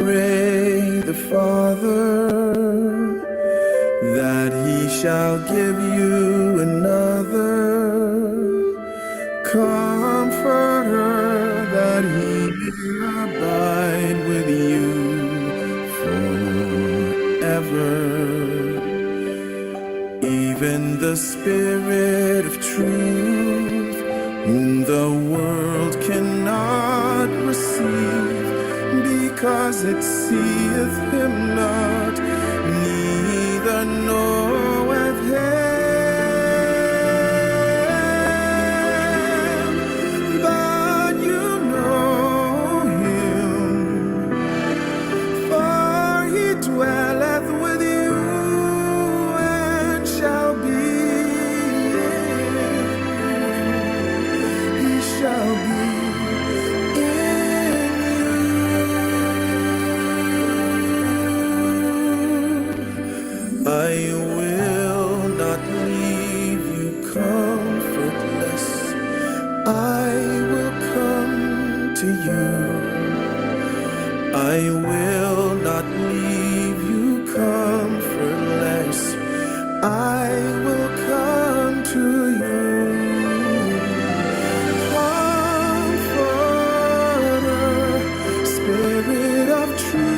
pray the Father that he shall give you another comforter that he may abide with you forever. Even the Spirit of truth, whom the world cannot receive, because it seeth him not, neither knoweth him. But you know him, for he dwelleth with you and shall be in you. He shall be in you. I will not leave you comfortless. I will come to you. I will not leave you comfortless. I will come to you. Comforter, Spirit of truth.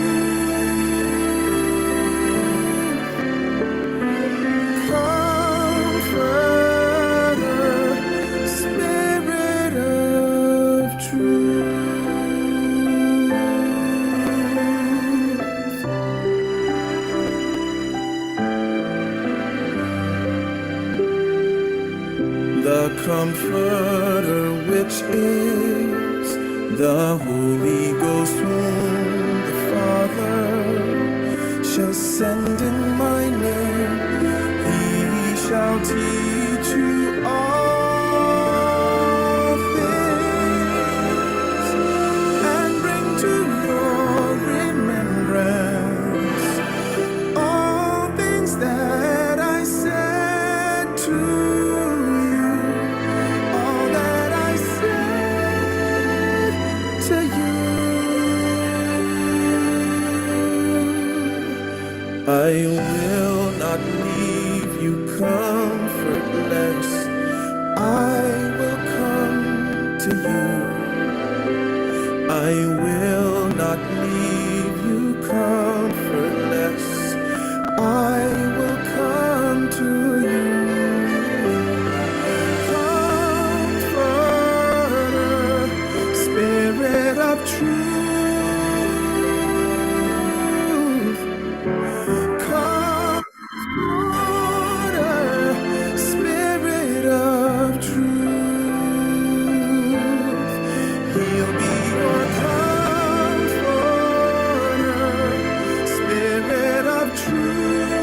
Comforter, Spirit of truth. The Comforter, which is the Holy Ghost, whom the Father shall send in my name, he shall teach you all things and bring to your remembrance all things that I said to you, all that I said to you. I will not leave you comfortless. I will come to you. I will not leave you comfortless. I will come to you. Comforter, Spirit of truth. Comforter, Spirit of truth. He'll be your comforter, Spirit of truth.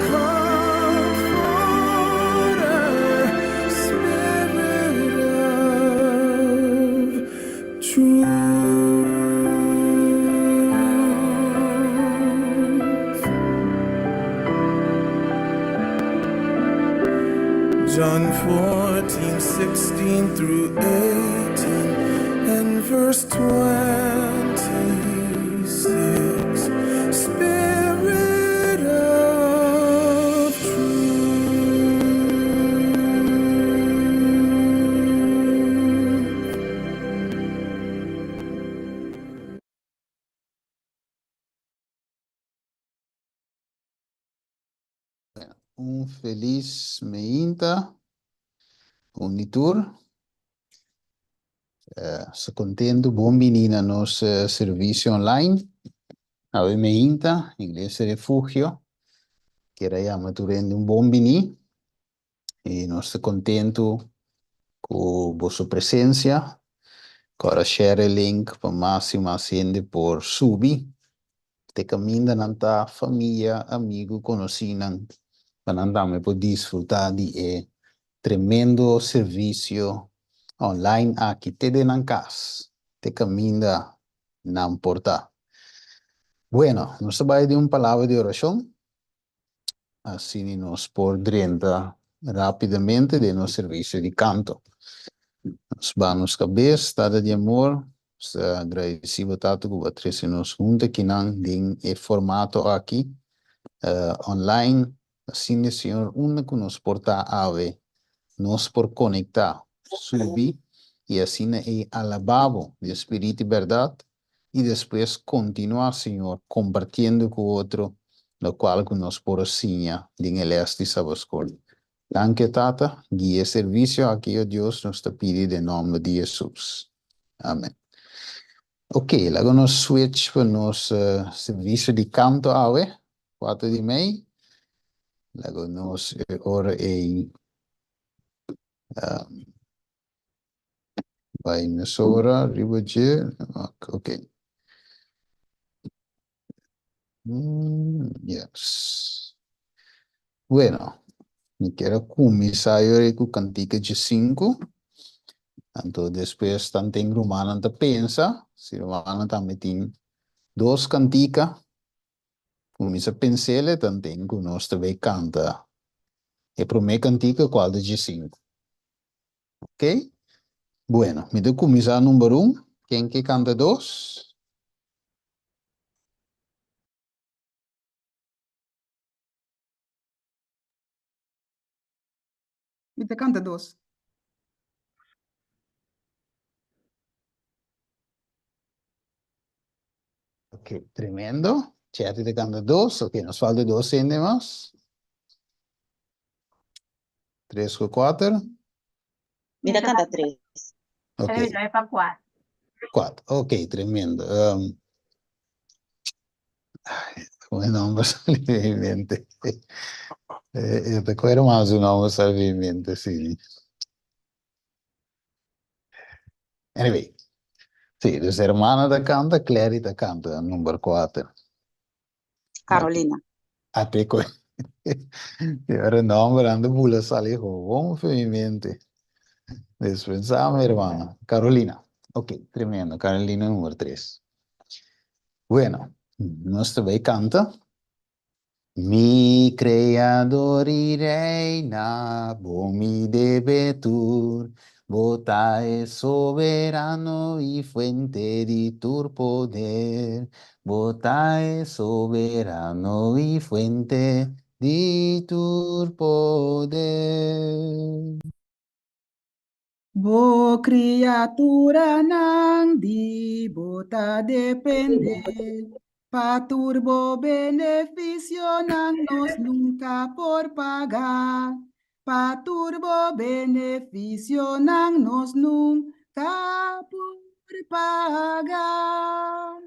Comforter, Spirit of truth. John 14, 16 through 18, and verse 26. Spirit of truth. Un felis meinta, un di tur. Sa contento, bon bini na nos servicio online. Awe meinta, Iglesia Refugio, kier a yama tur hende un bon bini. Y nos ta contento cu boso presencia. Cora share e link pa mas y mas hende por subi. Te caminda nan ta famia, amigo, conocinan, pa nan tambe por disfruta di e tremendo servicio online aki te den nan cas, te caminda nan por ta. Bueno, nos ta bay den un palabra di oracion, asina nos por drenta rapidamente den nos servicio di canto. Nos baha nos kabes, Tata di amor, nos ta agradeci bo Tata ku bo a trese nos huntu akinan den e formato aki online. Asina Señor unda ku nos por ta awe nos por konektá, subi i asina ei alabá bo den spiritu i bèrdat i despues kontinuá Señor kompartiendo ku otro lokual ku nos por a siña den e lès di Sabaskol. Danki Tata, guia e servisio aki o Dios nos ta pidi den nòmber di Hesus. Amen. Ok, laga nos switch pa nos servisio di kanto awe, 4 di mei. Laga nos e ora ei um, bai mesora riba dje. Ok. Yes. Bueno, mi kier a kuminsá yora ku kantika dje sinku. Anto despues tanten rumannan ta pensa, si rumannan tambe tin dos kantika, kuminsá pens'el tanten ku nos ta bai kanta e promé kantika kual ta dje sinku. Ok? Bueno, mi ta kuminsá number un. Ken ke kanta dos? Mi ta kanta dos. Ok, tremendo. Chetty ta kanta dos. Ok, nos falta dos hende mas. Tres ku kuater. Mi ta kanta tres. Ok. Mi ta pa kuater. Kuater, ok, tremendo. Um, ay, e nomber sali di mi mente. Eh, te acuerdo mas e nomber sali di mi mente, sí. Anyway, sí, dus hermana ta canta, Clary ta canta, number 4. Carolina. Ate ku e ora nomber anda bula sali gewoon for mi mente. Dispensame hermano. Carolina. Ok, tremendo. Carolina numero 3. Bueno, nos ta bai canta. Mi Creador i Reina, bo mi debe tur. Bo ta e soberano i fuente di tur poder. Bo ta e soberano i fuente di tur poder. Bo kriaturanan di bo ta depende, pa tur bo benefisionan nos nunka por paga. Pa tur bo benefisionan nos nunka por paga.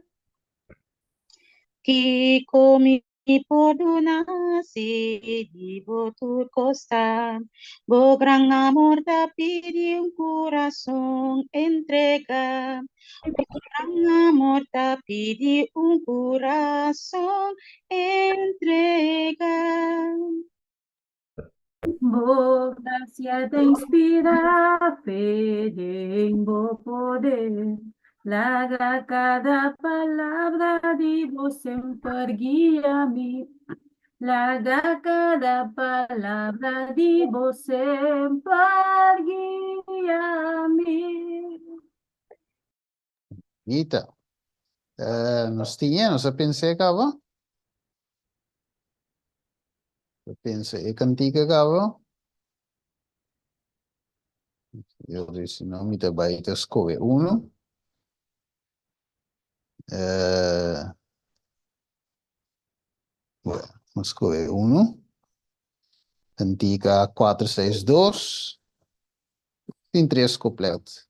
Kiko mi por duna si di bo tur kos ta? Bo gran amor ta pidi un kurason entrega. Bo gran amor ta pidi un kurason entrega. Bo gracia ta inspira fe den bo poder. Laga cada palabra di bo semper guia mi. Laga cada palabra di bo semper guia mi. Nita, nos tin nos a pens'é kaba? A pensa e kantika kaba? Yo di si no mi ta bai ta skohe uno. Eh, bueno, nos skohe uno. Kantika 462. Tin tres kuplet.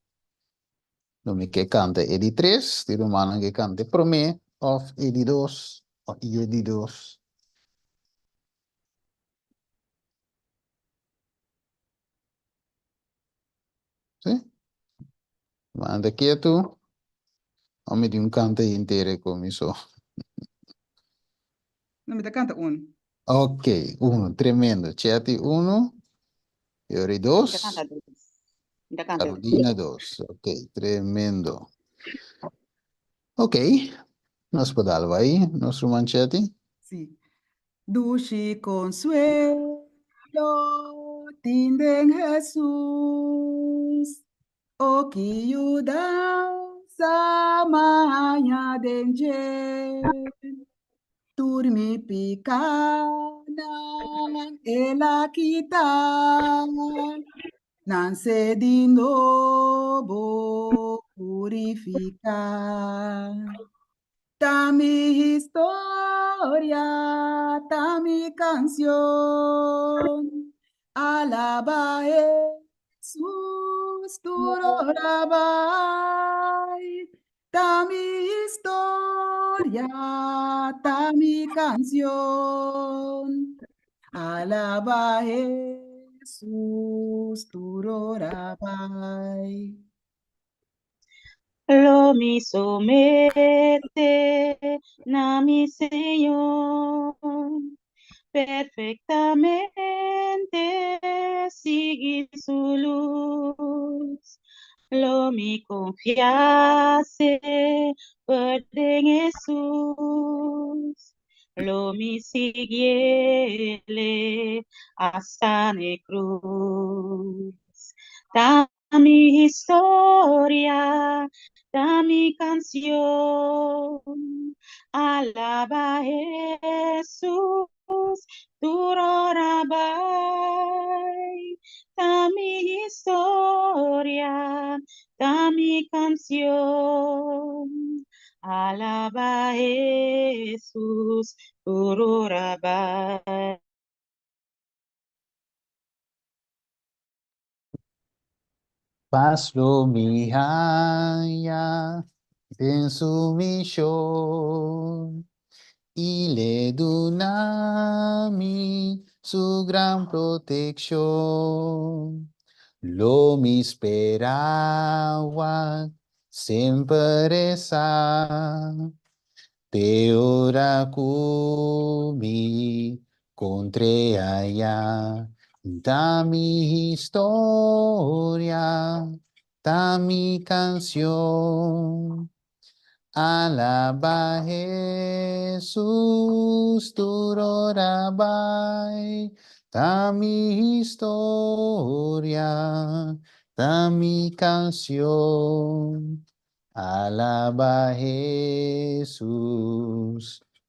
Lo mi ke kanta e di tres, di rumannan ke kanta e promé òf e di dos òf i e di dos. Sí? Rumannan ta ketu òf mi tin un kanta henter e ku mi so? No, mi ta kanta un. Ok, uno, tremendo. Chetty uno, Yori Mi ta dos, kanta dos. Mi ta kanta dos. Carolina dos. Ok, tremendo. Ok, nos por dal bai, nos ruman Chetty. Sí. Dushi konsuelo tin den Hesus. O ki yudansa m'a haña den dje. Tur mi pikánan el a kita, Nanse di nobo purifiká. Ta mi historia, ta mi kansion. Alabá Hesus tur ora bai. Ta mi historia, ta mi kansion. Alabá Hesus tur ora bai. Lo mi someté na mi Señor, perfektamente sigui su lus. Lo mi konfia semper den Hesus, lo mi siguiele hasta n'e krus. Ta mi historia, ta mi kansion. Alabá Hesus tur ora bai. Ta mi historia, ta mi kansion. Alabá Hesus tur ora bai. Pas lo mi haña den su mishon i l'e duna mi su gran protekshon. Lo mi spera wak semper e sa te ora ku mi kontr'é ayá. Ta mi historia, ta mi kansion. Alabá Hesus tur ora bai. Ta mi historia, ta mi kansion. Alabá Hesus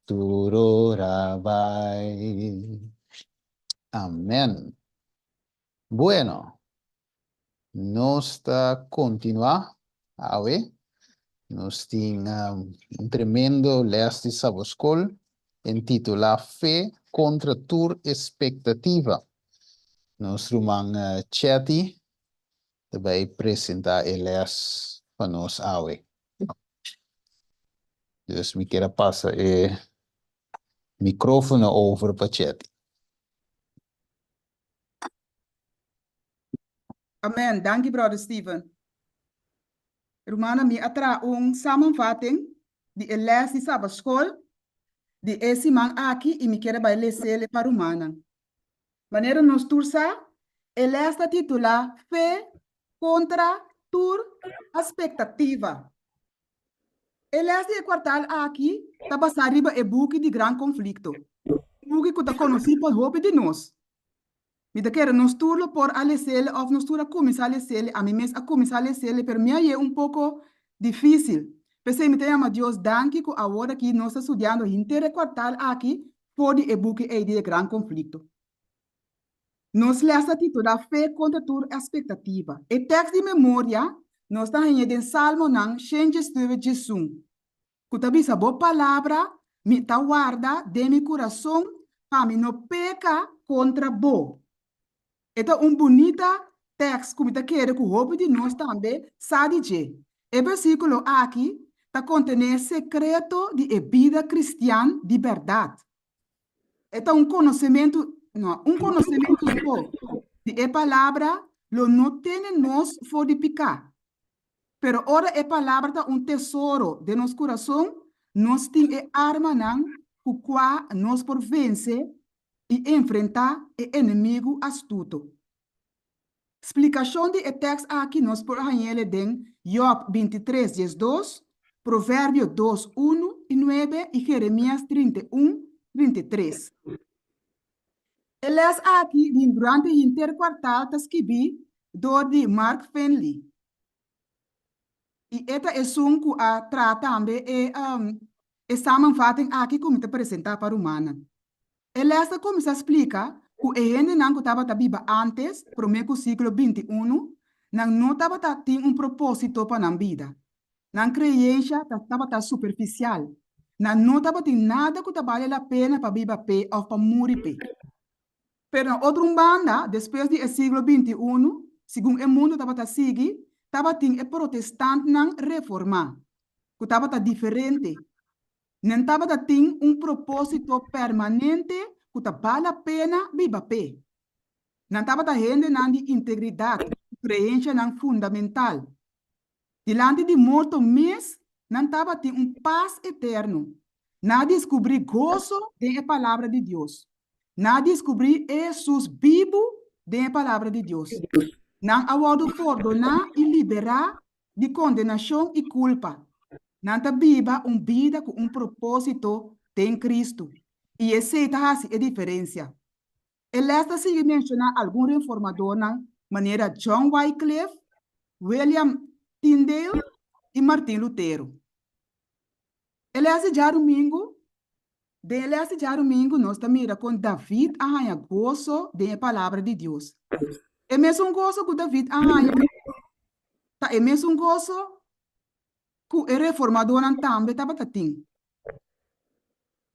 tur ora bai. Amèn. Bueno, nos ta kontinuá awe. Nos tin un tremendo lès di Saboskol intitulá Fe kontra tur espektativa. Nos ruman Chetty ta bai presentá e lès pa nos awe. Dus mi kier a pasa e micrófono over pa Chetty. Amen. Danki, Brother Steven. Rumannan, mi a traha un samenvatting di e les di Sabbatschool di e siman aki i mi kier a bai les'el pa rumannan. Manera nos tur sa, e les ta titulá Fe kontra tur aspektativa. E les di e kuartal aki ta basá riba e buki di Gran Konflikto, un buki ku ta konosí pa hopi di nos. Mi ta kere nos tur lo por a les'el òf nos tur a kuminsá les'el, ami mes a kuminsá les'el, pero mi a hañ'é un poko difísil. P'esei mi ta yama Dios danki ku awor aki nos ta studiando henter e kuartal aki for di e buki ei di e Gran Konflikto. Nos les ta titulá Fe kontra tur espektativa. E tèks di memoria nos ta hañ'é den Salmonan shen diesnuebe diesun, ku ta bisa, Bo palabra mi ta warda den mi kurason pa mi no peka kontra bo. E ta un bunita tèks ku mi ta kere ku hopi di nos tambe sa di dje. E bersíkulo aki ta kontené sekreto di e bida kristian di bèrdat. E ta un konosementu, no, un konosementu so di e palabra lo no tene nos for di piká. Pero ora e palabra ta un tesoro den nos kurason, nos tin e armanan ku kua nos por vense i enfrentá e enemigu astuto. Splikashon di e tèks aki nos por hañ'el den Jòb bintitres, diesdos, Proverbio dos, unu i nuebe i Jeremias 31, 33. E lès aki di durante henter kuartal ta skibí dor di Mark Finley. I e ta esun ku a traha tambe e e samenvatting aki ku mi ta presentá pa rumannan. E lès ta kuminsá splika ku e hendenan ku tabata biba ántes, promé ku siglo 21, nan no tabata tin un propósito pa nan bida. Nan kreyensha ta tabata superfisial. Nan no tabatin nada ku ta bale la pena pa biba p'e òf pa muri p'e. Pero na otro un banda, despues di e siglo 21, segun e mundu tabata sigui, tabatin e protestantnan reformá, ku tabata diferente. Nan tabata tin un propósito permanente ku ta bala pena biba p'e. Nan tabata hendenan di integridat ku kreenshanan fundamental. Dilanti di morto mes nan tabatin un pas eterno. Nan a diskubrí goso den e Palabra di Dios. Nan a diskubrí e Hesus bibu den e Palabra di Dios. Nan a wòrdu pordoná i liberá di kondenashon i kulpa. Nan ta biba un bida ku un propósito den Kristu, i esei ta hasi e diferensia. E lès ta sigui menshoná algun reformadornan manera John Wycliffe, William Tyndale i Martin Lutero. E lès di djarumingu Den e lès di djarumingu nos ta mira kon David a haña goso den e Palabra di Dios. E mesun goso ku David a haña ta e mesun goso ku e reformadornan tambe tabata tin.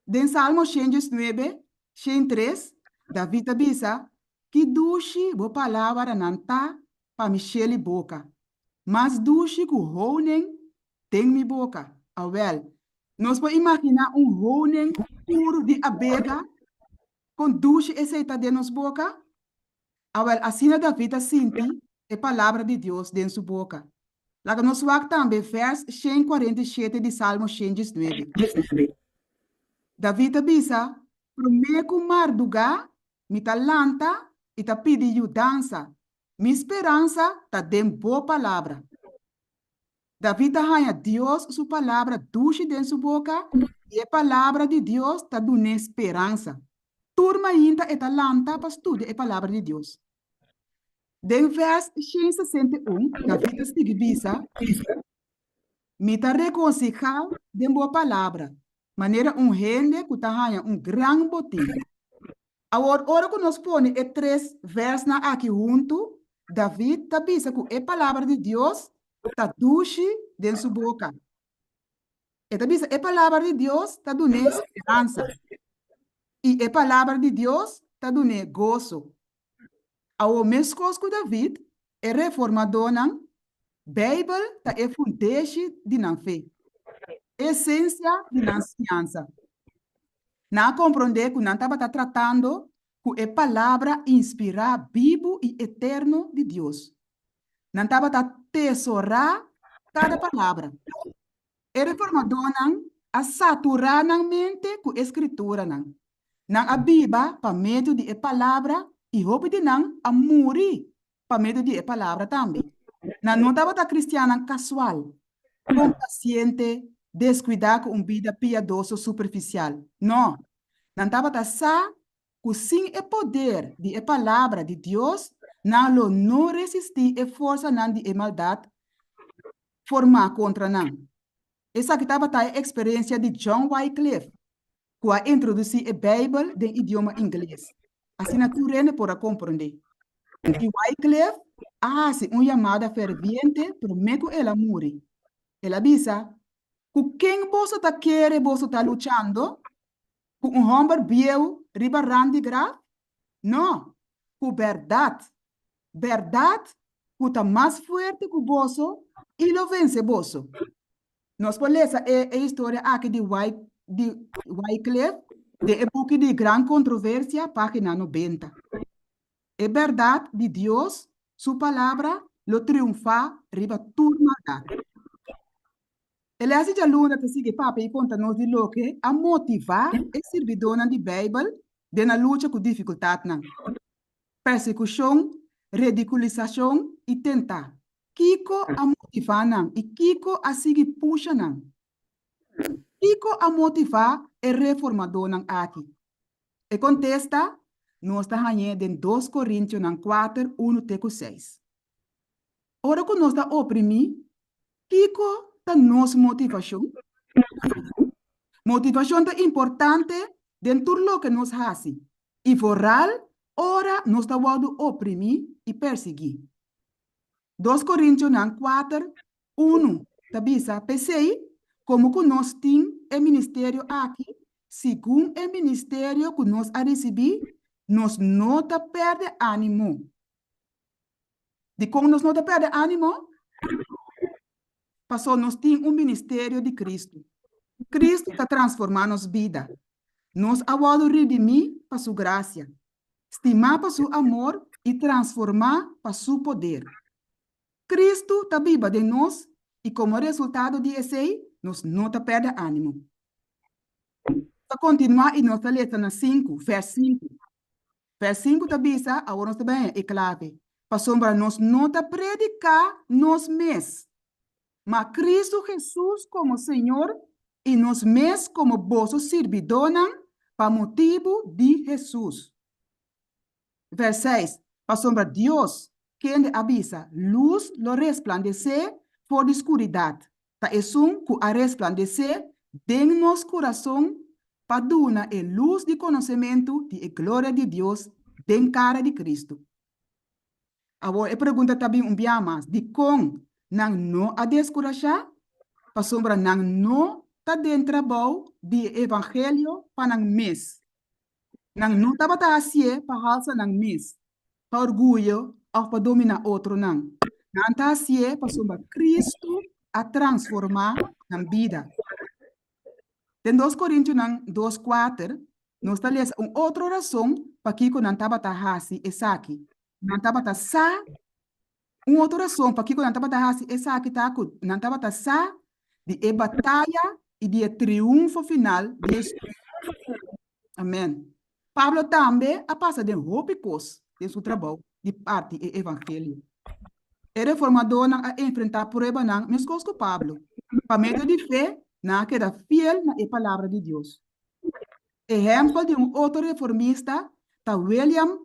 Den Salmo 119, 103, David ta bisa, Ki dushi bo palabranan ta pa mi sheli boka, mas dushi ku honing den mi boka. Awèl, nos por imaginá un honing puru di abega, kon dushi esei ta den nos boka? Awèl, asina David a sinti e palabra di Dios den su boka. Laga nos wak tambe vèrs 147 di Salmo 119. David a bisa, Promé ku mardugá mi ta lanta i ta pidi yudansa, mi speransa ta den bo palabra. David ta haña Dios su palabra dushi den su boka i e palabra di Dios ta dun'é speransa. Tur mainta e ta lanta pa studia e palabra di Dios. Den vèrs 161, David ta sigui bisa, Mi ta regosihá den bo palabra, manera un hende ku ta haña un gran botin. Awor, ora ku nos pone e tres vèrsnan aki huntu, David ta bisa ku e Palabra di Dios ta dushi den su boka. E ta bisa e Palabra di Dios ta dun'é speransa i e Palabra di Dios ta dun'é goso. Awor, meskos ku David, e reformadónan, Beibel ta e fundeshi di nan fe, e esensia di nan siñansa. Nan a komprondé ku nan tabata tratando ku e Palabra inspirá, bibu i eterno di Dios. Nan tabata tesorá kada palabra. E reformadónan a saturá nan mente ku e Skrituranan. Nan a biba pa medio di e Palabra i hopi di nan a muri pa medio di e Palabra tambe. Nan no tabata kristiannan kasual, komplasiente, deskuidá ku un bida piadoso superfisial. No, nan tabata sa ku sin e poder di e Palabra di Dios nan lo no resistí e forsanan di e maldat formá kontra nan. Esaki tabata e eksperensia di John Wycliffe, ku a introdusí e Beibel den idioma ingles, asina tur hende por a komprondé. I Wycliffe a hasi un yamada ferviente promé ku el a muri. El a bisa, Ku ken boso ta kere boso ta luchando? Ku un hòmber bieu riba rand di graf? No, ku bèrdat. Bèrdat ku ta mas fuerte ku boso i lo vense boso. Nos por lesa e e historia aki di Wy di Wycliffe den e buki di Gran Controversia, página 90. E bèrdat di Dios su Palabra lo triunfá riba tur maldat. E lès di djaluna ta sigui papia i konta nos di loke a motivá e sirbidónan di Beibel den nan lucha ku difikultatnan, persekushon, redikulisashon i tentá. Kiko a motivá nan i kiko a sigui pusha nan? Kiko a motivá e reformadónan aki? E kontesta nos ta hañ'é den Dos Korintionan 4, 1 te ku 6. Ora ku nos ta oprimí. Kiko ta nos motivashon? Motivashon ta importante den tur loke nos hasi, i vooral ora nos ta wòrdu oprimí i persiguí. Dos Korintionan kuater, unu ta bisa, P'esei, komo ku nos tin e ministerio aki, segun e ministerio ku nos a risibí, nos no ta pèrdè ánimo. Dikon nos no ta pèrdè ánimo? Pasobra nos tin un ministerio di Kristu. Kristu ta transformá nos bida. Nos a wòrdu redimí pa Su grasia, stimá pa Su amor i transformá pa Su poder. Kristu ta biba den nos i komo resultado di esei nos no ta pèrdè ánimo. Ta kontinuá i nos ta lesa na sinku, vèrs sinku. Vers sinku ta bisa, Awor nos ta bai haña e klave, pasobra nos no ta prediká nos mes, ma Kristu Hesus komo Señor i nos mes komo boso sirbidónan pa motibu di Hesus. Vers seis, Pasobra Dios, kende a bisa, Lus lo resplandesé for di skuridat, ta esun ku a resplandesé den nos kurason pa duna e lus di konosementu di e gloria di Dios den kara di Kristu. Awor e pregunta ta bin un bia mas, dikon nan no a deskurashá? Pasobra nan no ta den trabou di e evangelio pa nan mes. Nan no tabata hasié pa halsa nan mes, pa orguyo òf pa dominá otronan. Nan ta hasié pasobra Kristu a transformá nan bida. Den Dos Korintionan dos kuater, nos ta lesa un otro rason pakiko nan tabata hasi esaki. Nan tabata sa Un otro rason pakiko nan tabata hasi esaki ta ku nan tabata sa di e bataya i di e triunfo final di Hesus. Amen. Pablo tambe a pasa den hopi kos den su trabou di parti e evangelio. E reformadónan a enfrentá pruebanan meskos ku Pablo. Pa medio di fe, nan a keda fiel na e Palabra di Dios. Ehèmpel di un otro reformista ta William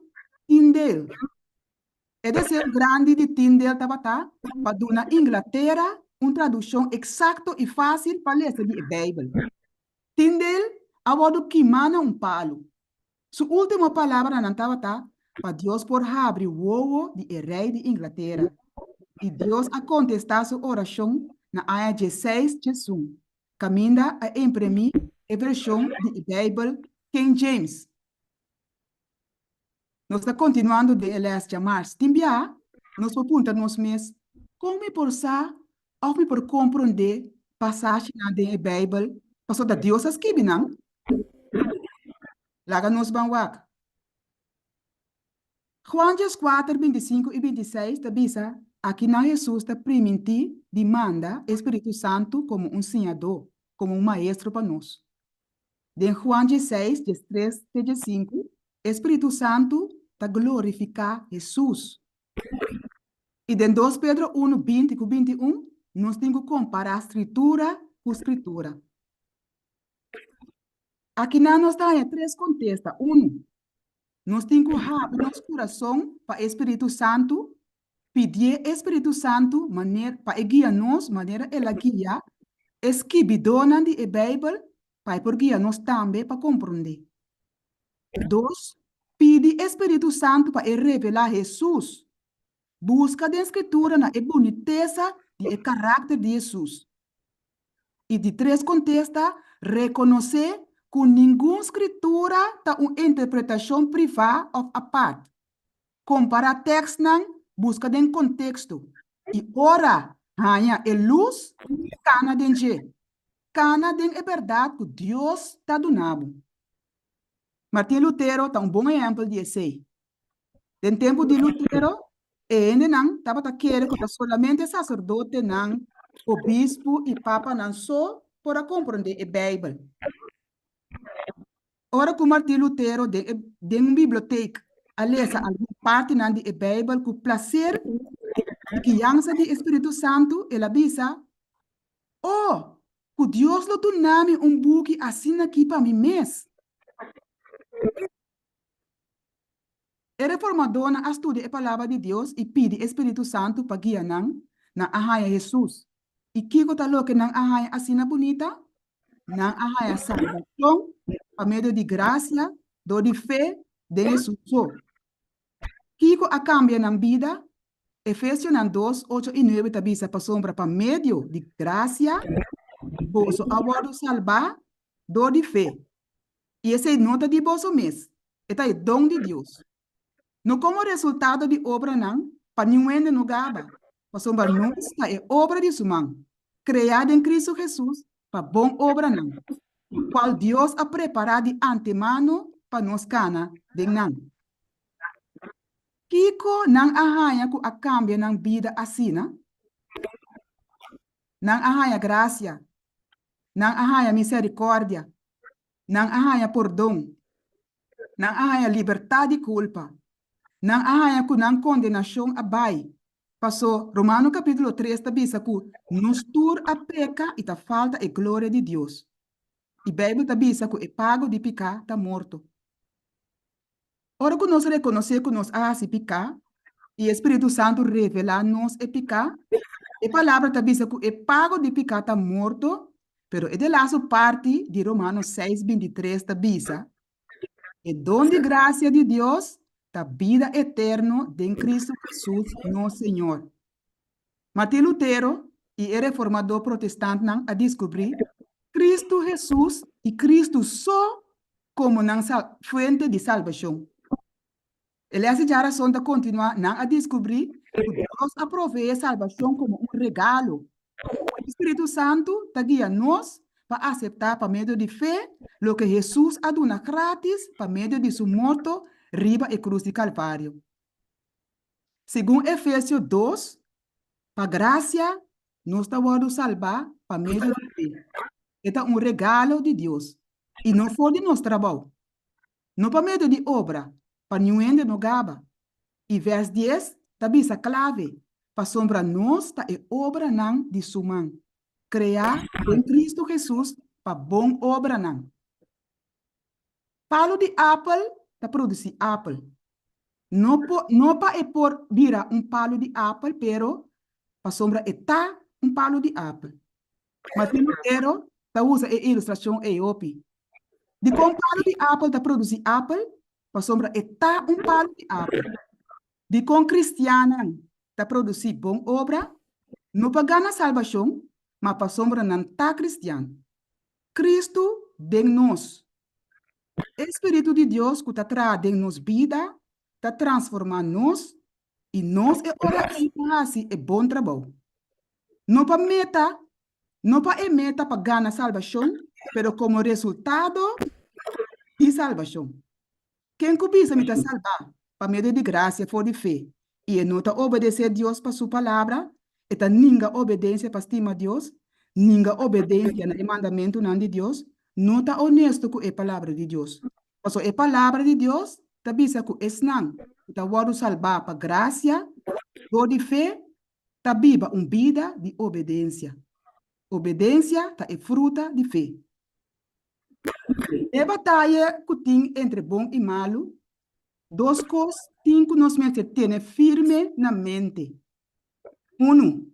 Tyndale. E deseo grandi di Tyndale tabata pa duna Inglatera un tradukshon eksakto i fásil pa lesa di e Beibel. Tyndale a wòrdu kimá na un palu. Su último palabranan tabata pa Dios por habri wowo di e rei di Inglatera. I Dios a kontestá su orashon na aña diesseis djesun, kaminda a imprimí e vershon di e Beibel King James. Nos ta kontinuando den e lès djamars. Tin bia nos por puntra nos mes, Kon mi por sa òf mi por komprondé pasashinan den e Beibel pasobra ta Dios a skibi nan? Laga nos ban wak. Juan dieskuater, bintisinku i bintiseis ta bisa, Akinan Hesus ta primintí di manda e spiritu santu komo un siñadó, komo un maestro pa nos. Den Juan diesseis, diestres te diesinku, e spiritu santu ta glorifiká Hesus. I den Dos Pedro unu, binti ku 21, nos tin ku kompará Skritura ku Skritura. Akinan nos ta haña tres kontesta. Unu, nos tin ku habri nos kurason pa e spiritu santu, pidié e spiritu santu maner pa e guia nos manera el a guia e skibidónan di e Beibel pa e por guia nos tambe pa komprondé. Dos, pidi e spiritu santu pa e revelá Hesus. Buska den Skritura na e bunitesa di e karakter di Hesus. I di tres kontesta, rekonosé ku ningun skritura ta un interpretashon privá òf apart. Kompará tèkstnan, buska den konteksto, i ora haña e lus, kana den dje. Kana den e bèrdat ku Dios ta duna bo. Martin Lutero ta un bon ehèmpel di esei. Den tempu di Lutero, e hendenan tabata kere ku ta solamente saserdotenan, obispu i papanan so por a komprondé e Beibel. Ora ku Martin Lutero den e den un bibliotek a lesa algun partinan di e Beibel ku plaser i guiansa di e spiritu santu, el a bisa, O, ku Dios lo duna mi un buki asin'akí pa mi mes! E reformadónan a studia e Palabra di Dios i pidi e spiritu santu pa guia nan, nan a haña Hesus. I kiko ta loke nan a haña asina bunita? Nan a haña salbashon pa medio di grasia dor di fe den Hesus so. Kiko a kambia nan bida? Efesionan dos, ocho i nuebe ta bisa, Pasobra pa medio di grasia boso a wòrdu salbá dor di fe, i esei no ta di boso mes, e ta e don di Dios. No komo resultado di obranan, pa niun hende no gaba, pasobra nos ta e obra di su man, kreá den Kristu Hesus pa bon obranan, kual Dios a prepará di antemano pa nos kana den nan. Kiko nan a haña ku a kambia nan bida asina? Nan a haña grasia, nan a haña miserikòrdia, nan a haña pordon, nan a haña libertat di kulpa, nan a haña ku nan kondenashon a bai. Pasó Romano kapítulo tres ta bisa ku nos tur a peka i ta falta e gloria di Dios. I Beibel ta bisa ku e pago di piká ta morto. Ora ku nos rekonosé ku nos a hasi piká i e spiritu santu revelá nos e piká, e Palabra ta bisa ku e pago di piká ta morto, pero e delastu parti di Romanos seis bintitres ta bisa, E don di grasia di Dios ta bida eterno den Kristu Hesus nos Señor. Martin Lutero i e reformadó protestantnan a diskubrí Kristu Hesus i Kristu so komo nan fuente di salbashon. E lès di djarason ta kontinuá, Nan a diskubrí ku Dios a proveé salbashon komo un regalo. E spiritu santu ta guia nos pa aseptá pa medio di fe loke Hesus a duna grátis pa medio di su morto riba e krus di Kalvario. Segun Efesio dos, pa grasia nos ta wòrdu salbá pa medio di fe. E ta un regalo di Dios, i no for di nos trabou. No pa medio di obra, pa niun hende no gaba. I vèrs dies ta bisa klave, Pasobra nos ta e obranan di Su man, kreá den Kristu Hesus pa bon obranan. Palu di apel ta produsí apel. No po, no pa e por bira un palu di apel, pero pasobra e ta un palu di apel. Martin Lutero ta usa e ilustrashon ei hopi. Dikon palu di apel ta produsí apel? Pasobra e ta un palu di apel. Dikon kristiannan ta produsí bon obra? No pa gana salbashon, ma pasobra nan ta kristian. Kristu den nos. E spiritu di Dios ku ta traha den nos bida ta transformá nos i nos e ora ei ta hasi e bon trabou. No pa meta, no pa e meta pa gana salbashon, pero komo resultado di salbashon. Ken ku bisa mi ta salbá pa medio di grasia for di fe i e no ta obedesé Dios pa su palabra, e ta ninga obedensia pa stima Dios, ninga obedensia na e mandamentunan di Dios, no ta onesto ku e palabra di Dios. Pasobra e palabra di Dios ta bisa ku esnan ku ta wòrdu salbá pa grasia dor di fe ta biba un bida di obedensia. Obedensia ta e fruta di fe. E bataya ku tin entre bon i malu, dos kos tin ku nos mester tene firme na mente. Unu,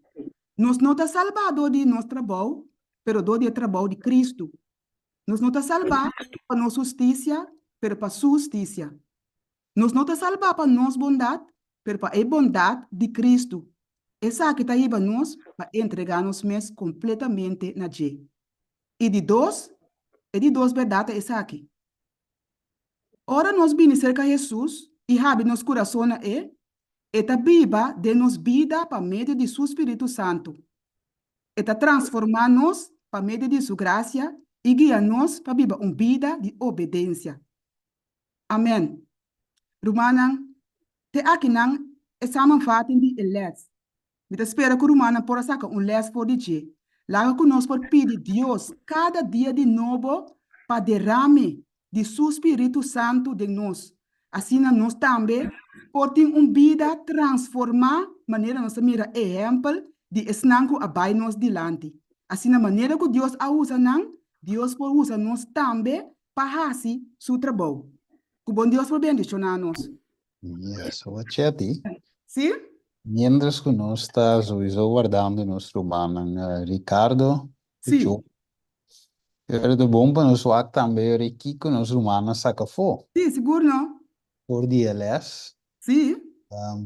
nos no ta salbá dor di nos trabou, pero dor di e trabou di Kristu. Nos no ta salbá pa nos hustisia, pero pa Su hustisia. Nos no ta salbá pa nos bondat, pero pa e bondat di Kristu. Esaki ta hiba nos pa entregá nos mes kompletamente na dje. I di dos, e di dos bèrdat ta esaki, Ora nos bini serka Hesus i habri nos kurason na E, E ta biba den nos bida pa medio di Su Spiritu Santu. E ta transformá nos pa medio di Su grasia i guia nos pa biba un bida di obedensia. Amèn. Rumannan, te akinan e samenvatting di e lès. Mi ta spera ku rumannan por a saka un lès for di dje. Laga ku nos por pidi Dios kada dia di nobo pa derame di su spiritu santu den nos. Asina nos tambe por tin un bida transformá manera nos ta mira ehèmpel di esnan ku a bai nos dilanti. Asina manera ku Dios a usa nan, Dios por usa nos tambe pa hasi su trabou. Ku bon Dios por bendishoná nos. Yes, hoor Chetty. Sí? Mientras ku nos ta sowieso wardando nos rumannan Ricardo ku Sí. Joe, pero ta bon pa nos wak tambe ora kiko nos rumannan saka afó Sí, sigur no. for di e les. Sí.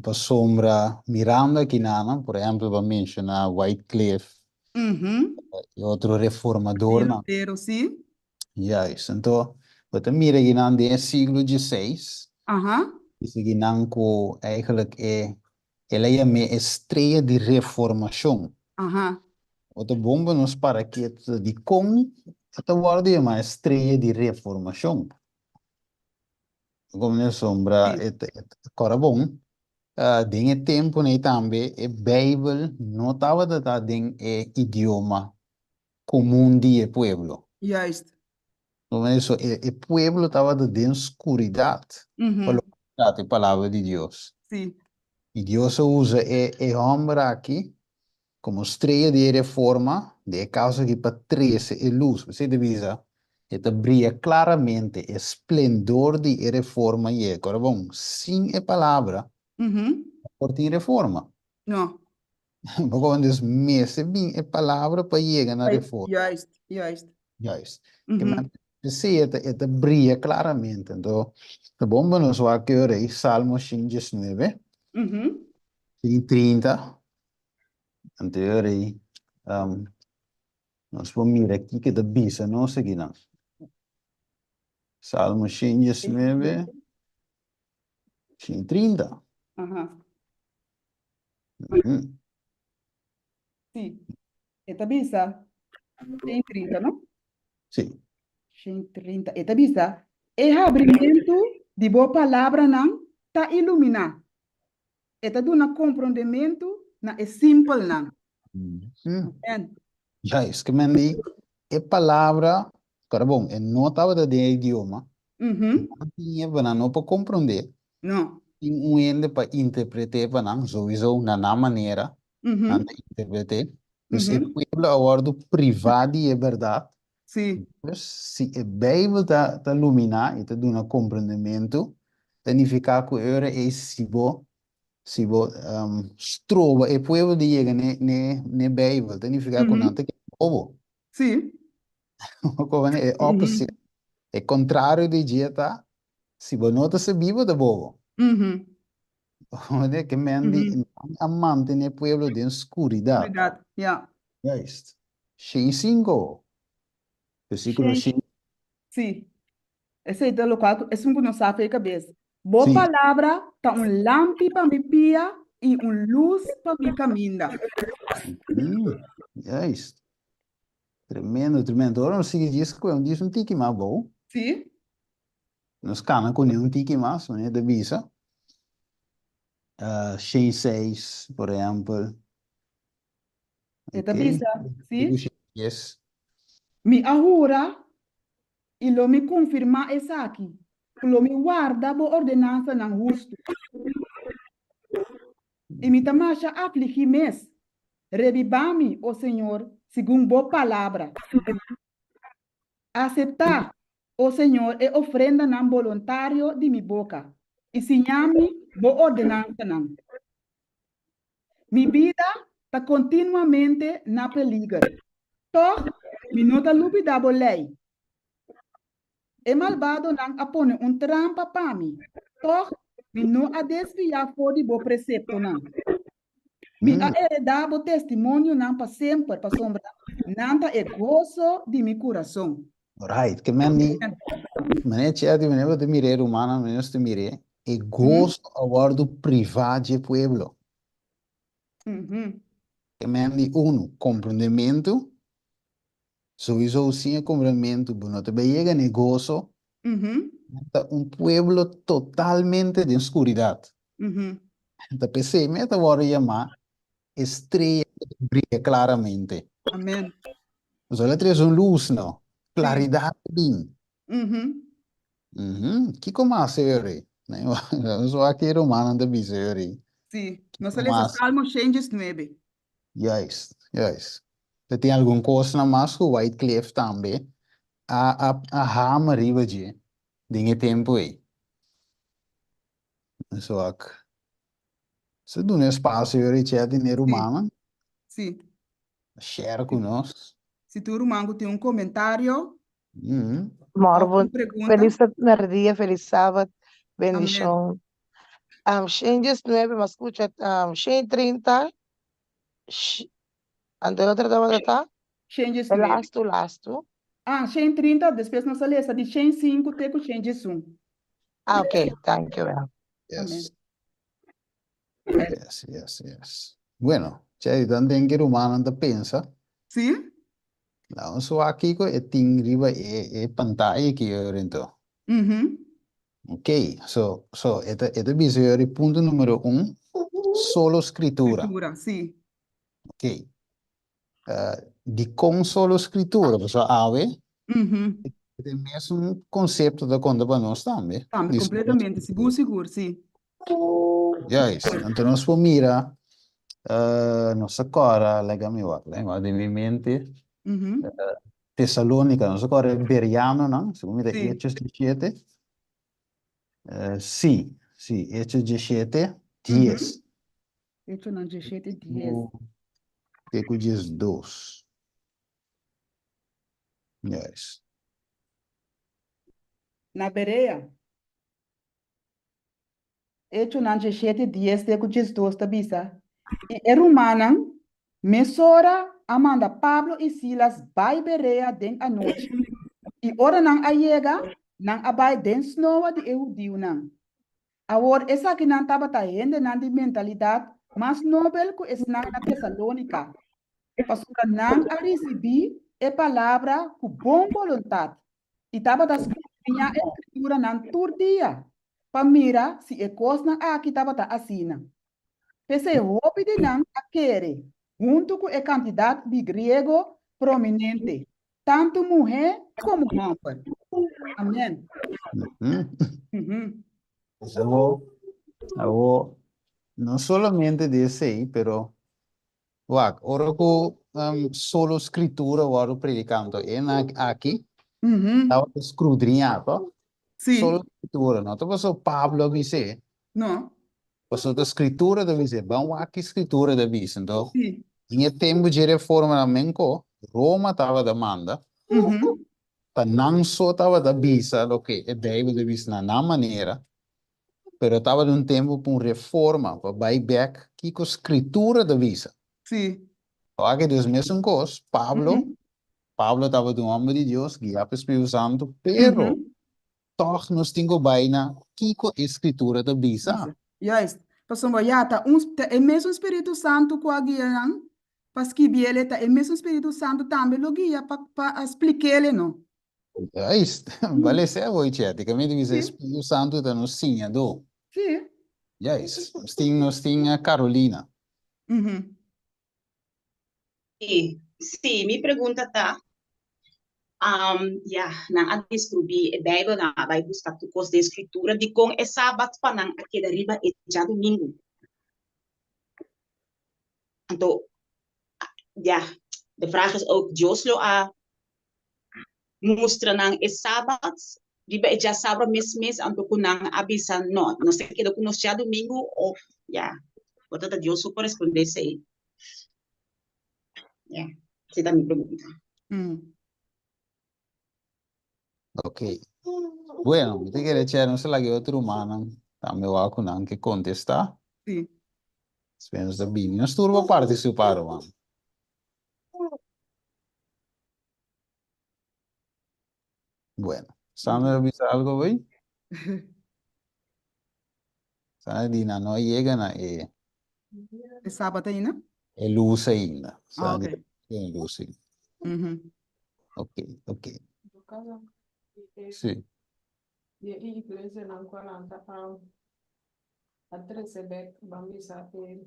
Pasobra mirando akinanan, por ehèmpel bo a menshoná Wycliffe i otro reformadornan. Lutero, sí. Juist. Anto, bo ta mira akinan den e siglo dieseis, Esaki ku eigenlijk e el a yam'é e strea di reformashon. Bo ta bon pa nos para ketu dikon e ta wòrdu yamá e strea di reformashon. Komo nos sombra e ta kòrda bon, den e tempunan ei tambe e Beibel no tabata ta den e idioma komun di e pueblo. Juist. Eso, e pueblo tabata den skuridat pa loke ta trata e palabra di Dios. Sí. I Dios a usa e e hòmber aki komo strea di e reforma den e kaso aki pa trese e lus. P'esei ta bisa, e ta bria klaramente e splendor di e reforma yega. Ora bon, sin e palabra no por tin reforma. No. Bo dus mester bin e palabra pa yega na reforma. Juist, juist. Juist. Ke men p'esei e ta e ta bria klaramente. Anto ta bon pa nos wak e ora ei Salmo shin diesnuebe, shin trinta. Anto e ora ei nos por mira kiko ta bisa nos akinan. Salmo shin diesnuebe, shin trinta. Sí, e ta bisa 130, no? Sí. 130. E ta bisa, e habrimentu di bo palabranan ta iluminá. E ta duna komprondementu na e simpelnan. Amen. Juist, ke men di e palabra, kòrda bon, e no tabata den e idioma, nan tin e pa nan no por komprondé. No. Tin un hende pa interpret'é pa nan, souiso na nan manera, nan ta interpret'é. Dus e pueblo a wòrdu privá di e bèrdat. Sí. Dus si e Beibel ta ta luminá i ta duna komprondementu, ta nifiká ku e ora ei si bo si bo stroba e pueblo di yega n'e n'e n'e Beibel, ta nifiká ku nan ta keda bobo. Sí. Komo e opposite, e kontrario di dje ta, si bo no ta sabí bo ta bobo. Ke men di nan a mantené e pueblo den skuridat. Skuridat, ya. Juist. Shen sinku, versíkulo shen. Sí. Esei ta lokual ku esun ku no sa fe kabes. Bo palabra ta un lampi pa mi pia i un lus pa mi kaminda. Juist. Tremendo, tremendo. Ora nos sigui djis ku un djis un tiki mas bou. Sí. Nos kana kuné un tiki mas, manera ta bisa. Shen seis, por ehèmpel. E ta bisa, sí. Yes. Mi a hura I lo mi konfirmá esaki, ku lo mi warda bo ordenansanan hustu. I mi ta masha afligí mes. Rebibá mi, o Señor, segun bo palabra. Aseptá, o Señor, e ofrendanan boluntario di mi boka, i siña mi bo ordenansanan. Mi bida ta kontinuamente na peliger. Tòg, mi no ta lubidá bo lei. E malbadonan a pone un trampa pa mi, tòg mi no a desviá for di bo preseptonan. Mi a heredá bo testimonionan pa semper, pasobra nan ta e goso di mi kurason. Right, ke men di, manera Chelsea, manera bo ta mir'é, rumannan, manera nos ta mir'é, e goso a wòrdu privá dje pueblo. Ke men di unu, komprondementu, souiso sin e komprondementu bo no ta bai yega na e goso, ta un pueblo totalmente den skuridat. Ta p'esei mi a ta wòrdu yamá e strea ku ta bria klaramente. Amen. Pasobra el a trese un lus, no? Klaridat a bin. Kiko mas e ora ei? Nos wak e rumannan ta bisa e ora ei. Sí, nos a lesa Salmo shen diesnuebe. Juist, juist. Ta tin algun kosnan mas ku Wycliffe tambe a a a hama riba dje den e tempu ei. Nos wak. Se duna espasio Richard i e rumannan. Sí. Share ku nos. Si tur ruman ku tin un komentario. Mòrgo, Òf un pregunta. felis mèrdia, felis sabat, bendishon. Amèn. Shen diesnuebe, m'a skucha 130, anto e otro tabata ta? 119. E lastu, lastu. Ah, 130, despues nos a lesa di 105 te ku 111. Ah, ok, dankjewel. Yes. Yes, yes, yes. Bueno, Cheri, dan den ki rumannan ta pensa. Sí. Laga nos wak kiko e tin riba e e pantaya aki yori anto. Mhm. Ok, so, so e ta e ta bisa yori punto numero un, solo scritura. Scritura, sí. Ok. Dikon solo scritura? Pasobra awe Mhm. e ta e mesun konsepto ta konta pa nos tambe. Tambe, Di solo completamente, scritura. sigur, sigur, sí. Juist, anto nos por mira, nos a kòrda, laga mi wak, laga mi wak den mi mente, Tesalónica, nos a kòrda e Berianonan, segun mi ta Hechos diesshete, sí, sí, Hechos diesshete, dies. Hechonan diesshete, dies. Te ku 12. Juist. Na Berea. Echonan 17, 10 te ku 12 ta bisa, I e rumannan mesora a manda Pablo i Silas bai Berea den anochi, i ora nan a yega, nan a bai den snoa di e hudiunan. Awor esakinan tabata hendenan di mentalidat mas nobel ku esnan na Tesalónika, pasobra nan a risibí e palabra ku bon boluntat i tabata skrudiñá e Skrituranan tur dia pa mira si e kosnan aki tabata asina. P'esei hopi di nan a kere, huntu ku e kantidat di griego prominente, tantu muhé komo hòmber. Amèn. Awor, awor, no solamente di esei, pero Wak, ora ku solo Skritura wòrdu prediká, anto e nan aki tabata skrudriñá, to? Sí. Solo Skritura, no ta pasobra Pablo a bis'é. No. Pasobra ta Skritura ta bis'é. Ban wak ki Skritura ta bisa. Anto, Sí. den e tempu dje Reformanan menko, Roma tabata manda, ta nan so tabata bisa loke e Beibel ta bisa na nan manera, Pero tabata un tempu pa un reforma, pa bai bek kiko Skritura ta bisa. Sí. Awor ke dus mesun kos, Pablo, Pablo tabata un hòmber di Dios, guiá pa e Spiritu Santu, pero tòg nos tin ku bai na kiko e Skritura ta bisa. Bisa. Juist. Pasobra ya ta un, ta e mesun Spiritu Santu ku a guia nan pa skibiel, ta e mesun Spiritu Santu tambe lo guia pa pa a splik'el, no? Juist, bale sè bo Chetty, kaminda ta bisa Spiritu Santu ta nos siñadó. Sí. Juist, nos tin nos tin Carolina. Sí, sí, mi pregunta ta, ya, nan a deskribí e Beibel, nan a bai buska tur kos den Skritura, dikon e Sabat pa nan a keda riba e djadumingu? Anto, ya, de vraag is ook, Dios lo a mustra nan e Sabat riba e djasabra mes mes anto ku nan a bisa no, nos ta keda ku nos djadumingu of ya, por ta Dios so por respondé esei. Ya, esei ta mi pregunta. Ok. Bueno, mi ta kere che nos ta laga e otro rumannan tambe wak ku nan ke kontestá. Sí. Despues nos ta bini. Nos tur por partisipá, ruman. Bueno, Sandra a bisa algo hoy? Sandra di na no yega na e E sabat ainda? E luz ainda. Ah, Sandra ok. di e luz ainda. Mhm. Ok, ok. Sí. Di e iglesianan ku a lanta a a trese bek ban bisa e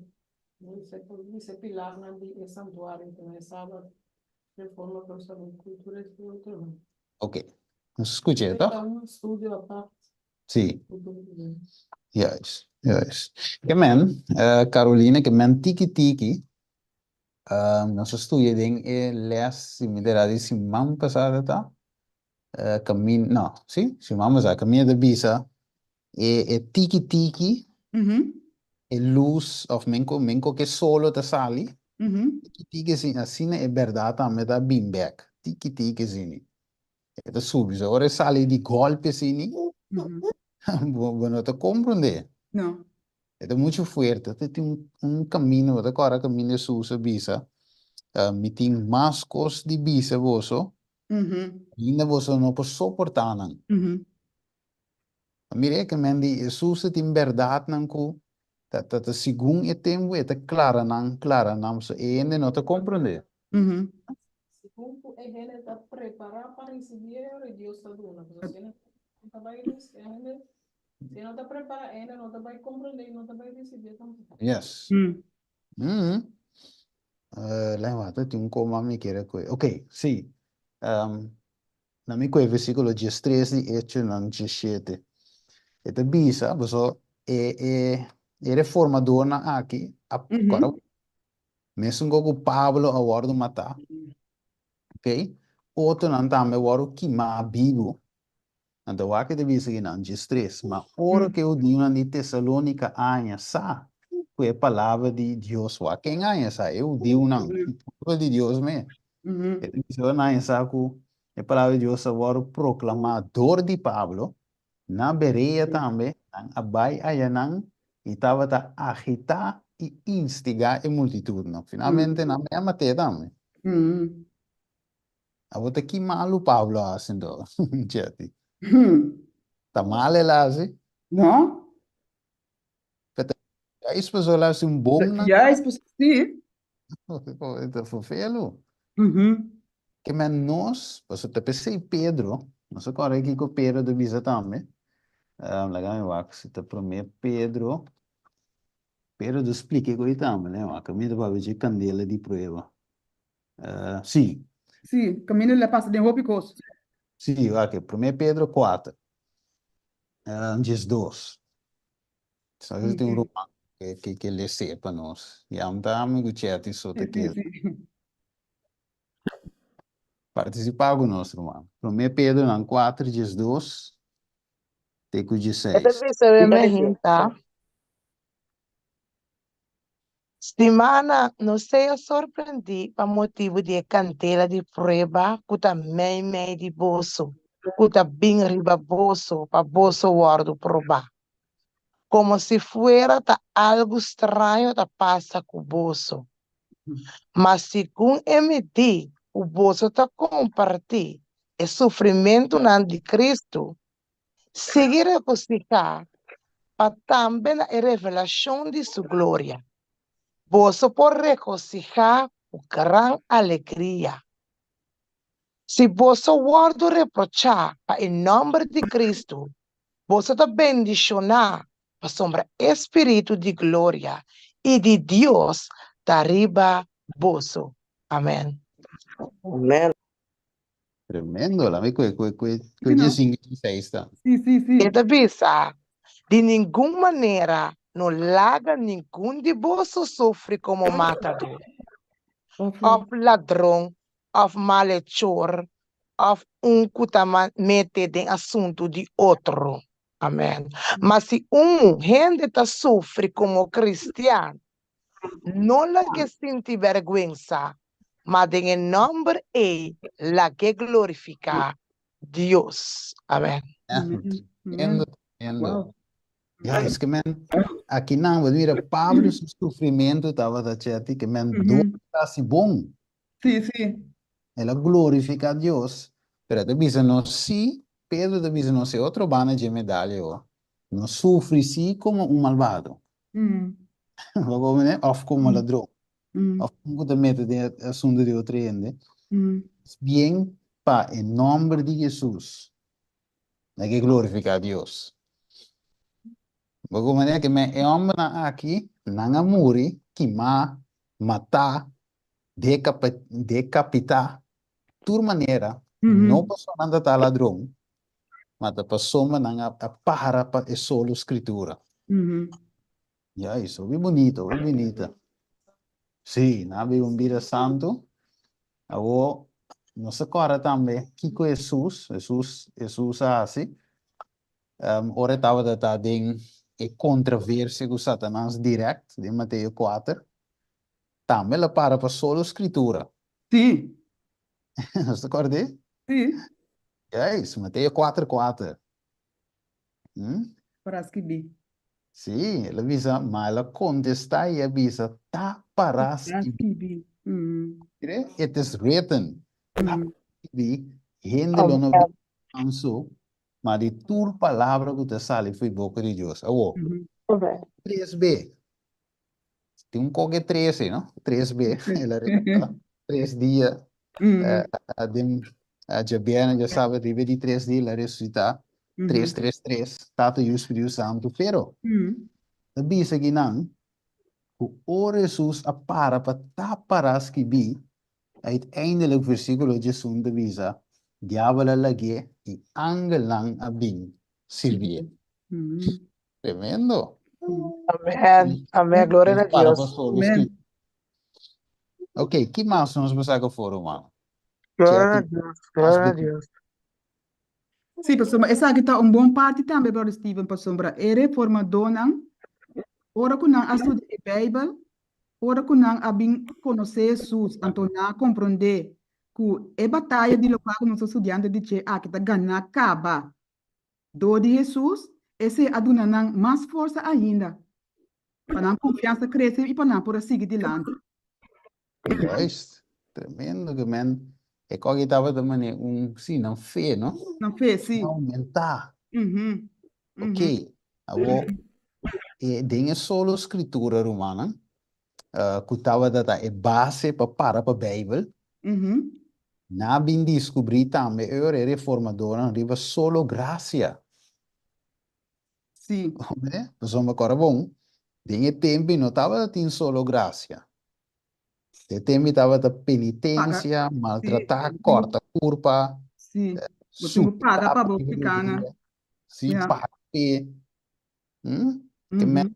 bisa e pilarnan di e santuario ku nan e sabat reforma pa salud kultura i otro. Ok, nos skuch'é toh? Ta un studio apart. Sí. Juist, juist. Ke men, Carolina, ke men tiki tiki, nos a studia den e les, si mi ta era di siman pasada ta, kamin, no, sí, siman pasada, kaminda ta bisa e e tiki tiki. E lus òf men ku men ku ke solo ta sali, tiki tiki asina, asina e bèrdat tambe ta bin bèk, tiki tiki asina. E ta subi, so ora e sali di gòlpi asina, bo bo no ta komprondé. No. E ta muchu fuerte, ta tin un un kaminda, bo ta kòrda kaminda Hesus a bisa, mi tin mas kos di bisa boso, ainda boso no por soportá nan. Mira ke men di Hesus ta tin bèrdatnan ku ta ta ta segun e tempu e ta klara nan, klara nan, pasobra e hende no ta komprondé. Segun ku e hende ta prepará pa risibí e ora Dios ta duna. Pasobra si e no ta bai e hende, si e no ta prepará e hende no ta bai komprondé i no ta bai risibí tampoko. Yes. Lei wak, tin un koma mi kere koe. Ok, si. Na mi koe versíkulo diestres di Echonan diesshete. E ta bisa, paso e e e reformadornan aki a kòrda mesun ku Pablo a wòrdu matá, ok, otronan tambe a wòrdu kimá bibu. Anto wak e ta bisa kinan, diestres, ma ora ku e hudiunan di Tesalónika a haña sa ku e palabra di Dios, wak ken a haña sa? E hudiunan, e pueblo di Dios mes. E ta bisa nan e sa ku e palabra di Dios a wòrdu proklamá dor di Pablo, na Berea tambe nan a bai ayanan i tabata agitá i instigá e multitutnan. Finalmente nan a mat'é tambe. Abo ta ki malu Pablo a hasi anto, Jetty? Ta mal el a hasi? No. Juist pasobra el a hasi un bon nan. Juist pasobra, sí. Ta ferfelu. Ke men nos, pasobra ta p'esei Pedro, nos a kòrda kiko Pedro ta bisa tambe. Laga mi wak si ta promé Pedro. Pedro ta splika e kos tambe, lei wak, kaminda ta papia dje kandela di prueba. Sí. Sí, kaminda el a pasa den hopi kos. Sí, wak, promé Pedro kuater, 12. Sa si tin un ruman ke ke les'é pa nos. Yam ta ami ku Chetty so ta keda. Partisipá ku nos ruman. Promé Pedronan 4 12 te ku E ta 16. bisa den mi hinta. Stimana, no sea sorprendí pa motibu di e kandela di prueba ku ta meimei di boso, ku ta bin riba boso pa boso wòrdu probá, komo si fuera ta algu straño ta pasa ku boso. Ma segun e midí ku boso ta kompartí e sufrimentunan di Kristu, sigui regosihá pa tambe na e revelashon di su gloria boso por regosihá ku gran alegria. Si boso wòrdu reprochá pa e nòmber di Kristu, boso ta bendishoná pasobra e spiritu di gloria i di Dios ta riba boso. Amèn. Amèn. Tremendo, la mi kue kue kue kue No. 15 16 ta. Sí, sí, sí. E ta bisa, Di ningun manera no laga ningun di boso sufri komo matadó, òf ladron, òf malechor, òf un ku ta mete den asuntu di otro. Amèn. Ma si un hende ta sufri komo kristian, No lag'é sinti bèrgwensa, ma den e nòmber ei lag'é glorifiká Dios. Amèn. Tremendo, tremendo. Ya, es ke men, aki nan, bo mira, Pablo su sufrimentu tabata chèti ke men dor ta hasi bon. Sí, sí. El a glorifiká Dios, pero e ta bisa nos sí, Pedro ta bisa nos e otro banda dje medalha ho, no sufri sí komo un malbado. Bo comprende? Of como ladron. Of un cu ta mete den e asunto di otro hende. Es bien pa e nomber di Jesus. Hay que glorifica Dios. Bo comprende? Que men e hombernan aki, nan a muri, kima, mata, decapita, tur manera, no pasobra nan ta ta ladron, ma ta pasobra nan a para pa e solo Scritura. Ya, eso hopi bunito, hopi bunita. Sí, nan a biba un bida santu. Awor, nos ta kòrda tambe kiko Hesus, Hesus, Hesus a hasi, ora e tabata ta den. e kontroversia ku Satanas dirèkt den Mateo kuater, tambe el a para pa solo Skritura. Sí. Nos ta kòrd'é? Sí. Juist, Mateo kuater kuater. Hm? Para skibí. Sí, el a bisa, ma el a kontestá i a bisa, Ta para Para skibí. skibí. Mm. Mire, it is written. Ta para skibí, hende lo no biba di pan so, ma di tur palabra ku ta sali fo'i boka di Dios. Awor, tres be. Tin un koke trese, no? Tres be. El a resucitá tres dia. Den djabièrnè, djasabra, riba di tres dia el a resucitá. Tres, tres, tres. Tata, Yu, Spiritu Santu. Pero, ta bisa kinan ku ora Hesus a para pa ta pará skibí, uiteindelijk versíkulo djesun ta bisa, Diabel a lag'é i angelnan a bin sirbié. Tremendo. Amén. Amén. Gloria na Para Dios. pa solo Amén. skibí. Ok, ki mas nos por saka for, ruman? Gloria na Chetty, Dios. mas Gloria na beti. Dios. Sí, pasobra esaki ta un bon parti tambe, Brother Steven, pasobra e reformadónan, ora ku nan a studia e Beibel, ora ku nan a bin konosé Hesus, anto nan a komprondé ku e bataya di lokual ku nos ta studiando di dje aki ta ganá kaba Dor di Hesus, esei a duna nan mas forsa ainda pa nan konfiansa krese i pa nan por a sigui dilanti. Juist, tremendo ke men e koki tabata mane un, sí, nan fe, no? Nan fe, sí. Aumentá. Mhm. Mhm. Ok, awor e den e solo skritura, rumannan, ku tabata ta e base pa para pa Beibel, nan a bin diskubrí tambe e ora e reformadornan riba solo grasia. Sí. Hombre, pasobra kòrda bon, den e tempu no tabata tin solo grasia. E tempu tabata penitensia, maltratá, kòrta kurpa, Sí. Bo tin ku paga pa bo pikánan. Sí, paga p'e. Ke men,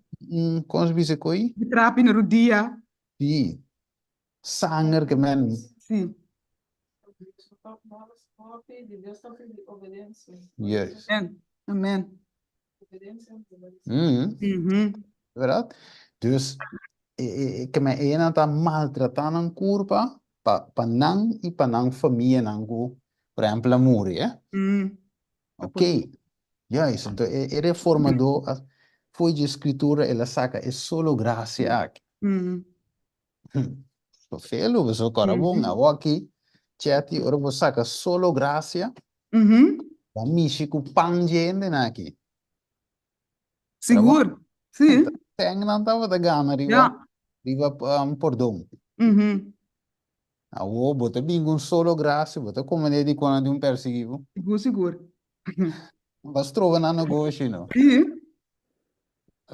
kon se bisa koi? Di trapi na rudia. Sí. Sanger ke men. Sí. Juist. Amen. Amen. Verdad? Dus, ke men enan ta maltratá nan kurpa pa pa nan i pa nan famianan ku, por ehempel, a muri, eh. Ok, juist. Anto e e reformadó a fo'i dje Scritura el a saka e solo gracia aki. Felu, pasobra kòrda bon, awor aki, Chetty, ora bo saka solo gracia, bo a mishi ku pan dje hendenan aki. Sigur, si. Sèn nan tabata gana riba riba pordon. Awor bo ta bin ku un solo grasia, bo ta komende di kona di un persiguí bo. Sigur, sigur. Bo a stroba nan negoshi, no? Sí.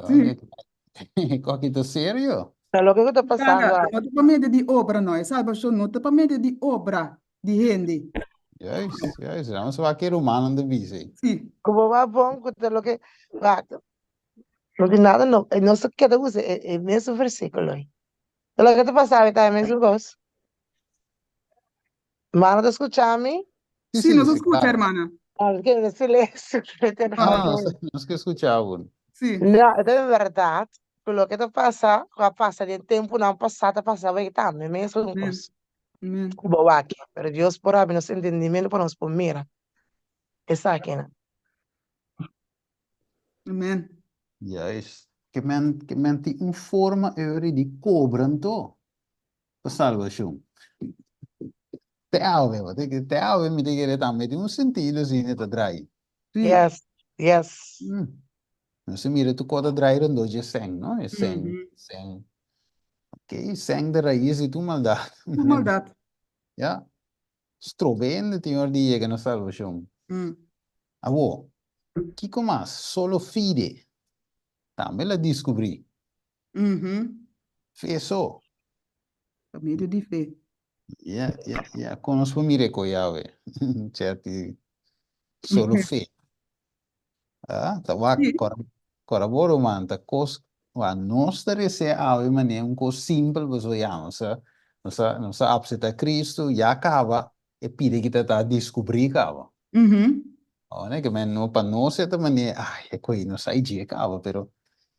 Sí. Koki ta serio. Ta loke ku ta pasando Cara, aki. no ta pa medio di obra, no. E salbashon no ta pa medio di obra di hende. Juist, juist. Nos wak e rumannan ta bisa ei. Sí. Ku bo wak bon ku ta loke, wak, no tin nada no, nos ta keda usa e mesun versíkulo ei. Ta loke ta pasa awe ta e mesun kos. Hermano ta skucha mi? Sí, Sí, sí, nos a sí, skucha, claro. hermana. Ah, nos keda silencio. No, no, nos, nos ke skucha bo. Sí. No, e ta bèrdat ku loke ta pasa, ku a pasa den tempunan pasá ta pasa awor tambe, mesun Amen. kos. Amen. Ku bo wak, pero Dios por habri nos entendimiento pa nos por mira esakinan. Amen. Juist. Ke men, ke men tin un forma euri di kobra anto pa salbashon. Te awe, bo te, te awe mi ta kere tambe tin un sentido asina ta drai. Sí. Yes, yes. Mm. Nos a mira tur kos ta drai rondó dje sèn, no? E sèn, Mhm. sèn. Ok, sèn ta rais di tur maldat. Tur maldat. Ya. Strobende tin ora di yega na salbashon. Awor, kiko mas? Solo fide. Tambe el a diskubrí. Fe so. Pa medio di fe. Ya, ya, ya. Kon nos por mira e koe awe? Cierti solo fe. Ah, ta wak, Sí. kora, kora bo ruman, ta kos, wa nos ta resea awe manera un kos simpel pasobra ya nos a, nos a, nos a apseptá Cristo, ya kaba e pida ki ta ta diskubrí kaba. Mhm. Oh, ne, ke men no pa nos e ta mane, ai, e koi no sa dje kaba, pero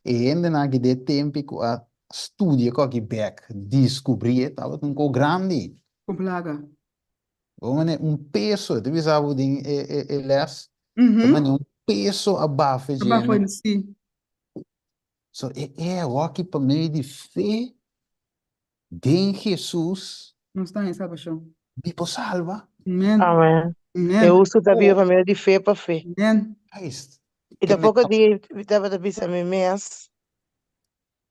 e hendenan aki den e tempi ku a studia koki bek, diskubri e tabata un ko grandi. Kon plaga. Bo mane un peso, te bisa bo den e e e les, ta mane un peso a bafe A bafe, djene. si. So e e awoki pa medio di fe den Jesus. Nos ta haña salbashon. Mi por salba. Amen. Amen. Amen. E hustu ta biba pa medio di fe pa fe. Amen. Juist. I tampoko di mi tabata bisa mi mes,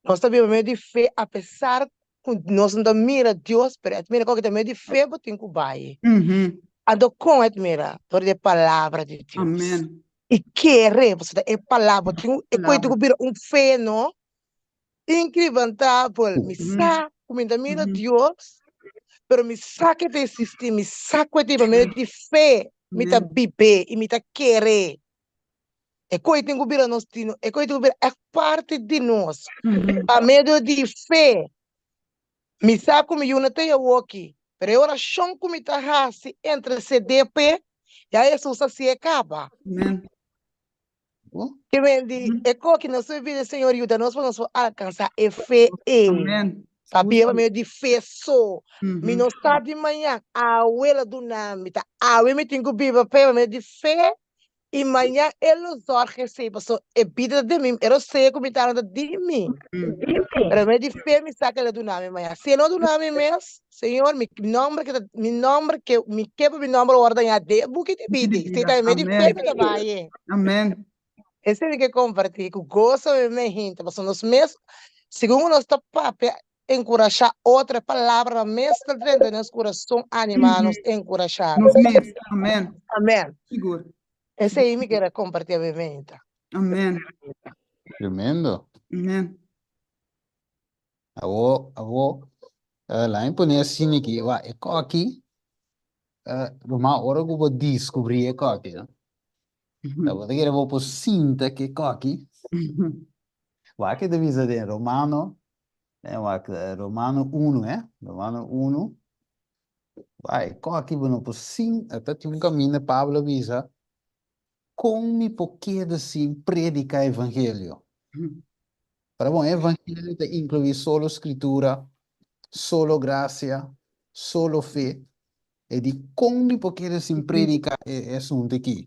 nos ta biba pa medio di fe apesar ku nos no ta mira Dios, pero e ta mira koke ta medio di fe bo tin ku bai. Anto kon e ta mira? Dor di e palabra di Dios. Amen. I kere, pasobra e palabra tin e koe tin ku bira un fe no. Inkrebantabel. Mi sa ku mi ta mira Dios, pero mi sa ku e ta eksistí, mi sa ku e ta pa medio di fe mi ta bib'é i mi ta kere. E kos tin ku bira nos, e kos tin ku bira ègt parti di nos. Pa medio di fe, mi sa ku mi yu no ta e awoki, pero e orashon ku mi ta hasi entre CDP, ya Hesus a hasié kaba. Ke men di e koki nos ta pidi Señor yuda nos pa nos por alkansa e fe ei. Pa biba pa medio di fe so. Mi no sa di mañan, awe lo duna mi, ta awe mi tin ku biba p'e pa medio di fe i mañan e lo zòrg esei pasobra e bida ta den mi, e rosea ku mi ta ta di mi. Pero pa medio di fe mi sa ku e lo duna mi mañan. Si e no duna mi mes, Señor, mi nòmber ke ta, mi nòmber ke, mi ke pa mi nòmber wòrdu dañá den e buki di bida. Si ta medio di fe mi ta bai e. Amen. Esei mi ke kompartí ku goso mi me hinta, pasobra nos mes, segun ku nos ta papia, enkurashá otro, e palabranan mes ta drenta den nos kurason, animá nos, enkurashá Nos nos. mes. Amen. Amen. Sigur. Esei mi kere kompartí awe mi hinta. Amen. Tremendo. Amen. Awo, awo, eh, laat me pone asina aki, wa, e koki, eh, ruman, ora ku bo diskubrí e koki, no? Ta bo ta kere bo por sinta ku e koki. Wak e ta bisa den Romano, eh, wak, Romano unu, eh, Romano unu, wa, e koki bo no por sin, ta tin un kaminda Pablo a bisa, kon mi por keda sin prediká evangelio? Para bon, evangelio ta inkluí solo Skritura, solo grasia, solo fe. E di kon mi por keda sin prediká e asuntu akí?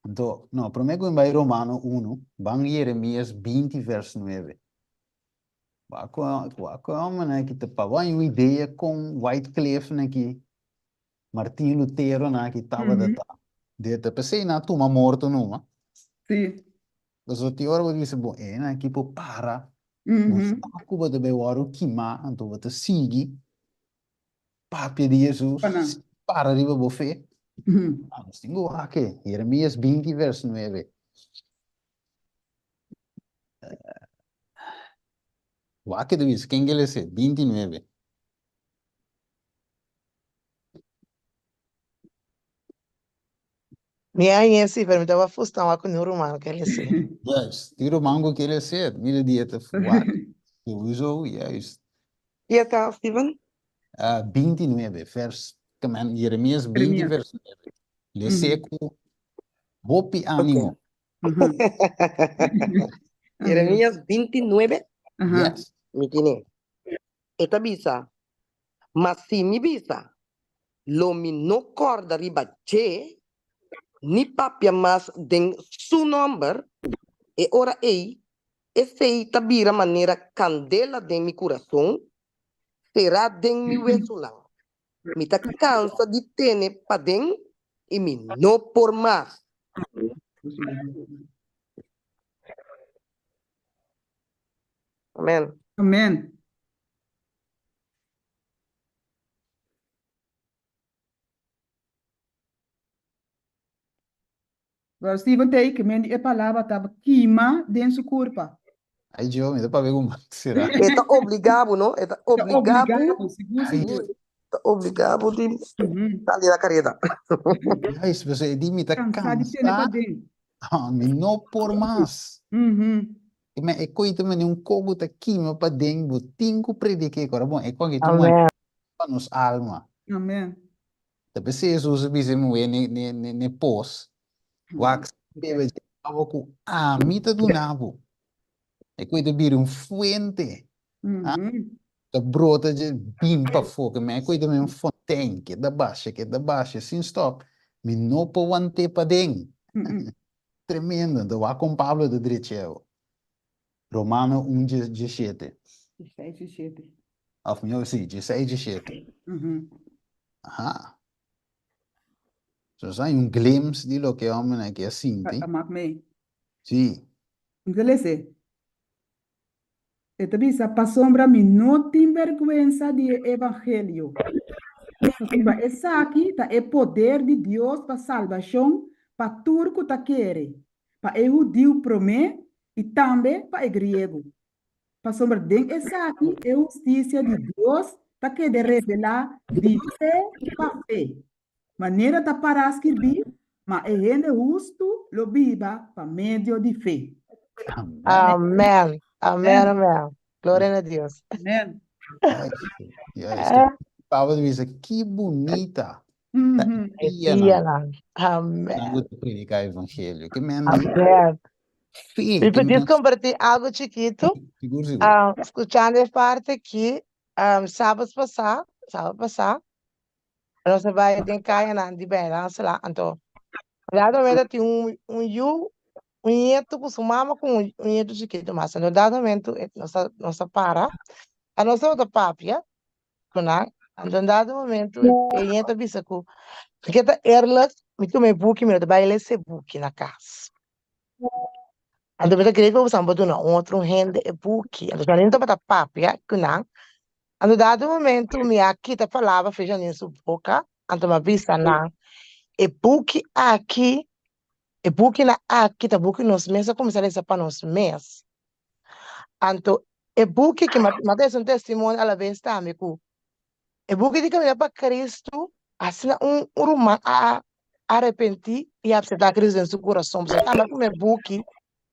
Anto, no, promé ku mi bai Romano unu, ban Jeremias 20 vers 9. Wak wak e hòmbernan akí ta pa bo haña un idea kon Wycliffe-nan akí, Martin Lutero-nan akí tabata ta. Ta p'esei nan a tuma morto numa. Sí. Pasobra tin ora bo ta bisa, bon, e nan aki por para, bo sa ku bo ta bai wòrdu kimá, anto bo ta sigui papia di Hesus, sigui para riba bo fe. Nos tin ku wak e, Jeremias 20 vers 9. Wak e ta bisa, ken ke lesa e? 29. Mi a haña si, pero mi tabata frustra wak ku niun ruman ke lese. Juist, tin ruman ku ke lese, mira di e ta wak. Sowieso, juist. Ki ta, Steven? 29, vers, Jeremias 20, vers 9. Lese ku hopi ánimo. Jeremias 29? Yes. Mi tene. E ta bisa, Ma si mi bisa, Lo mi no kòrda riba dje, ni papia mas den su nòmber, e ora ei esei ta bira manera kandela den mi kurason, será den mi wesunan. Mi ta kansa di tene paden i mi no por mas. Amen. Amen. Brother Steven ta ke men di e palabra taba kima den su kurpa. Ai Joe, mi ta papia ku Max sera. E ta obliga bo, no? E ta Ta obliga obliga bo. bo, sigur, sigur. Ta obliga bo di sali na kareda. Juist, pasobra e di mi ta Kansa di tene kansa, paden. mi no por mas. E men e koe ta mane un koku ta kima paden, bo tin ku predik'é. Ora bon, e koki ta Amen. pa nos alma. Amen. Ta p'esei Hesus a bisa e muhé n'e pos. Wak bebe dje awa ku ami ta duna bo. E koe ta bira un fuente. Ah, ta brota dje bin pafó. Ke men e koe ta un fontein ke ta basha, ke ta basha sin stop. Mi no por want'é paden. Tremendo. Anto wak kon Pablo ta drecha awo. Romano un djeshete. Djesei djeshete. Of mihó si, djesei djeshete. Aha. So sa un glimpse di loke e hombernan aki a sinti. A mak mee. Si. Mi ta lese. E ta bisa, Pasobra mi no tin bèrgwensa di e evangelio, pasobra esaki ta e poder di Dios pa salbashon pa tur ku ta kere, pa e hudiu promé i tambe pa e griego. Pasobra den esaki e hustisia di Dios ta keda revelá di fe pa fe, manera ta pará skirbí, Ma e hende hustu lo biba pa medio di fe. Amèn. Amèn, amèn. Gloria na Dios. Amèn. Juist. Pablo ta bisa, ki bunita ta e E pianan pianan. nan Amèn. ku ta prediká evangelio. Ke men di Amèn. fe, Mi ke podis men kompartí algu chikitu? Sigur, sigur. Ah, skuchando e parte aki, um, sábados pasá, sábado pasá, nos a bai den kayanan di Bijlandsla, anto dado momento tin un, un yu, un nieto ku su mama ku un, un nieto chikitu mas. Anto dado momento e- nos a, nos a para, a nos tabata papia ku nan, anto en dado momento e nieto a bisa ku, mi ke ta eerlijk, mi tuma e buki, mi no ta bai lesa e buki na kas. Anto mi ta kere ku boso por duna un otro hende e buki. Anto Janine tabata papia ku nan. Anto dado momento mi a kita palabra for Janine su boka, anto mi a bisa nan, e buki aki, e bukinan aki ta buki nos mes a kuminsá lesa pa nos mes. Anto e buki ki mi a ta hasi un testimonio alabes tambe ku E buki di Kaminda pa Kristu, asina un ruman a arepentí i apseptá Kristu den su kurason. Pasobra e tambe a tuma e buki,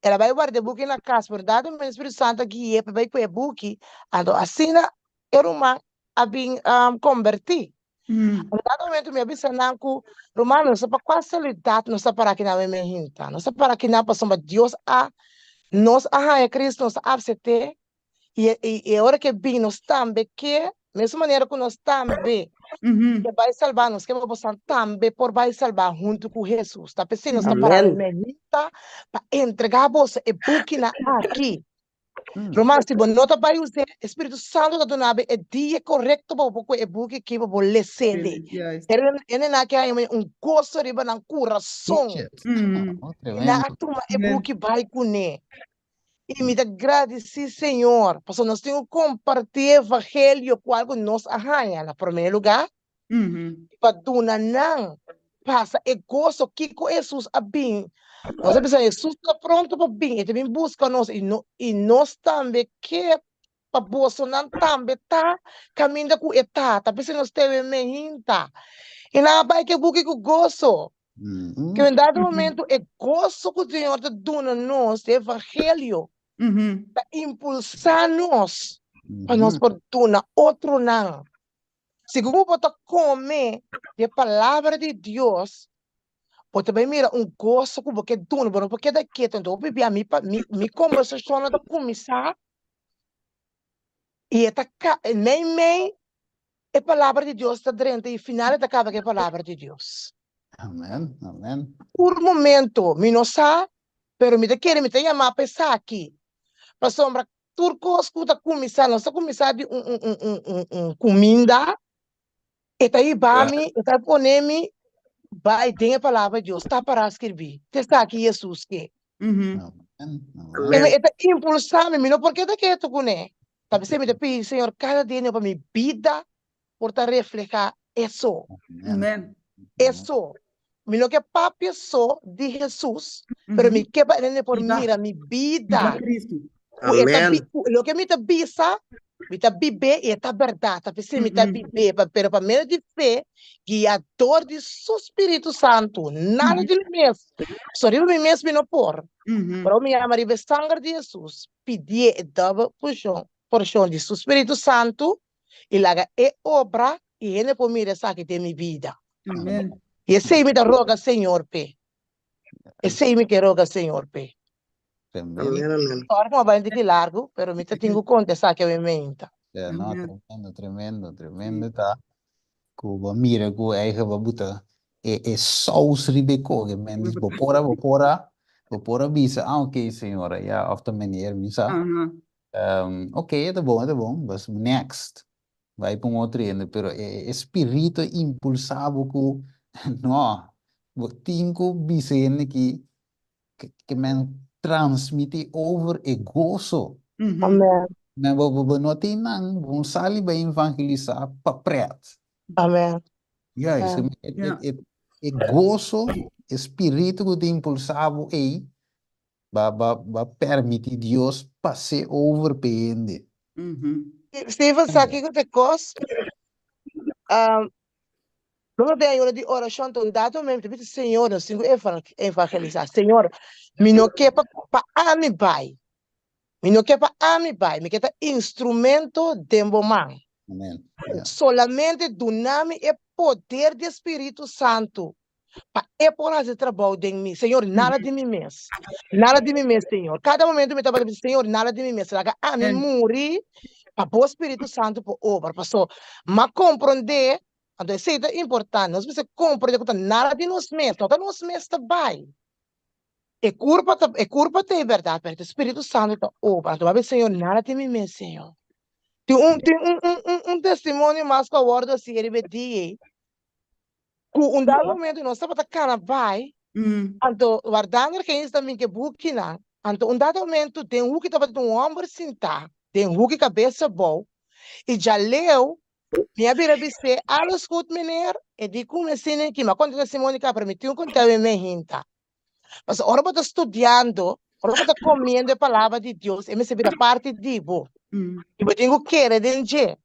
el a bai warda e buki na kas, pero dado momento Spiritu Santu a gui'é pa e bai ku e buki, anto asina e ruman a bin kombertí. Anto dado momento mi a bisa nan ku, Ruman, no sa pa kua salidat nos ta para akinan awe men hinta. Nos ta para akinan pasobra Dios a, nos a haña Kristu, nos a apsept'é, I e, i e ora ke bin nos tambe ke, mesun manera ku nos tambe ke bai salbá, nos ke pa bosan tambe por bai salbá huntu ku Hesus. Ta p'esei nos ta pará Amen. mehita pa entregá boso e bukinan aki. Ruman, si bo no ta bai us'é, e Spiritu Santu ta duna bo e dia korekto pa bo por kohe e buki aki pa bo les'é. Hendenan aki a haña un goso riba nan kurason. I nan a tuma e buki bai kuné. I mi ta gradisí Señor, pasobra nos tin ku kompartí e evangelio kual ku nos a haña na promé lugá, i pa duna nan pasa e goso kiko Hesus a bin. Nos a bisa Hesus ta pronto pa bin, e ta bin buska nos i no i nos tambe ke pa bosonan tambe ta kaminda ku e ta. Ta p'esei nos tebe mehinta. I nan a bai ku e buki ku goso. Ke un dado momento e goso ku Señor ta duna nos, e evangelio, ta impulsá nos pa nos por duna otronan. Segun ku bo ta kome di e palabra di Dios, bo ta bai mira un goso ku bo ke duna, bo no por keda ketu. Anto hopi bia mi pa mi mi kombersashonnan ta kuminsá i e ta ka meimei E palabra di Dios ta drenta i final e ta kaba ku e palabra di Dios. Amen, amen. Tur momento, mi no sa, pero mi ta kere mi ta yamá pa esaki. Pasobra tur kos ku ta kuminsá, nos ta kuminsá di un un un un un un kuminda, e ta hiba mi, e ta pone mi bai den e palabra di Dios, ta pará skirbí, ta esaki Hesus ke. Amen, amen. E ta impulsá mi, mi no por keda ketu kuné. Ta p'esei mi ta pidi Señor kada dia pa mi bida por ta reflehá eso. Amen. Eso. Mi no ke papia so di Hesus, pero mi ke pa hende por Biba. mira mi Biba bida. Cristo. Ku e ta Amen. bi- ku loke mi ta bisa, mi ta bib'é i e ta bèrdat. Ta p'esei mi ta bib'é, pa- pero pa medio di fe, guiá dor di su Spiritu Santu, nada di mi mes. So riba mi mes mi no por. Pero mi yama riba e sanger di Hesus. Pidié e dòbel porshon porshon di su Spiritu Santu i laga e obra i hende por mira esaki den mi bida. Amen. I esei mi ta roga Señor p'e. Esei mi ke roga Señor p'e. Tremendo. Amen, amen. Ora ku mi a bai un tiki largu, pero mi ta tin ku konta esaki awe meinta. Ja, no, Amen. tremendo, tremendo, tremendo ta. Ku bo mira ku eigen bo buta e, e saus riba e koge, men. Dus bo por a, bo por a, bo por a bisa, ah, oké, señora, ja, of ta meneer, mi sa. Aha. Um, oké, e ta bon, e ta bon, bas next. Bai pa un otro hende, pero e, e spirito impulsa bo ku, no, bo tin ku bisa hende ki, ke men transmiti over e goso. Amen. Men bo, bo, bo no tin nan, bo no sali bai evangelisa pa pret. Amen. Juist, Amen. e, Ja. e, e, e goso, e spirito ku ta impulsa bo ei, ba, ba, ba permiti Dios pase over pe hende. Steven sa kiko ta e kos? Um, nos a den ayuno di orashon ta un dado momento mi ta bisa Señor nos tin ku evangelisá. Señor, mi no ke pa pa ami bai. Mi no ke pa ami bai. Mi ke ta instrumento den bo man. Amen. Ja. Solamente duna mi e poder di e Spiritu Santu pa e por hasi trabou den mi. Señor, nada di mi mes. Nada di mi mes, Señor. Kada momento mi tabata bisa, Señor, nada di mi mes. Laga ami muri pa bo Spiritu Santu por obra. Paso, m'a komprondé, anto esei ta importante, nos mester komprondé ku ta nada di nos mes, no ta nos mes ta bai. E kurpa ta, e kurpa ta e bèrdat, pero ta Spiritu Santu ta obra. Anto m'a bisa, Señor, nada di mi mes, Señor. Tin un, tin un, un, un, un testimonio mas ku a wòrdu hasi riba e dia ei. Ku un dado momento nos tabata kana bai, anto wardando ergens ta bin ke bukinan, anto un dado momento den huki tabata un homber sintá den huki kabes abou, i djaleu mi a bira bis'é, Alles goed meneer? E di ku mi asina aki, mi a konta testimonio kaba, pero mi tin un kontá mi me hinta. Pasobra ora bo ta studiando, ora bo ta komiendo e palabra di Dios, e mester bira parti di bo, i bo tin ku kere den dje.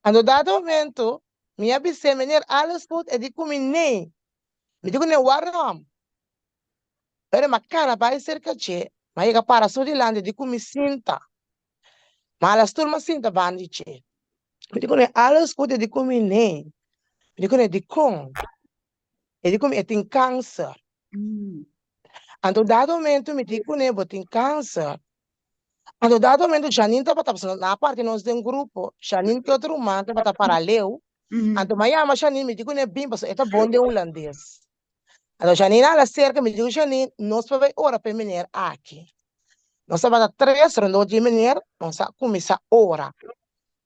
Anto dado momento Mi a bis'é, Meneer, alles goed? E di ku mi, Nee. Mi di kuné, Waarom? Pero mi a kana bai serka dje, mi a yega para su dilanti, e di ku mi, Sinta. Mi a hala stul, mi a sinta banda di dje. Mi di kuné, Alles goed? E di ku mi, Nee. Mi di kuné, Dikon? E di ku mi, E tin kanser. Anto dado momento mi di kuné, Bo tin kanser. Anto dado momento Janine tabata, pasobra nan a parti nos den grupo, Janine ku e otro ruman tabata para leu, anto mi a yama Janine, mi di kuné bin pasobra e ta bon den hulandes. Anto Janine a hala serka, mi di ku Janine, nos por bai ora pa e meneer aki. Nos tabata tres rondó di e meneer, nos a kuminsá ora.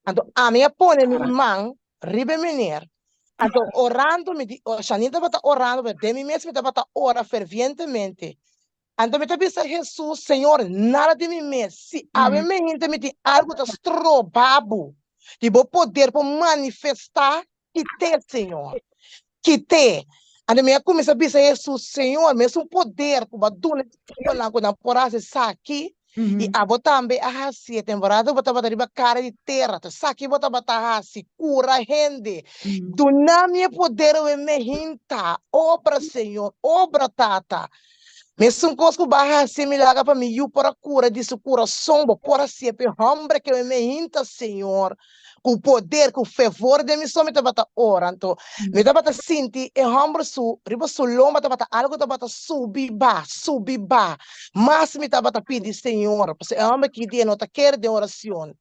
Anto ami a pone mi man riba e meneer, anto orando mi di, Janine tabata orando, pero den mi mes mi tabata ora fervientemente. Anto mi ta bisa Hesus, Señor, nada di mi mes. Si awe mehinte mi tin algu ta stroba bo di bo poder por manifestá, kit'é, Señor. Kit'é. Anto mi a kuminsá bisa Hesus, Señor, mesun poder ku bo a duna e disipelnan ku nan por hasi esaki, i abo tambe a hasié. Temporada ku bo tabata riba kara di tera, ta esaki bo tabata hasi, kura hende. Duna mi e poder awe mehinta. Obra, Señor, obra, Tata. Mesun kos ku bo a hasi milager pa mi yu por a kura di su kurason, bo por hasié pa e hòmber ke mi hinta, Señor, ku poder, ku fervor den mi so mi tabata ora. Anto mi tabata sinti e hòmber su riba su lomba tabata algu tabata subi ba, subi ba. Mas mi tabata pidi Señor, pasobra e hòmber ki dia no ta kere den oracion.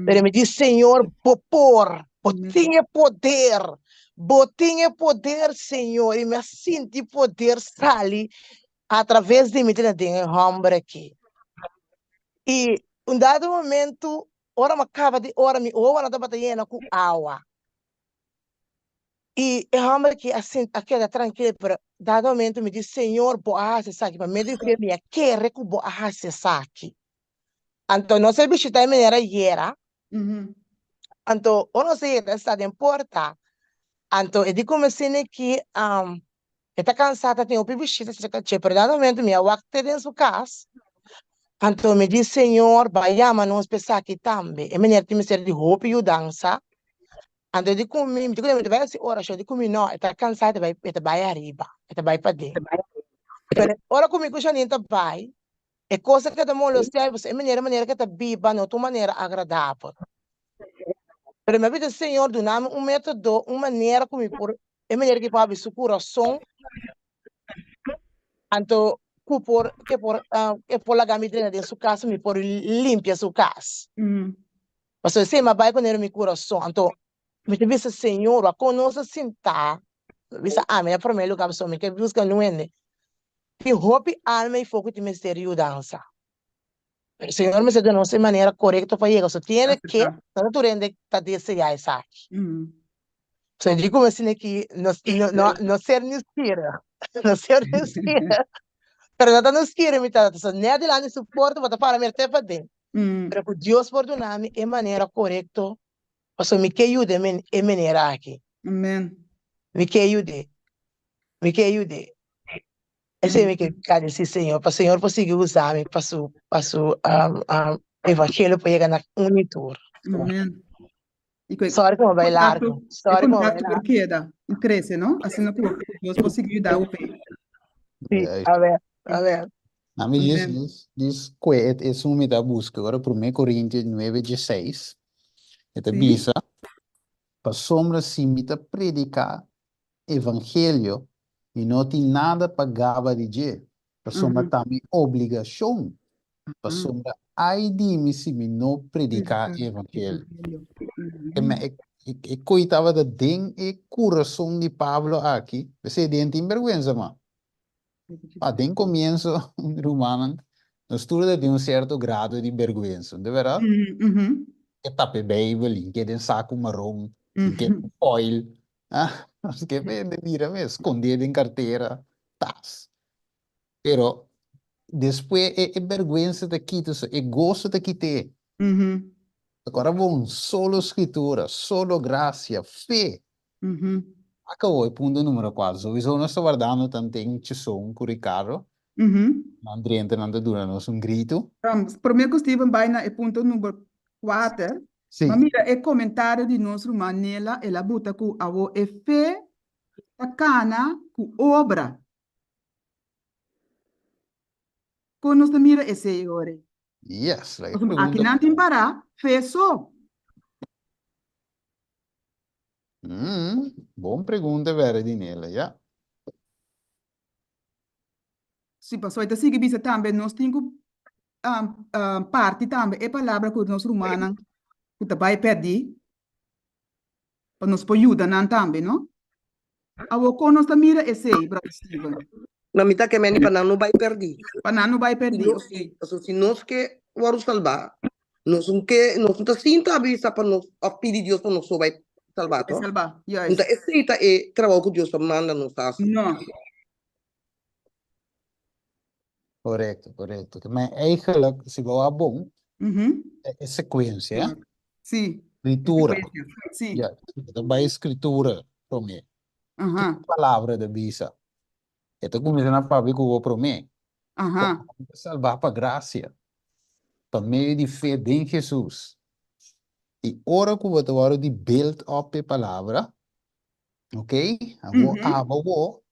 Pero mi di, Señor, bo por, bo tin e poder. Bo tin e poder, Señor, i mi a sinti poder sali a traves di mi den e hòmber aki. I un dado momento, ora mi a kaba di ora, mi wowonan tabata yena ku awa. I e hòmber aki a sinti, a keda trankil, pero dado momento mi di, Señor, bo a hasi esaki, pa medio di fe mi a kere ku bo a hasi esaki. Anto nos a bishita e meneer ayera, Anto ora nos a yega sta den porta, anto e di ku mi sini ki e ta kansa ta tin hopi bishita serka dje, pero dado momento mi a wak te den su kas, anto mi di Señor bai yama nos pa esaki tambe, e meneer tin mester di hopi yudansa, anto e di ku mi, mi di ku mi ta bai hasi orashon, e di ku mi no, e ta kansa e ta bai e ta bai ariba, e ta bai paden. Pero ora ku mi ku Janine ta bai, E cosa ke ta molestia mi pasobra e manera manera ke ta biba no ta un manera agradabel. Pero mi a pidi Señor duna mi un metodo, un manera ku mi por e manera ke por habri su kurason. Anto ku por ke por e por laga mi drenta den su kas mi por limpia su kas. Pasobra esei mi a bai ku mi kurason. Anto mi ta bisa Señor wak kon nos a sintá, mi bisa ami na promé lugá pasobra mi ke buska un hende. Tin hopi alma ei for ku tin mester yudansa. Pero Señor mester duna nos e manera korekto pa yega. So tiene ke, no ta tur hende ta deseá esaki. So di kuma asina ki nos no no no ser nieuwsgierig. No ser nieuwsgierig. Pero no ta nieuwsgierig mi ta so net dilanti su porta bo ta para mira te paden. Pero ku Dios por duna mi e manera korekto pasobra mi ke yuda e e manera aki. Amen. Mi ke yud'é. Mi ke yud'é. Esei mi ke gradisí Señor pa Señor por sigui usa mi pa su pa su evangelio por yega na un i tur. Amen. Y cu e Sorry ku mi bai contacto, largu. e Sorry ku mi bai contacto por largu. keda y crece, no? Asina cu Dios por sigui yuda bo p'e. Sí, amen, amen. Ami djis, Amen. djis, djis kue et esun mi ta buska ora Promé Korintio nuebe dieseis e ta Sí. bisa, Pasobra si mi ta prediká evangelio, mi no tin nada pa gaba di dje, pasobra ta mi obligashon, pasobra ai di mi si mi no prediká e evangelio. E koi tabata den e kurason di Pablo aki, p'esei den tin bèrgwensa mas. Pa den komienso, rumannan, nos tur ta tin un sierto grado di bèrgwensa, no ta bèrdat? Ke tapa e Beibel, hink'é den saku maron, hink'é den foil, ah, nos ke bende mira mes, skond'é den kartera, tas. Pero despues e e bèrgwensa ta kita, so e goso ta kit'é. Akora bon, solo Skritura, solo grasia, fe. Akabó e punto numero kuater. Sowiso nos ta wardando tanten Chesón ku Ricardo. Nan drenta nan ta duna nos un gritu. Promé ku Steven bai na e punto number kuater, Sí. m'a mira e komentario di nos ruman Nela, el a buta ku awor e fe ta kana ku obra. Kon nos ta mira esei ora? Yes, like e Pasobra pregunta. akinan tin pará fe so. Mm, bon pregunta bere di Nela, ya. Sí, pasobra e ta sigui bisa tambe nos tin ku parti tambe e palabra ku nos rumannan ku ta bai pèrdí, pa nos por yuda nan tambe, no? Awor kon nos ta mira esei, bròder Steven? No, mi ta ke meni pa nan no bai pèrdí. Pa nan no bai pèrdí, Si nos, oké. pasobra si nos ke wòrdu salbá, nos no ke, nos no ta sinta bisa pa nos òf pidi Dios pa nos so bai salbá, Bai tòg? salbá, No ta juist. esei ta e trabou ku Dios ta manda nos hasi. No. Korekto, korekto. Ma eigenlijk, si bo a bon, e sekuensia, eh? Sí. Skritura. Sekuensia, sí. Ja, ta bai skritura promé. Aha. Ki palabra ta bisa? E ta kuminsá na papia ku bo promé. Aha. Bo ta salbá pa grasia, pa medio di fe den Hesus. I ora ku bo ta wòrdu di build up e palabra, Ok, awor abo bo,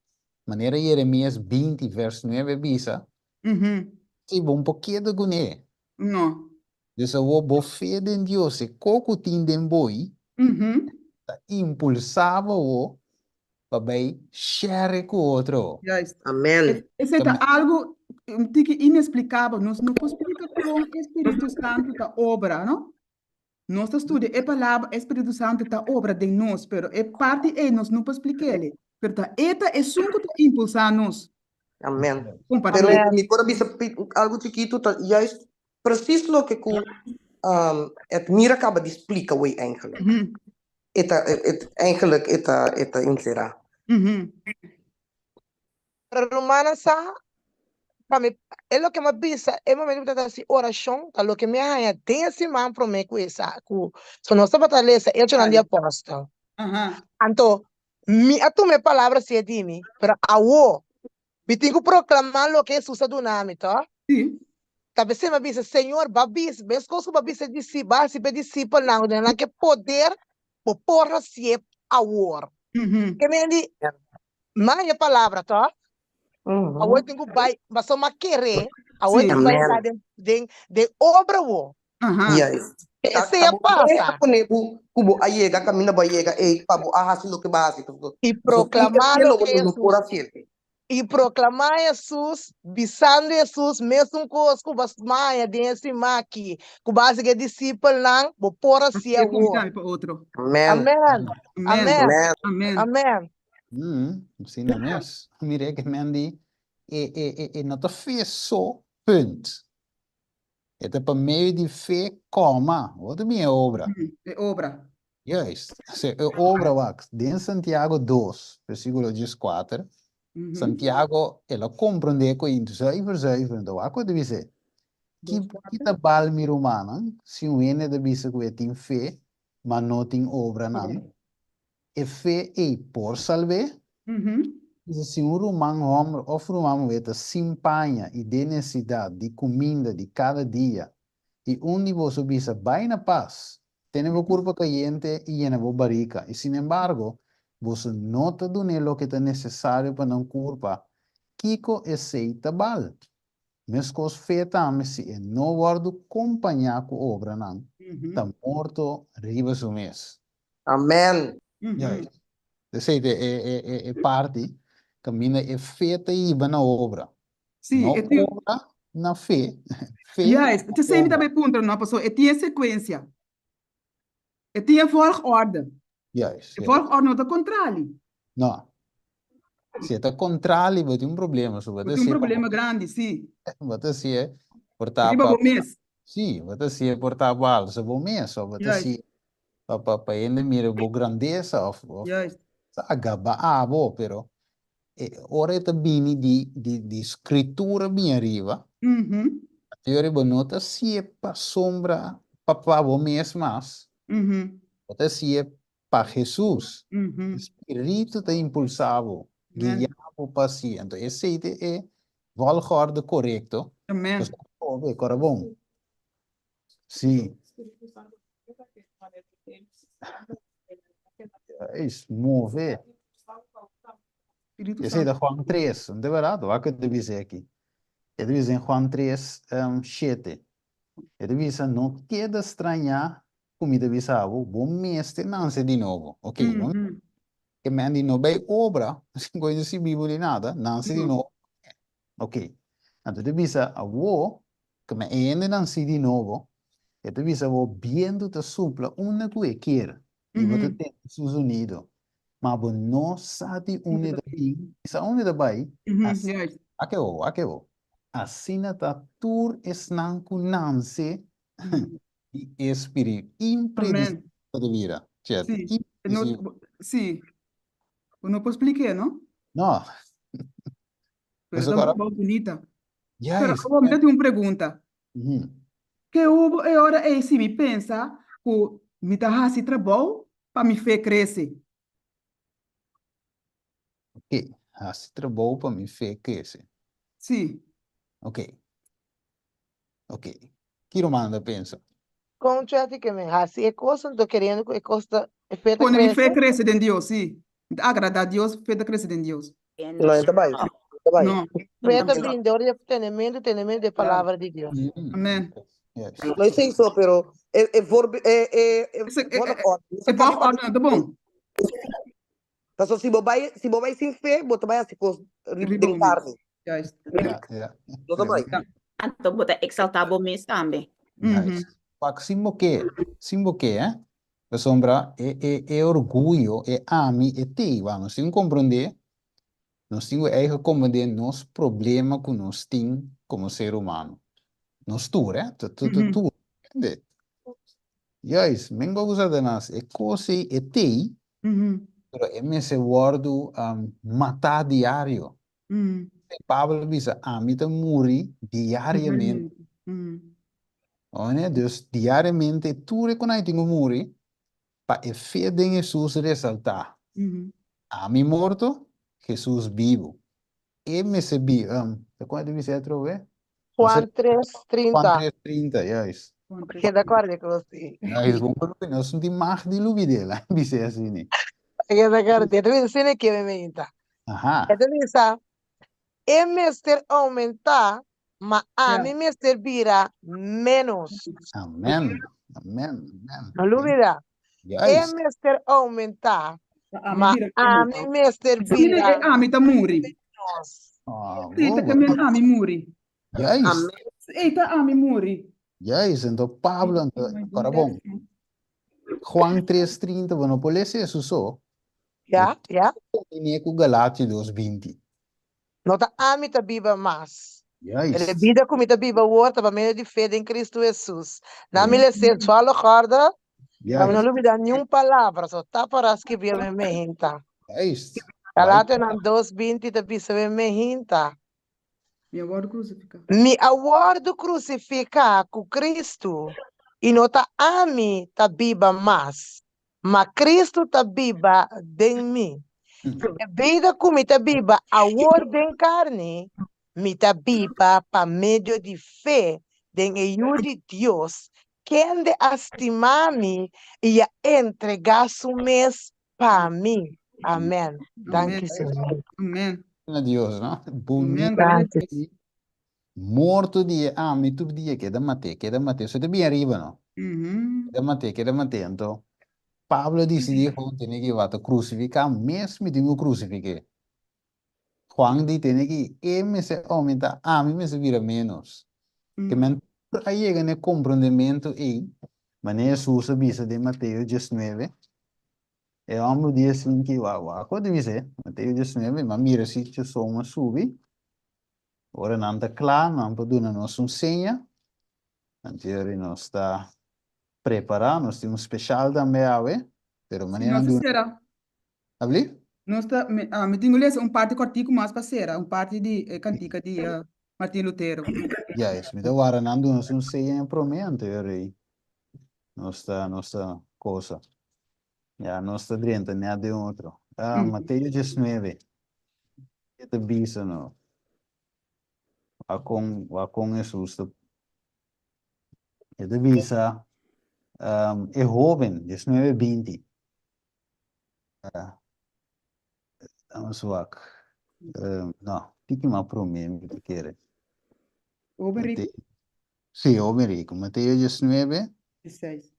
manera Jeremias 20 vers 9 bisa, si bo un por keda kuné. No. Dus awor bo fe den Dios, e ko ku tin den boi, ta impulsá bo awor pa bai share ku otro. Juist. Amen. Esei ta algu un tiki inesplikabel. Nos no por splika kon e Spiritu Santu ta obra, no? Nos ta studia e Palabra, e Spiritu Santu ta obra den nos, pero e parti ei nos no por splik'el. Pero ta E ta esun ku ta impulsá nos. Amen. Kompartí. Pero mi por a bisa algu chikitu ta juist precies loke ku Edmira kaba di splika wei eigenlijk. E ta eigenlijk e ta e ta enserá. Pero rumannan sa, pa mi, e loke mi a bisa e momento mi tabata hasi orashon ta loke mi a haña den e siman promé ku esa ku so nos tabata lesa Echonan di Apòstel. Anto mi a tuma e palabra si e di mi, pero awo mi tin ku proklamá loke Hesus a duna mi, tò? Ta p'esei mi a bisa, Señor, bo a bisa, meskos ku bo a bisa e disipel, bo a hasi pa e disipelnan ku duna nan ke poder, bo por hasié awor. Ke men di, M'a e palabra to. Awor tin ku bai, paso m'a kere, awor tin ku bai sa den den den obra wo. Juist. Esei a Ta bo fe pasa. a pone bo ku bo a yega kaminda bo a yega ei pa bo a hasi loke bo a hasi. I proklamá Pasobra sin e fe lo loke bo no por Hesus hasié. I proklamá Hesus, bisando Hesus mesun kos ku bo a haña den e siman aki, ku base ku e disipelnan, bo por hasié Hasié ku mi awor. tambe pa otro. Amen. Amèn. Amèn. Amèn. Amèn. Amèn. Asina mes. Mira ke men di, e, e, e, e no ta fe so, punt. E ta pa medio di fe, koma. Bo ta bin e obra. E obra. Juist. Se e obra wak, den Santiago 2, versículo 14, Santiago el a comprende cu in zuiver zuiver, anto wak cu e ta bisa, Ki ki ta bal mi rumannan si un hende ta bisa cu e tin fe, ma no tin obranan? E fe ei por salb'é? Bisa si un ruman hòmber òf ruman muhé ta sin paña i den nesesidat di kuminda di kada dia, i un di boso bisa, Bai na pas, tene bo kurpa kayente i yena bo barika, i sinembargo, boso no ta dun'é loke ta nesesario pa nan kurpa, kiko esei ta bal? Meskos fe tambe, si e no wòrdu kompañá ku obranan, ta morto riba su mes. Amen. Juist. Esei ta e parti kaminda e fe ta hiba na obra. Sí, No e tin. obra na fe, fe Juist, na esei mi obra. ta bai puntra no, pasobra e tin e sekuensia. E tin e volgorde. Juist, E juist. volgorde no ta kontrali. No. Si e ta kontrali, bo tin un problema. So bo Bo ta tin un hasié pa bo problema grandi, sí. Bo ta hasié por ta Riba pa bo mes. Sí, bo ta hasié por ta pa alsa bo mes, of bo ta Juist. hasié pa pa pa hende mira bo grandesa of of Juist. sa gaba abo, pero e ora e ta bini di di di scritura bin ariba, anto bo no ta hasié pasobra pa pa bo mes mas, bo ta hasié pa Hesus. E Spiritu ta impulsá bo, guiá bo pa hasié. Anto esei ta e volgorde korekto. Amen. Pasobra e kora bon. Sí. Juist, move. Spiritu Esei Santu. ta Juan 3, no ta bèrdat? Wak e ta bisa aki. E ta bisa den Juan 3, 7. E ta bisa, No keda strañá ku mi ta bisa bo, bo mester nanse di nobo. Ok, bo ke men di no bai obra, sin ku e no sirbi bo di nada, nanse di nobo. Ok, anto e ta bisa awor, ku men e hende nansi di nobo, e ta bisa bo bientu ta supla unda ku e kier, i bo ta tende su zonido, ma bo no sa di unda e ta bin, i sa unda e ta bai, asina, wak e bo, wak e bo, asina ta tur esnan ku nanse di e spiritu, impredisibel bo ta bira, cierto? Impredisibel. Sí, bo no por splik'é, no? No. Pero Pasobra ta ora. un trabou bunita. Pero Juist. awor mi ta tin un pregunta. Ke hubo e ora ei si mi pensa ku mi ta hasi trabou pa mi fe krese? Oké, hasi trabou pa mi fe krese. Sí. Oké. Oké. Ki ruman ta pensa? Kon Chetty ke men hasi e kos anto keriendo ku e kos ta e fe ta Pone mi fe krese? krese den Dios, sí. Mi ta agradá Dios, fe ta krese den Dios. No, e ta bai. E ta bai. No. Fe ta bini dor di tenementu, tenementu di e palabra di Dios. Amen. Yes. No esei so, pero e e voorbe e e e Ese- e- e- volgorde. E volgorde no ta bon. Pasobra si bo bai si bo bai sin fe, bo ta bai hasi kos Riba den bo mes. karni. Juist. Ja, ja. No ta bai. Anto bo ta exaltá bo mes tambe. Juist. Pak sin bo ke, sin bo ke, eh. Pasobra e e e orguyo, e ami, e te, wak nos tin ku komprondé, nos tin ku eigen komprondé nos problema ku nos tin komo ser humano. Nos tur, eh, tur tur tur, entiende? Juist, men ku Satanas, e kos ei e tei, pero e mester wòrdu matá diario. Pablo a bisa, ami ta muri diariamente. Oye, dus diariamente tur e konai tin ku muri pa e fe den Hesus resaltá. Ami morto, Hesus bibu. E mester bi, ta kon e ta bisa atrobe? Juan 3, Juan 30. 3, 30, juist. Keda kòrda ku si. Juist, bon pa lubidé. Nos no tin mag di lubidé, laat mi bis'é asina. Keda kòrda. E ta bisa asina ke mi meinta. Aha. E ta bisa, e mester oumentá, ma ami mester bira ménos. Amen, amen, amen. No lubidá. E Juist. mester oumentá, ma ami mester Asina bira e ami ta muri. ménos. Dios. Ah, Ei ta bo, ke men ami muri. Juist, Amen. Ei ta ami muri. juist. Anto Pablo, anto, ora bon. Juan 3:30, bo no por lesa eso so. Ja, ja. Kombiné ku Galatio 2:20. No ta ami ta biba mas. Juist. E bida ku mi ta biba awor ta pa medio di fe den Kristu Hesus. Na mi les'é volgorde, pa mi no Juist. lubidá niun palabra, so ta para skibié mi mehinta. Juist. Galationan 2:20 ta bisa mi mehinta. Mi a wòrdu krusifiká. Mi a wòrdu krusifiká ku Kristu, i no ta ami ta biba mas, ma Kristu ta biba den mi. E bida ku mi ta biba awor den karni, mi ta biba pa medio di fe den e Yu di Dios, kende a stima mi i a entregá su mes pa mi. Amèn. Danki, Señor. Amèn. Na Dios, no? Bunita. Danki. Morto di e ami tur dia keda mat'é, keda mat'é. So ta bien ariba, no? Keda mat'é, keda mat'é. Anto, Pablo a disidí ku tene ki wak ta krusifiká mes mi tin ku krusifik'é. Juan di tene ki e mester oumentá, ami mester bira ménos. Ke men tur a yega na e komprondementu ei, manera Hesus a bisa den Mateo diesnuebe, E hòmber di esun ki wak wak ku ta bis'é, Mateo diesnuebe, mi a mira si Chesou a subi, ora nan ta kla, nan por duna nos un seña, anterior nos ta prepará, nos tin un speshal tambe awe, pero manera nan Nos ta duna. sera. Abli? Nos ta, mi, ah, mi tin ku lesa un parti kòrtiku mas pa sera, un parti di e kantika di Martin Lutero. Juist, mi ta wara nan duna nos un seña promé anterior ei. Nos ta, nos ta cosa. Ya, nos ta drenta net den otro. Ah, Mateo 19. E ta bisa no. Wa kon, wa kon Hesus ta. E ta bisa um, e hoben, 19, 20. Uh, vamos wak. Um, no, tiki mas promé mi ta kere. Hoben riku. Sí, hoben riku. Mateo 19. 16.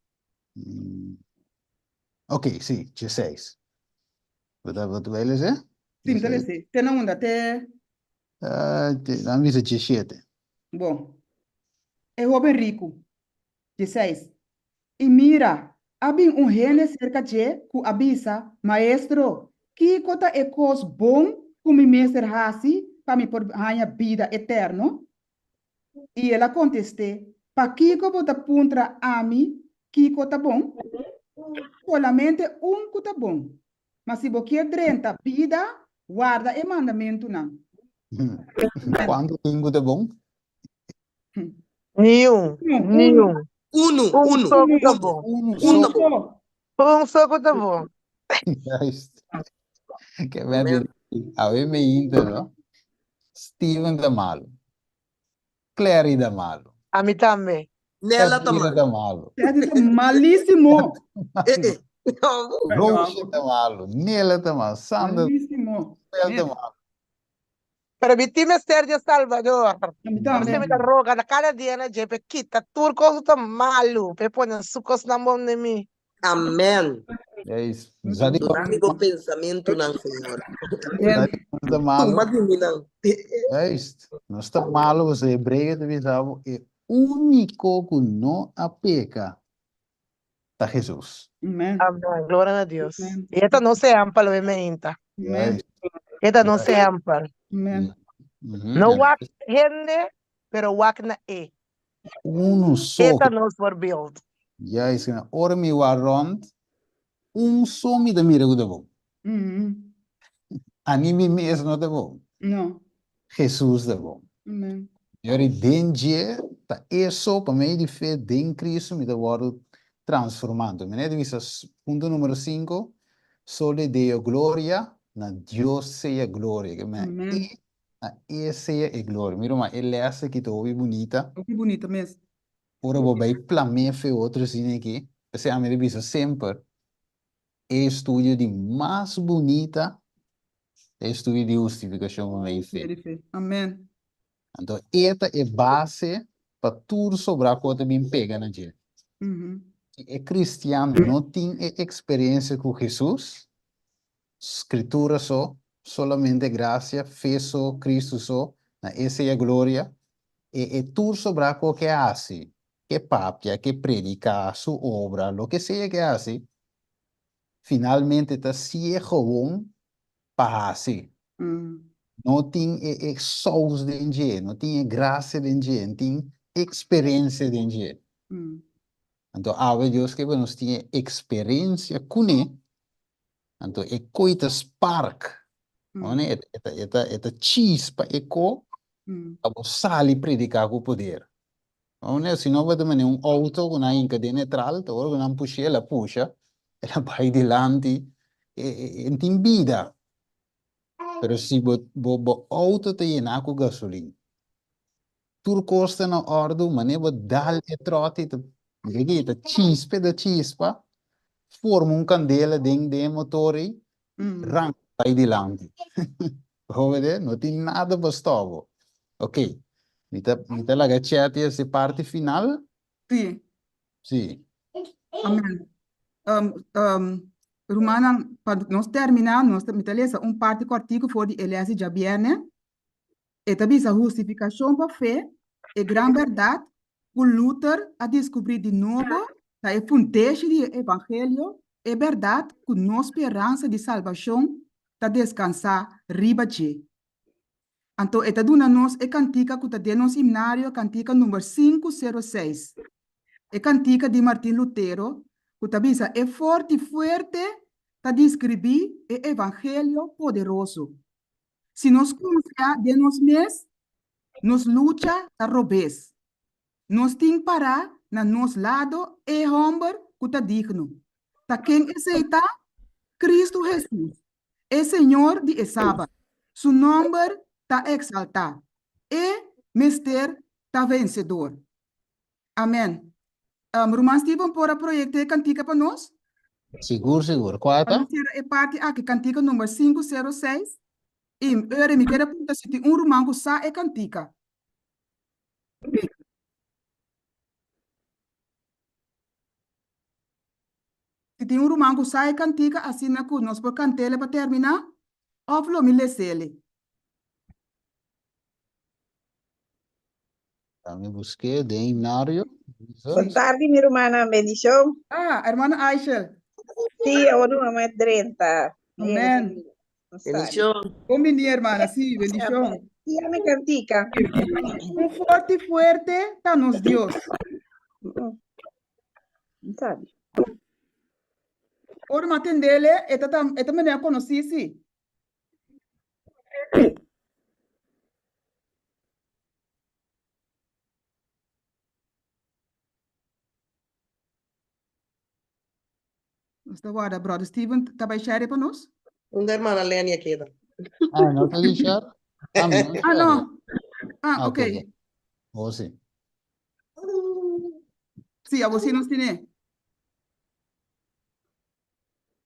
Ok, sí, 16. Bo ta, bo ta bai lese? Sí, mi ta lese. Te na unda? Te. Uh, te, nan bisa 17. Bon. E hoben riku. 16. I mira, a bin un hende serka dje ku a bisa, Maestro, kiko ta e kos bon ku mi mester hasi pa mi por haña bida eterno? I el a kontest'é, Pakiko bo ta puntra ami kiko ta bon? Solamente un ku ta bon. Ma si bo kier drenta bida, warda e mandamentunan. Kuantu tin ku ta bon? Niun, niun. Unu, Un unu. so ku ta bon. Unu Un ta so. bon. Un so ku ta bon. Juist. Ke men awe me inta, no? Steven ta malu. Clary ta malu. Ami tambe. Nella ta Elvira malu. ta malu. Teddy ta malísimo. Eh, eh. Roosje ta malu. Nella ta malu. Sandra Malísimo. ta malu. Pero mi tin mester di e Salvador. Ami Por tambe. eso mi ta roga na kada dia na dje p'e kita tur kos ku ta malu, p'e pone su kosnan bon den mi. Amen. Juist. Sa di Duna mi bo pensamentunan, Señor. Sa di nos ta malu. Tuma di mi nan. Juist. Nos ta malu pasobra Hebreo ta bisa bo e úniko ku no a peka ta Hesus. Amen. Amen. Gloria na Dios. Amen. I e ta nos ehèmpel awe meinta. Amen. Juist. E ta nos ehèmpel. Amen. No wak hende, pero wak na e. Unu so. E ta nos voorbeeld. Juist. Ora mi wak rònt, un so mi ta mira ku ta bon. Ani mi mes no ta bon. No. Hesus ta bon. Amen. Yori den dje ta eso pa medio di fe den Cristo mi ta wòrdu transformá. Anto mi ta bisa punto numero sinku, Soli Deo gloria, na Dios sea gloria. Ke men Amen. e na e sea e gloria. Mira ma e lès aki ta hopi bunita. Hopi bunita mes. Ora bo bai plam'é fe otro asina aki, p'esei ami ta bisa semper, e estudio di mas bunita ta e estudio di hustifikashon pa medio di fe. Medio di fe. Amen. Anto e ta e base pa tur sobrá ku ta bin pega na dje. Si e kristian no tin e eksperensia ku Hesus, Skritura so. Solamente grasia, fe so, Cristo so, na E sea gloria. E e tur sobrá ku ke hasi, ke papia, ke prediká, su obra, loke sea ke hasi, finalmente ta si'e gewoon pa hasi. No tin e e sous den dje, no tin e grasia den dje, no tin eksperensia den dje. Anto awe Dios ke pa nos tin e eksperensia kuné, anto e koi ta spark, no? E ta e ta e ta chispa e ko pa bo sali prediká ku poder. No? Si no bo ta manera un outo ku nan hinka den netral, ta ora ku nan push'é el a pusha, el a bai dilanti, e e tin bida. Pero si bo bo bo outo ta yená ku gasolin, tur kos ta na òrdu, manera bo dal e tròt i ta mira aki, ta chispa, e ta chispa, forma un kandela den den e motor ei, ranka bai dilanti. Bo wede? No tin nada pa stòp bo. Ok, mi ta mi ta laga Chetty hasi parti final. Sí. Sí. Amen. Um, um, rumannan, pa nos terminá, nos ta, mi ta lesa un parti kòrtiku for di e lès di djabièrnè. E ta bisa hustifikashon pa fe, e gran bèrdat ku Luther a deskubrí di nobo ta e fundeshi di e evangelio, e bèrdat ku nos speransa di salbashon ta deskansá riba dje. Anto e ta duna nos e kantika ku ta den nos himnario, kantika number 506. E kantika di Martin Lutero ku ta bisa e forti fuerte ta deskribí e evangelio poderoso. Si nos konfia den nos mes, nos lucha ta robes. Nos tin pará na nos lado e hòmber ku ta digno. Ta ken esei ta? Kristu Hesus, e Señor di e Sabat. Su nòmber ta eksaltá. E mester ta vensedor. Amèn. Ruman Steven por a proyekta e kantika pa nos? Sigur, sigur. Kua Pa ta? nos sera e parti aki, kantika number 506. I ora mi kere punta si tin un ruman ku sa e kantika. Si tin un ruman ku sa e kantika asina ku nos por kant'ele pa terminá, òf lo mi les'ele. Dame busk'é den himnario. Bon tardi, mi rumannan. Bendishon. Ah, hermana Aishel. Sí, awor no mama drenta. Amen. Bendishon. Bon bini, hermana. Sí, bendishon. Tia mi kantika. Un forti fuerte ta nos Dios. Sabi. Ora mi a tendele, e ta e ta manera konosí, sí. Nos ta warda brother Steven ta bai share pa nos. Unda hermana Leni a keda? Ah, no ta di share? Ah, mi no Ah, no. share. Ah, Ah, ok. ok. Oh, sí. Sí, abo sí nos tiene.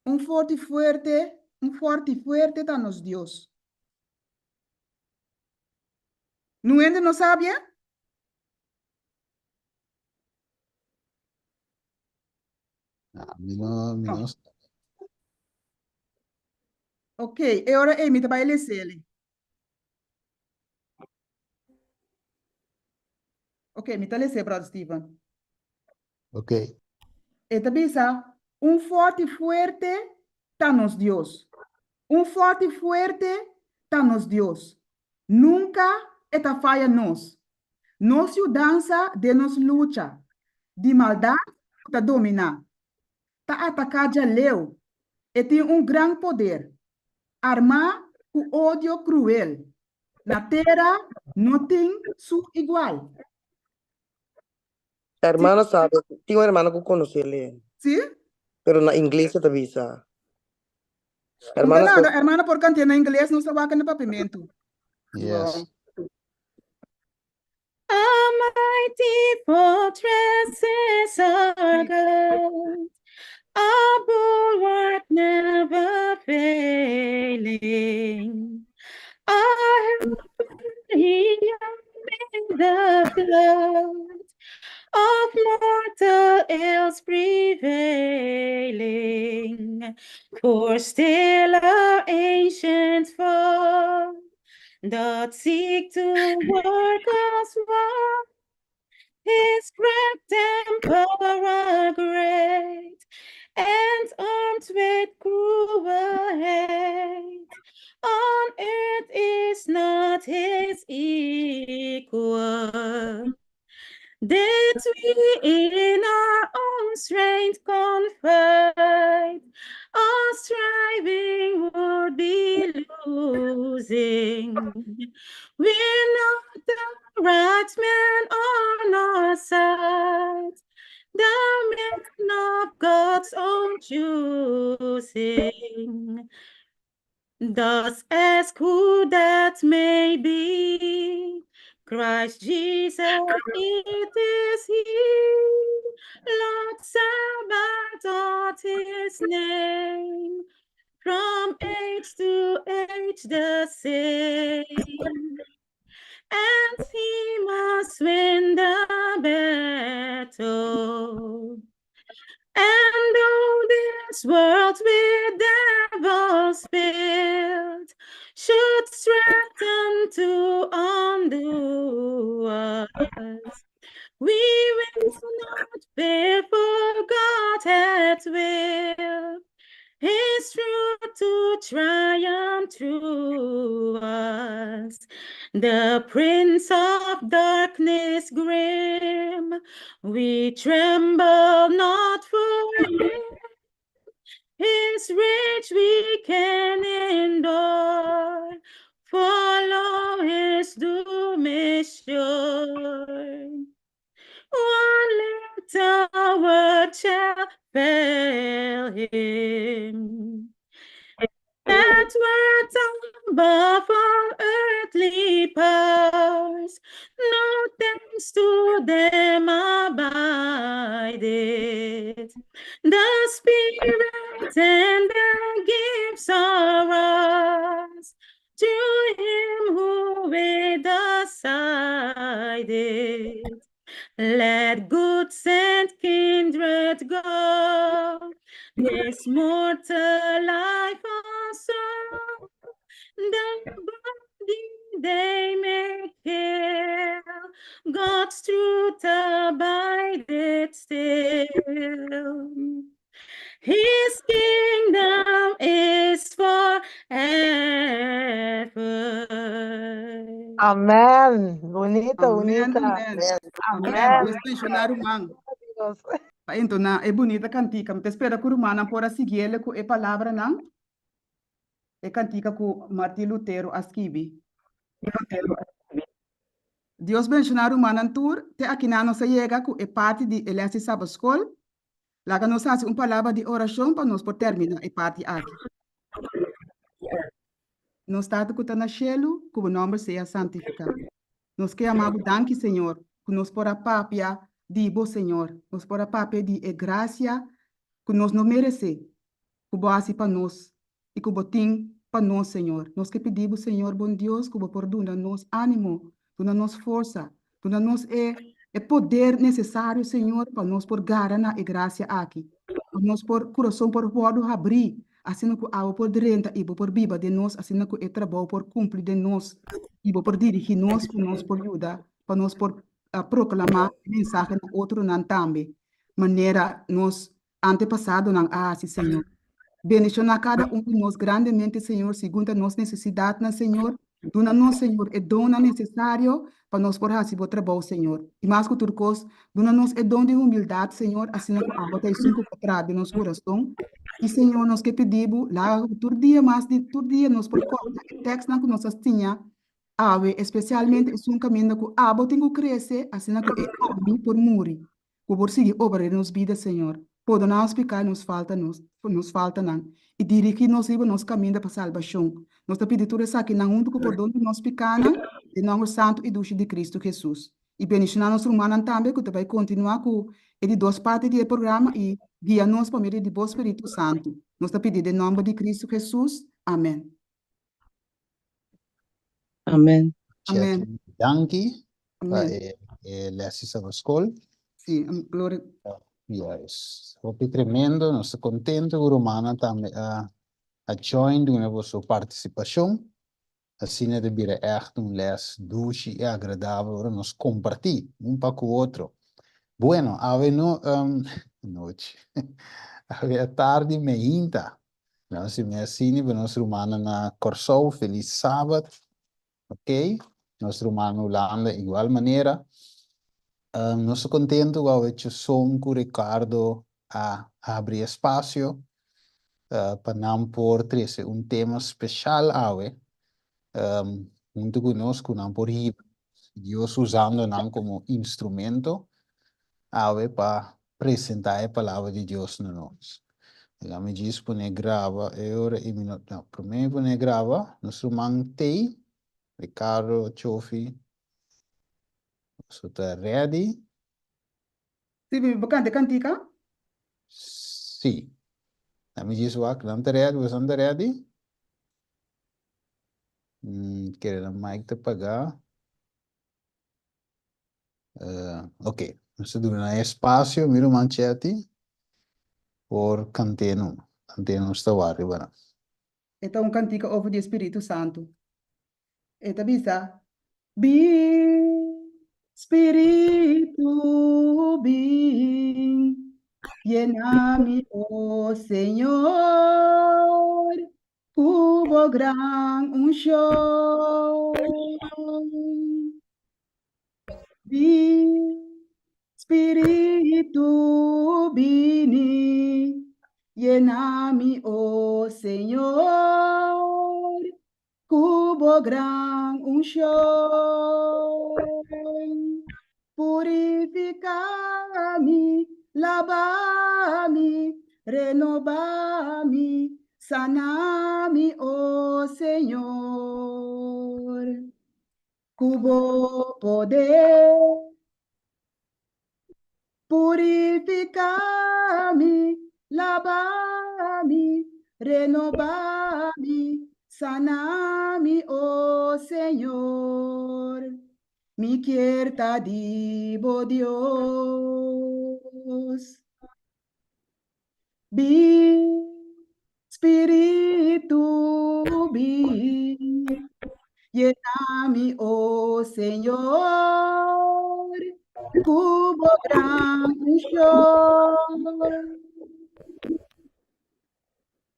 Un forte fuerte, un forte fuerte ta nos Dios. Nu hende no sabia? Ah, mi no, mi no. Ok, e ora ei mi ta bai lesele. Ok, mi ta lese, brother Steven. Ok. E ta bisa, un forti fuerte ta nos Dios. Un forti fuerte ta nos Dios. Nunka e ta faya nos. Nos yudansa den nos lucha di maldat ku ta dominá, ta ataká djaleu. E tin un gran poder, armá ku odio kruel. Na tera no tin su igual. Hermano sabe, tin un hermano ku konosé le. Sí? Pero na ingles e ta bisa. Nta Hermano nada, hermano por kant'é na ingles, nos ta wak na papimentu. Yes. A mighty fortress is our God, a bulwark never failing. Our helper in the flood of mortal ills prevailing. For still our ancient fathers. Doth seek to work us wrong. His craft and power are great, and armed with cruel hate. On earth is not his equal. Did we in our own strength confide, our striving would be losing. We're not the right men on our side, the men of God's own choosing. Dost ask who that may be. Christ Jesus, it is He. Lord Sabaoth His name. From age to age the same. And He must win the battle. And though this world with devils filled should threaten to undo us, we will not fear, for God hath willed His truth to triumph through us. The prince of darkness grim, we tremble not for him. His rage we can endure, for lo, his doom is sure. One little word shall fail him. That word above all earthly powers, no thanks to them abideth. The Spirit and the gifts are ours, through him who with us sideth. Let goods and kindred go, this mortal life also, the body they may kill, God's truth abideth still. His kingdom is forever. Amen. Bunita, Amen, bunita. amen. Amen. Amen. Dios bendiciona ruman. Dios. Pa entona e bunita cantica. Mi ta spera cu rumannan por a siguiele cu e palabranan. E cantica cu Martin Lutero a skibi. Dios bendiciona rumannan tur. Te akinan nos a yega cu e parti di e les di Sabbatschool. Laga nos hasi un palabra di orashon pa nos por terminá e parti aki. Nos Tata ku ta na shelu, ku bo nòmber sea santifiká. Nos ke yama bo danki, Señor, ku nos por a papia di bo, Señor. Nos por a papia di e grasia ku nos no meresé, ku bo hasi pa nos i ku bo tin pa nos, Señor. Nos ke pidi bo, Señor bon Dios, ku bo por duna nos ánimo, duna nos forsa, duna nos e e poder nesesario, Señor, pa nos por gara na e grasia aki, pa nos por kurason por wòrdu habrí, asina ku abo por drenta i bo por biba den nos, asina ku e trabou por kumpli den nos i bo por dirigí nos pa nos por yuda, pa nos por proklamá e mensahe na otronan tambe, manera nos antepasadonan a hasi, Señor. Bendishoná kada un di nos grandemente, Señor, segun ta nos nesesidatnan, Señor. Duna nos, Señor, e donnan nesesario pa nos por hasi bo trabou, Señor. I mas ku tur kos, duna nos e don di humildat, Señor, asina ku abo ta esun ku por traha den nos kurason. I, Señor, nos ke pidi bo, laga ku tur dia mas di tur dia nos por kòrda e tèkstnan ku nos a siña awe, espesialmente esun kaminda ku abo tin ku krese, asina ku e ami por muri. Bo por sigui obra den nos bida, Señor. Pordoná nos piká i nos falta nos, nos faltanan, i dirigí nos riba nos kaminda pa salbashon. Nos ta pidi tur esakinan huntu ku pordon di nos pikánan, den nòmber santu i dushi di Kristu Hesus. I bendishoná nos rumannan tambe ku ta bai kontinuá ku e di dos parti di e programa i guia nos pa medio di Bo Spiritu Santu. Nos ta pidi den nòmber di Kristu Hesus. Amèn. Amen. Amen. Danki pa Amen. e, e les di Sabbatschool. Sí, gloria. Yes. Hopi tremendo. Nos ta contento ku rumannan tambe a, a join duna boso partisipashon. Asina ta bira ègt un lès dushi i agradabel ora nos kompartí un pa ku otro. Bueno, awe no, anochi, awe atardi meinta. Nos si mi asina pa nos rumannan na Kòrsou, felis sabat. Ok, nos ruman Hulanda igual manera. Nos ta kontentu ku awe Chesson ku Ricardo a habri espasio pa nan por trese un tema speshal awe huntu ku nos ku nan por hiba Dios usando nan komo instrumento awe pa presentá e palabra di Dios na nos. Laga mi djis pone graba e ora i mi no, no, promé mi pone graba, nos ruman Tei, Ricardo, Chofi, boso ta ready? Sí, mi bo kanta e kantika? Sí. Laga mi djis wak, nan ta ready, boso nan ta ready? Mm, kere nan mic ta pagá. Uh, ok, nos ta duna nan espacio, mi ruman Chetty, por kant'é no. Kant'é nos ta wak riba nan. E ta un kantika over di e Spiritu Santu. E ta bisa, Bin, Spiritu, bin, yena mi, o Señor, Ku bo gran unshon. Bin, Spiritu, bini, yena mi, o Señor, ku bo gran unshon. Purifiká mi, laba mi, renobá mi, sana mi, o Señor. Ku bo poder. Purifiká mi, laba mi, renobá mi, sana mi, o Señor. Mi kier ta di bo Dios. Bin, Spiritu, bin, yena mi, o Señor, ku bo gran unshon.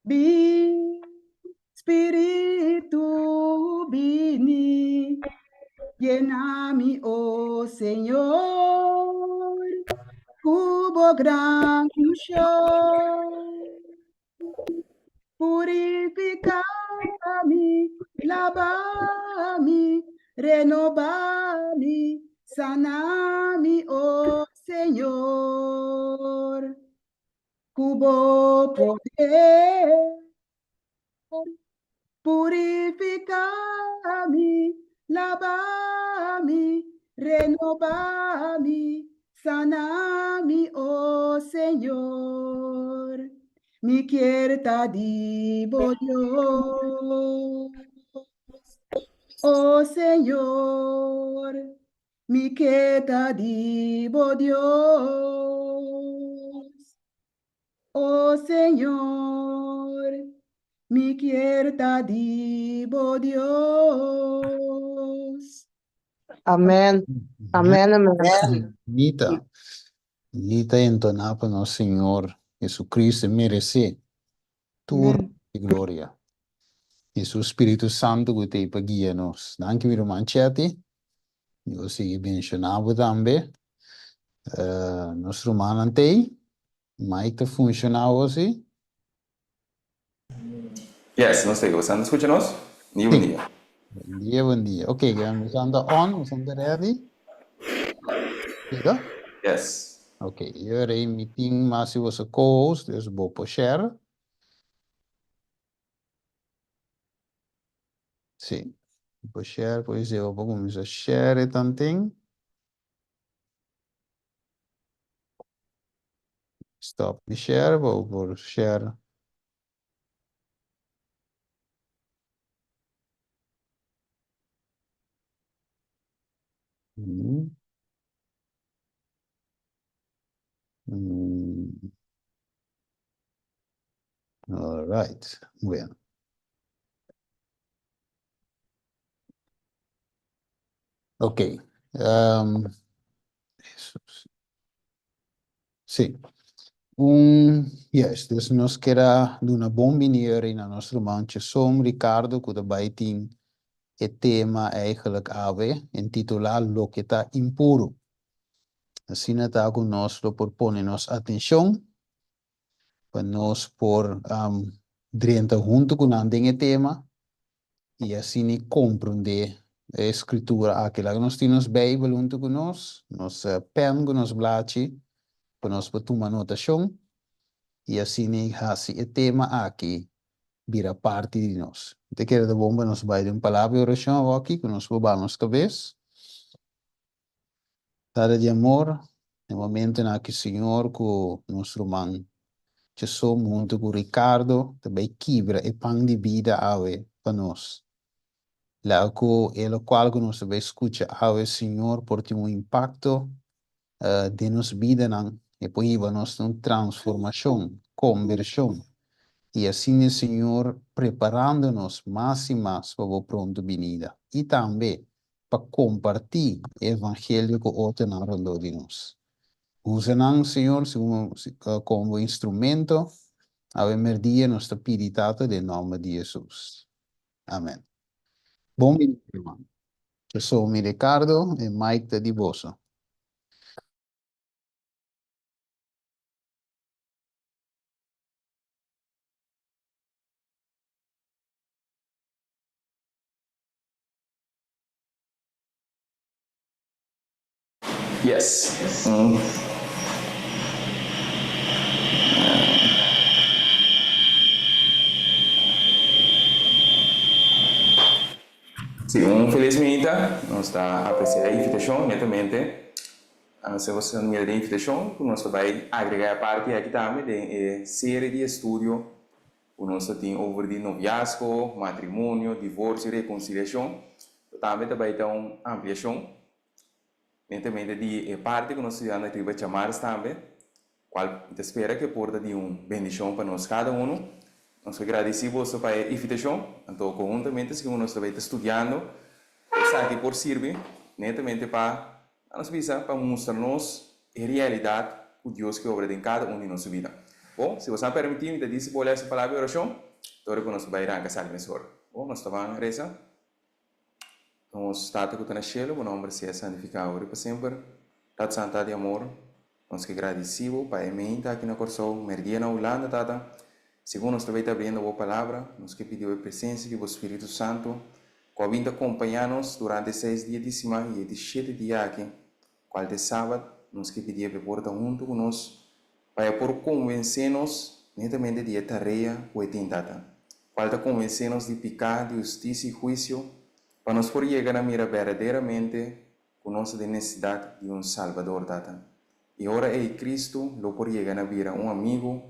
Bin, Spiritu, bini, yena mi, o Señor, ku bo gran unshon. Purifiká mi, laba mi, renobá mi, sana mi, o Señor. Ku bo poder purifiká mi, laba mi, renobá mi, sana mi, o Señor. Mi kier ta di bo Dios, o Señor. Mi ke ta di bo Dios, o Señor, mi kier ta di bo Dios. Amen. Amen, amen. Nita, Nita entoná pa nos Señor Jesucristo meresé tur e gloria. I su Spiritu Santu ku t'ei pa guia nos. Danki mi ruman Chetty. Dios sigui benshoná bo tambe. Nos rumannan t'ei. Mic ta funshoná awor si? Yes, nos t'ei. Bo ta skucha nos? Ni bon dia. Bon dia, bon dia. Ok, nos anda on, nos anda ready. Keda? Yes. Ok, yo rei mi tin mas si boso co-host, dus bo por share. Sí, bo share, pues yo por kuminsá share tanten. Stop mi share, bo por share. All right, bueno. Ok. Um, sí. Un, yes, dus nos kier a duna bon bini na nos ruman Chesom Ricardo ku ta bai tin e tema eigenlijk awe intitulá Loke ta impuru. Asina ta ku nos lo por pone nos atenshon pa nos por um, drenta huntu ku nan den e tema i asina komprondé e skritura aki. Laga nos tin nos Beibel huntu ku nos, nos pen ku nos blachi, pa nos por tuma anotashon i asina hasi e tema aki bira parti di nos. Mi ta kere ta bon pa nos bai den un palabra di orashon awoki ku nos por baha nos kabes. Tata di amor, e momentonan aki Señor ku nos ruman Chesom huntu ku Ricardo ta bai kibra e pan di bida awe pa nos. Laga ku e lokual ku nos ta bai skucha awe Señor por tin un impakto den nos bidanan, e por hiba nos na un transformashon, kombershon, i asina Señor preparando nos mas i mas pa bo pronto binida i tambe pa kompartí e evangelio ku otronan rondó di nos. Usa nan, Señor, segun komo bo instrumento. Awe mèrdia nos ta pidi, Tata, den nòmber di Hesus. Amèn. Bon bini, ruman. Yo mi Ricardo, e mic ta di boso. Yes. Si, un felis minita. Nos ta aprecia e invitacion netamente. Si bo ta mira den invitacion cu nos ta bay agrega e parti aki tambe den e serie di estudio Ku nos ta tin over di noviazgo, matrimonio, divorsio i rekonsiliashon, tambe ta bai ta un ampliashon netamente di e parti ku nos studiando riba djamars tambe, kual mi ta spera ku e por ta di un bendishon pa nos kada unu. Nos ke gradisí boso pa e invitashon, anto konhuntamente segun nos ta bai ta studiando esaki por sirbi netamente pa A nos bisa pa mustra nos e realidat ku Dios ke obra den kada un di nos bida. Bon, si boso a permití, mi ta disi bo lesa palabra di orashon, ora ku nos bai ranka sali mesora. Bon, nos ta ban resa. Nos Tata ku ta na shelu, bo nòmber sea santifiká ora i pa semper. Tata Santu, Tata di amor, nos ke gradisí bo pa e meinta aki na Kòrsou, mèrdia na Hulanda, Tata. Segun nos ta bai ta abriendo bo Palabra, nos ke pidi bo e presensia di bo Spiritu Santu, ku a bin ta kompañá nos durante e seis dia di siman i e di shete dia aki, kual ta e Sabat, nos ke pidié pa e por ta huntu ku nos, pa e por konvensé nos netamente di e tarea ku e tin, Tata, kual ta konvensé nos di piká, di hustisia i huisio, pa nos por yega na mira berdaderamente ku nos ta den nesesidat di un Salbador, Tata. I ora ei Kristu lo por yega na bira un amigu,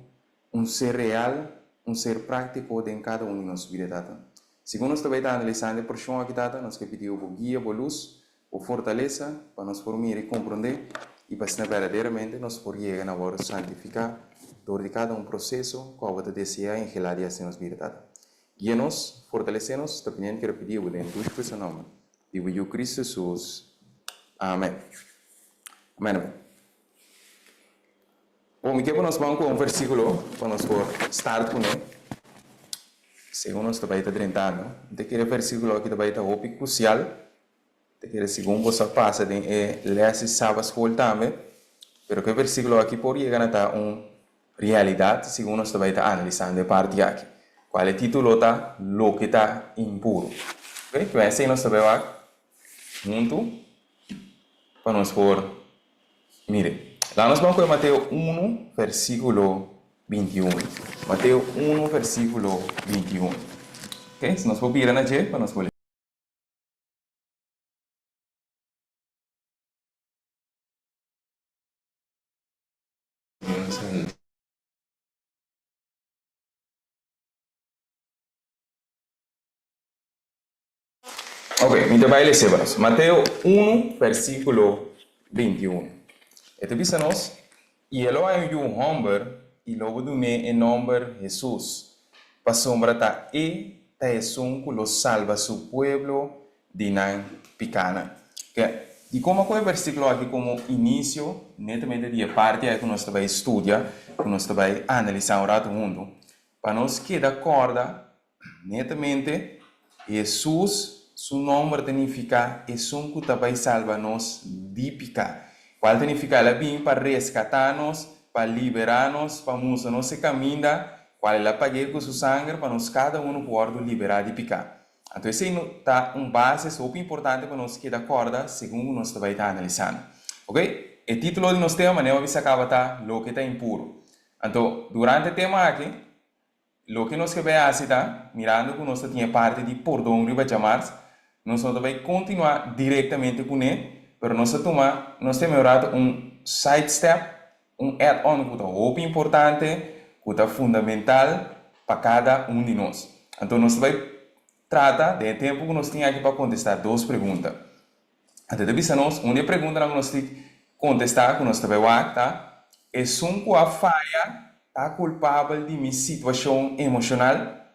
un ser real, un ser práktiko den kada un di nos bida, Tata. Segun nos ta bai ta analisando e porshon aki, Tata, nos ke pidi Bo guia, Bo lus, Bo fortalesa, pa nos por mira i komprondé, i pa asina berdaderamente nos por yega na wòrdu santifiká dor di kada un proseso ku Abo ta deseá i anhelá di hasi den nos bida, Tata. Guia nos, fortalesé nos, ta pidiendo kere pidi Bo den dushi Cristo nòmber. Di bo Yu Cristo Jesus. Amen. Amen amen. Bon, mi ke pa nos ban ku un versikulo pa nos por start kuné. Segun nos ta bai ta drentando, mi ta kere e versikulo aki ta bai ta hopi krusial. Mi ta kere segun boso a pasa den e les di Sabat School tambe, pero ku e versikulo aki por yega na ta un Realidat, segun nos ta bai ta analisando e parti aki, kual e titulo ta Loke ta impuru. Oke, ku esei nos ta bai wak huntu pa nos por mira. Laga nos ban koe Mateo unu versikulo 21. Mateo unu versikulo 21. Oke, si nos por bira na dje pa nos por. Ok, mi ta bai lese pa nos. Mateo unu, versíkulo 21. E ta bisa nos, I e lo haña un yu hòmber, i lo bo dun'é e nòmber Hesus, pasobra ta e ta esun ku lo salba su pueblo di nan pikánan. Ke, dikon a kohe e versíkulo aki komo inisio netamente di e parti aki ku nos ta bai studia, ku nos ta bai analisá un ratu huntu? Pa nos keda kòrda netamente Hesus su nòmber ta nifiká Esun ku ta bai salba nos di piká. Kual ta nifiká el a bini pa reskatá nos, pa liberá nos, pa mustra nos e kaminda kual el a pag'é ku su sanger pa nos kada unu por wòrdu liberá di piká. Anto esei no ta un base hopi importante pa nos keda kòrda segun ku nos ta bai ta analisando. Ok, e título di nos tema manera bo a bisa kaba ta Loke ta impuru. Anto durante e tema aki loke nos ke bai hasi ta, mirando ku nos ta tin e parti di pordon riba djamars, nos no ta bai kontinuá direktamente kuné, pero nos ta tuma nos tema un rato un side step, un add-on ku ta hopi importante, ku ta fundamental pa kada un di nos. Anto nos ta bai trata den e tempu ku nos tin aki pa kontestá dos pregunta. Anto e ta bisa nos, un di e preguntanan ku nos tin kontestá ku nos ta bai wak ta, Esun ku a faya ta kulpabel di mi situashon emoshonal?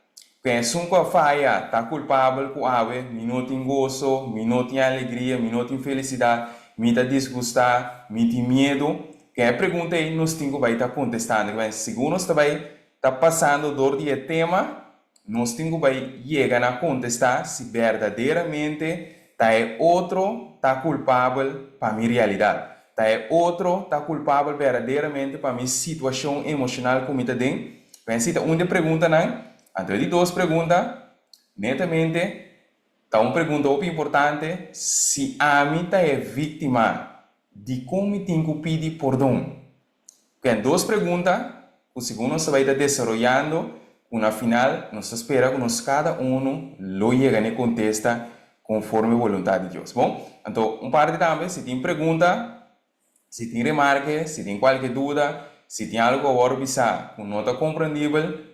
Ken esun ku a faya ta kulpabel ku awe mi no tin goso, mi no tin alegria, mi no tin felisidat, mi ta disgustá, mi tin miedu? Ken e pregunta ei nos tin ku bai ta kontestando. Segun nos ta bai ta pasando dor di e tema, nos tin ku bai yega na kontestá si berdaderamente ta e otro ta kulpabel pa mi realidat. Ta e otro ta kulpabel berdaderamente pa mi situashon emoshonal ku mi ta den? Ben si ta un di e preguntanan. Anto e di dos pregunta, netamente, ta un pregunta hopi importante, si ami ta e víktima, dikon mi tin ku pidi pordon? Ben, dos pregunta ku segun nos ta bai ta desaroyando, ku na final nos ta spera ku nos kada unu lo yega na e kontesta konforme boluntat di Dios. Bon, anto un parti tambe, si tin pregunta, si tin remarke, si tin kualke duda, si tin algu ku a wòrdu bisá ku no ta komprendibel,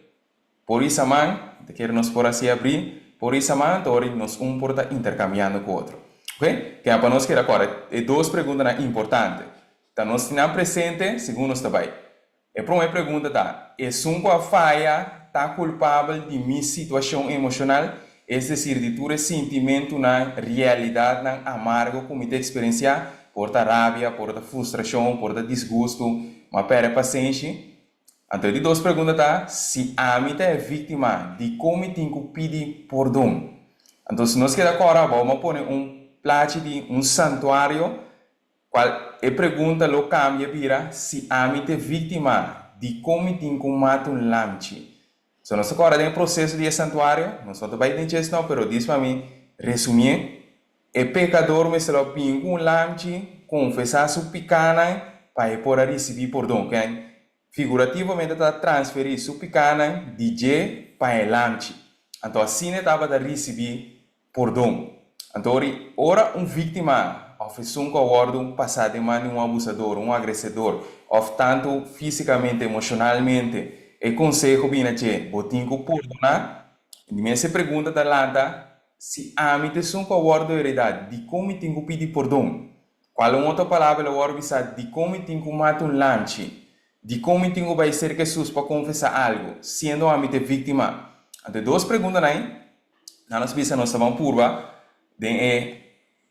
Por hisa man, ta kere nos por hasi abrí, por hisa man ta ora nos un por ta interkambiando ku otro. Ok? Keda pa nos keda kòrda e dos preguntanan importante. Ta nos tin nan presente segun nos ta bai. E promé pregunta ta, Esun ku a faya ta kulpabel di mi situashon emoshonal, es desir di tur e sintimentunan, realidatnan amargo ku mi ta eksperensiá? Por ta rabia, por ta frustrashon, por ta disgustu, m'a pèrdè pasenshi. Anto e di dos pregunta ta, si ami ta e víktima, dikon mi tin ku pidi pordon? Anto si nos keda kòrda abou mi a pone un plachi di un santuario kual e pregunta lo kambia bira, si ami ta e víktima, dikon mi tin ku mata un lamchi? So nos ta kòrda den e proseso di e santuario, nos no ta bai den djes no, pero dis pa mi resumié, e pekador mester lo bin ku un lamchi, konfesá su pikánan pa e por a risibí pordon. Ken figurativamente ta transferí su pikánan di dje pa e lamchi. Anto asina e tabata risibí Pordon. Anto ori ora un víktima òf esun ku a wòrdu pasá den man di un abusador, un agresedor, òf tantu físikamente, emoshonalmente, e konseho bini na dje, bo tin ku pordoná. Di mes e pregunta ta lanta, Si ami ta esun ku a wòrdu heredá, dikon mi tin ku pidi pordon? Kual un otro palabra el a wòrdu bisá, dikon mi tin ku mata un lanchi? Dikon mi tin ku bai serka Hesus pa konfesá algu, siendo ami ta e víktima? Anto e dos preguntanan ei Na nos bisa nos ta ban purba den e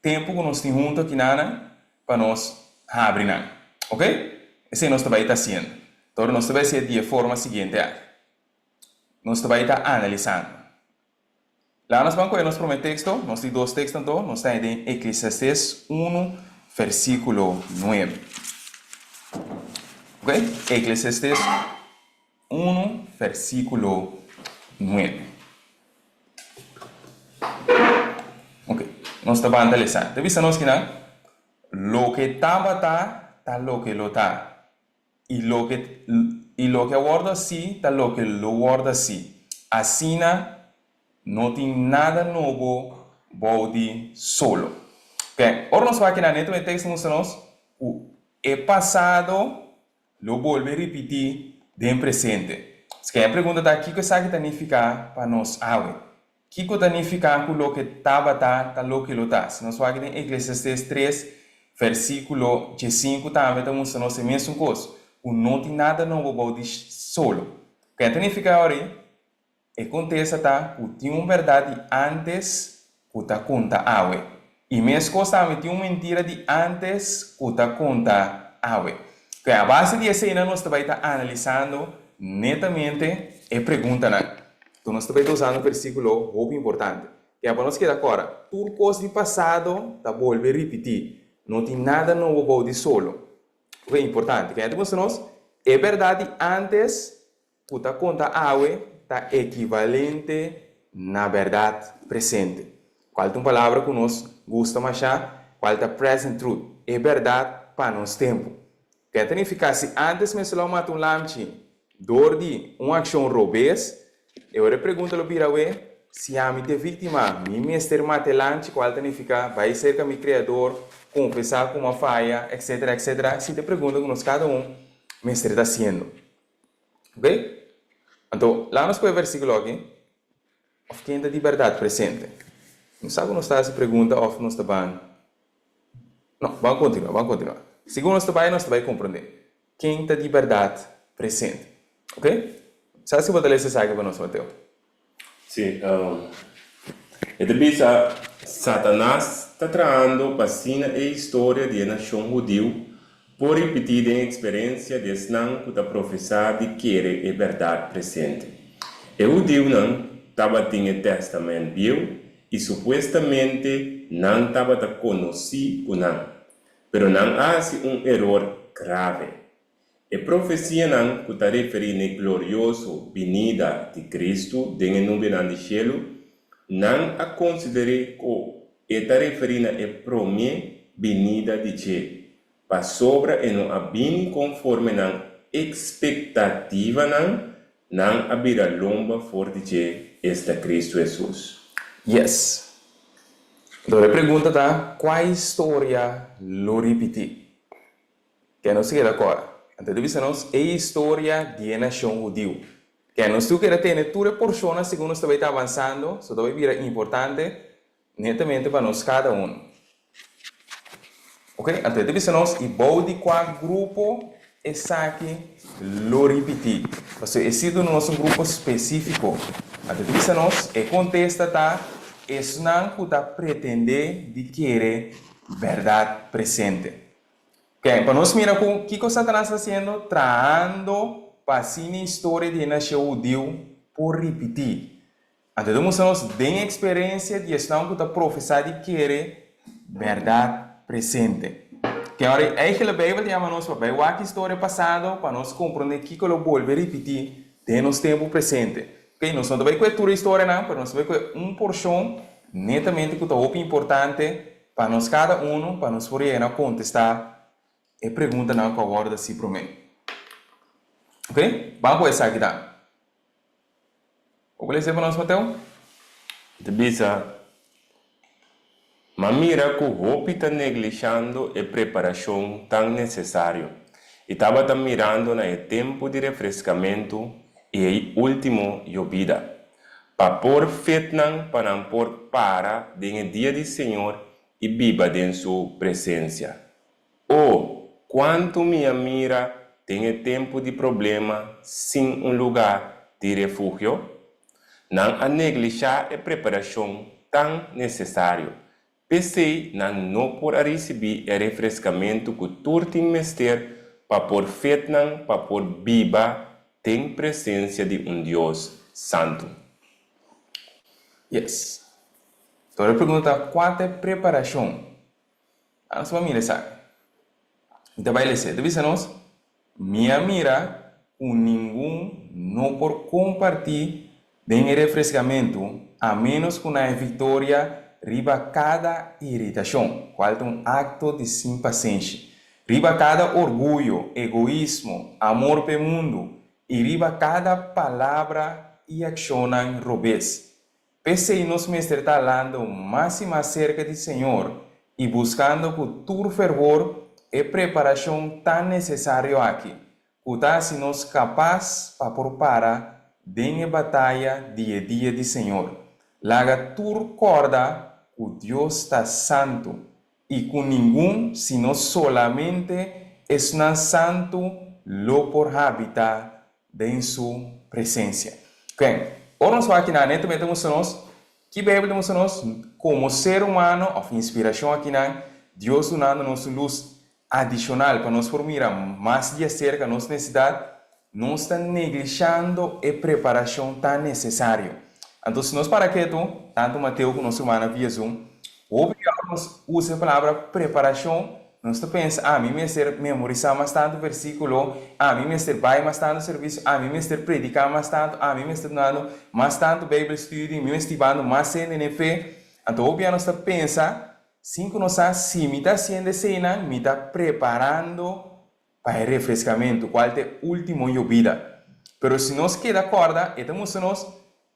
tempu ku nos tin huntu akinanan pa nos habri nan. Ok? Esei nos ta bai ta hasiendo. Tor nos ta bai hasié di e forma siguiente aki. Nos ta bai ta analisando. Laga nos ban kohe nos promé teksto. Nos tin dos teksto anto. Nos ta den Eklesiastés unu versíkulo nuebe. Ok? Eklesiastés Unu versíkulo nuebe. Ok, nos ta banta lesa. Ta bisa nos kinan, Loke tabata ta loke lo ta, i loke i loke a wòrdu hasí ta loke lo wòrdu hasí. Asina no tin nada nobo bou di solo. Ok, ora nos wak kinan neto e teksto mustra nos ku e pasado Lo bolbe ripití den presente. Esaki e pregunta ta, Kiko esaki ta nifiká pa nos awe? Kiko ta nifiká ku loke tabata ta loke lo ta? Si nos wak den Eklesiastés tres, versíkulo diesinku tambe ta mustra nos e mesun kos, ku no tin nada nobo bou di solo. Ke ta nifiká ora ei? E kontesta ta ku tin un bèrdat di ántes ku ta konta awe. I meskos tambe tin un mentira di ántes ku ta konta awe. Ku a base di eseinan nos ta bai ta analisando netamente e preguntanan. Anto nos ta bai ta usando un versíkulo hopi importante. Kea pa nos keda kòrda, tur kos di pasado ta bolbe ripití. No tin nada nobo bou di solo. Oke, importante. Kea ta mustra nos e bèrdat di ántes ku ta konta awe ta ekivalente na bèrdat presente. Kual ta un palabra ku nos gusta mashá? Kual ta present truth, e bèrdat pa nos tempu. Ke ta nifiká si ántes mester lo a mata un lamchi dor di un akshon robes, e ora e pregunta lo bira awe, Si ami ta e víktima, mi mester mata e lamchi? Kual ta nifiká bai serka mi Kreador, konfesá ku mi a faya, etsetera, etsetera? Si ta e pregunta ku nos kada un mester ta hasiendo. Ok? Anto, laga nos pone e versíkulo aki, Òf ken ta di bèrdat presente? No sa ku nos ta hasi pregunta òf nos ta ban. No, ban kontinuá, ban kontinuá. Segun nos ta bai, nos ta bai komprondé ken ta di bèrdat presente. Ok? Sa si bo ta lesa esaki pa nos, Mateo? Sí, e ta bisa, Satanas ta trahando pa asina e historia di e nashon hudiu por ripití den eksperensia di esnan ku ta profesá di kere e bèrdat presente. E hudiunan tabatin e Tèstamènt Bieu i supuestamente nan tabata konosí ku nan, pero nan a hasi un eror grave. E profesianan ku ta referí n'e glorioso binida di Kristu den e nubenan di shelu, nan a konsider'é ku e ta referí na e promé binida di dje, pasobra e no a bini konforme nan ekspektativanan, nan a bira lomba for di dje, esta Kristu Hesus. Yes. Anto e pregunta ta, Kua historia lo ripití? Ke nos keda kòrda? Anto e ta bisa nos e historia di e nashon hudiu. Ke nos tur keda tene tur e porshonnan segun nos ta bai ta avansando, so ta bai bira importante netamente pa nos kada uno. Ok, anto e ta bisa nos i bou di kua grupo esaki lo ripití. Pasobra e si duna nos un grupo spesífiko. Anto e ta bisa nos e kontesta ta esnan ku ta pretendé di kere bèrdat presente. Oké, pa nos mira ku kiko Satanas ta hasiendo, trahando pa asina e historia di e nashon hudiu por ripití. Anto e ta mustra nos den eksperensia di esnan ku ta profesá di kere bèrdat presente. Oké, ora ei eigentlik Beibel ta yama nos pa bai wak historia pasado pa nos komprondé kiko lo bolbe ripití den nos tempu presente. Oké, nos no ta bai ku e tur e historianan, pero nos ta bai ku e un porshon netamente ku ta hopi importante Pa nos kada unu, pa nos por yega na kontestá e preguntanan ku a wòrdu hasi promé. Ok, ban ku esaki ta. Bo por lesa pa nos, Mateo? E ta bisa, M'a mira ku hopi ta neglishando e preparashon tan nesesario i tabata mirando na e tempu di refreskamentu i e último yobida. Pa por fetnan pa nan por para den e dia di Señor i biba den su presencia. O, cuantu mi a mira den e tempu di problema sin un lugar di refugio! Nan a neglisha e preparacion tan necesario P'esei nan no por a risibí e refreskamentu ku tur tin mester pa por fetnan pa por biba den presensia di un Dios santu. Yes. Tur e pregunta ta, Kua ta e preparashon? Nos por mira esaki. Mi ta bai lesa. E ta bisa nos, Mi a mira ku ningun no por kompartí den e refreskamentu a ménos ku nan e viktoria riba kada iritashon, kual ta un akto di sin pasenshi, riba kada orguyo, egoismo, amor p'e mundu i riba kada palabra i akshonnan robes. P'esei nos mester ta halando mas i mas serka di Señor i buskando ku tur fervor e preparashon tan nesesario aki, ku ta hasi nos kapas pa por para den e bataya di e dia di Señor. Laga tur kòrda ku Dios ta santu i ku ningun sino solamente esnan santu lo por habitá den su presencia. Ken, ora nos wak kinan, netamente ta mustra nos. Ki Beibel ta mustra nos? Komo ser humano, òf inspirashon akinan, Dios dunando nos un lus adishonal pa nos por mira mas di aserka nos nesesidat, nos ta neglishando e preparashon tan nesesario. Anto si nos para ketu, tantu Mateo ku nos rumannan via Zoom, hopi biaha nos usa e palabra preparashon, nos ta pensa, ah, mi mester memorisá mas tantu versíkulo, ah, mi mester bai mas tantu servisio, ah, mi mester prediká mas tantu, ah, mi mester dunando mas tantu Bijbel studie, mi mester hibando mas hende na e fe. Anto hopi biaha nos ta pensa, Sin ku nos sa si mi ta hasiendo eseinan, mi ta preparando pa e refreskamentu, kual ta e último yobida. Pero si nos keda kòrda, e ta mustra nos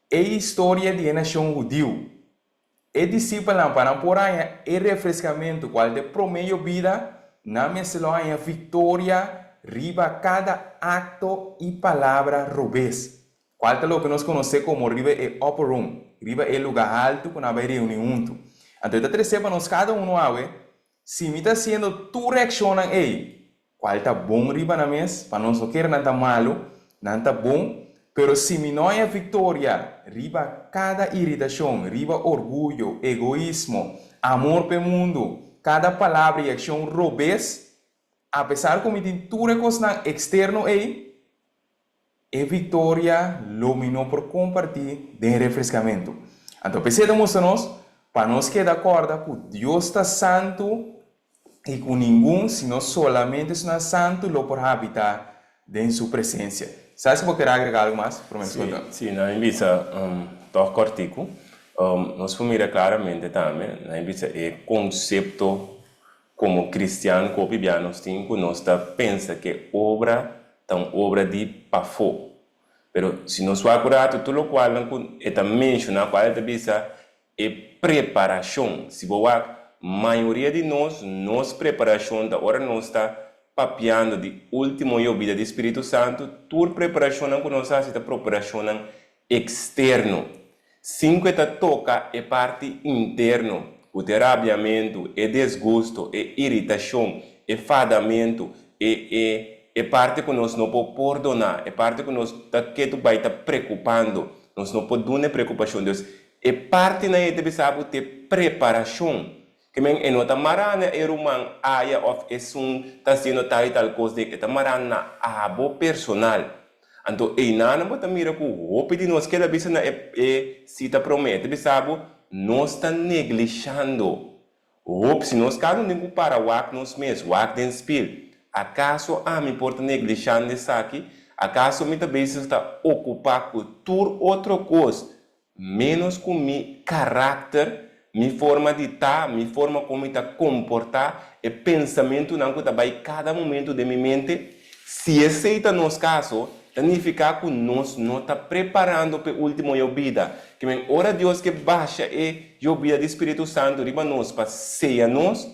e historia di e nashon hudiu. E disipelnan, pa nan por haña e refreskamentu, kual ta e promé yobida, nan mester lo haña viktoria riba kada akto i palabra robes. Cual ta loke nos conoce como riba e upper room, riba e luga haltu cu nan a bay reuni huntu. Anto e ta trece pa nos cada uno awe, si mi ta haciendo tur e accionnan ey, cual ta bon riba nan mes, pa nos no kere nan ta malo, nan ta bon, pero si mi no haya victoria riba cada iritacion, riba orguyo, egoismo, amor p'e mundo, cada palabra y accion robes, apesar cu mi tin tur e cosnan externo ey, E viktoria lo mi no por kompartí den refreskamentu. Anto p'esei ta mustra nos pa nos keda kòrda ku Dios ta santu i ku ningun sino solamente esnan santu lo por habitá den su presensia. Sa si bo ker agregá algu mas promé nos Sí, konta? sí, nan a bisa tòg kòrtiku. Nos por mira klaramente tambe, nan a bisa e konsepto Komo kristian ku hopi bia nos tin ku nos ta pensa ku e obra ta un obra di pafó. Pero si nos wak un ratu tur lokualnan ku e ta menshoná kual e ta bisa e preparashon. Si bo wak mayoria di nos, nos preparashon ta ora nos ta papiando di último yobida di Spiritu Santu, tur preparashonnan ku nos hasi ta properashonnan eksterno. Sin ku e ta toka e parti interno, ku ta e rabiamentu, e desgusto, e iritashon, e fadamentu, e e e parti ku nos no por pordoná, e parti ku nos ta ketu bai ta prekupando, nos no por duna e prekupashon Dios. E partinan ei ta bisa bo ta e preparashon. Ke men e no ta mará na e ruman aya òf esun ta hasiendo tal i tal kos den, e ta mará na abo personal. Anto einan bo ta mira ku hopi di nos keda bisa na e e sita promé, e ta bisa bo, nos ta neglishando hopi. Si nos kada un den ku para wak nos mes, wak den spil, akaso ami por ta neglishando esaki? Akaso mi ta bezig ta okupá ku tur otro kos Ménos ku mi karakter, mi forma di ta, mi forma kon mi ta komportá, e pensamentunan ku ta bai kada momentu den mi mente. Si esei ta nos kaso, ta nifiká ku nos no ta preparando p'e último yobida. Ke men ora Dios ke basha e yobida di spiritu santu riba nos pa seya nos,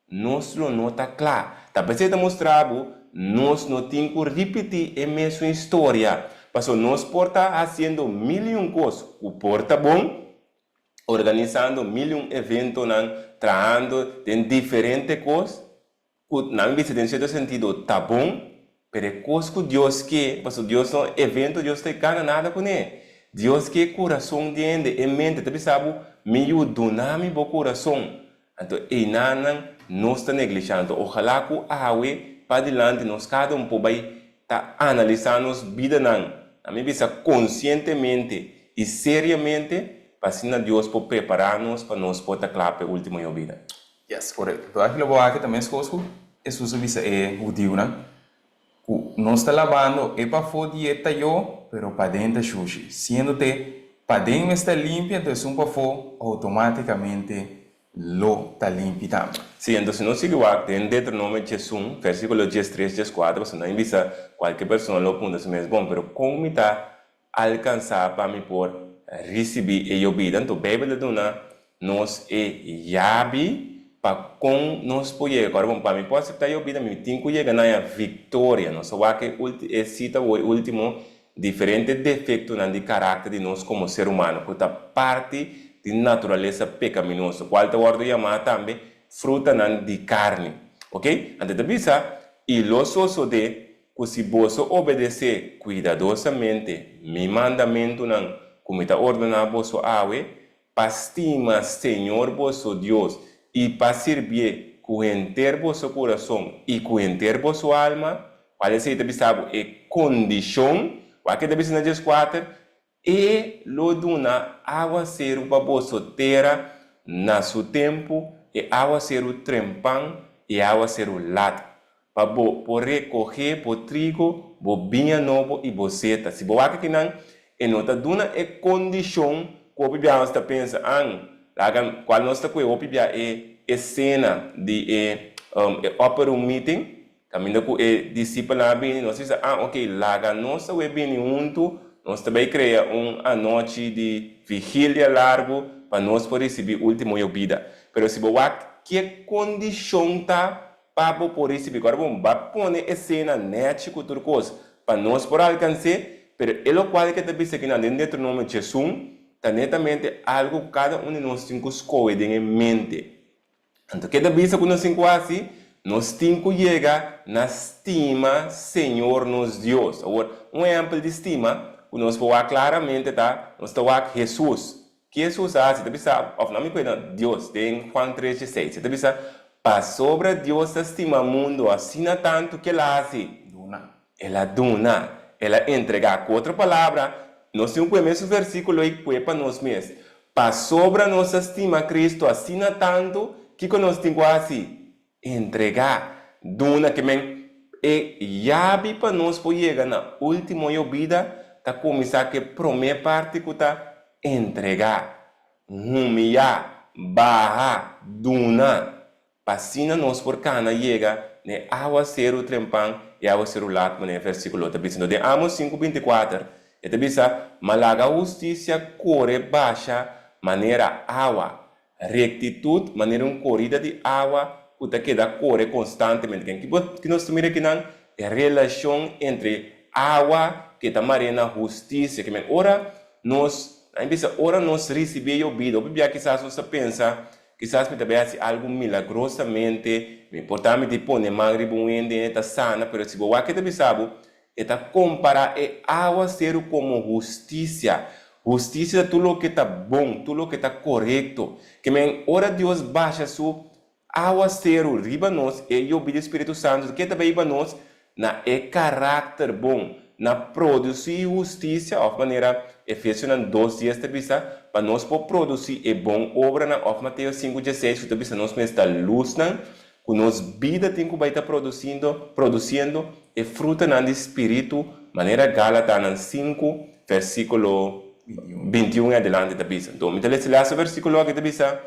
Nos lo no ta kla. Ta p'esei ta mustra bo, nos no tin ku ripití e mesun historia. Pasobra nos por ta hasiendo mil i un kos ku por ta bon, organisando mil i un eventonan, trahando den diferente kos ku nan bisa den sierto sentido ta bon, Pero e kos ku Dios ke, pasobra Dios no, evento Dios ta gana nada kuné. Dios ke e kurason di hende, e mente ta bisa bo, Mi yu, duna mi bo kurason. Anto einanan nos ta neglishá. Anto ojalá ku awe padilanti nos kada un por bai ta analisá nos bidanan, na mi bisa konsientemente i seriamente, pa asina Dios por prepará nos pa nos por ta kla pa e último yobida. Yes, korekto. Tur aki lo bo aki ta meskos ku Hesus a bisa e hudiunan, ku nos ta labando e pafó di e tayó, pero paden ta shushi. Siendo te paden mester limpi, anto esun pafó outomátikamente lo ta limpi tambe. Sí, anto si nos sigui wak den Deuteronomio diesun, versíkulo diestres, dieskuater, pasobra nan bisa kualke persona lo puntra su mes, Bon, pero kon mi ta alkansá pa mi por risibí e yobida. Anto Beibel ta duna nos e yabi pa kon nos por yega. Kòrda bon, pa mi por aseptá yobida mi tin ku yega na e viktoria. Nos a wak e ulti e sita awor e último diferente defektonan di karakter di nos komo ser humano ku ta parti di naturalesa pekaminoso, kual ta wòrdu yamá tambe frutanan di karni. Oke? Anto e ta bisa, I lo sosodé Ku si boso obedesé kuidadosamente mi mandamentunan ku mi ta ordená boso awe, pa stima Señor boso Dios i pa sirbié ku henter boso kurason i ku henter boso alma, kual esei ta bisa bo e kondishon, wak e ta bisa na 14, E lo duna awaseru pa boso tera na su tempu, e awaseru trempan i e awaseru lat, pa bo por rekohé bo trigo, bo biña nobo i bo seta. Si bo wak akinan, e no ta duna e kondishon ku hopi biaha nos ta pensa, An, laga kual nos ta kue hopi bia e esena di e e upper room meeting, Kaminda ku e disipelnan a bini, nos bisa, Ah, oke, laga nos awe bini huntu, nos ta bai krea un anochi di vigilia largu pa nos por risibí último yobida. Pero si bo wak ke kondishon ta pa bo por risibí, ku ora bo ba pone e sena nèchi ku tur kos pa nos por alkans'é, pero e lokual ke ta bisa kinan den Deuteronomio 11 ta netamente algu ku kada un di nos tin ku skohe den e mente. Anto ke ta bisa ku nos tin ku hasi? Nos tin ku yega na stima Señor nos Dios. Awor, un ehèmpel di stima ku nos por wak klaramente ta, nos ta wak Hesus. Ke Hesus a hasi? Ta bisa, òf no mi kuenta, Dios, den Juan tres dieseis, e ta bisa, Pasobra Dios ta stima mundu asina tantu ke el a hasi? Duna. El a duna. El a entregá. Ku otro palabra, nos tin ku pue mesun versíkulo ei pue pa nos mes. Pasobra nos a stima Cristo asina tantu, kiko nos tin ku hasi? Entregá. Duna. Ke men, e yabi pa nos por yega na último yobida ta kuminsá ku e promé parti ku ta entregá, humiyá, baha, duna. Pa asina nos por kana yega na e awaseru trempan i awaseru lat, manera e versíkulo ta bisa. Den Amos sinku 24, e ta bisa, Ma laga hustisia kore basha manera awa, rektitut manera un korida di awa ku ta keda kore konstantemente. Ken ki nos ta mira akinan? E relashon entre awa ke ta mar'é na hustisia. Ke men ora nos, nan bisa, ora nos risibí e yobida, hopi bia kisas nos ta pensa Kisas mi ta bai hasi algu milagrosamente, mi por ta mi di pone man riba un hende i e ta sana, pero si bo wak e ta bisa bo, e ta kompará e awaseru komo hustisia. Hustisia ta tur loke ta bon, tur loke ta korekto. Ke men, ora Dios basha su awaseru riba nos, e yobi di Spiritu Santu, ke ta bai riba nos? Na e karakter bon, na produsí hustisia, òf manera Efesionan dos dies ta bisa, pa nos por produsí e bon obranan, òf Mateo sinku dieseis ku ta bisa nos mes ta lusnan, ku nos bida tin ku bai ta produsindo, produsiendo, e frutanan di spiritu, manera Galatanan sinku, versíkulo 21 i adelante ta bisa. Anto, mi ta lesa e lastu versíkulo aki ta bisa.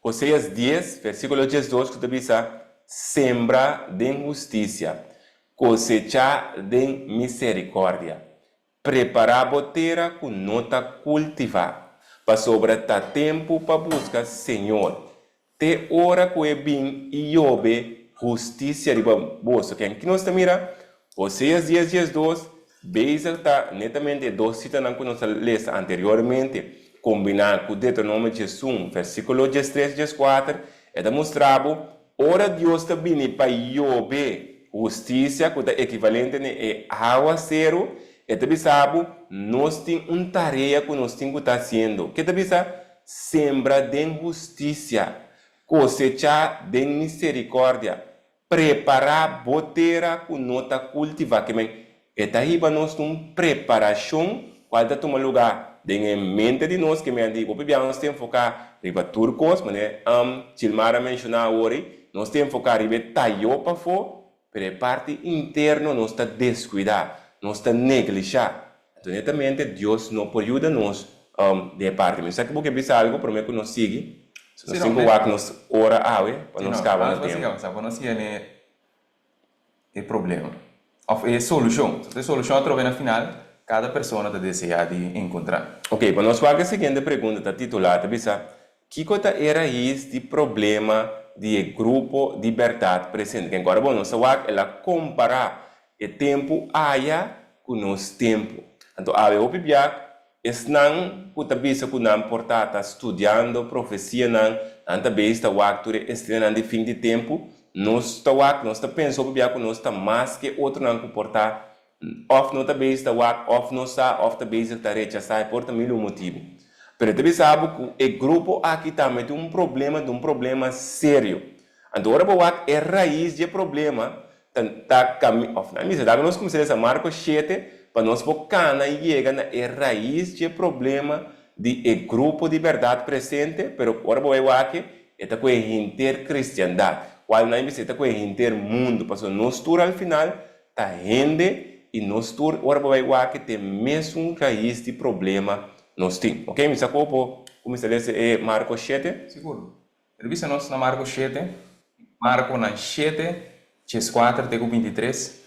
Oseas dies, versíkulo 12 ku ta bisa, Sembra den hustisia, kosechá den miserikòrdia. Prepará bo tera ku no ta kultivá, pasobra ta tempu pa buska Señor, te ora ku e bin i yobe hustisia riba boso. Ken ki nos ta mira? Oseas dies 12, Bezig ta netamente e dos sitanan ku nos a lesa anteriormente, kombiná ku Deuteronomio 11, versíkulo 13 i 14, e ta mustra bo ora Dios ta bini pa yobe hustisia ku ta ekivalente na e awaseru, e ta bisa bo nos tin un tarea ku nos tin ku ta hasiendo. Ke ta bisa? Sembra den hustisia, kosechá den miserikòrdia. Prepará bo tera ku no ta kultivá. Ke men, e ta hiba nos na un preparashon kual ta tuma lugá den e mente di nos. Ke men di hopi bia nos ta enfoká riba tur kos, manera Gilmar a menshoná awor ei, nos ta enfoká riba e tayó pafó, pero e parti interno nos ta deskuidá, nos ta neglishá. Anto netamente Dios no por yuda nos den e parti. Mi sa ku bo ke bisa algu promé ku nos sigui. So nos tin ku wak nos ora awe pa nos kaba na tempu. Sa bo no siña e e problema òf e solushon. So e solushon atrobe na final kada persona ta deseá di enkontrá. Ok, pa nos wak e siguiente pregunta ta titulá ta bisa, Kiko ta e rais di problema di e grupo di bèrdat presente? Ken ku ora bo nos a wak el a kompará e tempu aya ku nos tempu. Anto awe hopi bia esnan ku ta bisa ku nan por ta ta studiando profesianan, nan ta beis ta wak tur e estrenanan di fin di tempu. Nos ta wak, nos ta pensa hopi bia ku nos ta mas ke otronan ku por ta òf no ta beis ta wak, òf no sa, òf ta bezig ta rechasá, e por ta mil un motibu. Pero e ta bisa bo ku e grupo aki tambe tin un problema, tin un problema serio. Anto ora bo wak e rais di e problema ta ta kami òf nan bisa laga nos kuminsá lesa Marko shete pa nos por kana yega na e rais di e problema di e grupo di bèrdat presente, pero ora bo bai wak e ta ku e henter kristiandat, kual nan bisa e ta ku e henter mundu, pasobra nos tur al final ta hende i nos tur ora bo bai wak te mesun rais di problema nos tin. Ok, mi sa ku bo por kuminsá lesa e Marko shete. Sigur. E ta bisa nos na Marko shete, Markonan shete, dieskuater te ku bintitres,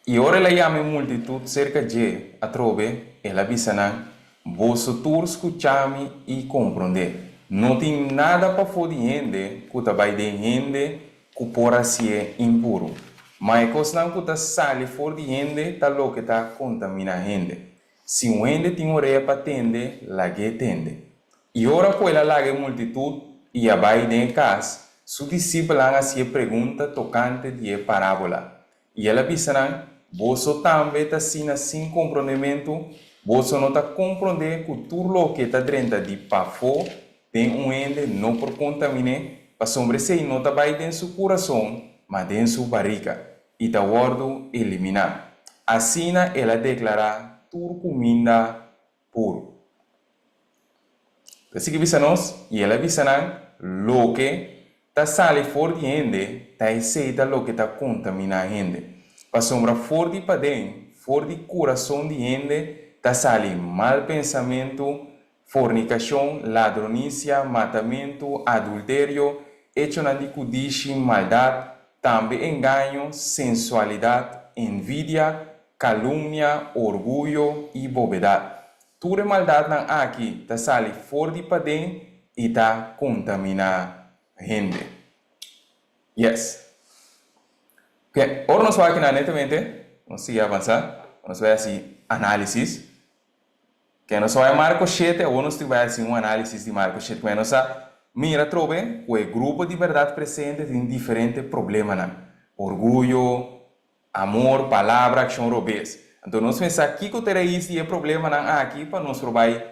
I ora el a yama e multitut serka dje atrobe, el a bisa nan, Boso tur skucha mi i komprondé. No tin nada pafó di hende ku ta bai den hende ku por hasié impuru, ma e kosnan ku ta sali for di hende ta loke ta kontaminá hende. Si un hende tin orea pa tende, lag'é tende. I ora ku el a laga e multitut i a bai den e kas, su disipelnan a hasié pregunta tokante di e parábola. I el a bisa nan, Boso tambe ta asina sin komprondementu? Boso no ta komprondé ku tur loke ta drenta di pafó den un hende no por kontamin'é? Pasobra esei no ta bai den su kurason, ma den su barika, i ta wòrdu eliminá. Asina el a deklará tur kuminda puru. Ta sigui bisa nos, I el a bisa nan, Loke ta sali for di hende, ta esei ta loke ta kontaminá hende. Pasobra for di paden, for di kurason di hende, ta sali mal pensamentu, fornikashon, ladronisia, matamentu, adulterio, echonan di kudishi, maldat, tambe engaño, sensualidat, envidia, kalumnia, orguyo i bobedat. Tur e maldatnan aki ta sali for di paden i ta kontaminá hende. Yes. Oke, ora nos wak akinan netamente, nos sigui avansá, nos bai hasi análisis. Ke nos a wak Marko shete, awor nos tin bai hasi un análisis di Marko shete. Ku nos a mira atrobe ku e grupo di bèrdat presente tin diferente problemanan. Orguyo, Amor, palabra, akshon robes. Anto nos pensa kiko ta e rais di e problemanan aki pa nos por bai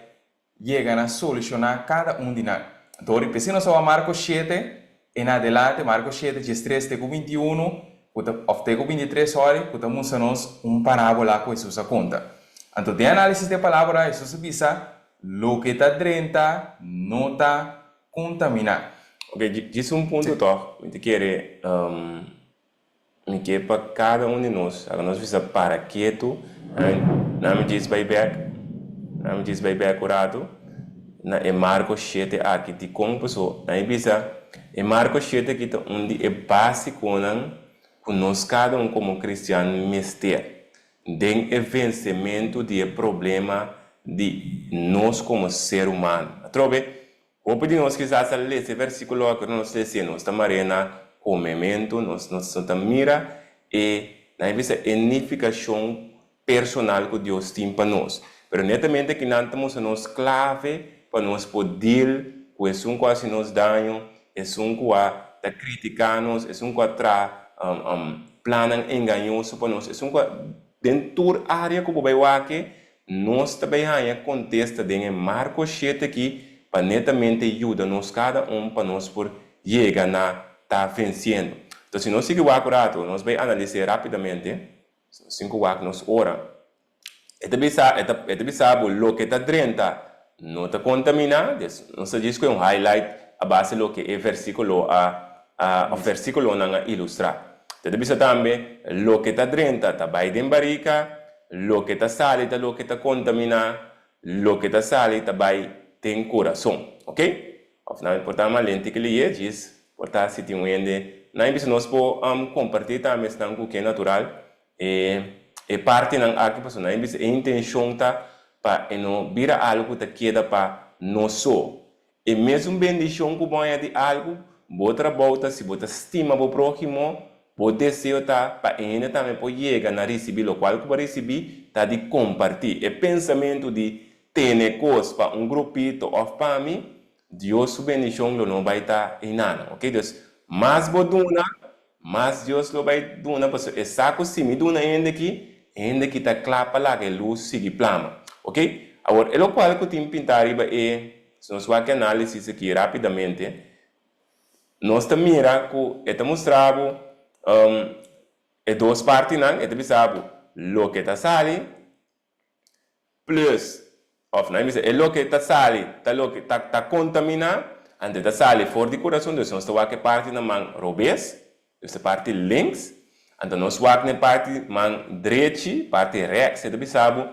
yega na solushoná kada un di nan. Anto ora p'esei nos a wak Marko shete en adelante, Marko shete diestres te ku bintiunu, ku ta, òf te ku bintitres, sòri, ku ta mustra nos un parábola ku Hesus a konta. Anto den análisis di e palábora Hesus a bisa, Loke ta drenta no ta kontaminá. Oke, djis un punto tòg, mi ta kere Mi ke pa kada un di nos, laga nos bisa para ketu, nan mi djis bai bek, nan mi djis bai bek un ratu na e Marko shete aki. Dikon? Paso nan e bisa e Marko shete aki ta un di e basikonan ku nos kada un komo kristian mester den e vensementu di e problema di nos komo ser humano. Atrobe, Hopi di nos kisas a lesa e versíkulo aki, ora nos lesa e nos ta mar'é na komementu, nos nos no ta mira e, nan e bisa, e nifikashon personal ku Dios tin pa nos. Pero netamente kinan ta mustra nos klave pa nos por deal ku esun ku a hasi nos daño, esun ku a ta kritiká nos, esun ku a traha plannan engañoso pa nos, esun ku a, den tur área ku bo bai wak Nos ta bay haña contesta den e marco shete aki pa netamente yuda nos cada un pa nos por yega na ta venciendo. Entonces si nos sigui wak un rato, nos bay analice rapidamente, si nos tin cu wak nos ora, e ta bisa, e ta, e ta bisa bo loke ta drenta no ta contamina, des nos ta djis cu e un highlight a base loke e versiculo a, a, of versiculonan a ilustra. E ta bisa tambe loke ta drenta ta bay den barica, Loke ta sali ta loke ta kontaminá, loke ta sali ta bai den kurason. Ok? Òf nan por ta malenti ki lié djis por ta si tin un hende nan bisa nos por kompartí tambe esnan ku ke natural e e partinan aki pasobra nan bisa e intenshon ta pa e no bira algu ku ta keda pa nos so. E mesun bendishon ku bo haña di algu, bo trabou ta si bo ta stima bo próhimo, bo deseo ta pa e hende tambe por yega na risibí lokual ku bo a risibí, ta di kompartí. E pensamentu di tene kos pa un grupito òf pa mi, Dios su bendishon lo no bai ta einan. Oke, dus mas bo duna, Mas Dios lo bai duna pasobra e sa ku si mi duna hende aki, e hende aki ta kla pa laga e lus sigui plama. Ok? Awor, e lokual ku tin pintá riba e. Si nos wak e análisis aki rápidamente, nos ta mira ku e ta mustra bo e dos partinan, e ta bisa bo loke ta sali plus, òf nan bisa e loke ta sali ta loke ta ta kontaminá, anto e ta sali for di kurason, dus nos ta wak e parti na man robes, Dus e parti links, anto nos wak na e parti man drechi, parti rechts, e ta bisa bo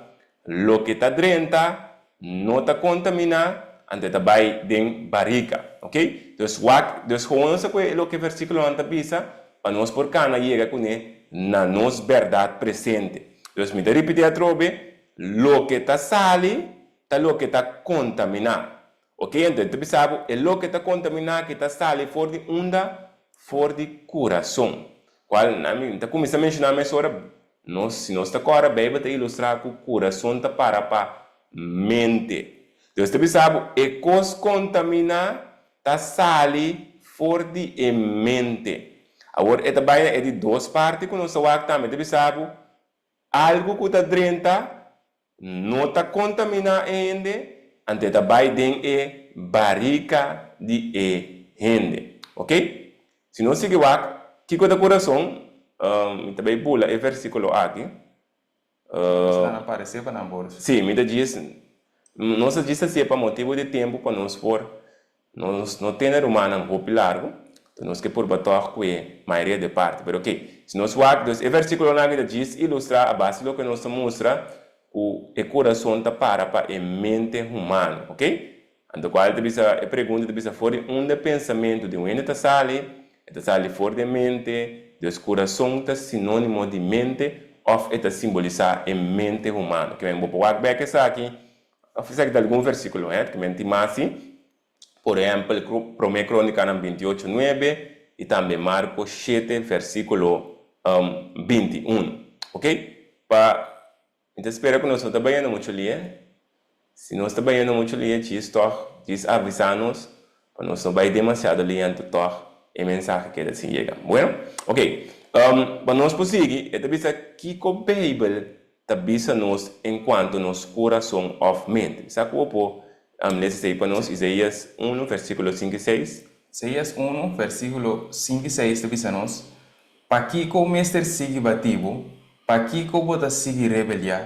loke ta drenta no ta kontaminá, anto e ta bai den barika. Ok? Dus wak, dus gewoon nos ta kohe loke versíkulonan ta bisa pa nos por kana yega kuné na nos bèrdat presente. Dus mi ta ripití atrobe, loke ta sali ta loke ta kontaminá. Ok, anto e ta bisa bo, e loke ta kontaminá ki ta sali for di unda? For di kurason. Kual, mi ta kuminsá menshoná mesora, nos, si nos ta kòrda, Beibel ta ilustrá ku kurason ta para pa mente. Dios ta bisa bo, e kos kontaminá ta sali for di e mente. Awor e ta bai na e di dos parti ku nos ta wak tambe, e ta bisa bo, algu ku ta drenta No ta kontaminá e hende, anto e ta bai den e barika di e hende. Ok? Si nos sigui wak, kiko ta kurason? Mi ta bai bula e versíkulo aki. Esnan a paresé pa nan bors. Sí, mi ta djis, nos ta djis hasié pa motibu di tempu pa nos por Nos no tene rumannan hopi largu, enton nos ke purba tòg ku e mayoria di e parti. Pero oke, si nos wak, dus e versíkulonan aki ta djis ilustrá a base di loke nos ta mustra ku e kurason ta para pa e mente humano. Oke? Anto kual ta bisa, e pregunta ta bisa for di unda e pensamentu di un hende ta sali? E ta sali for di e mente, dus kurason ta sinónimo di mente òf e ta simbolisá e mente humano. Ke men bo por wak bèk esaki Of esaki ta algun versíkulo, hè, ku men tin mas si. Por ehèmpel, Promé Krónikanan 28, nuebe i tambe Marko shete, versíkulo 21. Oke? Pa, mi ta spera ku nos no ta bayendo muchu lie. Si nos ta bayendo muchu lie, djis tòg, djis avisá nos pa nos no bai demasiado lie anto tòg e mensahe keda sin yega. Bueno, oke. Pa nos por sigui, e ta bisa kiko Beibel ta bisa nos en cuanto nos curason of mente. Sa cu bo por lesa esey pa nos? Isaías unu, versiculo sinku i seis. Isaías unu, versiculo sinku i seis ta bisa nos, Pakico mester sigui bati bo? Pakico bo ta sigui rebeliá?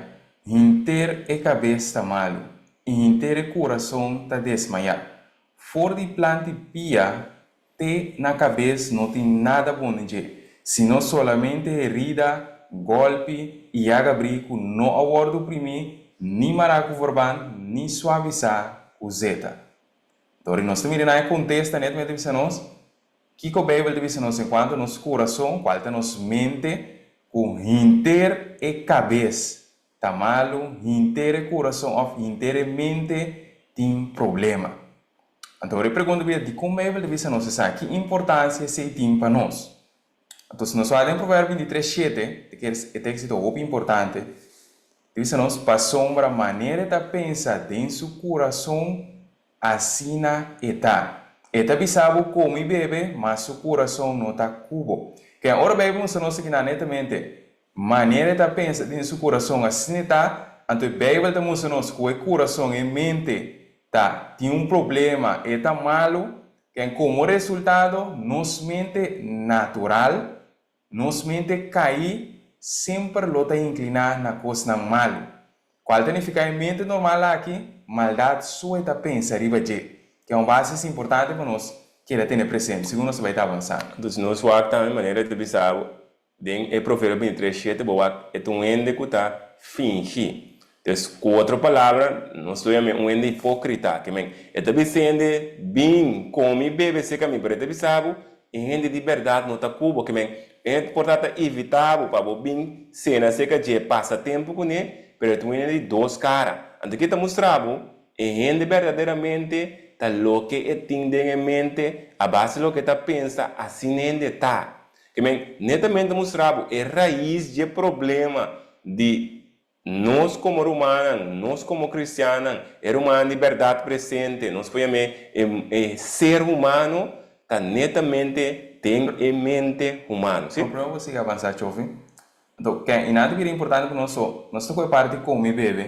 Hinter e cabes ta malu, i hinter e curason ta desmayá. For di planti pia Te na kabes no tin nada bon den dje, sino solamente herida, gòlpi i yagabrí ku no a wòrdu primí ni mará ku verband ni suavisá ku zeta. Dor di nos ta mira na e kontesta netamente bisa nos, kiko Beibel ta bisa nos enkuanto nos kurason, kual ta nos mente, ku hinter e kabes ta malu, hinter e kurason òf hinter e mente tin problema. Anto ora e pregunta bira, dikon Beibel ta bisa nos esaki? Ki importansia esei tin pa nos? Anto si nos wak den Proverbio 23, shete, te kere e teksto ta hopi importante, ta bisa nos, Pasobra manera e ta pensa den su kurason, asina e ta. E ta bisa bo kome i bebe, ma su kurason no ta ku bo. Ken ora Beibel mustra nos akinan netamente, Manera e ta pensa den su kurason asina e ta, anto e Beibel ta mustra nos ku e kurason, e mente, ta tin un problema, e ta malu, ken komo resultado nos mente natural, nos mente kaí semper lo ta inkliná na kosnan malu. Kual ta nifiká e mente normal aki? Maldat so e ta pensa riba dje. Ke un basis importante pa nos keda tene presente segun nos ta bai ta avansando. Entonces nos wak tambe manera e ta bisa bo Den e Proverbio 23, shete bo wak e ta un hende ku ta fingi. Dus, ku otro palabra, nos lo yam'é un hende hipókrita. Ke men, e ta bisa hende, Bin, kome i bebe serka mi, pero e ta bisa bo, e hende di bèrdat no ta ku bo. Ke men, e hende por ta ta invitá bo pa bo bin sena serka dje, pasa tempu kuné, pero e ta un hende di dos kara. Anto ke ta mustra bo? E hende berdaderamente ta loke e tin den e mente, a base loke e ta pensa, asina hende ta. Ke men netamente mustra bo e rais dje problema di nos komo rumannan, nos komo kristiannan, e rumannan di bèrdat presente, nos por yam'é e e ser humano ta netamente den e mente humano, si? Prome bo sigui avansá Chofi. Anto, ke i nan ta bira importante pa nos so, nos ta kohe parti di kome i bebe.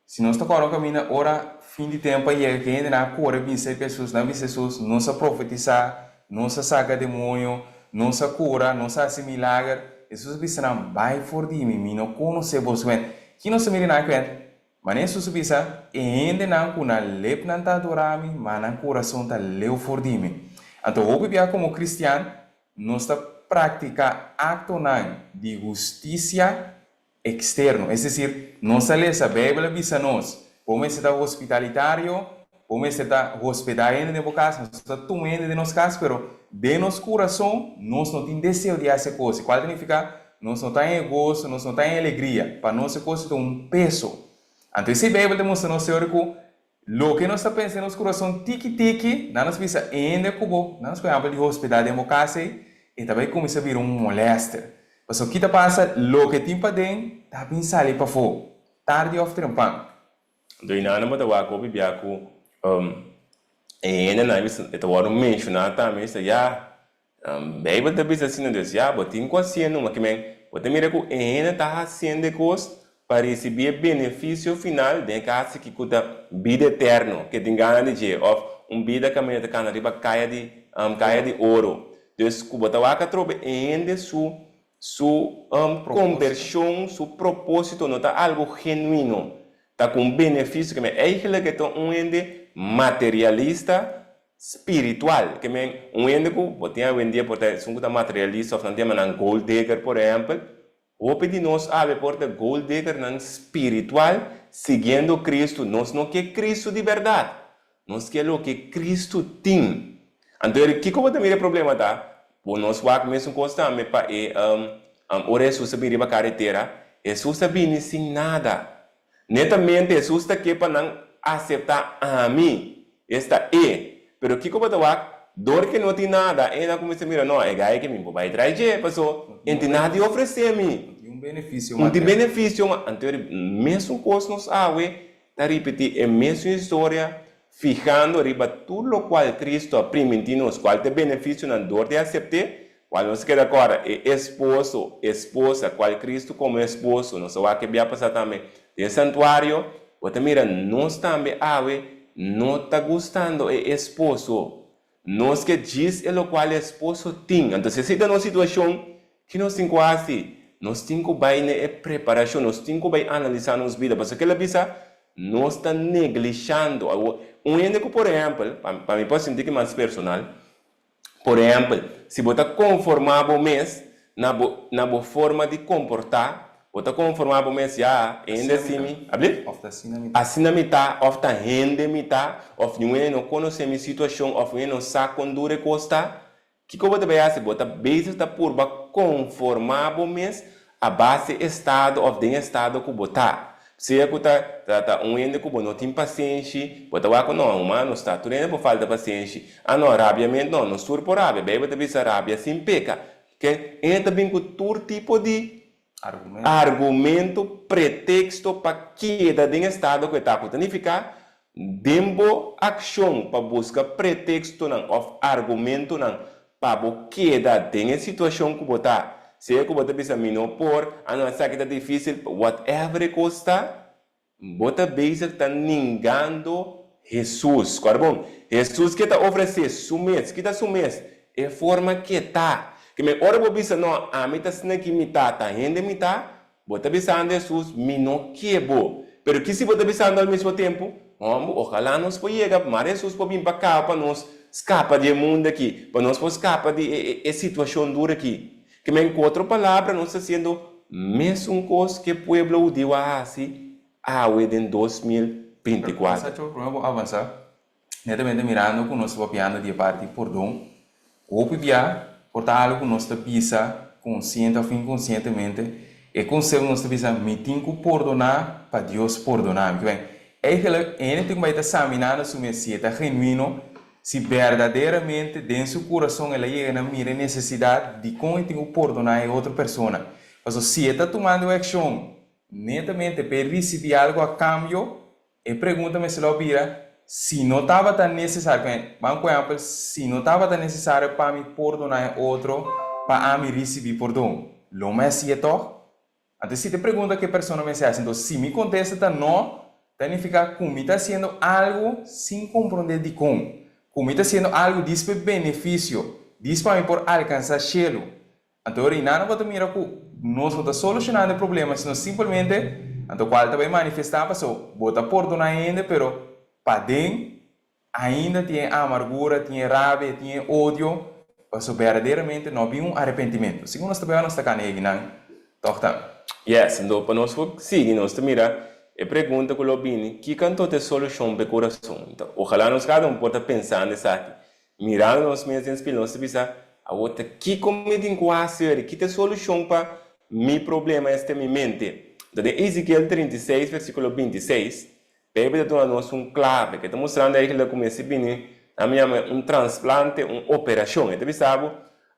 Si nos ta kòrda un kaminda ora. Fin di tempu a yega ku e hendenan a kore bin serka Hesus. Nan a bisa Hesus, Nos a profetisá, nos a saka demoño, nos a kura, nos a hasi milager. Hesus a bisa nan, Bai for di mi, mi no konosé boso. Ki nos ta mira nan kwen? Manera Hesus a bisa, E hendenan ku nan lepnan ta adorá mi, ma nan kurason ta leu for di mi. Anto hopi bia komo kristian, nos ta praktiká aktonan di hustisia eksterno. Es desir, nos a lesa Beibel a bisa nos, Bo mester ta hospitalitario, bo mester ta hospedá hende den bo kas, nos ta tuma hende den nos kas, pero den nos kurason nos no tin deseo di hasi e kos. I kual ta nifiká? Nos no ta haña e goso, nos no ta haña e alegria. Pa nos e kos ta un peso. Anto esei Beibel ta mustra nos teori ku Loke nos ta pensa den nos kurason tiki tiki, nan nos bisa hende ku bo, nan nos por ehèmpel di hospedá den bo kas ei, e ta bai kuminsá bira un molèster. Pasobra ki ta pasa, loke tin paden ta bin sali pafó, tardi òf trempan. Anto i nan bo ta wak hopi bia ku e hendenan e ta wòrdu menshoná tambe, e ta ya, Beibel ta bisa asina, Dios, ya, bo tin ku hasié numa. Ke men, bo ta mira ku e hende ta hasiendo e kos pa risibí e benefisio final den e kas aki ku ta bida eterno, ke tin gana di dje, òf un bida kaminda ta kana riba kaya di kaya di oro. Dus, ku bo ta wak atrobe e hende su su kombershon, su propósito no ta algu genuino, ta ku un benefisio. Ke men, eigentlik e ta un hende materialista Spiritual, ke men un hende ku bo tin awendia por ta esun ku ta materialista òf nan ta yama nan gold digger por ehèmpel, hopi di nos awe por ta gold diggernan spiritual siguiendo Cristo, nos no ke Cristo di bèrdat, nos ke loke Cristo tin. Anto eri kiko bo ta mira e problema ta? Bo nos wak mesun kos tambe pa e ora Hesus a bini riba karetera, Hesus a bini sin nada, Netamente Hesus ta ke pa nan aseptá ami, esta E. Pero kiko bo ta wak? Dor ke no tin nada, e nan kuminsá mira, No, e gai ke mi por bai trai dje, paso e tin nada di ofresé mi. No tin un benefisio No tin benefisio ma. Anto e mesun kos nos awe ta ripití e mesun historia, fihando riba tur lokual Cristo a primintí nos, kual ta e benefisionan dor di asept'é, Cual nos keda corda e esposo, esposa, cual Cristo como esposo, nos a wak e bia pasa tambe den santuario, bo ta mira nos tambe awe no ta gustando e esposo, nos ke djis e locual e esposo tin, anto si esey ta nos situacion, ki nos tin cu haci? Nos tin cu bay na e preparacion, nos tin cu bay analisa nos bida, pasobra kila bisa nos ta neglishando, awor un hende cu por ehempel, pa mi por sinti ki mas personal, Por ehèmpel, si bo ta konformá bo mes na bo na bo forma di komportá, bo ta konformá bo mes, ya, hende Asina así mi mi, ta. abli? Òf ta asina mi ta. Asina mi ta, òf ta hende mi ta, òf niun hende no konosé mi situashon, òf niun hende no sa kon duru e kos ta. Kiko bo ta bai hasi? Bo ta bezig ta purba konformá bo mes a base estado of den estado ku bo ta. Sea ku ta ta un hende ku bo no tin pasenshi, bo ta wak ku no, humano sta, tur hende por falta pasenshi. Ah no, rabiament no, nos tur por rabia, Beibel ta bisa rabia sin peka. Ke hende ta bin ku tur tipo di Argumento. argumento, pretexto pa keda den estado ku e ta, ku ta nifiká den bo akshon pa buska pretextonan of argumentonan Pa bo keda den e situacion cu bo ta, sea cu bo ta bisa mi no por, ah no esaki ta dificil, whatever e cos ta, bo ta bezig ta ningando Jesus. Cuadra bon? Jesus ke ta ofrece su mes. Ki ta su mes? E forma ke ta. Ke men ora bo bisa no, ami ta asina ki mi ta, ta hende mi ta, Bo ta bisando Hesus, Mi no ke bo. Pero ki si bo ta bisando al mismo tempu, Homber, ojalá nos por yega, mar Hesus por bin pa kaba pa nos skapa di e mundu aki, pa nos por skapa di e e situashon duru aki. Ke men ku otro palabra nos ta hasiendo mesun kos ke pueblo hudiu a hasi awe den 2024. Pero, Sacho, prome bo avansa, Netamente mirando ku nos ta papiando di e parti pordon, hopi bia por ta algu ku nos ta bisa konsiente òf inkonsientemente, e konsepto nos ta bisa mi tin ku pordoná pa Dios pordoná mi. Kiben, eigentlik hende tin ku bai ta saminando su mes si e ta genuino, si berdaderamente den su kurason el a yega na mira e nesesidat dikon e tin ku pordoná e otro persona. Pasobra si e ta tumando e akshon netamente pa e risibí algu a kambio, E pregunta mester lo bira, Si no tabata nesesario, ku ban ku ehèmpel, si no tabata nesesario pa mi pordoná e otro pa ami risibí pordon, lo mi hasié tòg? Anto si ta e pregunta ku e persona mester hasi. Anto si mi kontesta ta no, Ta nifiká ku mi ta hasiendo algu sin komprondé dikon, ku mi ta hasiendo algu dis pa e benefisio, dis pa mi por alkansá shelu. Anto ora inano bo ta mira ku nos no ta solushonando e problema sino simpelmente anto kual ta bai manifestá paso bo ta pordoná hende pero paden ainda tin e amargura, tin e rabia, tin e odio paso berdaderamente no bin un arepentimentu. Segun nos ta bai nos ta kana eginan tòg tambe. Yes, anto pa nos por sigui nos ta mira e pregunta ku lo bini, kiko anto ta e solushon pa e kurason? Ojalá nos kada un por ta pensando esaki. Mirando nos mes den spil, nos ta bisa, Awor ta kiko mi tin ku hasi ori? Ki ta e solushon pa mi problema esta mi mente? Anto den Ezekiel 36 versikulo 26, Beibel ta duna nos un klave ke ta mustrando eigentlik ku mester bini nan mi yama un transplante, un operashon. E ta bisa bo,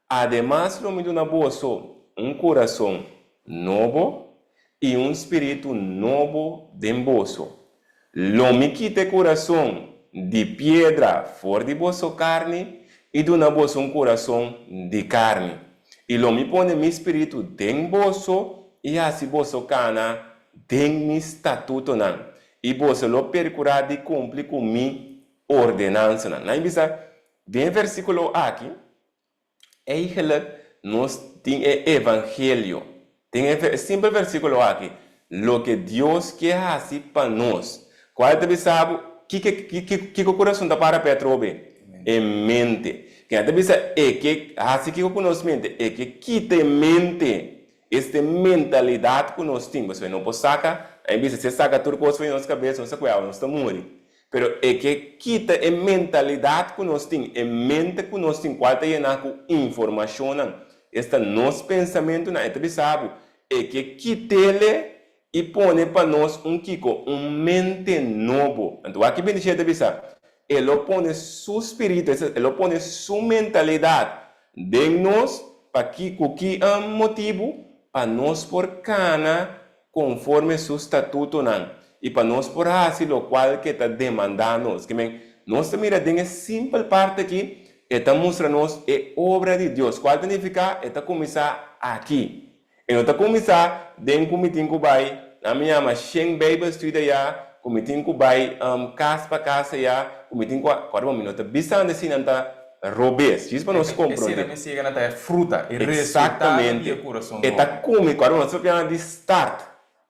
Ademas lo mi duna boso un kurason nobo i un spiritu nobo den boso. Lo mi kita e kurason di piedra for di boso karni i duna boso un kurason di karni. I lo mi pone mi spiritu den boso i hasi boso kana den mi statutonan, i boso lo perkurá di kumpli ku mi ordenansanan. Nan bisa den e versíkulo aki, Eigenlijk nos tin e evangelio den e simpel versiculo aki, loke Dios ke haci pa nos. Cual ta bisa bo kiko kiko curason ta para pe atrobe? E mente. Ken a ta bisa e ke haci kiko cu nos mente? E ke kita e mente, este mentalidad cu nos tin. Pasobra e no por saca, a bisa si e saca tur cos for di nos cabes nos ta cueawa, nos ta muri. Pero e ke kita e mentalidat ku nos tin, e mente ku nos tin kual ta yená ku informashonnan, esta nos pensamentunan, e ta bisa bo, e ke kit'ele i pone pa nos un kiko? Un mente nobo. Anto wak ki bendishon e ta bisa, E lo pone su spiritu, esta, e lo pone su mentalidat den nos, pa ki, ku ki motibu? Pa nos por kana konforme su statutonan i pa nos por hasi lokual ke ta demandá nos. Ke men, nos ta mira den e simpel parti aki, e ta mustra nos e obra di Dios, kual ta nifiká e ta kuminsá aki. E no ta kuminsá den ku mi tin ku bai, nan mi yama shen Bijbelstudie ayá, ku mi tin ku bai kas pa kas ayá, ku mi tin ku, kòrda bo mi no ta bisando esei nan ta robes, djis pa nos E komprondé. sera mester yega na ta e fruta, e resultado di e Exactamente. kurason E ta nobo. kumi, kòrda bo nos ta papiando di start.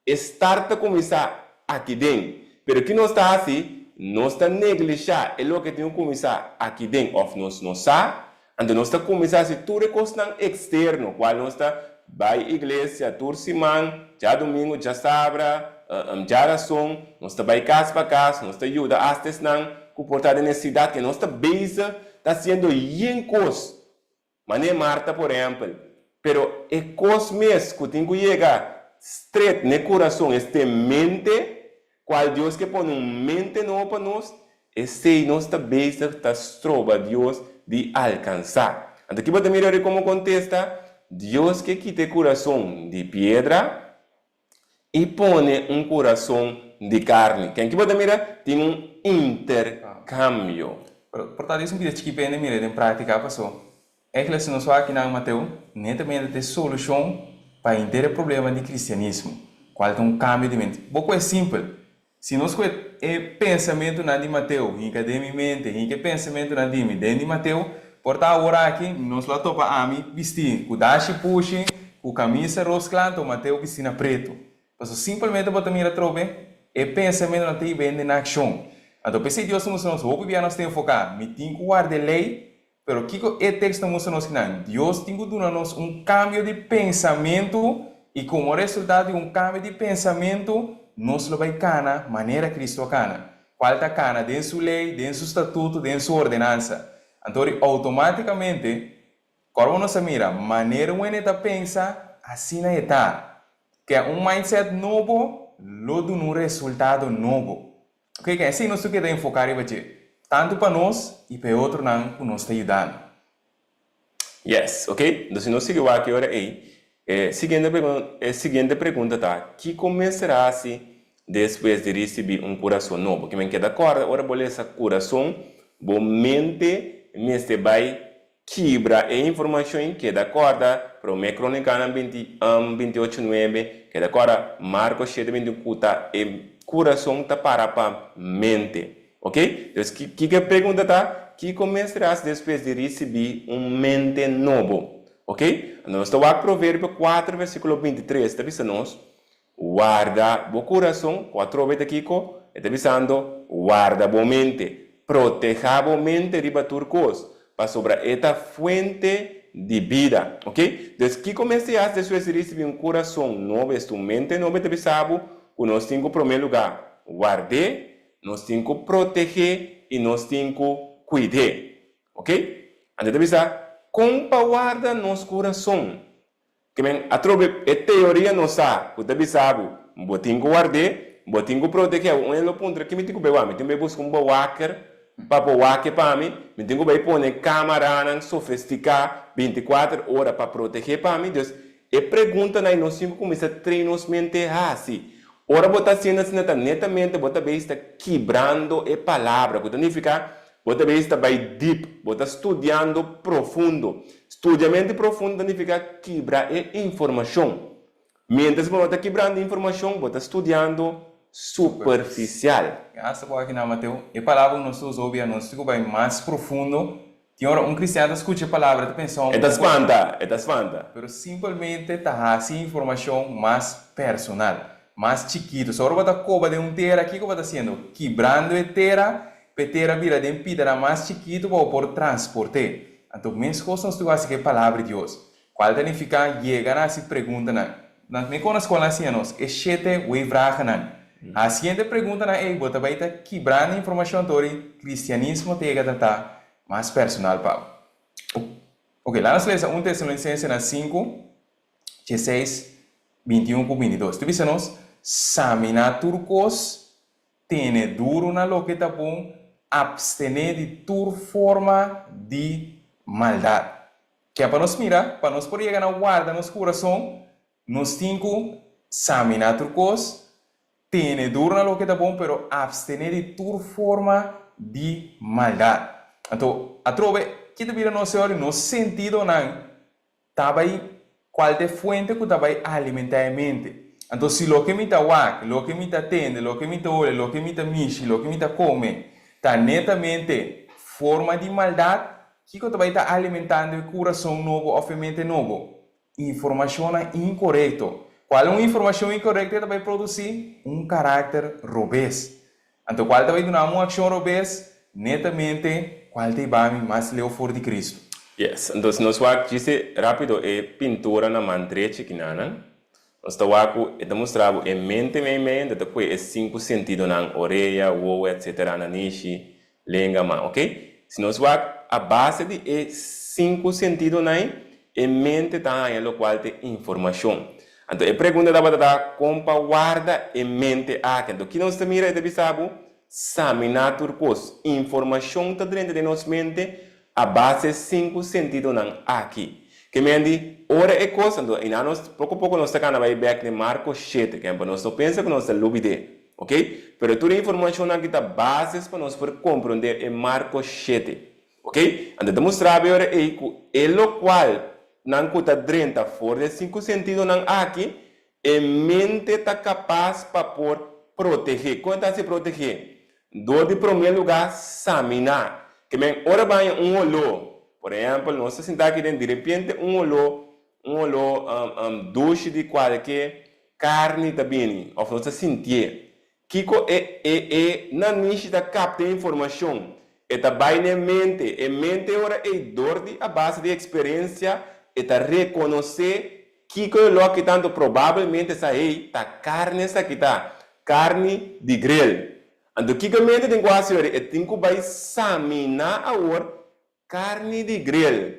E start ta kuminsá aki den. Pero ki nos ta hasi? Nos ta neglishá e loke tin ku kuminsá aki den òf nos no sa. Anto nos ta kuminsá hasi tur e kosnan eksterno, kual nos ta bai iglesia tur siman, djadumingu, djasabra, djarason, nos ta bai kas pa kas, nos ta yuda asta esnan ku por ta den nesesidat, ke nos ta bezig ta hasiendo yen kos. Manera Marta por ehèmpel. Pero e kos mes ku tin ku yega stret n'e kurason es te mente, kual Dios ke pone un mente nobo pa nos, esei nos ta bezig ta stroba Dios di alkansá. Anto ki bo ta mira ori komo kontesta? Dios ke kita e kurason di piedra i pone un kurason di karni. Ken ki bo ta mira? Tin un interkambio. Pero por ta dios un bida chikí pende mira den práktika paso eigenlijk si nos wak kinan Mateo netamente ta e solushon pa henter e problema di kristianismo kual ta un kambio di mente. Bo ku e simpel Si nos ku e pensamentunan di Mateo hinka den mi mente, hinka e pensamentunan di mi den di Mateo, por ta aworaki nos lo a topa ami bistí ku dashi pushi, ku kamisa ros kla, anto Mateo bistí na pretu. Pasobra simpelmente bo ta mira atrobe e pensamentunan ta hiba hende na akshon. Anto p'esei Dios ta mustra nos hopi bia nos ta enfoká, Mi tin ku warda e lei Pero kiko e teksto ta mustra nos kinan? Dios tin ku duna nos un kambio di pensamentu, i komo resultado di un kambio di pensamentu, nos lo bai kana manera Kristu a kana, kual ta kana den su lei, den su statuto, den su ordenansa. Anto ri outomátikamente, kòrbo nos a mira, manera un hende ta pensa, asina e ta. Ke un mindset nobo lo duna un resultado nobo. Oke, ke esei nos tur keda enfoká riba dje, tantu pa nos i pa e otronan ku nos ta yudando. Yes, oke. Entonces si nos sigui wak e ora ei, e siguiente pregunta, e siguiente pregunta ta, Kiko mester hasi despues di risibí un kurason nobo? Ke men keda kòrda ora bo lesa kurason, bo mente mester bai Kibra e informashon keda kòrda Promé Krónikanan binti, 28 nuebe, keda kòrda Marko shete 21 ku ta e. Kurason ta para pa mente. Ok? Dus kiko e pregunta ta? Kiko mester hasi despues di risibí un mente nobo? Ok? Anto nos ta wak Proverbio kuater versíkulo bintitres ta bisa nos, Warda bo kurason, ku atrobe ta kiko? E ta bisando, warda bo mente. Protehá bo mente riba tur kos, pasobra e ta fuente di bida. Ok? Dus kiko mester hasi despues di risibí un kurason nobo, esta un mente nobo? E ta bisa bo ku nos tin ku promé lugá ward'é, nos tin ku proteh'é i nos tin ku kuid'é. Ok? Anto e ta bisa, kon pa warda nos kurason? Ke men atrobe e teoria no sa ku ta bisa bo, bo tin ku ward'é, bo tin ku protegé. Un hende lo puntra, ke mi tin ku bai wak? Mi tin ku bai buska un bewaker pa por wak-e pa mi? Mi tin ku bai pone kamaranan sofestiká binti kuater ora pa protegé pa mi? Dus, e preguntanan ei nos tin ku kuminsá train nos mente hasi. Ora bo ta hasiendo asina ta netamente bo ta bay sta kibrando e palabra, ku ta nifiká bo ta bay sta bay deep, bo ta studiando profundo. Studiamento profundo ta nifiká kibra e informashon. Miéntras bo no ta kibrando informashon, bo ta studiando superfisial. Hasta por aki na Mateo, e palabra ku nos ta usa hopi a nos tin ku bay mas profundo Tin ora un cristian ta scucha e palabra e ta pensa un E ta spanta, e ta spanta. Pero simpelmente ta haci informacion mas personal, mas chikito. So ora bo ta coba den un tera, kico bo ta haciendo? Kibrando e tera pa e tera bira den pidanan mas chikito pa bo por transport'é. Anto mescos nos tin cu haci cu e palabra di Dios, cual ta nifica yega na haci preguntanan. Nan mi con na scol nan a siña nos e shete wei-vragennan. Haciendo e preguntanan ei bo ta bay ta kibrando informacion tori cristianismo ta yega ta ta mas personal pa bo. Ok, laat nos lesa un Tesalonicensenan sinku, dieseis, bintiun ku bintidos. Ta bisa nos, Saminá tur kos, tene duru na loke ta bon, apstené di tur forma di maldat. Ke pa nos mira, pa nos por yega na warda nos kurason, nos tin ku saminá tur kos, Tene duru na loke ta bon, pero abstené di tur forma di maldat. Anto, atrobe, ki ta bira nos Señor i nos sentidonan ta bai kual ta e fuente ku ta bai alimentá e mente. Anto, si loke mi ta wak, loke mi ta tende, loke mi ta ole, loke mi ta mishi, loke mi ta kome ta netamente forma di maldat, kiko ta bai ta alimentando e kurason nobo òf e mente nobo? Informashonnan inkorekto. Kual un informashon inkorekto e ta bai produsí? Un karakter robes. Anto kual ta bai duna mi un akshon robes? Netamente kual ta hiba mi mas leu for di Kristu. Yes. Anto si nos wak djise rapido e pintura na man drechi kinanan, nos ta wak ku e ta mustra bo e mente meimei anto ta kue e sinku sentidonan, orea, wowo etsetera, nanishi, Lenga man, ok? Si nos wak a base di e sinku sentidonan ei, e mente ta haña lokual ta e informashon. Anto e pregunta tabata ta, kon pa warda e mente aki? Anto ki nos ta mira? E ta bisa bo, saminá tur kos. Informashon ta drenta den nos mente a base e sinku sentidonan aki. Ke men di, ora e kos, anto einan nos poko poko nos ta kana bai bèk den Marko shete, kempo nos no pensa ku nos ta lubid'é. Ok, pero tur e informacionnan aki ta bases pa nos por comprende e Marco shete. Ok, anto ta mustra bo e ora ei cu e locual nan cu ta drenta for di e cinco sentidonan aki, e mente ta capaz pa por protege. Con e ta haci protege? Door di prome lugar samina. Ke men ora baña un olor, por ehempel nos ta sinta aki den direpiente un olor, un olor dushi di cualke Karni ta bini òf nos ta sintié. Kiko e e e nanishi ta kapta e informashon? E ta bai n'e mente. E mente e ora ei dor di a base di eksperensia e ta rekonosé kiko e loke tantu probabelmente sa hey ta karni esaki ta, karni di grel. Anto kiko e mente tin ku hasi ora ei? E tin ku bai saminá awor Karni di grill.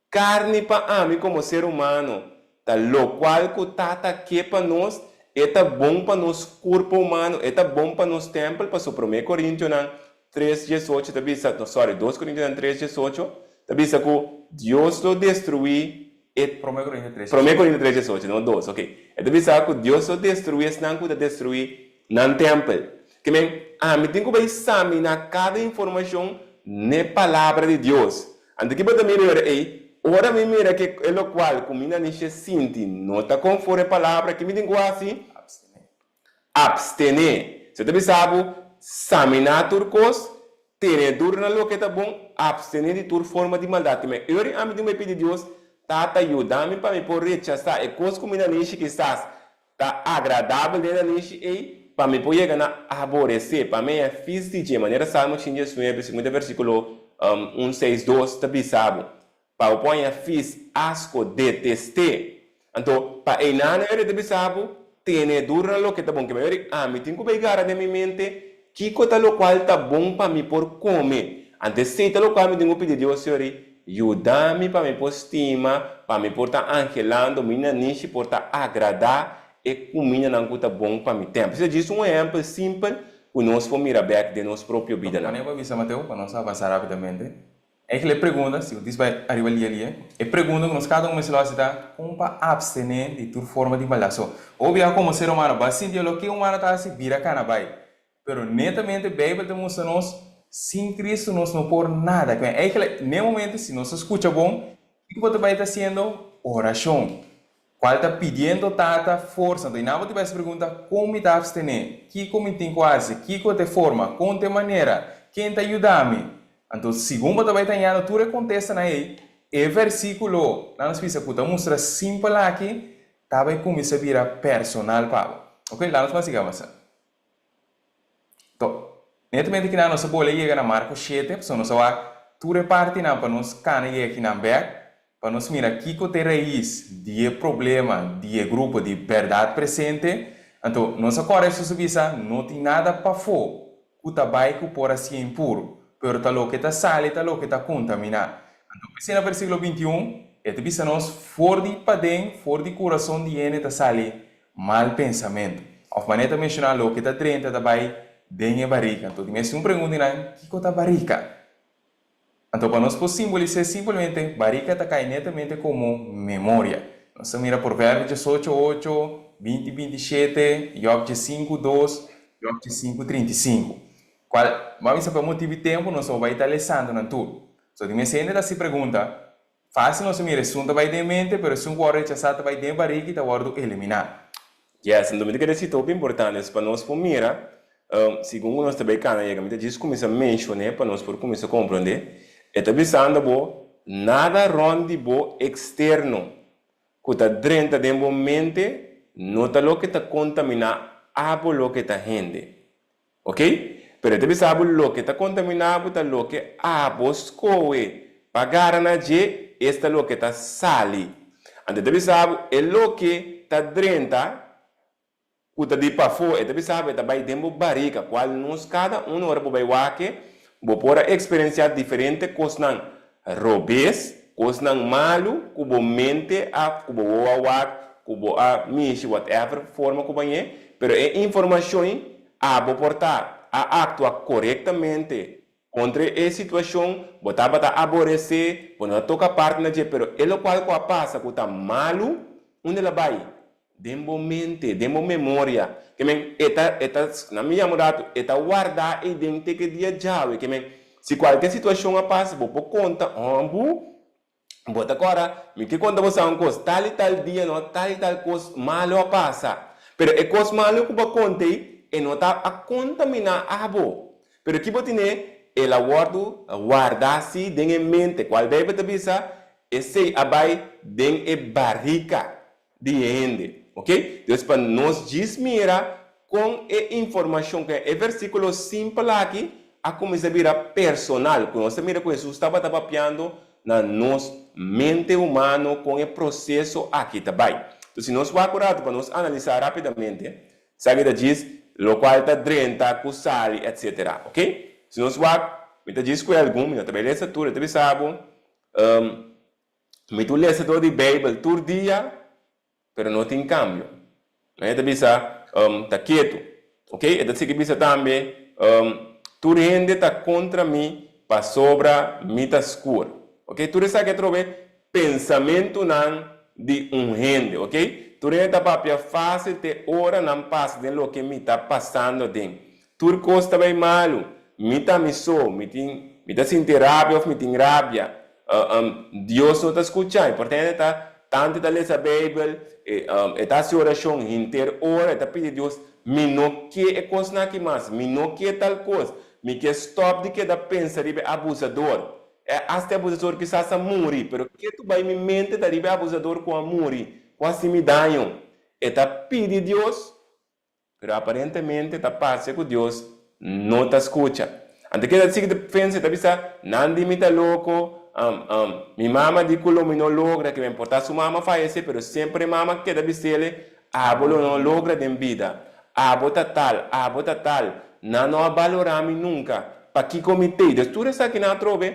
Karni pa ami komo ser humano ta lokual ku Tata ke pa nos, e ta bon pa nos kurpo humano, e ta bon pa nos tèmpel, paso Promé Korintionan tres diesocho ta bisa, no sorry, Dos Korintionan tres diesocho ta bisa ku Dios lo destruí e Promé Korintio tres Promé Korintio tres diesocho, no dos, ok. E ta bisa ku Dios lo destruí esnan ku ta destruí nan tèmpel. Ke men, ami tin ku bai saminá kada informashon n'e Palabra di Dios. Anto ki bo ta mira e ora ei? Ora mi mira ke e lokual ku mi nanishi a sinti no ta konforme e Palabra, ke mi tin ku hasi? Abstené. Si ta bisa bo, saminá tur kos, tene duru na loke ta bon, apstené di tur forma di maldat. Te men ora ami tin bai pidi Dios, Tata, yuda mi pa mi por rechasá e kos ku mi nanishi kisas ta agradabel den e nanishi ei, pa mi por yega na aboresé, pa mi haña fis di dje, manera Salmo 119, segun e versíkulo un, seis, dos ta bisa bo. Pa bo por haña fis, asko, detesté. Anto, pa einan e ta bisa bo, tene duru na loke ta bon. Ke mayoria, ami tin ku bai gara den mi mente kiko ta lokual ta bon pa mi por kome. Anto esei ta lokual mi tin ku pidi Dios, Señor, yuda mi pa mi por stima, pa mi por ta anhelando, mi nanishi por ta agradá e kumindanan ku ta bon pa mi tèmpel. Esei ta djis un ehèmpel simpel ku nos por mira bèk den nos propio bidanan. Manera bo a bisa, Mateo, pa nos avansá rápidamente. Eigenlijk e pregunta, si bo dis bai ariba lia lia, e pregunta ku nos kada un mester lo hasi ta, kon pa apstené di tur forma di maldat? So, hopi biaha komo ser humano bo a sinti loke humano ta hasi, bira kana bai. Pero netamente Beibel ta mustra nos, sin Kristu nos no por nada. Kwen eigenlijk n'e momento si nos ta skucha bon, kiko bo ta bai ta hasiendo? Orashon. Cual ta pidiendo Tata forsa. Anto i bo ta bai pregunta, Con mi ta abstené? Kico mi tin cu haci? Kico ta e forma? Con ta e manera? Ken ta yuda mi? Anto, segun bo ta bai tañando tur e contestanan ei, e versiculo, nan nos bisa, cu ta mustra simpel aki, ta bai cuminsa bira personal pa bo. Ok, laga nos mas siga avansa. To, netamente kinan nos a bole yega na Marko shete, pasobra nos a wak tur e partinan pa nos kana yega kinan bek, pa nos mira kiko ta e rais di e problema di e grupo di bèrdat presente. Anto, nos a kòrda Hesus a bisa, No tin nada pafó ku ta bai ku por hasié impuru, pero ta loke ta sali ta loke ta kontaminá. Anto, p'esei na versíkulo 21, e ta bisa nos, For di paden, for di kurason di hende ta sali Mal pensamentu. Òf manera ta menshoná loke ta drenta ta bai den e barika. Anto di mes un pregunta di nan, kiko ta barika? Anto pa nos por simbolis'é simplemente, barika ta kai netamente komo memoria. Nos ta mira Proverbio diesocho ocho, 20 27, Jòb diesinku dos, Jòb diesinku 35. Kual, bo a bisa pa motibu di tempu nos no bai ta lesando nan tur. So di mes hende ta hasi pregunta, Fácil nos a mira esun ta bai den mente, pero esun ku wòrdu rechasá ta bai den barika i ta wòrdu eliminá. Yes, anto mi ta kere si ta hopi importante es pa nos por mira, segun ku nos ta bai kana yega, mi ta djis kuminsá menshoné pa nos por kuminsá komprondé, e ta bisando bo nada rònt di bo eksterno ku ta drenta den bo mente no ta loke ta kontaminá abo loke ta hende. Ok? Pero e ta bisa bo loke ta contamina bo ta loke abo scohe pa gara na dje, es ta loke ta sali. Anto e ta bisa bo e loke ta drenta cu ta di pafo, e ta bisa bo e ta bay den bo barica, cual nos cada uno ora bo bay wak-e, bo por a experiencia diferente cosnan robes, cosnan malu cu bo mente a, cu bo wowo a wak, cu bo a mishi, whatever forma cu bañ'é, pero e informacion abo por ta a actua corectamente contra e situacion, bo tabata aborecé, bo no a toca parti na dje, pero e locual cu a pasa cu ta malu, unda el a bay? Den bo mente, den bo memoria. Ke men, e ta, e ta, na mi yama un ratu, e ta wardá ei den te ke dia djawe. Ke men, si kualke situashon a pasa, bo por konta, Hòmbu, bo ta kòrda, mi ke konta bo sa un kos, tal i tal dia no, tal i tal kos malu a pasa. Pero e kos malu ku bo a konta ei, e no ta a kontaminá abo. Pero ki bo tine? El a wòrdu wardá sí den e mente, kual Beibel ta bisa, Esei a bai den e barika. di e hende. Ok? Dus pa nos djis mira kon e informashon, kon e versíkulo simpel aki a kuminsá bira personal, ku nos ta mira ku Hesus tabata papiando na nos mente humano kon e proseso aki ta bai. Entonces si nos wak un ratu pa nos analisá rápidamente, esaki ta djis lokual ta drenta ku sali etsetera. Ok? Si nos wak, mi ta djis ku algun, mi no ta bai lesa tur, e ta bisa bo, Mi tur lesadó di Beibel tur dia, pero no tin kambio. E ta bisa, Ta ketu. Ok, e ta sigui bisa tambe, Tur hende ta kontra mi pasobra mi ta skur. Ok, tur esaki atrobe pensamentunan di un hende. Ok, tur hende ta papia fásil te ora nan pasa den loke mi ta pasando aden. Tur kos ta bai malu. Mi ta mi so. Mi tin, mi ta sinti rabia òf mi tin rabia. Dios no ta skucha mi. Por ta hende ta. Tantu e ta lesa Beibel, e e ta hasi orashon henter ora, e ta pidi Dios, Mi no ke e kosnan aki mas, mi no ke tal kos, mi ke stòp di keda pensa riba e abusador. E asta e abusador kisas a muri, pero ke tu bai mi mente ta riba e abusador ku a muri, ku a hasi mi daño. E ta pidi Dios, Pero aparentemente ta parce cu Dios no ta scucha. Anto keda sigui ta pensa y ta bisa, Nan di mi ta loco, um, um, mi mama di cu lo mi no logra, ke men por ta su mama fayece, pero semper e mama keda bisele, Abo lo no logra den bida, abo ta tal, abo ta tal, nan no a balora mi nunca, pakico mi tey? Dus tur esakinan atrobe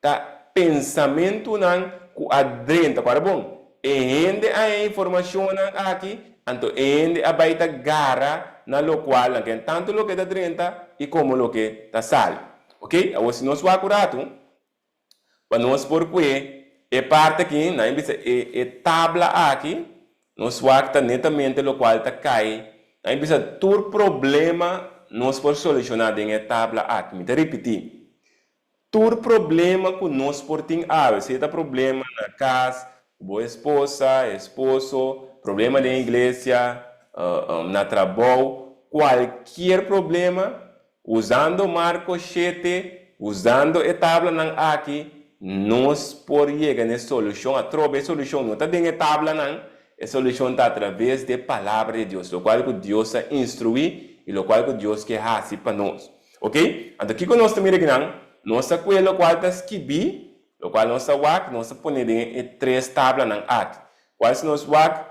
Ta pensamentunan ku a drenta. Ku ara bon, e hende a haña informashonnan aki, anto e hende a bai ta gara na lokual nan ken tantu loke ta drenta i komo loke ta sali. Oke, awor si nos wak un ratu, pa nos por kue e parti aki, nan a bisa e e tabla aki, nos wak ta netamente lokual ta kai, nan a bisa tur problema nos por solushoná den e tabla aki. Mi ta ripití, Tur problema ku nos por tin awe, sea ta problema na kas, ku bo esposa, esposo, problema den iglesia, na trabou, kualkier problema, usando Marko shete, usando e tablanan aki, nos por yega na e solushon. Atrobe e solushon no ta den e tablanan, e solushon ta atraves di e Palabra di Dios, lokual ku Dios a instruí i lokual ku Dios ke hasi pa nos. Ok, anto kiko nos ta mira akinan? Nos ta kue lokual ta skibí, lokual nos ta wak, nos ta pone den e tres tablanan aki. Kual si nos wak,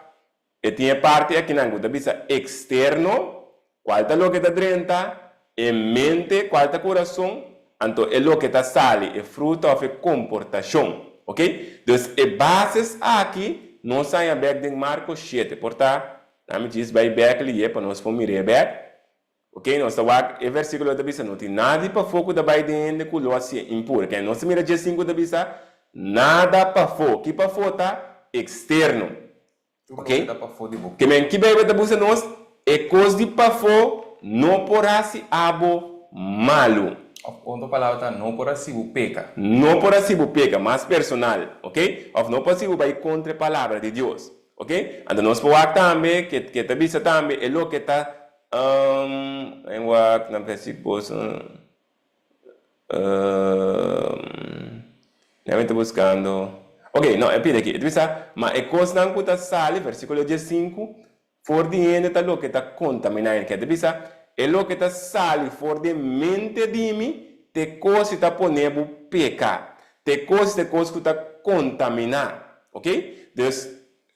e tin e parti akinan ku ta bisa eksterno, kual ta loke ta drenta, e mente, kual ta kurason, anto e loke ta sali, e fruta òf e komportashon. Ok, dus e bases aki nos haña bèk den Marko shete. Por ta, nan mi djis bai bèk lié pa nos por mir'é bèk. Ok, nos ta wak e versikulo ta bisa no tin nada di pafó ku ta bai den hende ku lo hasié impuro. Ke nos ta mira djesinku ta bisa nada pafó. Ki pafó ta? Eksterno. Tur Ok, loke ta pafó di bo ke men ki Beibel ta busa nos? E kos di pafó no por hasi abo malu. Òf otro palabra ta no por hasi bo peka. No por hasi bo peka, mas personal, ok? Òf no por hasi bo bai kontra e palabra di Dios. Ok, anto nos por wak tambe ke ke ta bisa tambe e loke ta Um, en wak na versículos um, ya mi ta buscando. Ok, no, e pide aki. E ta bisa, ma e kosnan ku ta sali, versíkulo diesinku, for di hende ta loke ta kontaminá hende. Ke ta bisa, e loke ta sali for di e mente di mi, t'e kos i ta pone bo peka. T'e kos, t'e kos ku ta kontaminá. Ok? Dus,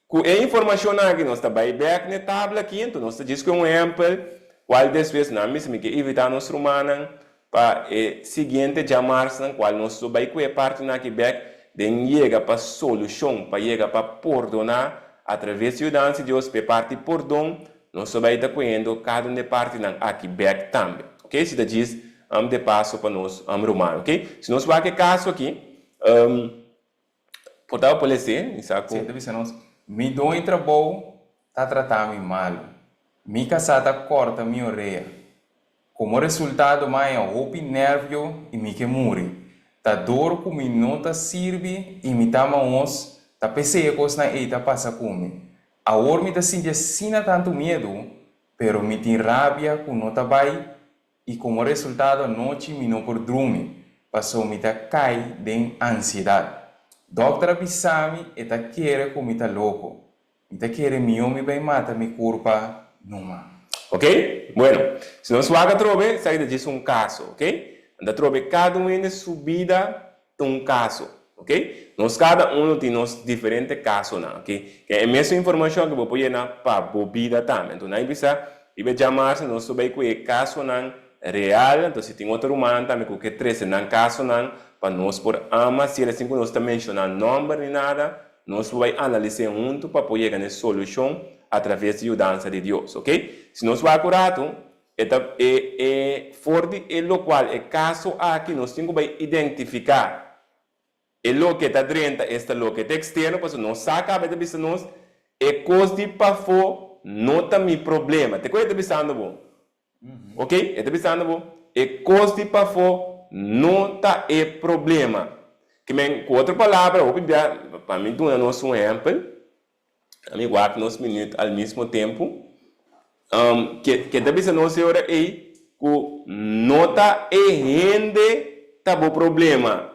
Ku e informashonnan aki nos ta bai bèk n'e tabla aki, enton nos ta djis ku un ehèmpel, kual despues nan mester mi ke invitá nos rumannan pa e siguiente djamarsnan kual nos lo bai ku e partinan aki bèk den yega pa solushon, pa yega pa pordoná atraves di yudansa di Dios pa e parti pordon nos lo bai ta kuendo kada un di e partinan aki bèk tambe. Ok, si ta djis de paso pa nos rumannan. Ok, si nos wak e kaso aki. Por ta por les'é, mi sa ku. Sí, e ta bisa nos, Mi doño trabou ta tratá mi malu. Mi kasá ta kòrta mi orea. Komo resultado mi a haña hopi nèrvio i mi ke muri. Ta dor ku mi no ta sirbi i mi ta mahos, ta p'esei e kosnan ei ta pasa ku mi. Awor mi ta sinti asina tantu miedu, pero mi tin rabia ku no ta bai I komo resultado anochi mi no por drumi, paso mi ta kai den ansiedat. Dòkter a bisa mi e ta kere ku mi ta loko. Mi ta kere mihó mi bai mata mi kurpa numa. Ok, bueno, si nos wak atrobe, esaki ta djis un kaso, ok? Nan ta trobe kada un hende su bida ta un kaso, ok? Nos kada uno tin nos diferente kasonan, ok? Ke e mesun informashon ke bo por yena pa bo bida tambe. Anto nan bisa riba e djamarsa nos lo bai ku e kasonan real, anto si tin otro rumannan tambe ku ke trese nan kasonan pa nos por ama, si el asin ku nos ta menshoná nòmber ni nada, nos lo bai analis'é huntu pa por yega na e solushon atraves di yudansa di Dios, ok? Si nos wak un ratu, E ta e e for di e lokual e kaso aki nos tin ku bai identifiká e loke ta drenta esta loke ta eksterno pasobra nos sa kaba e ta bisa nos e kos di pafó no ta mi problema. Te ku e ta bisando bo? Ok e ta bisando bo e kos di pafó no ta e problema. Ke men ku otro palabra hopi bia pa mi duna nos un ehèmpel. Ami wak nos minuut al mismo tempu. Ke ke ta bisa nos e ora ei ku no ta e hende ta bo problema.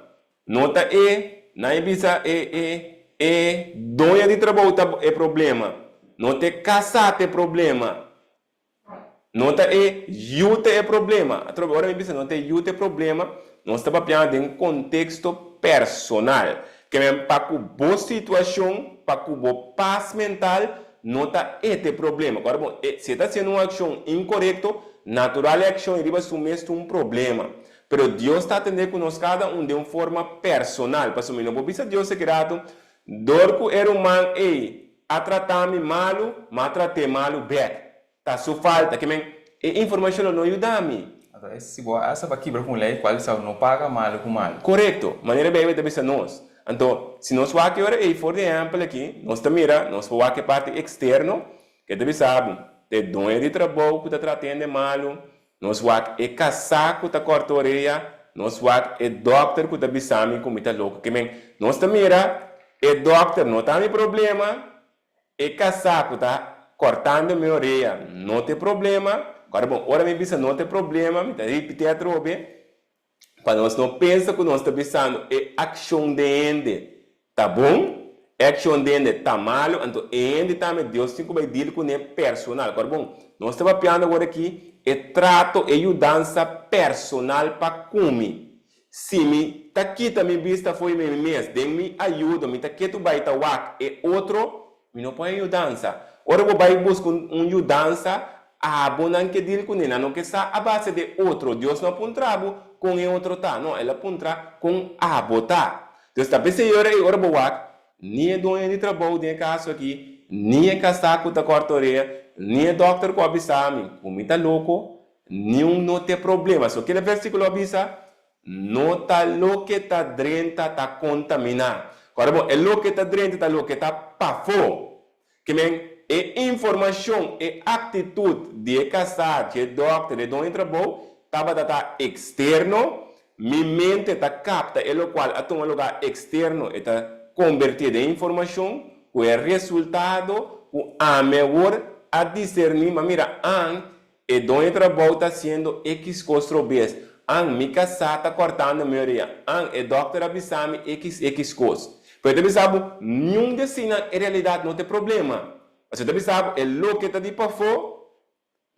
No ta e, nan e bisa e e e doño di trabou ta e problema. No ta e kasá ta e problema. No ta e yu ta e problema. Atrobe ora mi bisa no ta e yu ta e problema, nos ta papiando den konteksto personal. Ke men pa ku bo situashon, pa ku bo pas mental, no ta e ta e problema. Kòrda bon, e si e ta hasiendo un akshon inkorekto, natural e akshon ei riba su mes ta un problema. Pero Dios ta atendé ku nos kada un den un forma personal. Pasobra mi no por bisa Dios e rato, dor ku e ruman ei A trata mi malu, m'a trat'é malu bèk. Ta su falta. Ke men, e informashon lo no yuda mi. Anto e si bo a hasta pa kibra ku un lei kual sa no paga malu ku malu. Korekto, manera Beibel ta bisa nos. Anto, si nos wak e ora ei for di ehèmpel aki, nos ta mira, nos por wak e parti eksterno, ke ta bisa bo, ta e doño di trabou ku ta trata hende malu, Nos wak e kasá ku ta kòrta orea, nos wak e dòkter ku ta bisa mi ku mi ta loko. Ke men, nos ta mira e dòkter no ta mi problema, e kasá ku ta kòrtando mi orea no ta e problema. Kòrda bon, ora mi bisa no ta e problema, mi ta ripití atrobe, Pa nos no pensa ku nos ta bisando e akshon den hende ta bon, e akshon den hende ta malu, anto e hende tambe Dios tin ku bai deal kuné personal. Kòrda bon, nos ta papiando awor aki e trato, e yudansa personal pa ku mi. Si mi ta kita mi bista fo'i mi mes den mi ayudo, mi ta ketu bai ta wak e otro, Mi no por haña yudansa. Ora bo bai buska un yudansa, abo nan ke dil kuné. Nan no ke sa a base di otro. Dios no a puntra bo kon e otro ta. No, el a puntra kon abo ta. Dios ta p'esei ora ei ora bo wak, ni e doño di trabou den e kaso aki, ni e kasá ku ta kòrta orea, ni e dòkter ku a bisa mi ku mi ta loko, niun no t'e problema. So kila versíkulo a bisa? No ta loke ta drenta ta kontaminá. Kòrda bon, e loke ta drenta ta loke ta pafó. Ke men, e informashon, e aktitut di e kasá, dje dòkter, e doño di trabou, tabata ta eksterno. Mi mente ta kapta e lokual a tuma lugá eksterno, e ta kombertié den informashon ku e resultado ku ami awor a diserní, ma mira, an E doño trabou ta haciendo equis cos robes. An, mi casá ta cortando mi orea. An, e dokter a bisa mi equis equis cos. Pero e ta bisa bo, niun di asina en realidad no ta e problema. Pasobra e ta bisa bo, e loke ta di pafó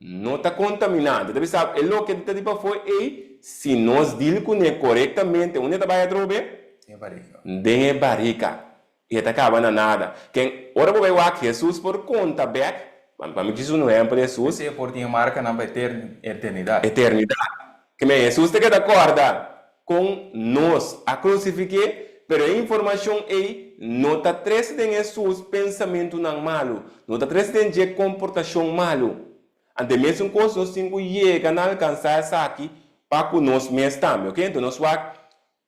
no ta contaminante. E ta bisa bo, e loke ta di pafó ei, si nos deal cune corectamente, unda e ta bay atrobe? Den e barica. Den e barica. I e ta kaba na nada. Ken, ora bo bai wak Hesus por konta bek, pa mi djis un ehèmpel Hesus. P'esei e por tin e markanan pa eternidat. Eternidat. Ke men Hesus ta keda kòrda kon nos a krusifik'é, pero e informashon ei no ta trese den Hesus pensamentunan malu, no ta trese den dje komportashon malu. Anto e mesun kos nos tin ku yega na alkansá esaki pa ku nos mes tambe. Oke, anto nos wak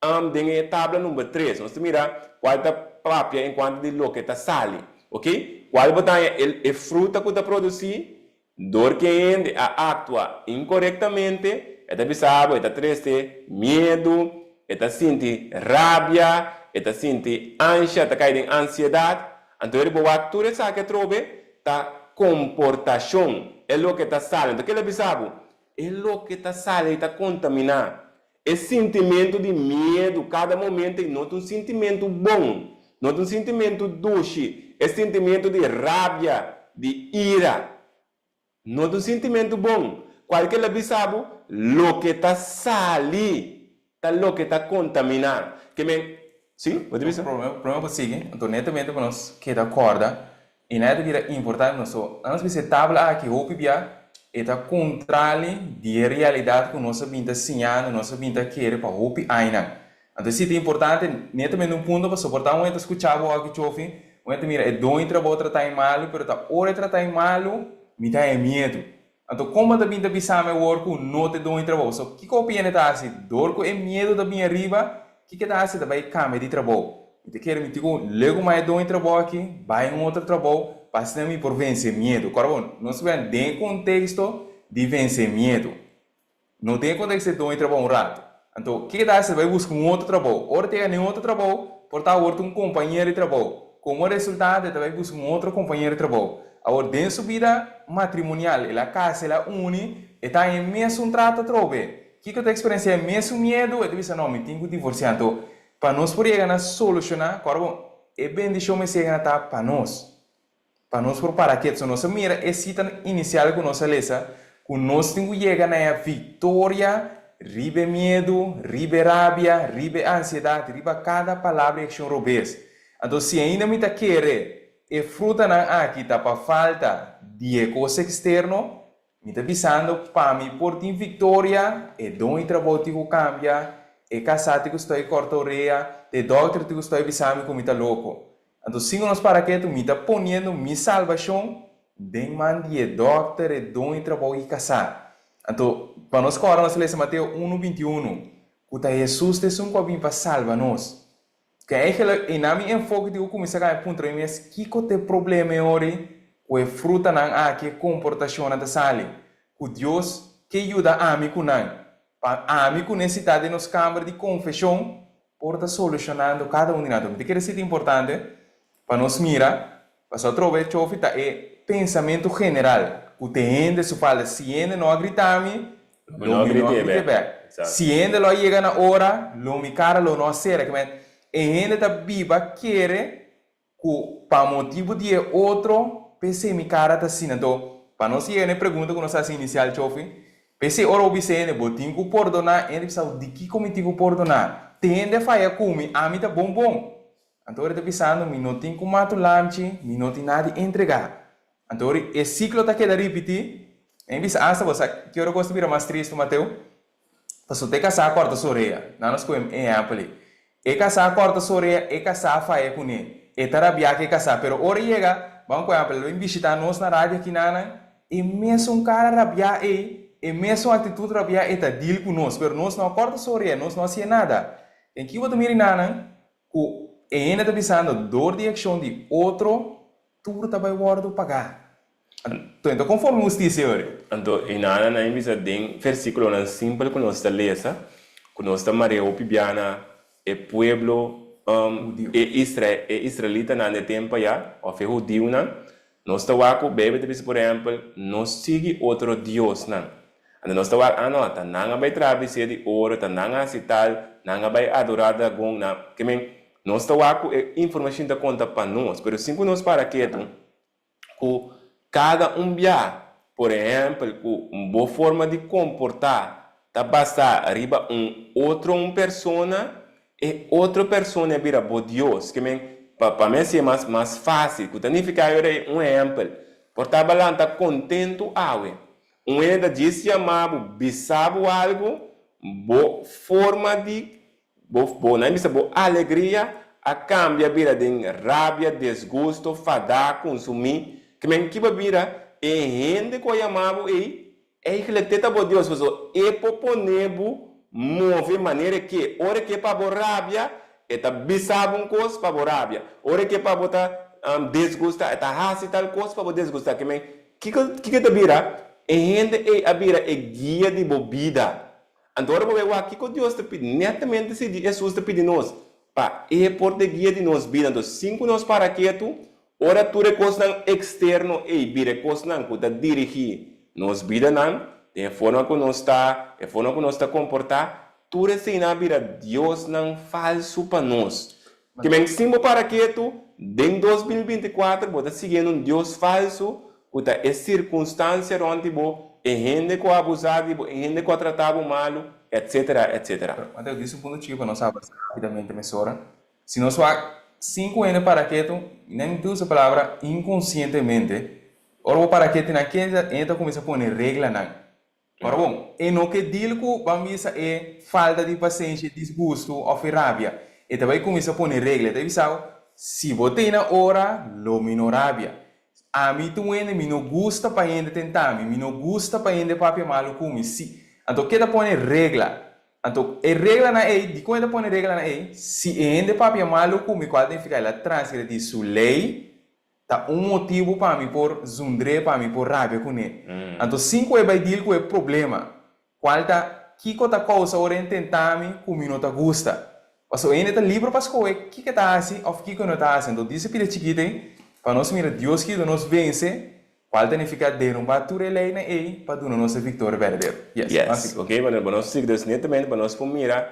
Am den e tabla number tres nos ta mira cual ta papia en cuanto di loke ta sali, ok? Cual bo ta haña el e fruta cu ta produci dor cu e hende a actua incorectamente, e ta bisa bo e ta trece miedu, e ta sinti rabia, e ta sinti ansha, e ta cay den ansiedad. Anto eri bo wak tur esaki atrobe ta comportacion, e loke ta sali. Anto kila bisa bo? E loke ta sali ta contamina. E sintimentu di miedu kada momento ei no ta un sintimentu bon, no ta un sintimentu dushi. E sintimentu di rabia, di ira, no ta un sintimentu bon. Kualke la bisa bo, loke ta sali ta loke ta kontaminá. Ke men, si, bo ta bisa? Prome prome bo sigui, anto netamente pa nos keda kòrda I nan e ta bira importante nos so. Nan nos bisa e tabla aki hopi bia e ta kontrali di e realidat ku nos a bin ta siñando, nos a bin ta kere pa hopi añanan. Anto si ta importante netamente un punto pasobra por ta un e ta skucha bo aki chofi, un e ta mira e doño di trabou trata e malu pero ta ora e trata e malu mi ta haña miedu. Anto kon bo ta bin ta bisa mi awor ku no ta e doño di trabou? So kiko hopi hende ta hasi? Dor ku e miedu ta bin ariba, kiko e ta hasi? Ta bai kambia di trabou. Mi ta kere mi tin ku legu mas e doño di trabou aki, bai un otro trabou, pa asina mi por vense e miedu. Kòrda bon, nos ta bira den e konteksto di vense e miedu. No den e konteksto di e doño di trabou un ratu. Anto, kiko e ta hasi? Ta bai buska un otro trabou. Ora e ta yega den un otro trabou, por ta awor ta un kompañero di trabou. Komo resultado e ta bai buska un otro kompañero di trabou. Awor den su bida matrimonial el a kasa, el a uni, e ta haña e mesun trato atrobe. Kiko ta eksperensiá e mesun miedu? E ta bisa, No, mi tin ku divorsiá. Anto, pa nos por yega na solushoná, kòrda bon, e bendishon mester yega na ta pa nos. Pa nos por para ketu. So nos a mira e sita inisial ku nos a lesa, ku nos tin ku yega na e viktoria riba e miedu, riba e rabia, riba e ansiedat, riba kada palabra i akshon robes. Anto si ainda mi ta kere e frutanan aki ta pa falta di e kos eksterno, Mi ta bisando pa mi por tin viktoria, e don i trabou tin ku kambia, e kasá tin ku stoi kòrta orea, e dòkter tin ku stoi bisa mi ku mi ta loko. Anto sin ku nos para ketu, mi ta poniendo mi salbashon den man di e dòkter, e don i trabou i kasá. Anto, pa nos kòrda nos ta lesa Mateo unu 21, ku ta Hesus ta esun ku a bin pa salba nos. Ke eigenlijk e na mi enfoke di ku kuminsá kambia puntra mi mes kiko ta e problema e ori ku e frutanan aki e komportashonnan ta sali ku Dios ke yuda ami ku nan pa ami ku nesitá den nos kamber di konfeshon por ta solushonando kada un di nan. Mi ta kere si ta importante pa nos mira pasobra atrobe chofi ta e pensamentu general ku te hende su falta si hende no a grita mi Lo mi no a grite bek. Si hende lo a yega na ora, lo mi kara lo no a sera. Ke men, e hende ta biba kere ku pa motibu di e otro, p'esei mi kara ta asina. Anto, pa nos yega na e pregunta ku nos a hasi inisial, Chofi, p'esei ora bo bisa hende, bo tin ku pordoná, hende bisa, di kiko mi tin ku pordoná? Te hende a faya ku mi, ami ta bon bon. Anto ora e ta bisando, mi no tin ku mata un lamchi, mi no tin nada di entregá. Anto ora e siklo ta keda ripití, e bisa asta bo sa ki ora kos ta bira mas tristu, Mateo? Pasobra e kasá a kòrta su orea. Nan nos kohe e ehèmpel ei. E kasá a kòrta su orea, e kasá a faya kuné. E ta rabiá ku e kasá. Pero ora e yega, ban ku ehèmpel, el a bin bishitá nos na radio akinanan, e mesun kara rabiá ei, e mesun aktitut rabiá ei ta dil ku nos. Pero nos no a kòrta su orea, nos no a hasié nada. Den ki bo ta mira enanan? Ku e hende ta bisando dor di akshon di otro tur ta bai wòrdu pagá. Anto e ta konforme hustisia ori. Anto e nana nan bisa den versíkulonan simpel ku nos ta lesa, ku nos ta marea hopi bia na e pueblo, e e israelitanan di e tempu ayá, òf e hudiunan, Nos ta wak ku Beibel ta bisa por ehèmpel, no sigui otro diosnan. Anto nos ta wak, ah no, ta nan a bai traha bisé di oro, ta nan a hasi tal, nan a bai adorá dragon, nan. Ke men, nos ta wak ku e informashon ta konta pa nos, pero sin ku nos para ketu ku kada un bia, por ehèmpel, ku bo forma di komportá ta basá riba un otro un persona, E otro persona a bira bo Dios. Ke men, pa pa mi hasié mas mas fásil, ku ta nifiká yo rei un ehèmpel. Por ta lanta kontentu awe. Un hende ta djis yama bo, bisa bo algu, bo forma di, bo bo nan bisa bo alegria a kambia bira den rabia, desgusto, fadá, kunsumí. Ke men, ki bo a bira? E hende ku a yama bo ei Eigenlijk te ta bo Dios pasobra e por pone bo move manera e ke. Ora e ke pa bo rabia, e ta bisa bo un kos pa bo rabia. Ora e ke pa bo ta desgusta, e ta hasi tal kos pa bo desgusta. Ke men, kiko kiko ta bira? E hende ei a bira e guia di bo bida. Anto ora bo bai wak kiko Dios ta pidi, netamente si di Hesus ta pidi nos pa e por ta e guia di nos bida. Anto sin ku nos para ketu, Ora tur e kosnan eksterno ei bira e kosnan ku ta dirigí nos bidanan, den e forma ku nos ta, e forma ku nos ta komportá, tur eseinan a bira diosnan falsu pa nos. Ke men sin bo para ketu, den 2024 bo ta siguiendo un dios falsu ku ta e sirkunstansia rònt di bo, e hende ku a abusá di bo, e hende ku a tratá bo malu, etsetera, etsetera. Mateo, disa un punto chiki pa nos avansa rápidamente mesora. Si nos wak sinku hende para ketu, nan ta usa palabra inkonsientemente. Ora bo para ketu nan ken hende ta kuminsá pone reglanan. Ora bon, e no ke deal ku ban bisa e falta di pasenshi, e disgustu òf e rabia. E ta bai kuminsá pone regla. E ta bisa bo, si bo tei na ora, lo mi no rabia. Ami ta un hende, mi no gusta pa hende tenta mi, mi no gusta pa hende papia malu ku mi. Si, anto ke ta pone regla? Anto, e reglanan ei, dikon e ta pone reglanan ei? Si e hende papia malu ku mi, kual ta nifiká el a transgredí su lei, ta un motibu pa mi por zundr'é, pa mi por rabia kuné. Anto, sin ku e bai deal ku e problema, kual ta, kiko ta kousa ora e ntentá mi ku mi no ta gusta? Pasobra hende ta liber pa skohe kiko e ta hasi òf kiko e no ta hasi. Anto dies e pida chikit ei pa nos mira Dios ki yuda nos vense, kual ta nifiká derumbá tur e leinan ei pa duna nos e viktoria berdadero. Yes, ban Yes, sigui. ok, pa nos sigui dus netamente pa nos por mira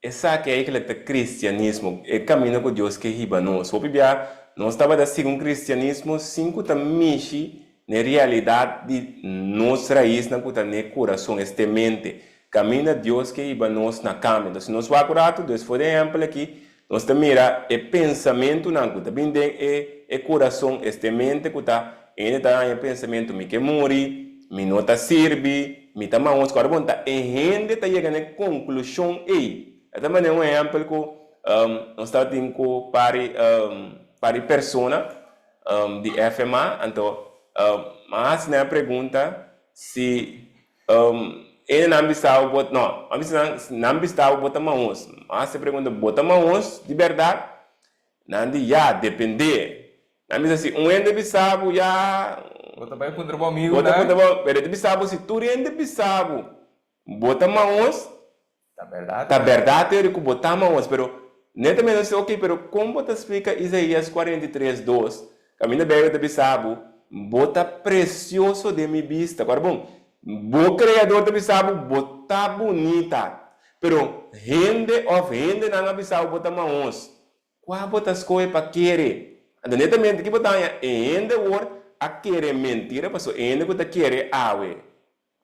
esaki eigenlijk ta kristianismo, e kaminda ku Dios ke hiba nos. Hopi bia nos tabata sigui un kristianismo sin ku ta mishi n'e realidat di nos raisnan ku ta n'e kurason, este mente. Kaminda Dios ke hiba nos na kambio. Entonces, si nos wak un ratu, dus for di ehèmpel aki, nos ta mira e pensamentunan ku ta bin den e e kurason, este mente ku ta hende ta haña pensamentu, mi ke muri, mi no ta sirbi, mi ta mahos. Ku ora bon ta e hende ta yega na e konklushon ei. E ta manera un ehèmpel ku nos tabatin ku pari pari persona di FMA, anto m'a hasi nan e pregunta si Ene nan bisa bo bo, no, a bisa nan, si nan bisa bo bo ta mahos. A hasi e pregunta, bo ta mahos di bèrdat? Nan di, ya, dependé. Nan bisa si un hende bisa bo, ya. Bo ta bai puntra bo amigu Bo ta nan. puntra bo, pero e ta bisa bo si tur hende bisa bo, bo ta mahos, Ta bèrdat. Ta bèrdat eri ku bo ta mahos, pero netamente nos di, ok, pero kon bo ta splika Isaías 43, dos, kaminda Beibel ta bisa bo, Bo ta presioso den mi bista. Kòrda bon, bo Kreador ta bisa bo, bo ta bunita. Pero hende òf hendenan a bisa bo, bo ta mahos. Kua bo ta skohe pa kere? Anto netamente ki bo ta haña? E hende awor a kere mentira, pasobra e hende ku ta kere awe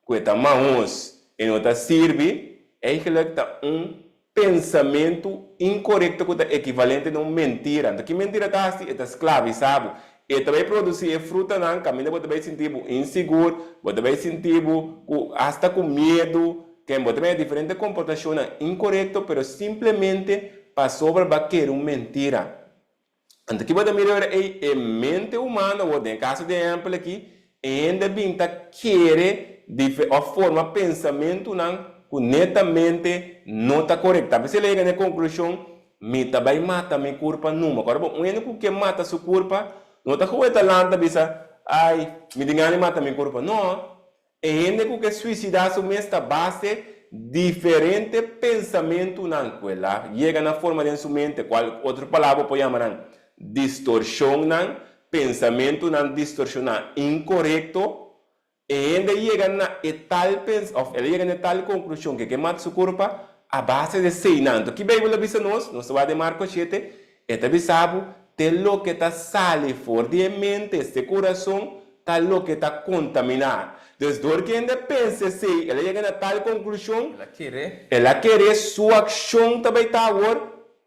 ku e ta mahos e no ta sirbi, eigenlijk ta un pensamentu inkorekto ku ta ekivalente na un mentira. Anto ki mentira ta hasi? E ta sklavisá bo. E ta bai produsí e frutanan kaminda bo ta bai sinti bo insigur, bo ta bai sinti bo ku asta ku miedu, ken bo ta bai diferente komportashonnan inkorekto pero simplemente pasobra bo a kere un mentira. Anto ki bo ta mira ora ei e mente humano awor den e kaso di ehèmpel aki e hende a bin ta kere dife òf forma pensamentunan ku netamente no ta korekto. Ta p'esei el a yega na e konklushon mi ta bai mata mi kurpa numa. Kòrda bo un hende ku ke mata su kurpa no ta kohe ta lanta bisa ai mi tin gana di mata mi kurpa no. E hende ku ke suisidá su mes ta base diferente pensamentunan ku el a yega na forma den su mente, kual otro palabra bo por yama nan distorshonnan, pensamentunan distorshoná, inkorekto. E hende a yega na e tal pens òf el a yega na e tal konklushon ku e ke mata su kurpa a base di eseinan. Anto ki Beibel ta bisa nos? Nos ta wak den Marko shete, E ta bisa bo, Te loke ta sali for di e mente, este kurason, ta loke ta kontaminá. Dus dor ku hende a pensa esei, el a yega na tal konklushon, El a kere. El a kere su akshon ta bai ta awor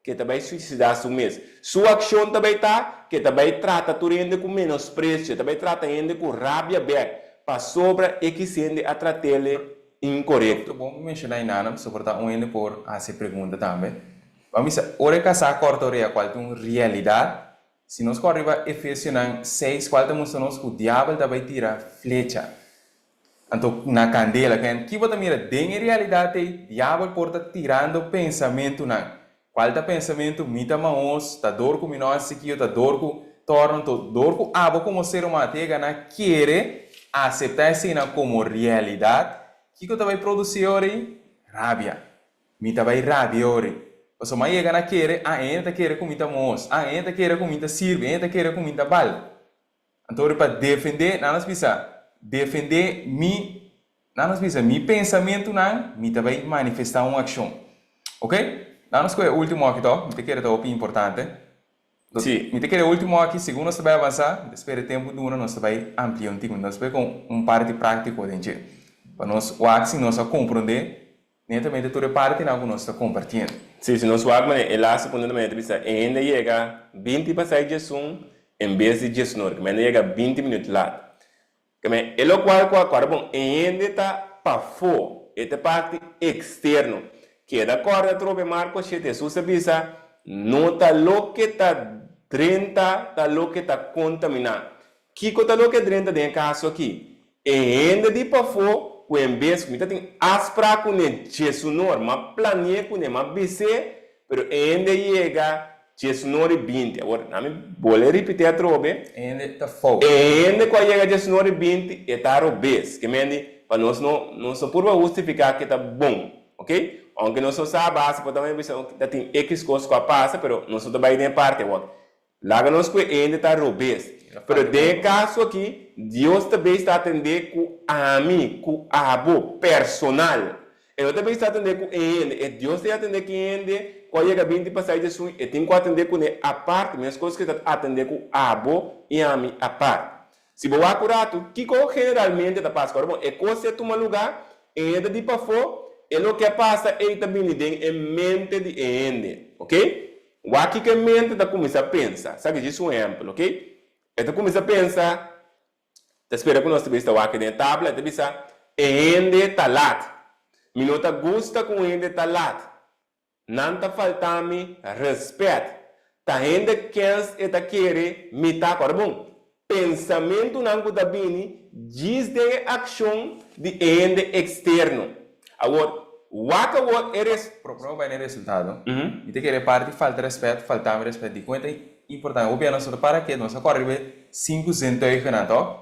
ku e ta bai suisidá su mes. Su akshon ta bai ta ku e ta bai trata tur hende ku menospresio, e ta bai trata hende ku rabia bèk, pasobra e kis hende a trat'el inkorekto. Ta bon menshoná einan, soportá un hende por hasi e pregunta tambe. Ban bisa, ora e kasá kòrta orea kual ta un realidat, si nos kòrda riba Efesionan seis kual ta mustra nos ku diabel ta bai tira flecha anto na kandela. Ken ki bo ta mira den e realidat ei? Diabel por ta tirando pensamentunan. Kual ta pensamentu? Mi ta mahos, ta dor ku mi no hasi kio, ta dor ku tòrno. Anto dor ku abo komo ser humano ta yega na kere aseptá eseinan komo realidat, kiko ta bai produsí ora ei? Rabia. Mi ta bai rabia ori. Pasobra mi a yega na kere, ah, e hende ta kere ku mi ta mos, ah, e hende ta kere ku mi ta sirbi, e hende ta kere ku mi ta bal. Anto ori pa defendé, nan nos bisa, defendé mi, nan nos bisa, mi pensamentunan, mi ta bai manifestá un akshon. Ok? Nan nos kohe e último aki tòg, mi ta kere ta hopi importante. Sí. Mi ta kere e último aki, segun nos ta bai avansá, mi ta spera e tempu duna, nos ta bai amplia un tiki, nos ta bai kon un parti práktiko den dje, pa nos wak si nos a komprondé Netamente tur e partinan ku nos ta kompartiendo. Sí, si nos wak manera e laatste punto ta manera ta bisa e hende a yega binti pasá diesun en bes di diesnor, ke mende a yega binti minüt lat. Ke men e lokual ku a kòrda bon, e hende ta pafó, e ta parti eksterno. Keda kòrda atrobe Marko shete, Hesus a bisa, No ta loke ta drenta ta loke ta kontaminá. Kiko ta loke drenta den e kaso aki? E hende di pafó ku en bes ku mi ta tin afsprak kuné djesunor, m'a plani'é kuné, m'a bis'é, pero e hende yega djesunor i binti. Awor, na mi bolbe ripití atrobe. E hende ta fout. E hende ku a yega djesunor i binti, e ta robes. Ke mendi, pa nos no, nos no purba hustifiká ke ta bon. Oke? Ounke nos no sa basta por ta bai bisa ta tin X kos ku a pasa pero nos no ta bai den e parti awor. Laga nos ku e hende ta robes. Pero den e kaso aki Dios ta bei sta atendé ku ami, ku abo, personal. E no ta bei sta atendé ku e hende. E Dios ta atendé ku e hende ku a yega binti pasai djesun, e tin ku atendé kuné apart meskos ku e ta atendé ku abo i ami apart. Si bo wak un ratu, kiko generalmente ta pasa? Ora bon e kos a tuma lugá, e hende ta di pafó, e loke a pasa ei ta bini den e mente di e hende. Ok? Wak kiko e mente ta kuminsá pensa. Sa ki djis un ehèmpel, ok? E ta kuminsá pensa, ta spera ku nos ta bisa wak den e tabla, e ta bisa, E hende ta lat. Mi no ta gusta ku un hende ta lat. Nan ta falta mi respet. Ta hende kens e ta kere mi ta ku. Ora bon, pensamentunan ku ta bini djis den e akshon di e hende eksterno. Awor, wak awor e res. Prome bai na e resultado, mi ta kere parti falta respet, falta mi respet dikon e ta importante. Hopi a nos no ta para ke, nos a kòrda riba e sinku zintuigennan, tòg?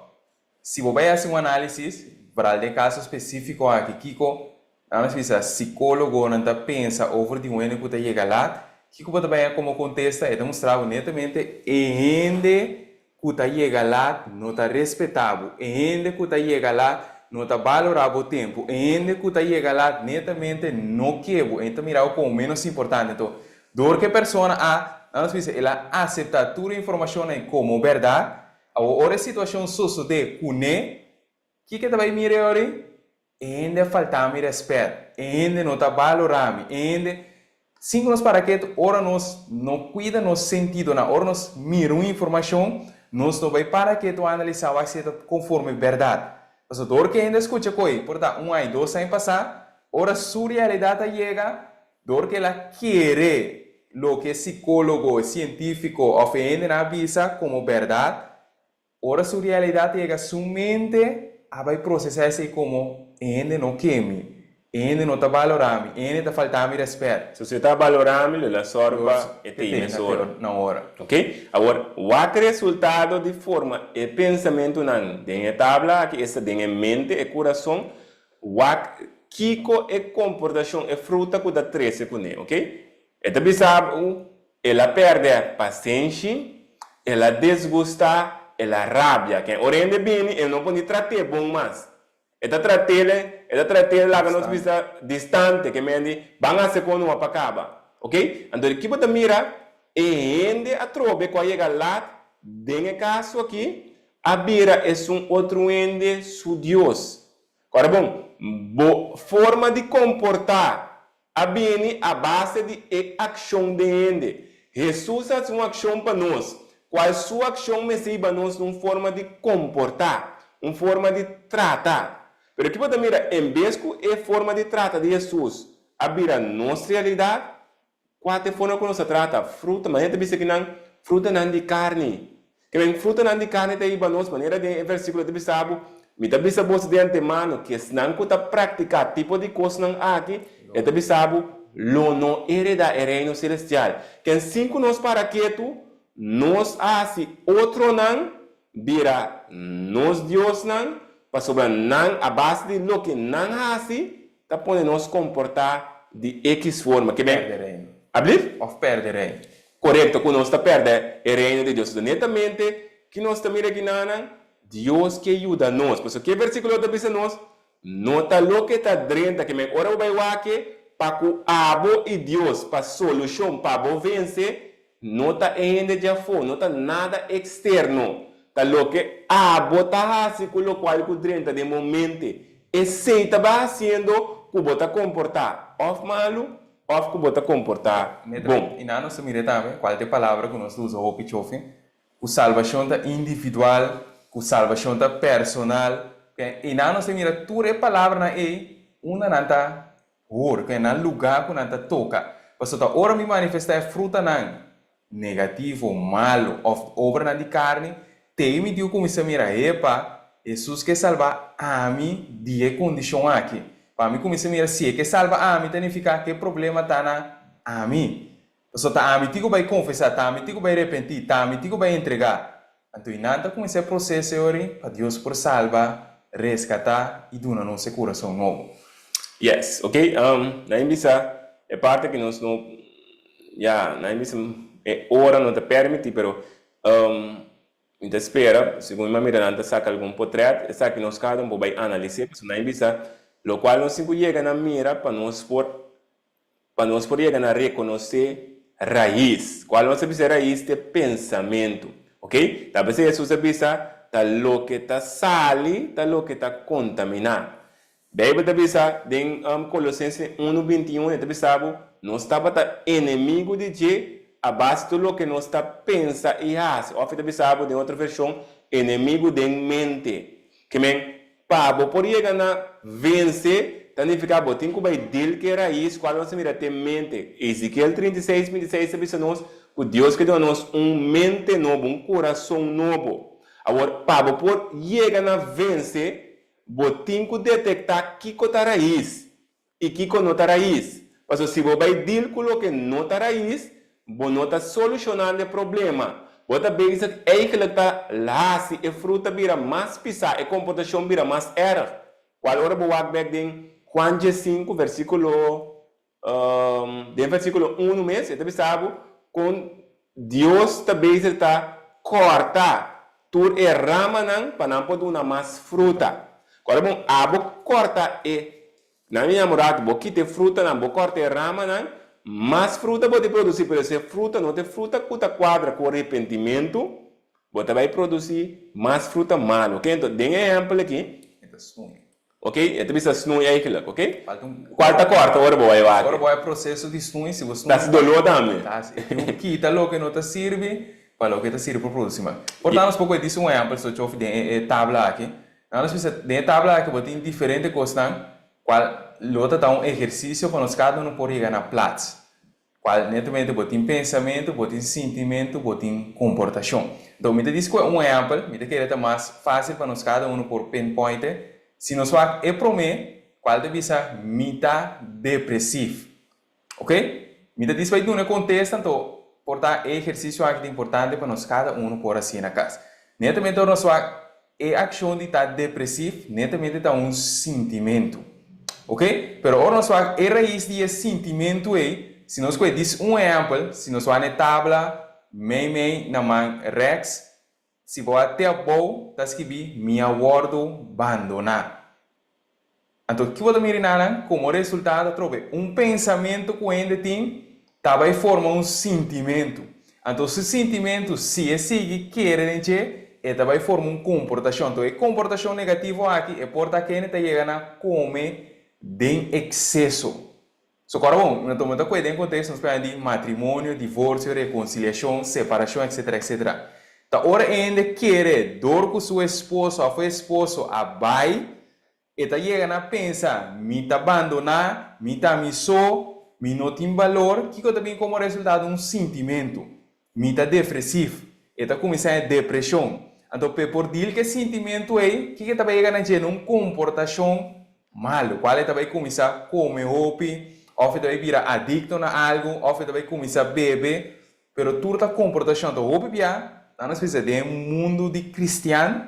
Si bo bai hasi un análisis, vooral den kaso spesífiko aki, kiko, nan nos bisa, sikólogonan ta pensa over di un hende ku ta yega lat, kiko bo ta bai haña komo kontesta? E ta mustra bo netamente e hende ku ta yega lat no ta respetá bo, e hende ku ta yega lat no ta balorá bo tempu, e hende ku ta yega lat netamente no ke bo, e ta mira bo komo ménos importante. Anto, dor ku e persona a, nan nos bisa, el a aseptá tur e informashonnan komo bèrdat, Awor ora e situashon sosodé kuné, kiko e ta bai mira e ora ei? E hende a faltá mi rèspèt, e hende no ta balorá mi, e hende. Sin ku nos para ketu, ora nos no kuida nos sentidonan, ora nos mira un informashon, nos no bai para ketu analisá wak si e ta konforme bèrdat. Pasobra dor ku e hende a skucha koe, por ta un aña, dos aña pasá, ora su realidat a yega, Dor ku el a kere loke e sikólogo, e sientífiko òf e hendenan a bisa komo bèrdat, ora su realidat yega su mente a bai prosesá esei komo, E hende no ke mi, e hende no ta balorá mi, e hende ta faltá mi rèspèt. So si e ta balorá mi, lo el a sòru pa e tei mesora. Na ora. Ok? Awor, wak resultado di forma e pensamentunan den e tabla aki, esta den e mente, e kurason, Wak kiko e komportashon, e fruta ku ta trese kuné, ok? E ta bisa bo, El a pèrdè pasenshi, el a desgustá, el a rabia. Ken ora hende bini, e no por ni trat'é bon mas. E ta trat'é, e ta trat'é laga nos bisa distante, ke men di, ban hasi kon numa pa kaba. Ok? Anto di ki bo ta mira, e hende atrobe ku a yega lat den e kaso aki, a bira esun otro hende su Dios. Ora bon, bo forma di komportá a bini a base di e akshon den hende. Hesus a hasi un akshon pa nos, kual su akshon mester hiba nos na un forma di komportá, un forma di trata. Pero aki bo ta mira, en bes ku e forma di trata di Hesus a bira nos realidat, Kua ta e forma ku nos ta trata fruta? Manera ta bisa ki nan frutanan di karni. Ke men frutanan di karni ta hiba nos, manera den e versikulo ta bisa bo, Mi ta bisa boso di antemano ku esnan ku ta praktiká tipo di kosnan aki, e ta bisa bo, lo no heredá e Reino selestial. Ken sin ku nos para ketu, nos a hasi otronan bira nos diosnan, pasobra nan, a base di loke nan hasi, Ta pone nos komportá di ekis forma. Ke men? Pèrdè reino. Ablief? Òf pèrdè reino. Korekto, ku nos ta pèrdè e reino di Dios. Netamente, ki nos ta mira akinanan? Dios ke yuda nos. Pasobra ke versíkulo ta bisa nos? No ta loke ta drenta. Ke men ora bo bai wak pa ku abo i Dios, pa solushon pa bo vense, No ta e hende djafó, no ta nada eksterno. Ta loke abo ta hasi ku lokual ku drenta den bo mente. Esei ta bai hasiendo ku bo ta komportá òf malu òf ku bo ta komportá bon. I nan nos ta mira tambe kual ta e palabra ku nos ta usa hopi chofi, ku salbashon ta individual, ku salbashon ta personal. I nan nos ta mira tur e palabranan ei unda nan ta Hoor, ku e nan lugá ku nan ta toka. Pasobra ta ora mi manifestá e frutanan negativo, malu òf obranan di karni, t'ei mi tin ku kuminsá mira, Epa, Hesus ke salba ami di e kondishon aki. Pa mi kuminsá mira si e ke salba ami ta nifiká ku e problema ta na ami. Pasobra ta ami tin ku bai konfesá, ta ami tin ku bai repentí, ta ami tin ku bai entregá. Anto i nan ta kuminsá e proseso e ora pa Dios por salba, reskatá i duna nos e kurason nobo. Yes, ok, nan bisa e parti aki nos no, ya, nan bisa e ora no ta permiti, pero mi ta spera, segun mi a mira nan ta saka algun potret, esaki nos kada un por bai analis'é, pasobra nan bisa lokual nos tin ku yega na mira pa nos por Pa nos por yega na rekonosé rais. Kual nos a bisa rais ta e pensamentu. Ok? Ta p'esei Hesus a bisa, Ta loke ta sali ta loke ta kontaminá. Beibel ta bisa den Kolosense unu 21, e ta bisa bo, Nos tabata enemigu di dje a base tur loke nos ta pensa i hasi. Òf e ta bisa bo den otro vershon, enemigu den mente. Ke men, Pa bo por yega na vense, ta nifiká bo tin ku bai dil ku e rais kual nos a mira te mente. Ezekiel 36, 26 ta bisa nos ku Dios ke duna nos un mente nobo, un kurason nobo. Awor, pa bo por yega na vense, bo tin ku detektá kiko ta rais. I kiko no ta rais? Pasobra si bo bai deal ku loke no ta rais, bo no ta solushonando e problema. Bo ta bezig eigenlijk ta hasi e fruta bira mas pisá, e komportashon bira mas erg. Kual ora bo wak bek den Juan diesinku versíkulo, den versíkulo unu mes, e ta bisa bo kon Dios ta bezig ta kòrta tur e ramanan pa nan por duna mas fruta. Kòrda bon, abo kòrta e Nan mi namorado, bo kita e frutanan, bo kòrta e ramanan, mas fruta bo ta produsí, pero si e fruta no ta e fruta ku ta kuadra ku arepentimentu, bo ta bai produsí mas fruta malu. Oke, enton den e ehèmpel aki, E ta snui. oke, e ta bisa snui eigenlijk, oke? Falta un. Kual ta kòrta ora bo bai wak? Ora bo bai proseso di snui, si bo snui. Ta hasi doló tambe. Ta hasi, e tin ku kita loke no ta sirbi pa loke ta sirbi por produsí mas. Por tanto, nos por kohe dis un ehèmpel so chofi den e tabla aki. Nan nos bisa den e tabla aki bo tin diferente kosnan kual lo ta ta un ehersisio pa nos kada unu por yega na plats. Kual netamente bo tin pensamentu, bo tin sintimentu, bo tin komportashon. Enton mi ta di skohe un ehèmpel, mi ta kere ta mas fásil pa nos kada unu por pinpointe. Si nos wak e promé kual ta bisa mi ta depresif. Ok, mi ta dispa di duna e kontesta, anto por ta e ehersisio aki ta importante pa nos kada unu por hasié na kas. Netamente ora nos wak e akshon di ta depresif, netamente ta un sintimentu. Ok, pero ora nos wak e rais di e sintimentu ei, si nos kohe dis un ehèmpel, si nos wak na e tabla mei mei na man rèks, si bo a te abou ta skibí mi a wòrdu bandoná. Anto ki bo ta mira nan komo resultado atrobe? Un pensamentu ku hende tin ta bai forma un sintimentu. Anto su sintimentu, si e sigui kere den dje, e ta bai forma un komportashon. Anto e komportashon negativo aki e por ta ku hende ta yega na kome den ekseso. So kòrda bon, no tuma ta kue den konteksto nos papia di matrimonio, divorsio, rekonsiliashon, separashon etsetera etsetera. Ta ora e hende kere dor ku su esposo òf esposo a bai, e ta yega na pensa, mi ta bandoná, mi ta mi so, mi no tin balor, kiko ta bin komo resultado? Un sintimentu. Mi ta depresif. E ta kuminsá e depreshon. Anto p'e por dil ku e sintimentu ei, kiko e ta bai yega na dje? Na un komportashon malu, kual e ta bai kuminsá kome hopi, òf e ta bai bira adikto na algu, òf e ta bai kuminsá bebe. Pero tur ta komportashon. Anto hopi bia, nan a spesial den e mundu di kristian,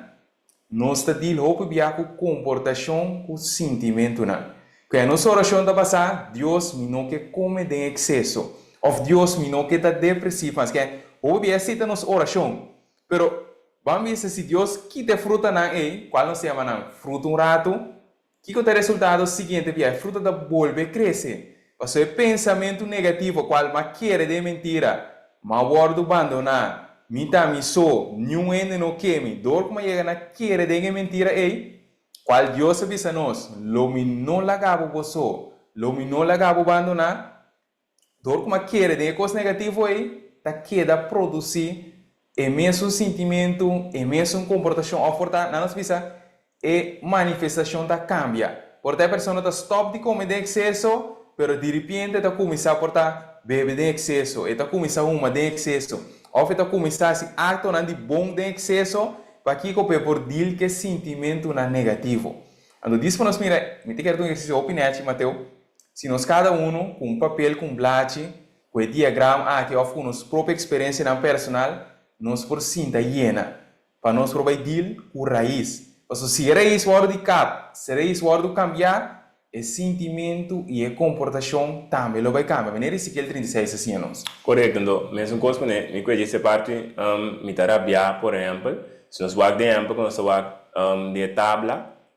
Nos ta deal hopi bia ku komportashon ku sintimentunan. Ku e nos orashon ta basá, Dios, mi no ke kome den ekseso. Òf Dios, mi no ke ta depresivo. Maske hopi bia esei ta nos orashon. Pero, ban bisa si Dios kita e frutanan ei, kual nos ta yama nan fruta un ratu, Kiko ta e resultado siguiente bia? E fruta ta bolbe krese. Pasobra e pensamentu negativo kual m'a kere den mentira, m'a wòrdu bandoná, mi ta mi so, niun hende no ke mi. Dor ku m'a yega na kere den e mentira ei, kual Dios a bisa nos, Lo mi no laga bo bo so, lo mi no laga bo bandoná, Dor ku m'a kere den e kos negativo ei, ta keda produsí e mesun sintimentu, e mesun komportashon òf por ta, nan nos bisa, e manifestashon ta kambia. Por ta e persona ta stòp di kome den ekseso, pero diripiente ta kuminsá por ta bebe den ekseso, e ta kuminsá huma den ekseso, òf e ta kuminsá hasi aktonan di bon den ekseso, pakiko? Pa e por dil ku e sintimentunan negativo. Anto dis ku nos mira, mi ta kere ta un ehersisio hopi nèchi, Mateo, Si nos kada unu ku un papel ku un blachi ku e diagram aki òf ku nos propio eksperensianan personal, nos por sinta yena pa nos por bai deal ku rais. Pasobra si e rais wòrdu di kap, si e rais wòrdu kambiá, E sintimentu i e komportashon tambe lo bai kambia. Manera Ezekiel 36 a siña nos. Korekto, anto mesun kos ku ne mi ku e djis e parti mi ta rabiá, por ehèmpel, si nos wak den ehèmpel ku nos ta wak den e tabla,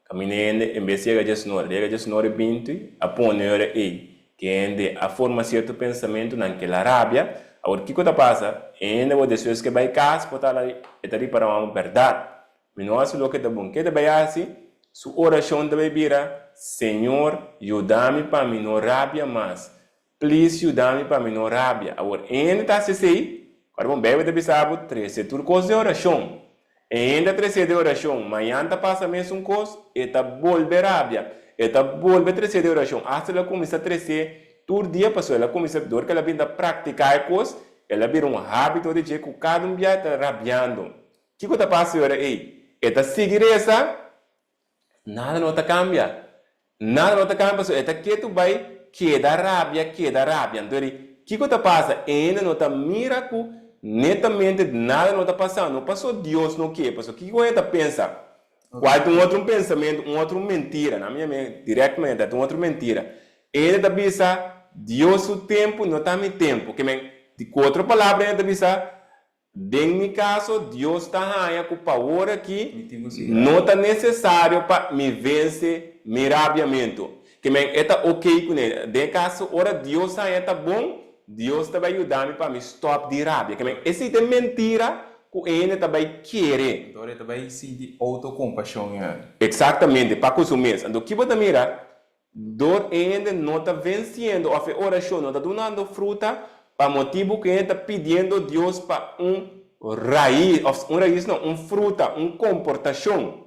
kaminda hende en bes di yega diesnore, ta yega diesnore binti, a pone ora ei ku e hende a forma sierto pensamentunan ke la rabia, awor kiko ta pasa? E hende awor despues ke bai kas por ta e ta ripará un bèrdat, Mi no hasi loke ta bon. Ke ta bai hasi? Su orashon ta bai bira, Señor, yuda mi pa mi no rabia mas. Please yuda mi pa mi no rabia. Awor, e hende ta hasi esei? Ora bon, Beibel ta bisa bo, Trese tur kos den orashon. E hende a tresé den orashon. Mañan ta pasa mesun kos, e ta bolbe rabia. E ta bolbe tresé den orashon. Asta el a kuminsá tresé tur dia pasobra el a kuminsá, dor ku el a bin ta praktiká e kos, el a bira un hábito di dje ku kada un bia e ta rabiando. Kiko ta pasa e ora ei? E ta sigui resa, nada no ta kambia. Nada no ta kambia pasobra e ta ketu bai keda rabia, keda rabia. Anto eri, kiko ta pasa? E hende no ta mira ku netamente nada no ta pasando. No paso Dios no ke, pasobra kiko e ta pensa? Kual ta un otro pensamentu, un otro mentira? Nan mi yam'é direktamente, ta un otro mentira. E hende ta bisa, Dios su tempu no ta mi tempu. Ke men, di ku otro palabra e hende ta bisa, Den mi kaso, Dios ta haña ku pa wor aki no ta nesesario pa mi vense mi rabiamentu. Ke men e ta okey kuné. Den e kaso, ora Dios haña ta bon, Dios ta bai yuda mi pa mi stòp di rabia. Ke men esei ta e mentira ku e hende ta bai kere. Anto e ta bai sinti outokompashon ya. Eksaktamente, pa ku su mes. Anto ki bo ta mira? Dor e hende no ta venciendo of e oracion no ta dunando fruta pa motibu cu e hende ta pidiendo Dios pa un rais, of un rais no, un fruta, un comportacion,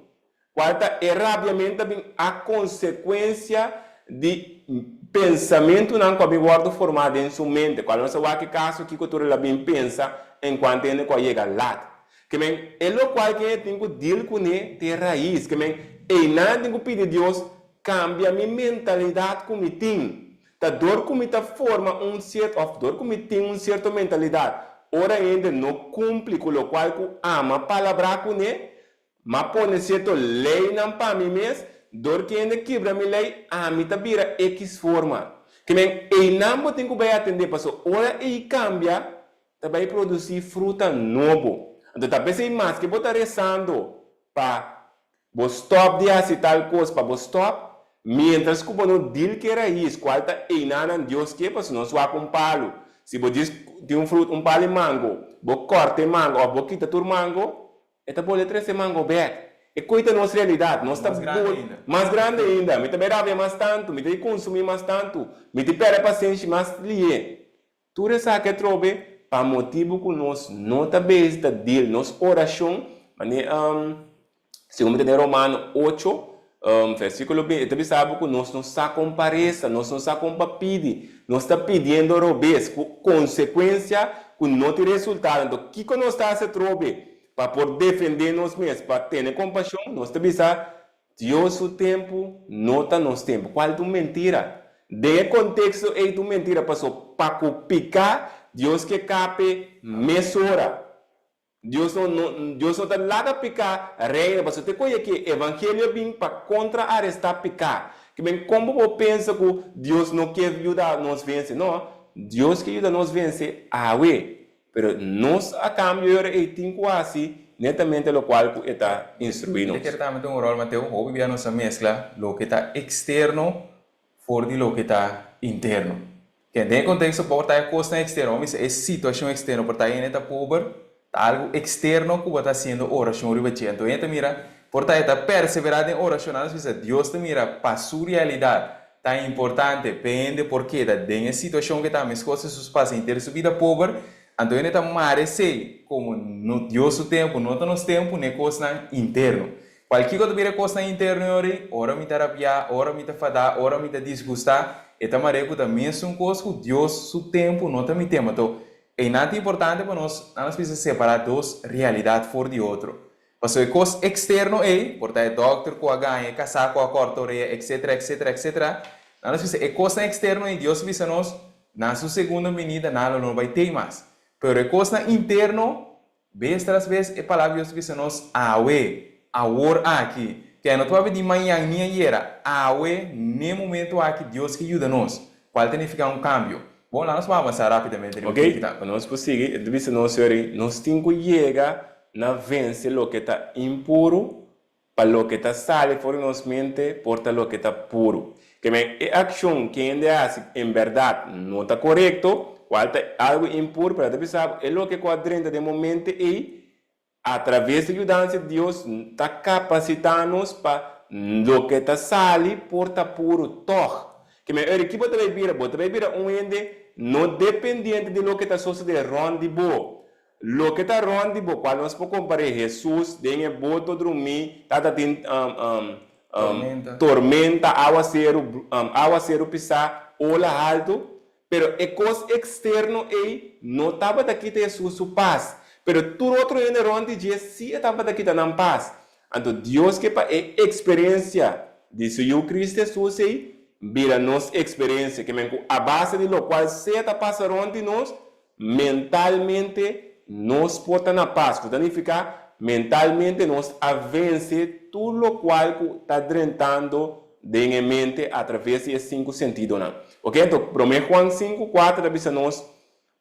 cual ta e rabiamento ta bin a consecuencia di pensamentonan cu a bin wordo forma den su mente, cual nos a wak e caso kico tur el a bin pensa encuanto hende cu a yega lat. Ke men, e locual cu hende tin cu deal cune ta e rais, ke men, eynan tin cu pidi Dios Kambia mi mentalidat ku mi tin. Ta dor ku mi ta forma un sierto òf dor ku mi tin un sierto mentalidat, ora hende no kumpli ku lokual ku ama palabrá kuné, m'a pone sierto leinan pa mi mes, dor ku hende kibra mi lei, ami ta bira ekis forma. Ke men, einan bo tin ku bai atendé, pasobra ora ei kambia, ta bai produsí fruta nobo. Anto ta p'esei maske bo ta resando pa Bo stòp di hasi tal kos pa bo stòp, miéntras ku bo no dil ku e rais kual ta einanan Dios ke pasobra nos wak un palu. Si bo djis tin un frut, un palu di mango, bo kòrta e mango òf bo kita tur mango, e ta bolbe trese mango bèk. E koi ta nos realidat. Nos ta Mas grandi ainda. Mas grandi ainda. Mi ta bai rabia mas tantu, mi ta di konsumí mas tantu, mi ta pèrdè pasenshi mas lihé. Tur esaki atrobe pa motibu ku nos no ta bezig ta deal nos orashon, manera segun mi ta den Romano ocho, versikulo 20, e ta bisa bo ku nos no sa kon pa resa, nos no sa kon pa pidi, nos ta pidiendo robes, ku konsekuensia ku no tin resultado. Anto kiko nos ta hasi atrobe pa por defende nos mes, pa tene kompashon? Nos ta bisa, Dios su tempu no ta nos tempu. Cual ta un mentira? Den e contexto ey ta un mentira paso pa cu pica Dios ke cape mesora. Dios no no Dios no ta laga pica reina paso te coye ke evangelio a bin pa contra aresta pica. Ke men con bo por pensa cu Dios no ke yuda nos vence? No, Dios ke yuda nos vence awe. Pero nos a cambio e ora ey tin cu haci netamente locual cu e ta instrui Mi ta nos. kere tambe ta un rol, Mateo. Hopi bia nos a mezcla loke ta externo for di loke ta interno. Ke den e contexto por ta e cosnan externo, bo mester e situacion externo, por ta hende ta pober, ta algo externo cu bo ta haciendo oracion riba dje. Anto hende ta mira, por ta e ta persevera den oracion, nan nos bisa Dios ta mira pa su realidad. Ta importante p'e hende por keda den e situacion ke ta meskos Hesus pasa henter su bida pober, anto hende ta mara esei komo no Dios su tempu, no ta nos tempu n'e kosnan interno. Kualkiko ta bira e kosnan interno e ora ei, ora mi ta rabiá, ora mi ta fadá, ora mi ta disgustá, e ta mar'é ku ta mesun kos ku Dios su tempu no ta mi tempu. Anto, einan ta importante pa nos, nan nos bisa separá dos realidat for di otro. Pasobra e kos eksterno ei, por ta e dòkter ku a gaña, e kasá ku a kòrta orea, etsetera, etsetera, etsetera, nan nos bisa e kosnan eksterno ei Dios a bisa nos, na su segundo binida nan lo no bai tei mas. Pero e kosnan interno, bes tras bes e palabra di Dios ta bisa nos, awe, awor aki. Ke no ta papia di mañan ni ayera, awe, n'e momento aki Dios ke yuda nos, kual ta nifiká un kambio. Bon, laga nos por avansá rápidamente riba Ok, ken ki ta. pa nos por sigui, e ta bisa nos yori, nos tin ku yega na vense loke ta impuru pa loke ta sali for di nos mente por ta loke ta puru. Ke men, e akshon ku hende a hasi en bèrdat no ta korekto, kual ta algu impuru, pero a ta bisa bo, e loke ku a drenta den bo mente ei, Atraves di yudansa di Dios ta kapasitá nos pa loke ta sali por ta puru tòg. Ke men ora ki bo ta bai bira? Bo ta bai bira un hende no dependiente di loke ta sosodé rònt di bo. Loke ta rònt di bo, kual nos por kompar'é Hesus den e boto drumí, tabata tin tormenta, awaseru, awaseru pisá, ola haltu. Pero e kos eksterno ei no tabata kita Hesus su pas, pero tur otro hende rònt di dje sí e tabata kita nan pas. Anto Dios ke pa e eksperensia di su Yu Kristu Hesus ei bira nos eksperensia, ke men ku a base di lokual sea ta pasa rònt di nos, mentalmente nos por ta na pas, ku ta nifiká mentalmente nos a vense tur lokual ku ta drentando den e mente atraves di e sinku sentidonan. Ok, anto Promé Juan sinku kuater ta bisa nos,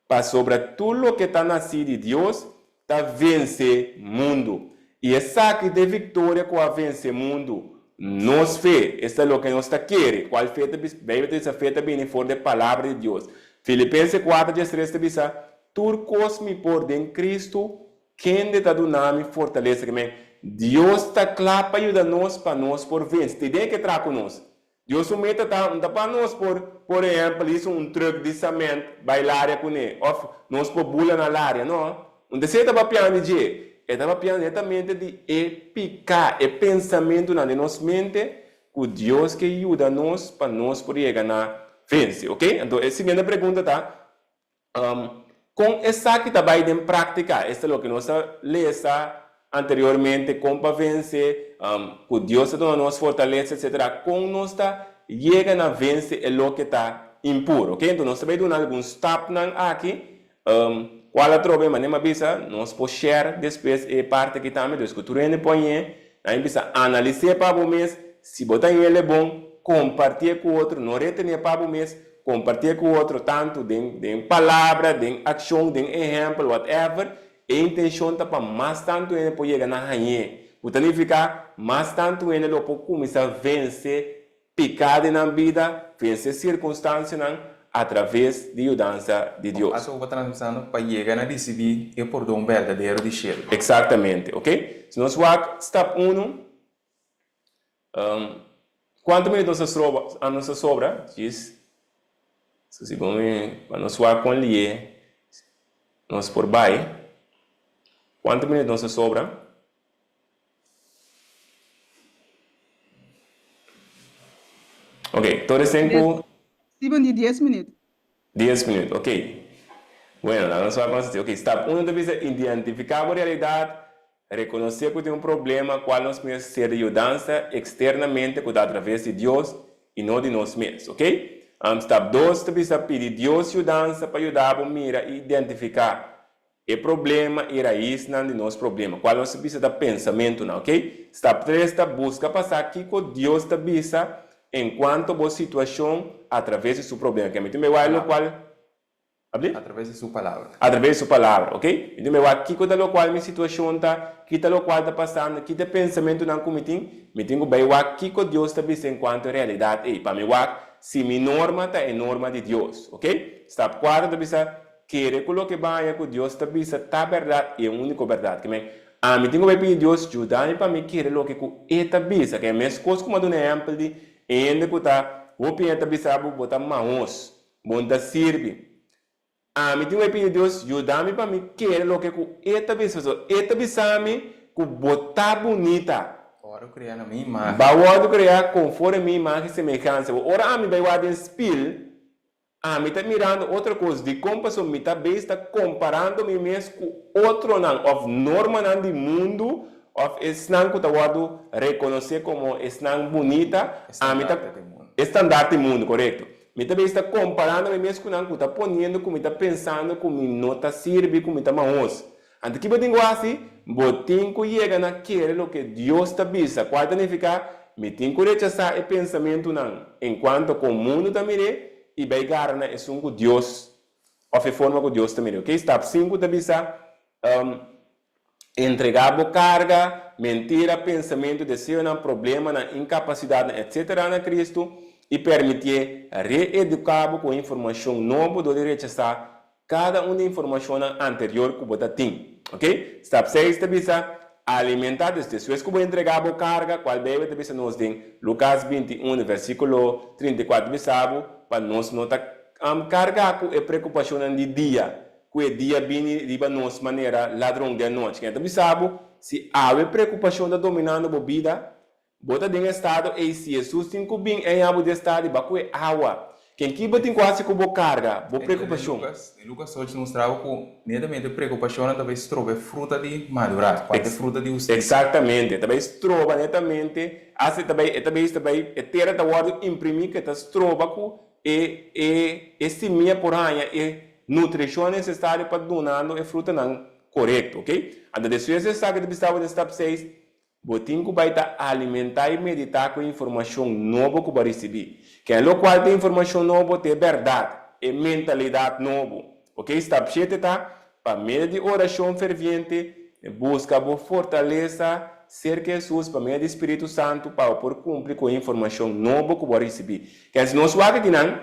Pasobra tur loke ta nasí di Dios ta vense mundu. I esaki ta e viktoria ku a vense mundu, nos fe. Esta loke nos ta kere. Kual fe ta bisa? Beibel ta bisa fe ta bini for di e Palabra di Dios. Filipense kuater diestres ta bisa, Tur kos mi por den Kristu Kende ta duna mi fortalesa? Ke men, Dios ta kla pa yuda nos pa nos por vense. Ta idea ke traha ku nos. Dios su meta ta, no ta pa nos por, por ehèmpel, hisa un trùk di sament bai laria kuné, òf nos por bula na laria. No. Un ta esei ta papiando di dje. E ta papiando netamente di e piká, e pensamentunan den nos mente ku Dios ke yuda nos pa nos por yega na vense. Oke? Anto e siguiente pregunta ta, Kon esaki ta bai den práktika? Esta loke nos a lesa anteriormente, kon pa vense, ku Dios ta duna nos fortalesa, etsetera. Kon nos ta yega na vense e loke ta impuru? Oke, enton nos ta bai duna algun stapnan aki, kual atrobe manera mi a bisa, nos por share despues e parti aki tambe, dus ku tur hende por hañ'é, nan a bisa analis'é pa bo mes, si bo ta hañ'é bon, kompartié ku otro, no retené pa bo mes, Kompartié ku otro tantu den den palabra, den akshon, den ehèmpel, whatever, e intenshon ta pa mas tantu hende por yega na hañ'é, ku ta nifiká mas tantu hende lo por kuminsá vense piká den nan bida, vense sirkunstansianan atraves di yudansa di Dios. Aso bo ta transmisando pa yega na risibí e pordon berdadero di shelu. Eksaktamente, oke. Si nos wak stap unu, Cuanto minuut nos a stroba, nos a sobra? Djis, so si bo mi, pa nos wak con lié nos por bai. Cuanto minuut nos a sobra? Ok, tur esei cu. Steven di dies minuut. Dies minuut, ok. Bueno, laga nos wak con. Ok, stap uno ta bisa identifica bo realidad Rekonosé ku tin un problema kual nos mester ser di yudansa eksternamente ku ta atraves di Dios i no di nos mes, ok? Stap dos ta bisa pidi Dios yudansa pa yuda bo mira i identifiká e problema i raisnan di nos problema, kual nos ta bisa ta pensamentunan, ok? Stap tres ta buska pa sa kiko Dios ta bisa enkuanto bo situashon atraves di su problema. Ke mi tin bai lokual. Abli? A traves di su palabra. A traves di su palabra, ok. Mi tin wak kiko ta lokual mi situashon ta, ki ta lokual ta pasando, ki ta e pensamentunan ku mi tin. Mi tin ku bai wak kiko Dios ta bisa enkuanto e realidat ei, pa mi wak si mi norma ta e norma di Dios, ok. Stap kuater ta bisa, kere ku loke baña ku Dios ta bisa ta bèrdat i e úniko bèrdat. Ke men, ami tin ku bai pidi Dios yuda mi pa mi kere loke ku e ta bisa. Ke meskos ku mi a duna ehèmpel di e hende ku ta hopi hende ta bisa bo, bo ta mahos. Bon ta sirbi. Ami tin ku pidi Dios yuda mi pa mi kere loke ku E ta bisa. Pasobra E ta bisa mi ku bo ta bunita. Bo wòrdu kreá na mi imágen. Bo wòrdu kreá konforme mi imágen i semehansa. Bo ora ami bai wak den spil, ami ta mirando otro kos. Dikon? Pasobra mi ta bes ta komparando mi mes ku otronan òf normanan di mundu òf esnan ku ta wòrdu rekonosé komo esnan bunita. Ami ta. E standarte di mundu. E standarte di mundu, korekto. Mi ta bisa ta komparando mi mes ku nan ku ta poniendo ku mi ta pensando ku mi no ta sirbi, ku mi ta mahos. Anto ki bo tin ku hasi? Bo tin ku yega na kere loke Dios ta bisa, kual ta nifiká, Mi tin ku rechasá e pensamentunan enkuanto kon mundu ta mir'é i bai gara na esun ku Dios òf e forma ku Dios ta mir'é. Oke, stap sinku ta bisa, Entregá bo karga, mentira, pensamentu, deseonan, problemanan, inkapasidatnan, etcétera na Kristu i permitié reeduká bo ku informashon nobo dor di rechasá kada un di informashonnan anterior ku bo ta tin. Ok? Stap seis ta bisa, Alimentá des despues ku bo entregá bo karga, kual Beibel ta bisa nos den Lukas 21 versíkulo 34 bisa bo pa nos no ta kargá ku e preokupashonnan di dia, ku e dia bini riba nos manera ladron di anochi. Ken ta bisa bo, si awe preokupashon ta dominando bo bida, Bo ta den estado ei si Hesus tin ku bin eña bo di estado i ba ku e awa. Ken ki bo tin ku hasi ku bo karga, bo preokupashon? Den Lukas ocho ta mustra bo ku netamente preokupashonnan ta bai stroba e fruta di madurá, kual ta e fruta di hustisia. Eksaktamente, ta bai stroba netamente, asta e ta bai, e ta bai, ta bai, e tera ta wòrdu imprimí ku e ta stroba ku e e e simia por haña e nutrishon nesesario pa dunando e frutanan korekto, oke. Anto despues di esaki ta bisa bo den stap seis, Bo tin ku bai ta alimentá i meditá ku e informashon nobo ku bo a risibí. Ken lokual ta e informashon nobo ta e bèrdat, e mentalidat nobo. Oke, stap shete ta, pa medio di orashon ferviente, buska bo fortalesa serka Hesus pa medio di Spiritu Santu pa bo por kumpli ku e informashon nobo ku bo a risibí. Ken si nos wak akinan,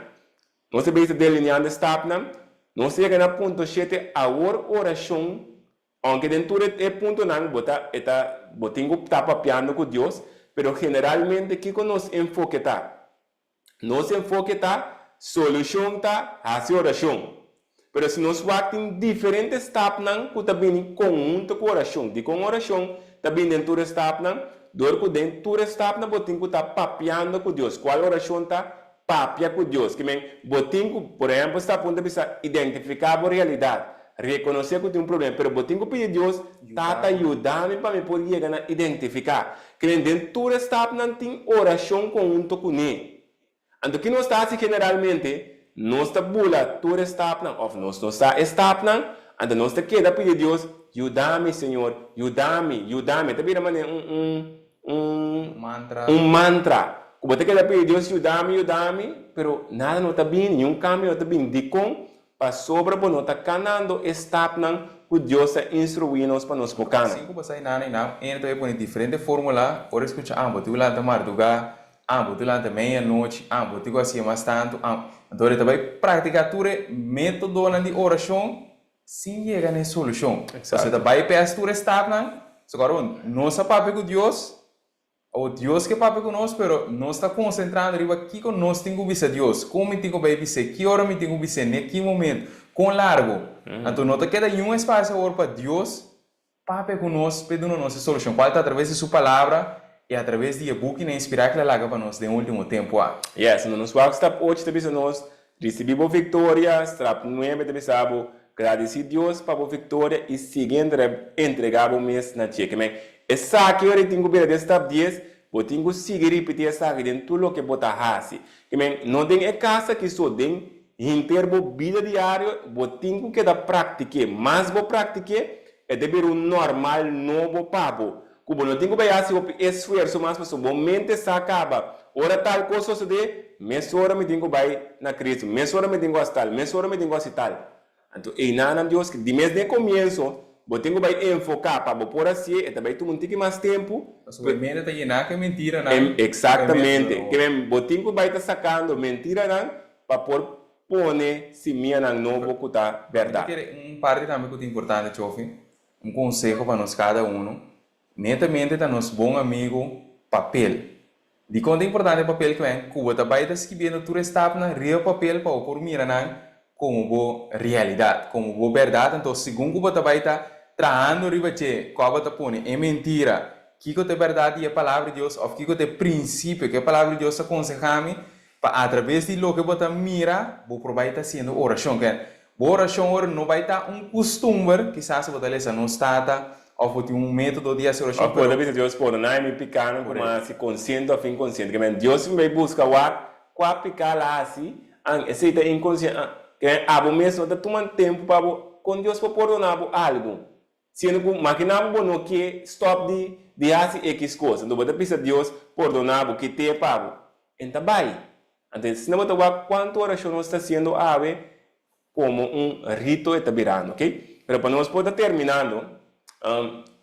nos ta bisa delineando e stapnan, nos ta yega na punto shete, awor orashon Aunke den tur e puntonan bo ta e ta bo tin ku ta papiando ku Dios, pero generalmente kiko nos enfoke ta? Nos enfoke ta solushon ta hasi orashon. Pero si nos wak tin diferente stapnan ku ta bini konhunto ku orashon. Dikon orashon ta bini den tur e stapnan? Dor ku den tur e stapnan bo tin ku ta papiando ku Dios. Kual orashon ta? Papia ku Dios. Ke men, bo tin ku, por ehèmpel, sta punta bisa identifiká bo realidat, rekonosé ku tin un problema, pero bo tin ku pidi Dios, Tata, yuda mi pa mi por yega na identifiká. Ke men, den tur e stapnan tin orashon konhunto kuné. Anto ki nos ta hasi generalmente? Nos ta bula tur e stapnan, òf nos no sa e stapnan, anto nos ta keda pidi Dios, Yuda mi, Señor, yuda mi, yuda mi. E ta bira manera un, un. Un mantra. Un mantra. Ku bo ta keda pidi Dios yuda mi, yuda mi, pero nada no ta bini, niun kambio no ta bini. Dikon? Pasobra bo no ta kanando e stapnan ku Dios a instruí nos pa nos por kana. Sin ku bo sa inana inam, ene ta bay pone diferente formula, ora e skucha, ah, bo tin ku lanta mardugá, ah, bo tin ku lanta meia nochi, ah, bo tin ku hasié mas tantu, ah. Anto ora e ta bay praktiká tur e métodonan di orashon Sin yega na e solushon. Pasobra ta bypass tur e stapnan. So kòrda bon, nos a papia ku Dios, o Dios ke papia ku nos, pero nos ta konsentrando riba kiko nos tin ku bisa Dios, kon mi tin ku bai bis'é, ki ora mi tin ku bis'é, n'e ki momento, kon largu. Anto no ta keda niun espasio awor pa Dios Papia ku nos p'e duna nos e solushon, kual ta atraves di Su Palabra i atraves di e bukinan inspirá ku El a laga pa nos den último tempu aki. Yes, no nos wak stap ocho ta bisa nos, Risibí bo viktoria, strap nuebe ta bisa bo, Gradisí Dios pa bo viktoria i sigui entregá bo mes na dje. Ke men, esaki ora i tin ku bira den stap dies, bo tin ku sigui ripití esaki den tur loke bo ta hasi. Ke men, no den e kas aki so, den hinter bo bida diario bo tin ku keda praktik'é. Mas bo praktik'é, E ta bira un normal nobo pa bo, ku bo no tin ku bai hasi hopi esfuerso mas pasobra bo mente sa kaba, ora tal kos sosodé, mesora mi tin ku bai na Kristu, mesora mi tin ku hasi tal, mesora mi tin ku hasi tal. Anto einanan Dios ke di mes den e komienso bo tin ku bai enfoká pa bo por hasié, e ta bai tuma un tiki mas tempu. Pasobra e mente ta yená ku e mentiranan. Eksaktamente. Ke men bo tin ku bai ta sakando mentiranan pa por Pone simianan nobo ku ta Mi ta bèrdat. kere un parti tambe ku ta importante, Chofi, un konseho pa nos kada uno, netamente ta nos bon amigu papel. Dikon ta importante papel kwen? Ku bo ta bai ta skibiendo tur e stapnan riba papel pa bo por mira nan komo bo realidat, komo bo bèrdat. Anto segun ku bo ta bai ta trahando riba dje, kua bo ta pone e mentira, kiko ta e bèrdat di e Palabra di Dios òf kiko ta e prinsipio ku e Palabra di Dios ta konsehá mi, Pa atraves di loke bo ta mira, bo por bai ta hasiendo orashon. Ken, bo orashon ora no bai ta un kustumber, kisas bo ta lesa Nos Tata òf bo tin un método di hasi orashon, Òf bo ta pero. bisa Dios pordoná mi pikánan ku mi a hasi konsiente òf inkonsiente. Ke men, Dios mi bai buska wak kua piká el a hasi, an esei ta inkonsiente, an. Ke men, abo mes no ta tuma tempu pa bo, kon Dios por pordoná bo algu? Siendo ku makiná bo bo no ke stòp di di hasi ekis kos, anto bo ta bisa Dios pordoná bo, kit'é pa bo. En ta bai. Anto asina bo ta wak kuantu orashon nos ta hasiendo awe komo un rito e ta birando, ok? Pero pa nos por ta terminando,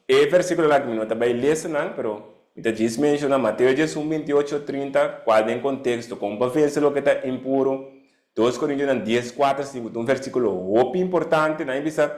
e versíkulonan aki mi no ta bai lesa nan, pero mi ta djis menshoná Mateo 11, 28, 30, kual den konteksto kon pa vense loke ta impuru, Dos Korintionan dies, kuater, sinku ta un versíkulo hopi importante. Nan a bisa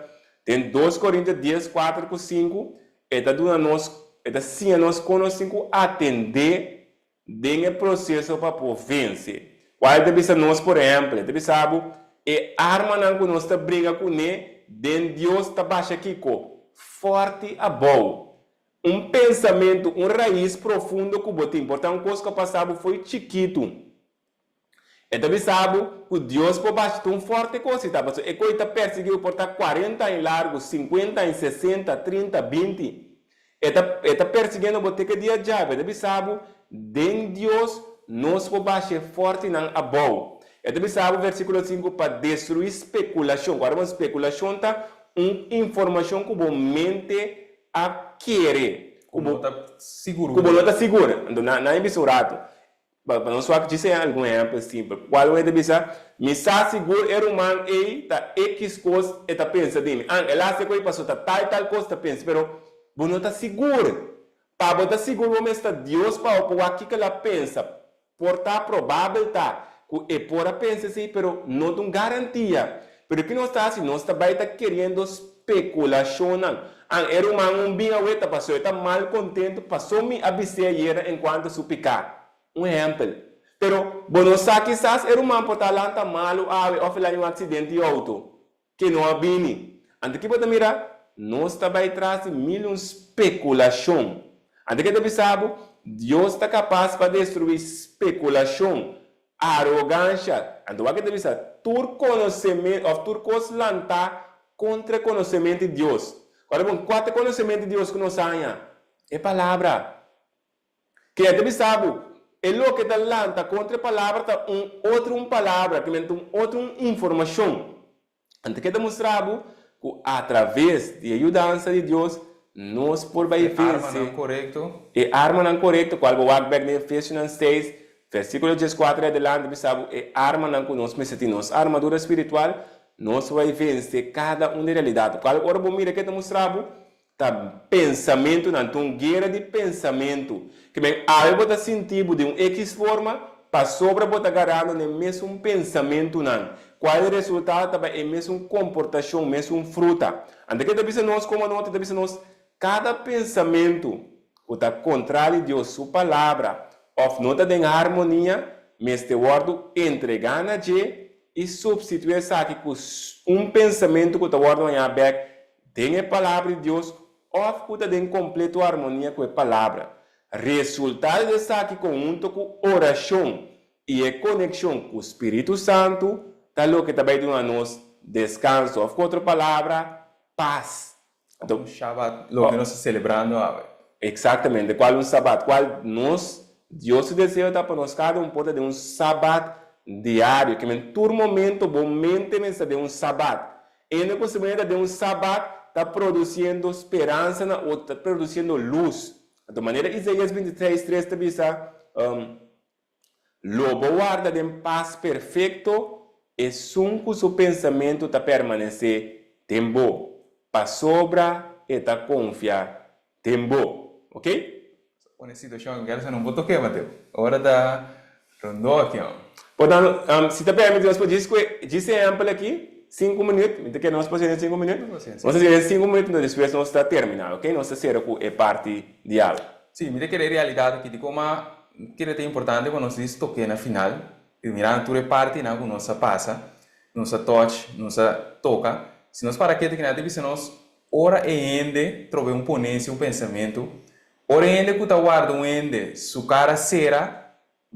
den Dos Korintio dies, kuater ku sinku, e ta duna nos, e ta siña nos kon nos tin ku atendé den e proseso pa por vense. Kual e ta bisa nos, por ehèmpel, e ta bisa bo, e armanan ku nos ta bringa kuné den Dios ta basha kiko? Fòrti abou. Un pensamentu, un rais profundo ku bo tin. Por ta un kos ku a pasa bo fo'i chikitu. E ta bisa bo ku Dios por basha ta un forte kos i ta pasobra e koi ta persiguí bo por ta kuarenta aña largu, sinkuenta aña, sesenta, trinta, binti. E ta e ta persiguiendo bo te ke dia djabe. E ta bisa bo den Dios nos por basha e fortenan abou. E ta bisa bo versíkulo sinku pa destruí spekulashon. Ku ora bo spekulashon ta un informashon ku bo mente a kere, ku bo no ta sigur. Ku bo no ta sigur. Anto nan nan a bisa un ratu. Pa nos wak djis algun ehèmpel simpel. Kual un e ta bisa, Mi sa sigur e ruman ei ta ekis kos e ta pensa di mi. An, el a hasi e kos ei pasobra ta tal tal kos ta pensa. Pero bo no ta sigur. Pa bo ta sigur bo mes ta Dios pa bo por wak kiko el a pensa. Por ta probabel ta ku e por a pensa esei pero no ta un garantia. Pero ki nos ta hasi? Nos ta bai ta keriendo spekulashonnan. An, e ruman un bin awe ta pasobra e ta mal kontentu paso mi a bis'é ayera enkuanto su piká. Un ehèmpel. Pero, bo no sa kisas e ruman por ta lanta malu awe òf el a haña un aksidente di outo ke no a bini. Anto ki bo ta mira? Nos ta bai tras di mil un spekulashon. Anto ke ta bisa bo? Dios ta kapas pa destruí spekulashon, Arogansha. Anto wak e ta bisa, Tur konosementu, òf tur kos lantá kontra e konosementu di Dios. Ora bon, kua ta e konosementu di Dios ku nos haña? E Palabra. Ke e ta bisa bo, e loke ta lanta kontra e Palabra ta un otro un palabra, ke men ta un otro un informashon. Anto ke ta mustra bo ku atraves di e yudansa di Dios nos por bai E vense armanan korekto. e armanan korekto, kual bo wak bek den Efesionan seis, versíkulo dieskuater i adelante bisa bo e armanan ku nos mester tin, nos armadura spiritual, nos por bai vense kada un di realidat. Kual ora bo mira ke ta mustra bo Ta pensamentunan, ta un guera di pensamentu. Ke men awe bo ta sinti bo den un ekis forma, pasobra bo ta garando na e mesun pensamentunan, kual e resultado ta bai e mesun komportashon, mesun fruta. Anto ke ta bisa nos komo anota? Ta bisa nos, kada pensamentu ku ta kontra di Dios su palabra òf no ta den harmonia, mester wòrdu entregá na dje i supstituí esaki ku un pensamentu ku ta wòrdu hañá bèk den e Palabra di Dios òf ku ta den kompleto armonia ku e Palabra. Resultado di esaki konhunto ku orashon i e konekshon ku Spiritu Santu ta loke ta bai duna nos deskanso òf ku otro palabra, pas. Anto un Shabat loke nos ta selebrando awe. Eksaktamente, kual un Sabat? Kual nos Dios su deseo ta pa nos kada un por ta den un Sabat diario, ke men tur momento bo mente mester ta den un Sabat. Hende ku su mente ta den un Sabat ta produsiendo speransa na otro, ta produsiendo lus. Anto manera Isaías 26, tres ta bisa, Lo bo warda den pas perfekto esun ku su pensamentu ta permanesé den bo, pasobra e ta konfia den bo. Ok? Pone situashon ku Gerson un por toke, Mateo. Ora ta rondó aki ò. Por tanto, si ta permiti nos por djis ku e djis ehèmpel aki, sinku minüt, mi ta kere nos por hasié den sinku minüt. Nos ta hasié den sinku minüt, enton despues nos ta terminá, ok? Nos ta sera ku e parti di awe. Sí, mi ta kere e realidat aki di koma kere ta importante pa nos djis toke na final, i mirando tur e partinan ku nos a pasa, nos a touch, nos a toka, si nos para ketu kina ta bisa nos ora e hende trobe un ponencia, un pensamentu, ora e hende ku ta warda un hende su kara sera,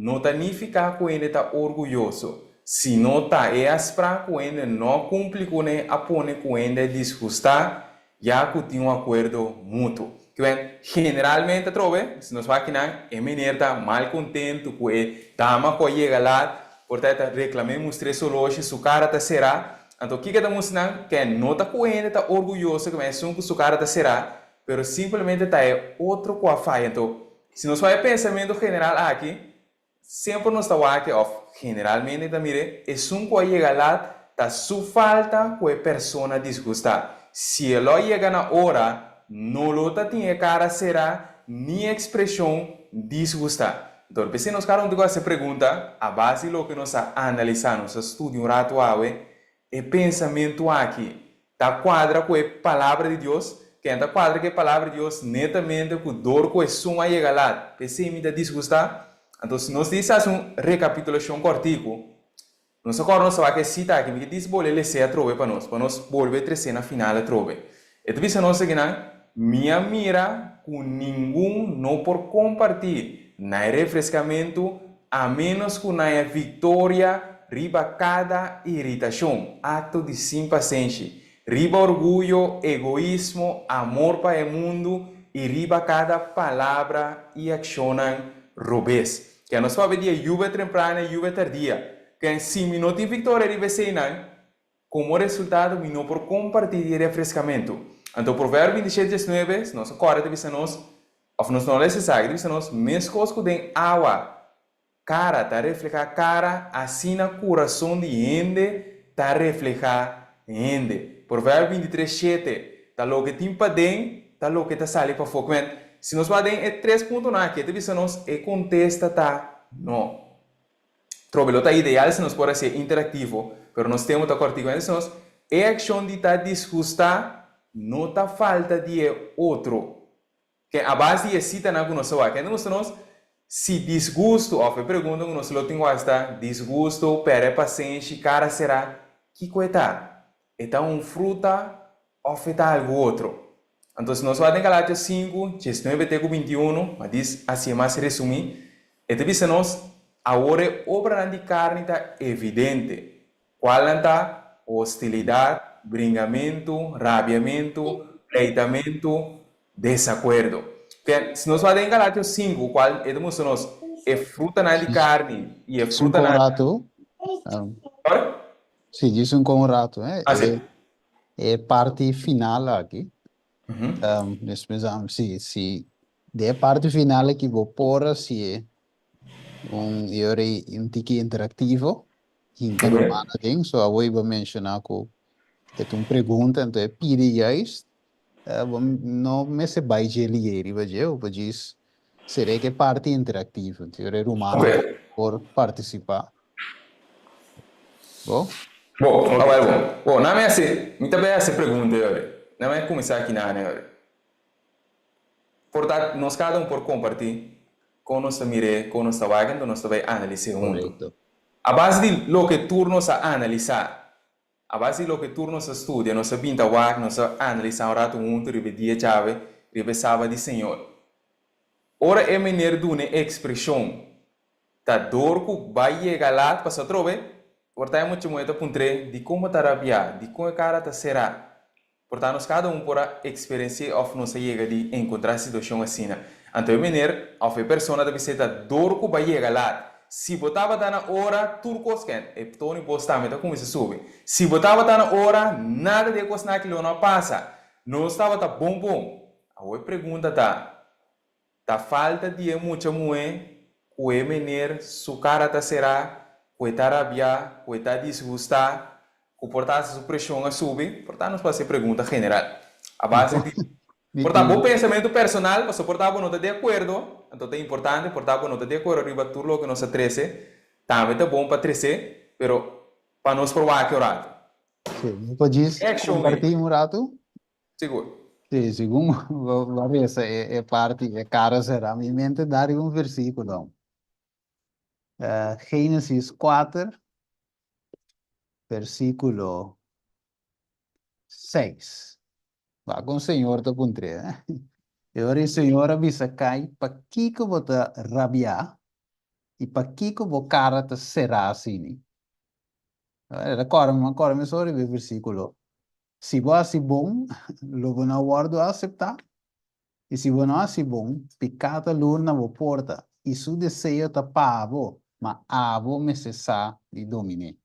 No ta nifiká ku hende ta orguyoso, sino ta e asprá ku hende no kumpli kuné a pone ku hende a disgustá ya ku tin un akuerdo mutuo. Kiben, generalmente atrobe, si nos wak kinan, e meneer ta mal kontentu ku e dama ku a yega lat, por ta e ta reklam'é mustr'é su oloshi, su kara ta será. Anto kiko ta mustra nan? Ke no ta ku hende ta orguyoso ke esun ku su kara ta será, pero simplemente ta e otro ku a faya. Anto, si nos wak e pensamentu general aki, semper nos ta wak òf generalmente ta mir'é, esun ku a yega lat ta su falta ku e persona disgustá. Si e lo a yega na ora, no lo ta tin e kara será ni ekspreshon disgustá. Dor p'esei nos kada un tin ku hasi pregunta a base di loke nos a analisá, nos a studia un ratu awe, e pensamentu aki ta kuadra ku e Palabra di Dios? Ken ta kuadra ku e Palabra di Dios netamente ku dor ku esun a yega lat, p'esei mi ta disgustá? Anto si nos disi hasi un rekapitulashon kòrtiku, Nos a kòrda nos tabata e sita aki, mi ke dis bolbe les'é atrobe pa nos, pa nos bolbe tres'é na final atrobe. E ta bisa nos akinan, Mi a mira ku ningun no por kompartí na e refreskamentu a ménos ku nan e viktoria riba kada iritashon, akto di sin pasenshi, riba orguyo, egoismo, amor pa e mundu i riba kada palabra i akshonnan robes. Ke nos papia di e yubia tremprano e yubia tardia. Ke si mi no tin viktoria riba eseinan, komo resultado mi no por kompartí di e refreskamentu. Anto Proverbio 27, 19, si nos a kòrda ta bisa nos, òf nos no a lesa esaki, ta bisa nos, Meskos ku den awa kara ta reflehá kara, asina kurason di hende ta reflehá hende. Proverbio 23, 7, Ta loke tin paden, ta loke ta sali pafó. Kmen, si nos wak den e tres puntonan aki, e ta bisa nos e kontesta ta no. Trobe lo ta ideal si nos por hasié interaktivo, pero nos tempu ta kòrtiku. E ta bisa nos, e akshon di ta disgustá no ta falta di e otro. Ken a base di e sitanan ku nos a wak, ken ta mustra nos si disgustu òf e pregunta ku nos lo tin ku hasi ta, disgustu, pèrdè pasenshi, kara será, kiko e ta? E ta un fruta òf e ta algu otro? Anto si nos wak den Galatios sinku, diesnuebe te ku bintiunu, ma dis hasié mas resumí, e ta bisa nos, Awor e obranan di karni ta evidente, Kualnan ta, hostilidat, bringamentu, rabiamentu, pleitamentu, desakuerdo. Ken, si nos wak den Galatios sinku, kual e ta mustra nos e frutanan di karni i e Djis un kon frutanan. ratu. Sorry? Sí, djis un kon ratu, eh. Ah, sí. E, e parti final aki. Despues, sí, sí. De e parti final aki bo por hasié un e ora ei un tiki interaktivo. Hinka ruman aden, so awor bo a menshoná ku e ta un pregunta, anto e pidi juist, bo no mester bai dje lié riba dje, bo por djis ser'é ku e parti interaktivo, anto e rumannan por partisipá. Bo? Bo, awel bo. Bo, nan mi hasi, mi ta bai hasi pregunta e ora. Nan mi a kuminsá aki nan e ora. Por ta nos kada un por kompartí kon nos ta mir'é, kon nos ta wak, enton nos ta bai analis'é huntu. Korekto. A base di loke tur nos a analisá, a base di loke tur nos a studia, nos a bin ta wak, nos a analisá un ratu huntu riba e dia djawe, riba e Sabat di Señor. Ora e mener duna e ekspreshon ta dor ku bai yega lat, pasobra atrobe, por ta e mucha muhé ta puntr'é, Dikon bo ta rabiá? Dikon e kara ta será? Por ta nos kada un por a eksperensi'é òf nos a yega di enkontrá situashon asina. Anto e mener òf e persona ta bis'é ta dor ku bo a yega lat. Si bo tabata na ora, tur kos kent. E tono di bos tambe ta kuminsá subi. Si bo tabata na ora, nada di e kosnan aki lo no a pasa. Nos tabata bon bon. Awor e pregunta ta, Ta falta di e mucha muhé ku e mener su kara ta será, ku e ta rabiá, ku e ta disgustá, ku por ta hasta su preshon a subi? Por ta nos por hasi e pregunta general. A base di por ta bo pensamentu personal, pasobra por ta bo no ta di akuerdo, anto ta importante por ta bo no ta di akuerdo riba tur loke nos a trese, tambe ta bon pa tres'é, pero pa nos por wak e un ratu. Sí, mi por djis E akshon ei. kompartí un ratu? Sigur. Sí, segun bo bo a resa e e parti e kara será, mi mente da riba un versíkulo. Génesis kuater, versíkulo seis. Wak kon Señor ta puntr'é, eh. E ora e Señor a bisa Kai, Pakiko bo ta rabiá i pakiko bo kara ta será asini? El a kòrda mi, mi a kòrda mesora riba e versíkulo. Si bo hasi bon, lo bo no wòrdu aseptá, i si bo no hasi bon, piká ta lur na bo porta, i su deseo ta pa bo, ma abo mester sa di domin'é.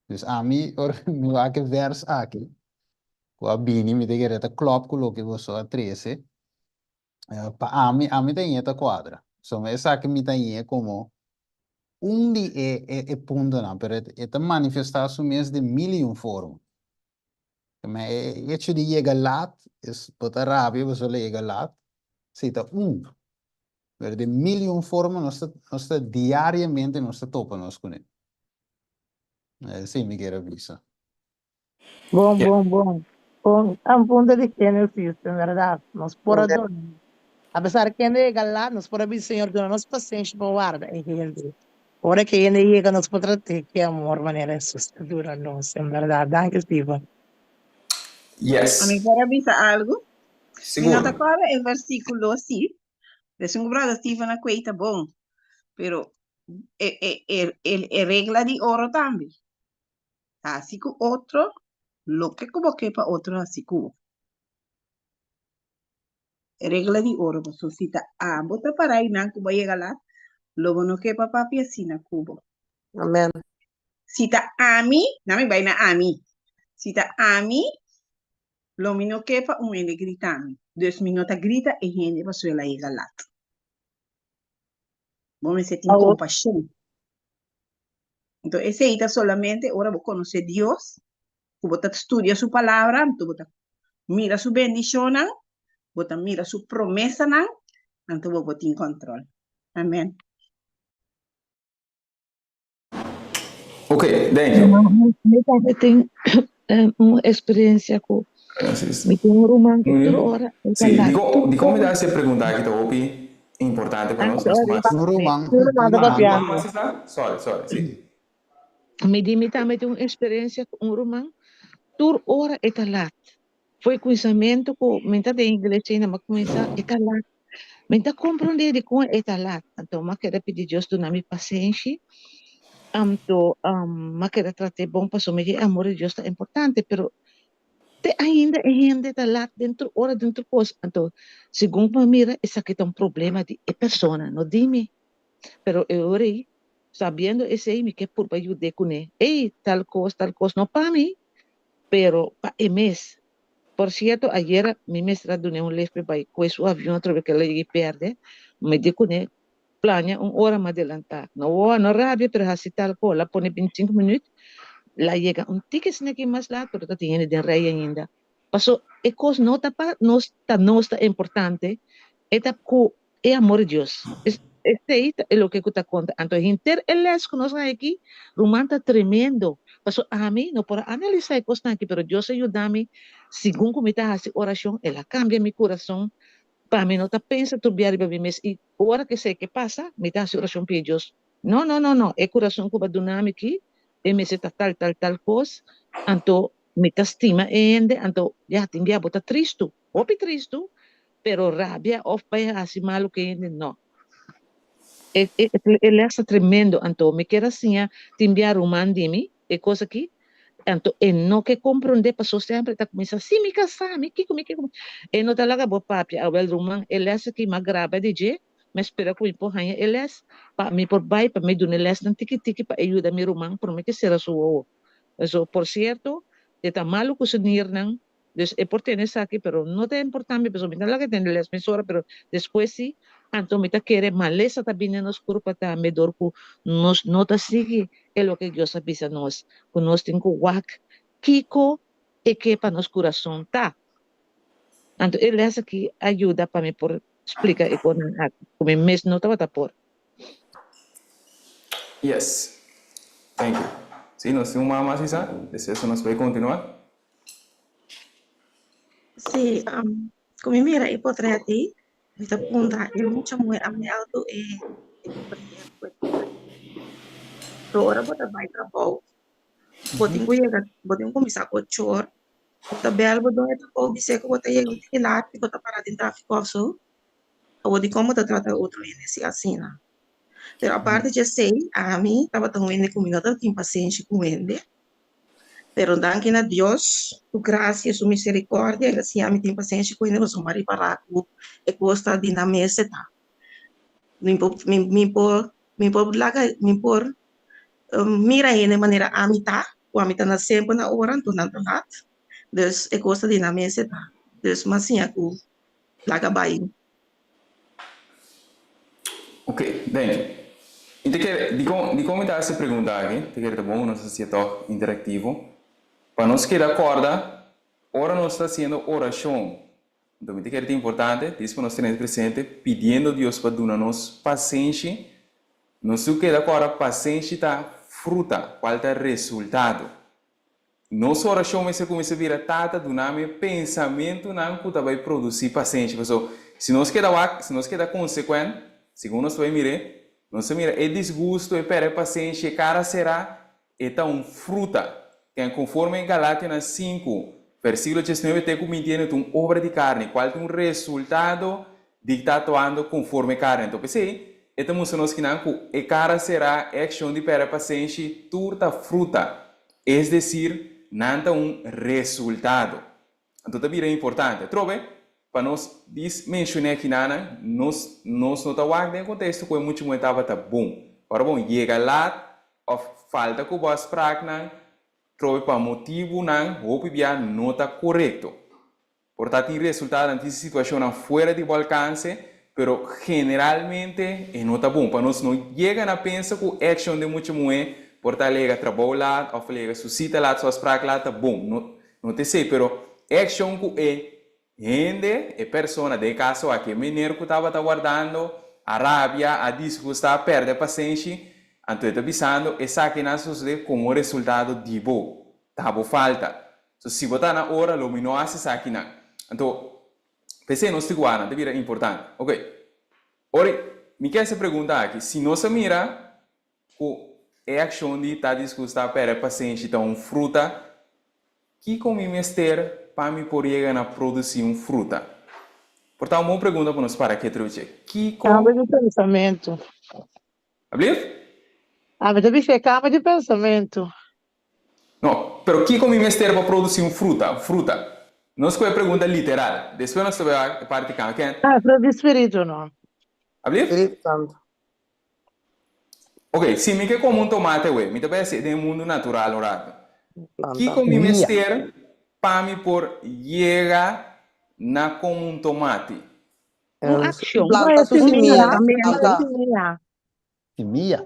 Dus ami, ora mi wak e vers aki, ku a bini, mi ta kere ta klòp ku loke boso a trese. Pa ami, ami ta ñe ta kuadra. So esaki mi ta ñe komo un di e e e puntonan, pero e ta manifestá su mes den mil i un forma. Ma e hecho di yega lat, es bo ta rabia pasobra lo yega lat, esei ta un. Pero den mil i un forma nos ta nos ta diariamente nos ta topa nos kuné. Esei mi kier a bisa. Bon, bon, bon. Bon, un punto di Génesis, en berdad. Nos por a duna. A pesar ku hende yega lat, nos por a bisa Señor duna nos pasenshi pa warda e hende. Ora ku hende yega nos por trat'é ku amor manera Hesus ta duna nos, en berdad. Danki, Steven. Yes. Ami por a bisa algu? Mi no ta Sigur. kòrda e versíkulo sí. Esun ku bròder Steven a kuei ta bon, pero e e e e regla di oro tambe. Hasi ku otro loke ku bo ke pa otro hasi ku bo. E regla di oro pasobra si ta abo ta para einan ku bo a yega lat, lo bo no ke pa papia asina ku bo. Amen. Si ta ami, nan mi bai na ami, si ta ami, lo mi no ke pa un hende grita mi. Dus mi no ta grita e hende pasobra el a yega lat. Bo mester tin kompashon. Enton esei ta solamente ora bo konosé Dios, ku bo ta studia su palabra, anto bo ta mira su bendishonnan, bo ta mira su promesanan, anto bo por tin kòntròl. Amèn. Ok, thank you. Mi tambe tin un experiencia cu mi tin un ruman cu tur ora e ta Sí, laat. dikon, dikon mi ta hasi e pregunta aki ta hopi importante pa nos, nos mas. Un ruman, Un ruman ta Ah, papiando. mas esta? Sorry, sorry, sí. Mi di mi tambe tin un experiencia cu un ruman tur ora e ta laat. Foi cuminsamentu cu mi ta den iglesia ainda, mi a cuminsa e ta laat. Mi ta comprende dicon e ta laat. Anto mi a keda pidi Dios duna mi pasenshi. Anto mi a keda trat'é bon pasobra mi di e amor di Dios ta importante, pero te ainda e hende ta laat den tur ora, den tur cos. Anto segun cu mi a mira esaki ta un problema di e persona, no di mi. Pero e ora ei, sabiendo esei, mi ke purba yud'é cun'é. Ey, tal cos, tal cos, no pa mi, pero pa e mes. Por cierto, ayera mi mester a dun'é un lift p'e bai coe su avion atrobe cu el a yega y perde. Mi di cun'é, plania un ora mas adelantá. No woa, no rabia, pero haci tal cos. El a pone binticinco minuut, el a yega un tiki esneki mas laat, pero ta tin hende den rij ainda. Paso e cos no ta pa nos, ta nos ta importante, e ta cu E amor di Dios. Esei ta e loke ku ta konta. Anto henter e les ku nos haña aki, ruman, ta tremendo. Pasobra ami no por a analisá e kosnan aki, pero Dios a yuda mi segun ku mi ta hasi orashon, el a kambia mi kurason pa mi no ta pensa tur bia riba mi mes. I ora ku esei ke pasa, mi ta hasi orashon pidi Dios, No, no, no, no, e kurason ku bo a duna mi aki, e mester ta tal, tal, tal kos. Anto mi ta stima e hende, anto ya, tin bia bo ta tristu, hopi tristu, Pero rabia of bai haci malo cu hende no. E e e les ta tremendo anto mi kier a siña tin bia ruman di mi e cos aki anto e no ke comprende paso semper e ta cuminsa si mi casa mi kico mi kico e no ta laga bo papia awel ruman e les aki mi a graba di dje mi a spera cu mi por haña e les pa mi por bai pa mi duna e lesnan tiki tiki pa e yuda mi ruman prome ke cera su wowo so por cierto e ta malo cu su nirnan Dus e por tene esaki, pero no ta importa mi, pasobra mi ta laga tene les mesora, pero despues si, anto mi ta kere malesa ta bini na nos kurpa tambe dor ku nos no ta sigui e loke Dios a bisa nos, ku nos tin ku wak kiko e ke pa nos kurason ta. Anto e les aki a yuda pa mi por splika e kosnan aki, ku mi mes no tabata por. Yes. Thank you. Si, nos tin un mama así sa, despues nos bai kontinua. Sí, ku mi mira e potret ei, mi ta puntra e mucha muhé a mèldu e e potret ku e tin. Pero ora bo ta bai trabou, bo tin ku yega, bo tin ku kuminsá ocho or, bo ta bèl bo doño trabou bis'é ku bo ta yega un tiki lat i bo ta pará den tráfiko òf so, awor dikon bo ta trata otro hende si asina? Pero aparte dje esei, ami tabata un hende ku mi no tabatin pasenshi ku hende. Pero danki na Dios, su gracia, su misericordia, el a siña mi tin pasenshi ku hende pasobra mi a ripará ku e kos ta di nan mester ta. Mi por mi mi por mi por laga mi por mira hende manera ami ta. Ku ami ta na semper na ora anto nan ta lat. Dus e kos ta di nan mester ta. Dus m'a siña ku laga bai. Ok, thank you. Mi ta kere, dikon, dikon mi ta hasi e pregunta aki? Ta kere ta bon ku nos hasié tòg interaktivo. Pa nos keda kòrda, ora nos ta hasiendo orashon, anto mi ta kere ta importante, dis pa nos tene presente, pidiendo Dios pa duna nos pasenshi, nos tin ku keda kòrda pasenshi ta fruta, kual ta resultado. Nos orashon mester kuminsá bira, Tata, duna mi e pensamentunan ku ta bai produsí pasenshi. Pasobra si nos keda wak, si nos keda konsekuent, segun nos ta bai mir'é, nos ta mira e disgustu, e pèrdè pasenshi, e kara será, e ta un fruta. Ken konforme Galationan sinku, versíkulo diesnuebe te ku bintienu ta un obra di karni, kual ta un resultado di ta actuando konforme karni. Anto p'esei, e ta mustra nos kinan ku e kara será, e akshon di pèrdè pasenshi, tur ta fruta. Es desir, nan ta un resultado. Anto ta bira importante atrobe pa nos dis menshoné akinanan, nos nos no ta wak den e konteksto ku e mucha muhé tabata bon. Ora bon yega lat òf falta ku bo afspraknan trobe pa motibunan hopi bia no ta korekto. Por ta tin resultadonan, tin situashonnan fuera di bo alkanse, pero generalmente e no ta bon. Pa nos no yega na pensa ku akshon den mucha muhé por ta lega trabou laat òf lega su sita laat, su afsprak laat ta bon. No no ta esei, pero akshon ku e hende, e persona, den e kaso aki e mener ku tabata wardando, a rabia, a disgustá, a pèrdè pasenshi, anto e ta bisando esakinan a sosodé komo resultado di bo. Ta bo falta. So si bo ta na ora lo mi no hasi esakinan. Anto p'esei nos tin ku wak nan ta bira importante. Ok. Ora mi ke hasi e pregunta aki, si nos a mira ku e akshon di ta disgustá pèrdè pasenshi ta un fruta, kiko mi mester pa mi por yega na produsí un fruta? Por ta un bon pregunta pa nos para ketu dje. Kiko. Cambio di pensamentu. Ablief? Ami ta bis'é cambio di pensamentu. No, pero kiko mi mester pa produci un fruta, un fruta? Nos koe pregunta literal. Despues nos ta bai wak e parti kamba. Ken? Ah, fruta di spiritu no. Ablief? Spiritu Santu. Ok, si mi ke kome un tomate awe, mi ta bai hasi den e mundu natural un rato. Planta. Kiko mi Mia. mester pa mi por yega na kome un tomati? Un akshon. Planta su Simia, simia. planta Planta. simia. Simia.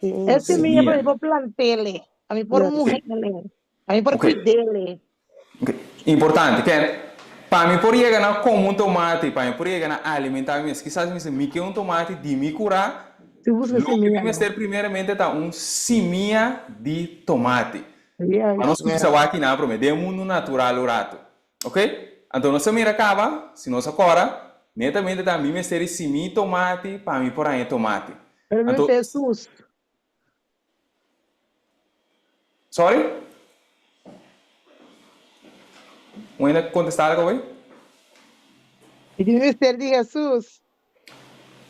E simia pa mi Simia. por plant'ele, pa mi por Yes. muh'ele, pa mi por Ok. kuid'ele. Ok. Importante, ken? Pa mi por yega na kome un tomati, pa mi por yega na alimentá mi mes, kisas mi bisa mi ke un tomati di mi kurá, Si buska loke mi simia no. mester primeramente ta un simia di tomati. Pa Yes. nos kuminsá wak kinan promé, den e mundu natural un ratu. Ok? Anto nos a mira kaba, si nos a kòrda, netamente ta mi mester di simí tomati pa mi por haña tomati. Pero mi Anto, mester Hesus. Sorry? Un hende a kontestá algo awor? Mi di mi mester di Hesus.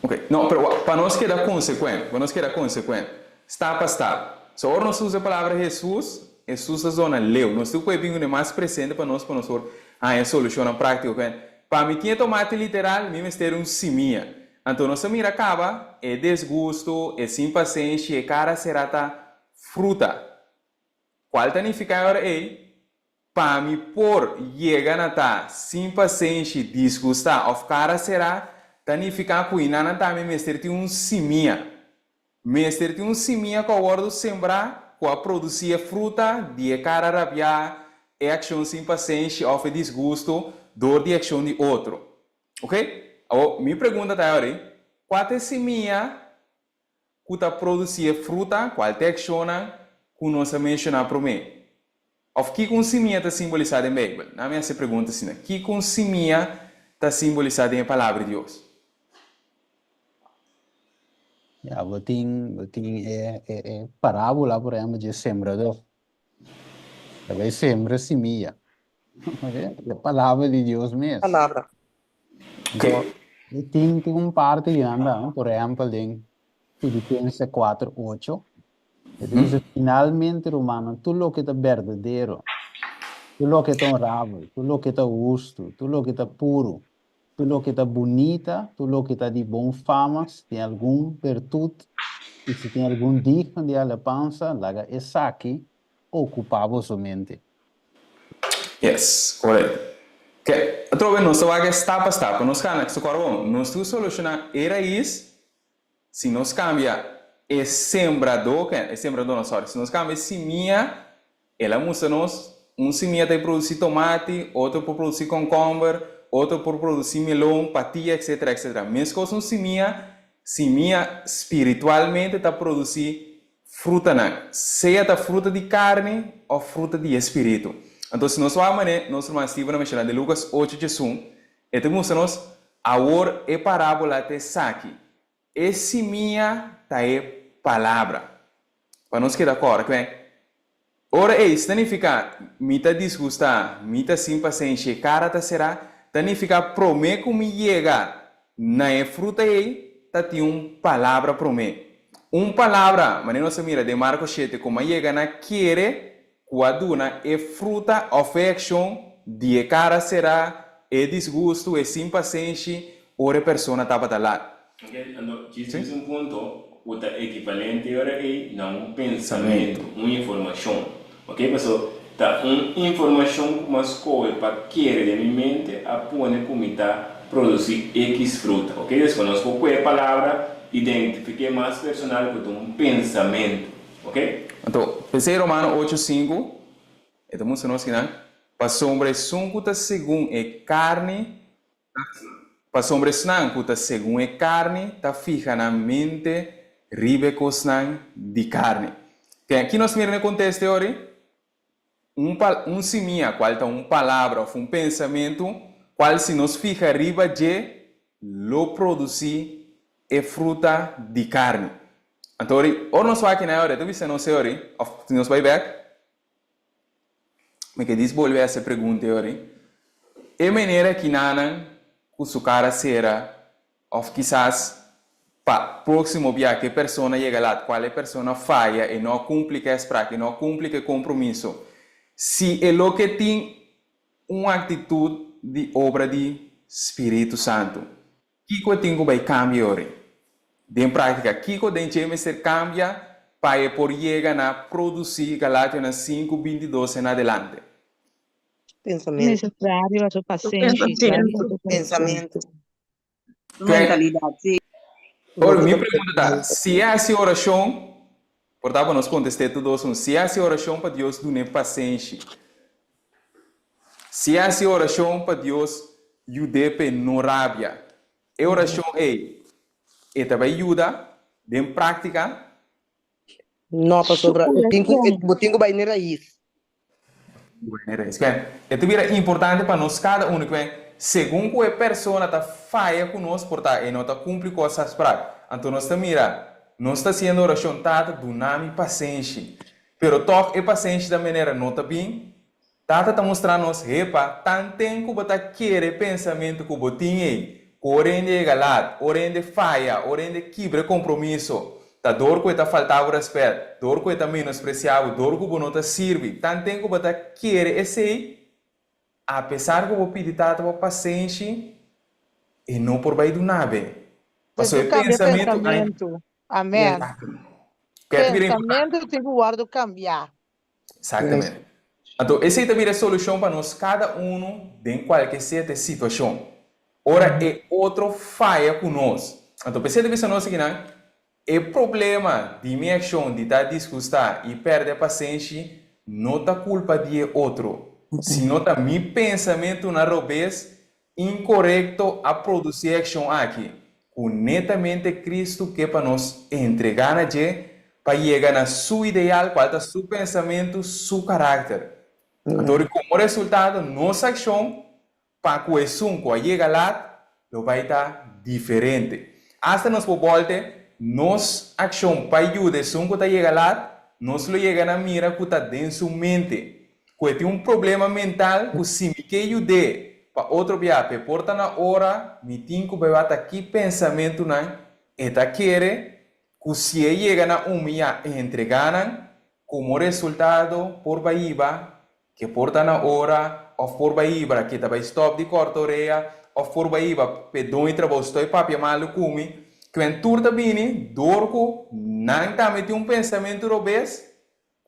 Ok, no, pero wak, pa nos keda konsekuent, pa nos keda konsekuent, stap pa stap. So ora nos usa e palabra Hesus, Hesus ta zona leu. Nos tin ku e bin ku e mas presente pa nos, pa nos por haña solushonnan práktiko. Kuen, pa mi tin e tomati literal, mi mester un simia. Anto nos a mira kaba, e desgusto, e sin pasenshi, e kara será ta fruta. Kual ta nifiká e ora ei? Pa mi por yega na ta sin pasenshi, disgustá òf kara será, ta nifiká ku hinanan tambe mester tin un simia. Mester tin un simia ku a wòrdu sembrá ku a produsí e fruta di e kara rabiá, e akshon sin pasenshi òf e disgusto dor di akshon di otro. Oke? Awor, mi pregunta ta e ora ei, kua ta e simia ku ta produsí e fruta, kual ta e akshonnan ku nos a menshoná promé? Òf kiko un simia ta simbolisá den Beibel? Nan mi hasi e pregunta asina, Kiko un simia ta simbolisá den e Palabra di Dios? Ya, bo tin, bo tin e, e, e parábola, por ehempel, dje sembradó. Ta bai sembra simia. E palabra di Dios mes. Palabra. Anto, e tin, tin un parti di nan ta, por ehempel, den Filipenses 4, 8, E ta bisa, Finalmente, rumannan, tur loke ta berdadero, tur loke ta honrabel, tur loke ta hustu, tur loke ta puru, tur loke ta bunita, tur loke ta di bon fama, si tin algun bertut i si tin algun digno di alabansa, laga esaki. okupá boso mente. Yes, korekto. Ke, atrobe nos ta wak e stap pa stap, pa nos gana su kòrda bon, nos tur solushoná e rais, si nos kambia e sembradó, ke, e sembradó no, sòri, si nos kambia e simia, El a mustra nos, un simia ta e produci tomati, otro por produci concomber, otro por produci melon, patia, etcetera, etcetera. Mescos un simia, simia spiritualmente ta produci frutanan, sea ta fruta di carni of fruta di e spiritu. Anto si nos wak manera nos ruman Steven a menciona den Lucas ocho diesun, e ta mustra nos, awor e parabola ta esaki, E simia ta e palabra. Pa nos keda kòrda ku e ora ei ta nifiká mi ta disgustá, mi ta sin pasenshi, e kara ta será, ta nifiká promé ku mi yega na e fruta ei ta tin un palabra promé. Un palabra, manera nos a mira den Marko shete, ku mi a yega na kere ku a duna e fruta òf e akshon di e kara será, e disgustu, e sin pasenshi ora e persona tabata lat. Ok, anto djis djis un punto ku ta ekivalente ora ei na un pensamentu, un informashon. Ok, paso ta un informashon ku mi a skohe pa kere den mi mente a pone ku mi ta produsí ekis fruta. Ok, despues nos por kohe e palabra identifiké mas personal ku ta un pensamentu. Ok? Anto, p'esei Romano ocho sinku, e ta mustra nos kinan, Pasobra esun ku ta segun e karni ta, pasobra esnan ku ta segun e karni ta fiha nan mente riba e kosnan di karni. Ke aki nos mira na e konteste ori? Un pa, un simia, kual ta un palabra òf un pensamentu, kual si nos fiha riba dje, lo produsí e fruta di karni. Anto ori, ora nos wak na e ora, e ta bisa nos e ori, òf si nos bai bèk, mi ke dis bolbe hasi e pregunta e ori, e manera kinanan ku su kara sera òf kisas pa próksimo bia ku e persona yega lat, kual e persona faya, e no a kumpli ku e afsprak, e no a kumpli ku e kompromiso, si e loke tin un aktitut di obra di Spiritu Santu. Kiko e tin ku bai kambia ori? Den práktika, kiko den dje mester kambia pa e por yega na produsí Galationan sinku, 22 en adelante? Pensamentu. Necesario a su pasenshi, traha riba su kurason. Pensamentu. Mentalidat, sí. Ora, mi pregunta ta, si e hasi orashon, por ta pa nos kontest'é tur dos un, si e hasi orashon pa Dios dun'é pasenshi, si e hasi orashon pa Dios yud'é p'e no rabia, e orashon ei, e ta bai yuda den práktika? No, pasobra Su bo tin ku kurason. bo tin ku bai n'e rais. Bai n'e rais. Kwen, e ta bira importante pa nos kada unu kwen, segun ku e persona ta faya ku nos, por ta e no ta kumpli ku os afsprak. Anto nos ta mira, nos ta hasiendo orashon, Tata, duna mi pasenshi. Pero tòg e pasenshi ta manera no ta bin. Tata ta mustra nos, Hepa, tanten ku bo ta kere pensamentu ku bo tin ei, ku ora hende yega lat, ora hende faya, ora hende kibra e kompromiso, ta dor ku e ta falta bo rèspèt, dor ku e ta menospresiá bo, dor ku bo no ta sirbi, tanten ku bo ta kere esei, apesar ku bo pidi Tata pa pasenshi, e no por bai duna be. Pasobra Tin e ku kambia pensamentu ai. pensamentu. Amèn. Exactamente. Pensamentu tin ku wòrdu kambiá. Exactamente. Anto esei ta bira e solucion pa nos cada uno den cualke sea ta e situacion. Ora e otro faya cu nos. Anto p'esei ta bisa nos akinan, e problema di mi accion di ta disgusta y perde pasenshi no ta culpa di e otro, sino ta mi pensamentonan robes Inkorekto a produsí e akshon aki, ku netamente Kristu ke pa nos entregá na dje pa yega na Su ideal, kual ta Su pensamentu, Su karakter. Anto ri komo resultado, nos akshon pa ku esun ku a yega lat lo bai ta diferente. Asta nos por bòlte nos akshon pa yuda esun ku ta yega lat, nos lo yega na mira ku ta den su mente Ku e tin un problema mental ku si mi ke yud'é pa otro bia p'e por ta na ora, mi tin ku bai wak ta ki pensamentunan e ta kere ku si e yega na humiyá e entregá nan, komo resultado por bai hiba ke por ta na ora òf por bai hibra ke ta bai stòp di kòrta orea òf por bai hiba p'e doño trabou stoi papia malu ku mi, kwen tur ta bini dor ku nan tambe tin un pensamentu robes.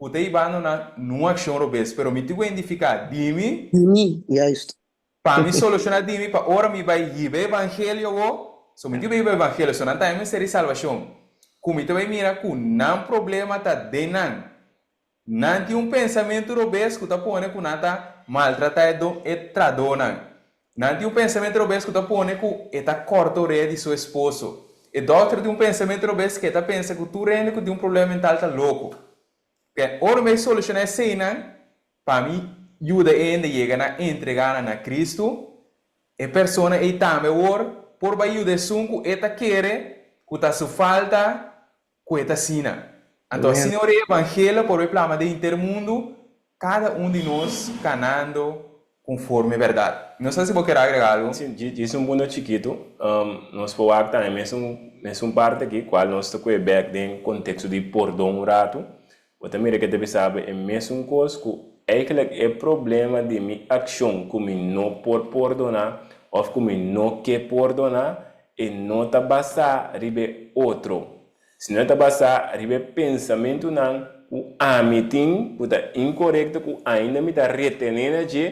Ku ta hibando na nun akshon robes, pero mi tin ku identifiká di mi. Di mi, juist. Pa mi solushoná di mi, pa ora mi bai hiba e evangelio awo, so mi tin ku bai hiba e evangelio, so nan tambe mester di salbashon. Ku mi ta bai mira ku nan problema ta den nan. Nan tin un pensamentu robes ku ta pone ku nan ta maltratá e do e tradónan. Nan tin un pensamentu robes ku ta pone ku e ta kòrta orea di su esposo. E dòkter tin un pensamentu robes ku e ta pensa ku tur hende ku tin un problema mental ta loko. P'e ora mi bai solushoná eseinan, pa mi yuda e hende yega na entregá nan na Kristu, e persona ei tambe awor por bai yuda esun ku e ta kere ku ta su falta ku e ta asina. Anto asina ora e evangelio por bai plama den henter mundu, kada un di nos kanando konforme bèrdat. No sa si bo kier agrega algu. Si, djis un punto chikitu. Nos por wak tambe mesun mesun parti aki, kual nos ta kohe bèk den konteksto di pordon un ratu. Bo ta mira ke ta bisa bo e mesun kos ku eigentlik e problema di mi akshon ku mi no por pordoná òf ku mi no ke pordoná, e no ta basá riba e otro, sino e ta basá riba e pensamentunan ku ami tin ku ta inkorekto ku ainda mi ta retené na dje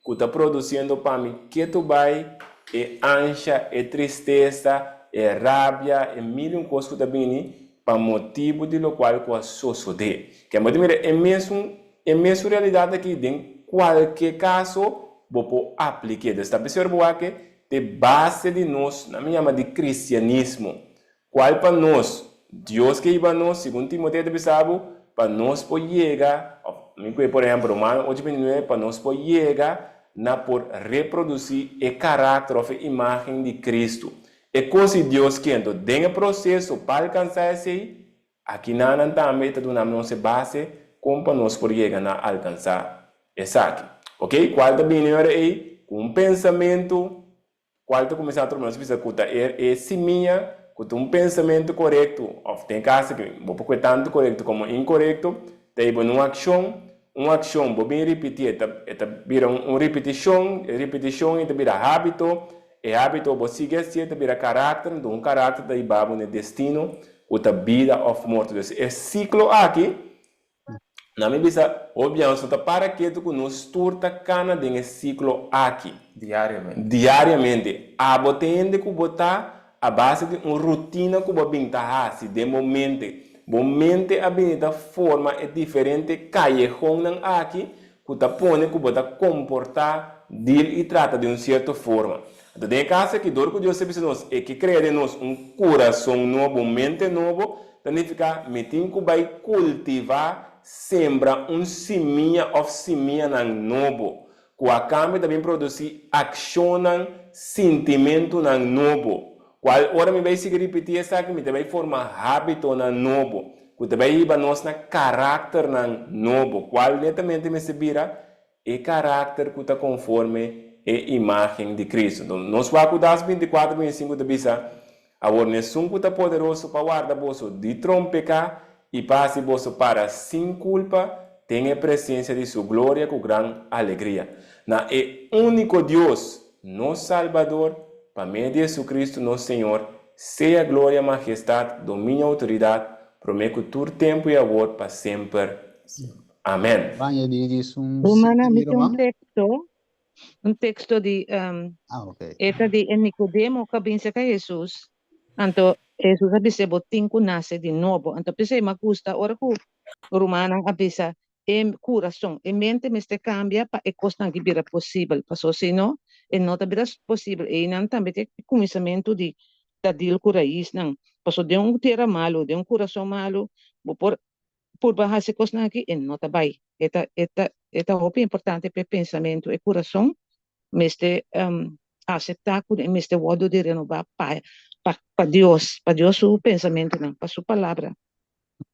ku ta produsiendo pa mi ketu bai e ansha, e tristesa, e rabia, e mil i un kos ku ta bini pa motibu di lokual ku a sosodé. Ke bo ta mira e mesun e mesun realidat aki den kualke kaso bo por aplik'é. Entonces ta p'esei ora bo wak Te base di nos, nan mi yama di cristianismo, cual pa nos, Dios ke hiba nos, segun Timoteo ta bisa bo, pa nos por yega, of mi koe por ehempel Romano ocho 29, pa nos por yega na por reproduci e karakter of e imagen di Cristo. E cos di Dios ke, anto den e proceso pa alcansa esey, Akinanan tambe ta duna nos e base kon pa nos por yega na alkansá esaki. Oke, kual ta bini ora ei? Ku un pensamentu kual ta kuminsá trobe nos bisa ku ta e e simia ku ta un pensamentu korekto òf den kaso ki bo por kue tantu korekto komo inkorekto ta hiba na un akshon, un akshon bo bin ripití e ta e ta bira un ripitishon, e ripitishon ei ta bira hábito, E hábito bo sigui hasié ta bira karakter, anto un karakter ta hiba bo na e destino ku ta bida òf morto. Dus e siklo aki, na mi bisa, hopi biaha nos no ta para ketu ku nos tur ta kana den e siklo aki. Diariamente. Diariamente. Abo ta hende ku bo ta a base di un rutina ku bo a bin ta hasi den bo mente. Bo mente a bini ta forma e diferente kayejonnan aki ku ta pone ku bo ta komportá, dil i trata di un sierto forma. Anto den e kaso aki, dor ku Dios ta bisa nos e ke krea den nos un kurason nobo, un mente nobo, ta nifiká mi tin ku bai kultivá, sembra un simia òf simianan nobo, ku a kambio ta bin produsí akshonnan, sintimentunan nobo. Kual ora mi bai sigui ripití esaki, mi ta bai forma hábitonan nobo, ku ta bai hiba nos na karakternan nobo, kual netamente mester bira e karakter ku ta konforme e imágen di Kristu. Enton, nos wak ku Das 24, 25 ta bisa, Awor n'esun ku ta poderoso pa warda boso di trompeká i pa hasi boso para sin kulpa den e presensia di su gloria ku gran alegria. Na e úniko Dios, nos Salbador, pa medio di Jesucristo nos Señor, sea gloria, majestad, dominio, autoridad, promé cu tur tempu i awor pa semper. Amen. Baña di djis un Rumannan, sita mi di tin un ruman. teksto, un teksto di, Ah, ok. e ta di e Nicodemo ku a bin serka Hesus. Anto Hesus a bis'é, Bo tin ku nase di nobo. Anto p'esei mi a gusta ora ku rumannan a bisa, E kurason, e mente mester kambia pa e kosnan aki bira posibel, pasobra si no, e no ta bira posibel. Einan tambe ta e kuminsamentu di ta deal ku raisnan, pasobra den un tera malu, den un kurason malu, bo por purba hasi e kosnan aki, e no ta bai. E ta, e ta, e ta hopi importante pa e pensamentu, e kurason mester aseptá ku e mester wòrdu di renobá pa, pa, pa Dios, pa Dios su pensamentunan, pa su palabra.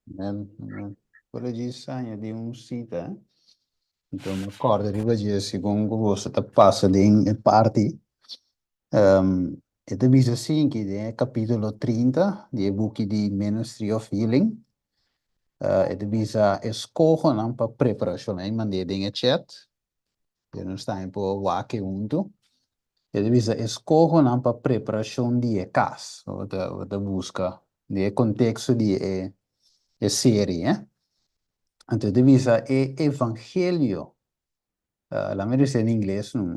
Amen, amen. Por allí saña di un cita, eh? Enton mi acorda riba dje segun cu boso ta pasa den e parti. Um, e ta bisa asinki den e capítulo 30 di e buki di Ministry of Healing. Uh, e ta bisa escohonan pa preparacion. Ahí mandé den e chat. Pero nos tambe por wak e huntu. E ta bisa eskohonan pa preparashon di e kas. Bo ta bo ta buska di e konteksto di e e serie, eh. Anto e ta bisa e evangelio, laat me bisa in ingles no.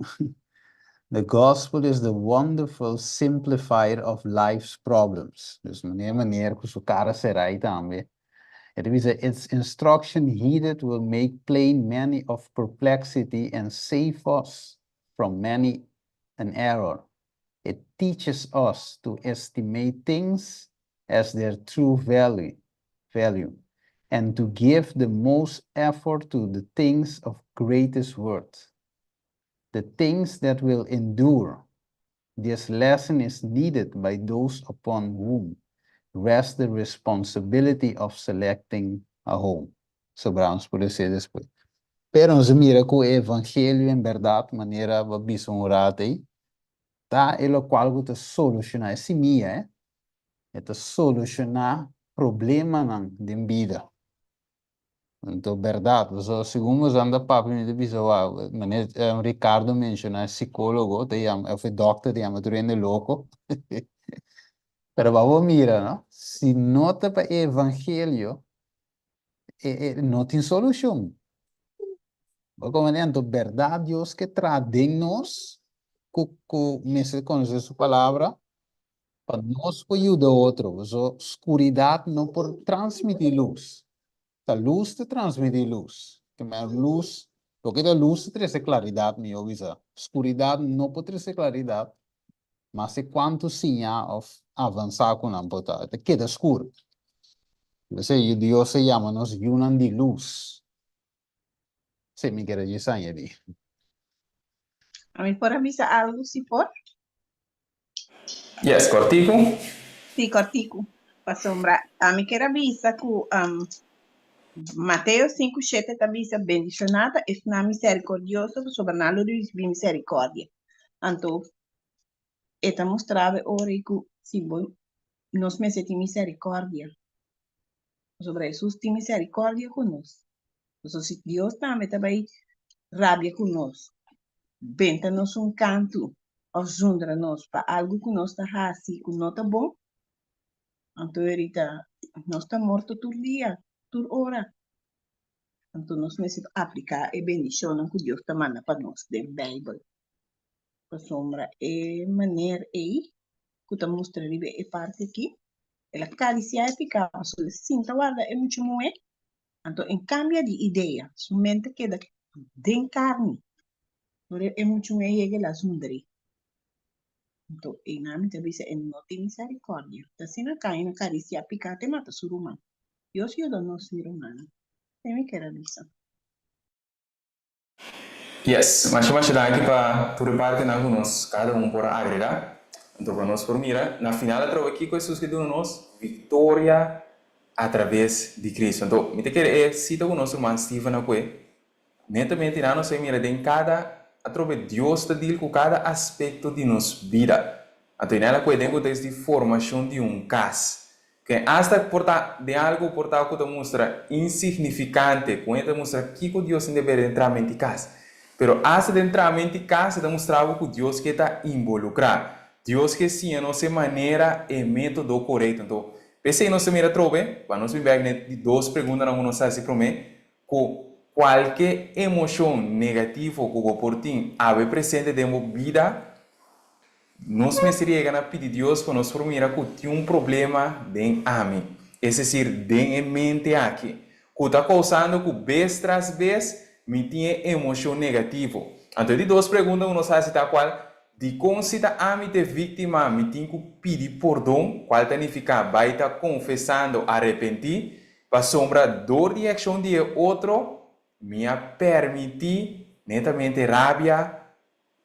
The gospel is the wonderful simplifier of life's problems. Dus manera manera ku su kara serai tambe. E ta bisa its instruction heeded will make plain many of perplexity and save us from many an error. It teaches us to estimate things as their true value, value and to give the most effort to the things of greatest worth, the things that will endure. This lesson is needed by those upon whom rests the responsibility of selecting a home. Sobrá nos por esei despues. Pero nos a mira ku e evangelio en bèrdat, manera bo a bisa un rato ei, ta e lokual ku ta solushoná e simia, eh. E ta solushoná problemanan den bida. Anto bèrdat, pasobra segun nos anda papia mi ta bisa wou, manera Ricardo menshoná e sikólogo ta yama òf e dòkter ta yama tur hende loko. Pero bo a mira no, si no ta pa e evangelio e e no tin solushon. Bo komprende? Anto bèrdat Dios ke traha den nos ku ku mester konosé su palabra pa nos por yuda otro. Pasobra skuridat no por transmití lus. Ta lus ta transmití lus. Ke men lus, loke ta lus ta trese klaridat mihó bisa. Skuridat no por trese klaridat maske kuantu siña òf avansá ku nan por ta, e ta keda skur. P'esei Dios a yama nos yunan di lus. Sí, mi kere djis añadí. Ami por a bisa algu, si por? Yes, kòrtiku. Sí, kòrtiku. Pasobra ami kier a bisa ku Mateo 5:7 ta bisa, Bendishoná ta esnan miserikordioso, pasobra nan lo risibí miserikòrdia. Anto e ta mustra bo e ora ei ku si bo nos mester tin miserikòrdia, pasobra Hesus tin miserikòrdia ku nos. Pasobra si Dios tambe ta bai rabia ku nos, benta nos un kantu òf zundra nos pa algu ku nos ta hasi ku no ta bon, anto ahorita nos ta morto tur dia, tur ora. Anto nos mester apliká e bendishonnan ku Dios ta manda pa nos den Beibel. Pasobra e manera ei ku ta mustra riba e parti aki, el a karisiá e piká pasobra el sinta warda e mucha muhé, anto en kambia di idea, su mente keda den karni. Ora e mucha muhé yega el a zundr'é. Anto einan mi ta bisa e no tin miserikòrdia. Ta asina Kain a karisiá piká te mata su ruman. Dios yuda nos mi rumannan. E mi kier a bisa. Yes, masha masha danki pa tur e partinan ku nos kada un por a agrega. Anto pa nos por mira na final atrobe kiko Hesus ke duna nos viktoria atraves di Kristu. Anto mi ta kere e sita ku nos ruman Steven a kue Netamente nan nos a mira den kada atrobe Dios ta deal ku kada aspekto di nos bida. Anto i nan a kue den kontekst di formashon di un kas. Ke asta por ta den algu por ta ku ta mustra insignifikante ku e ta mustra kiko Dios tin deber den tramenti di kas. Pero asta den tramenti di kas e ta mustra bo ku Dios ke ta involukrá. Dios ke siña nos e manera, e metodo korekto. Anto p'esei nos ta mira atrobe, pa nos bin bèk na e di dos preguntanan ku nos a hasi promé, Ku kualke emoshon negativo ku bo por tin awe presente den bo bida, nos mester yega na pidi Dios pa nos por mira ku tin un problema den ami, es desir, den e mente aki, ku ta kousando ku bes tras bes mi tin e emoshon negativo. Anto e di dos pregunta ku nos hasi ta kual, Dikon si ta ami ta e víktima mi tin ku pidi pordon, kual ta nifiká bai ta konfesando arepentí? Pasobra dor di e akshon di e otro, mi a permití netamente rabia,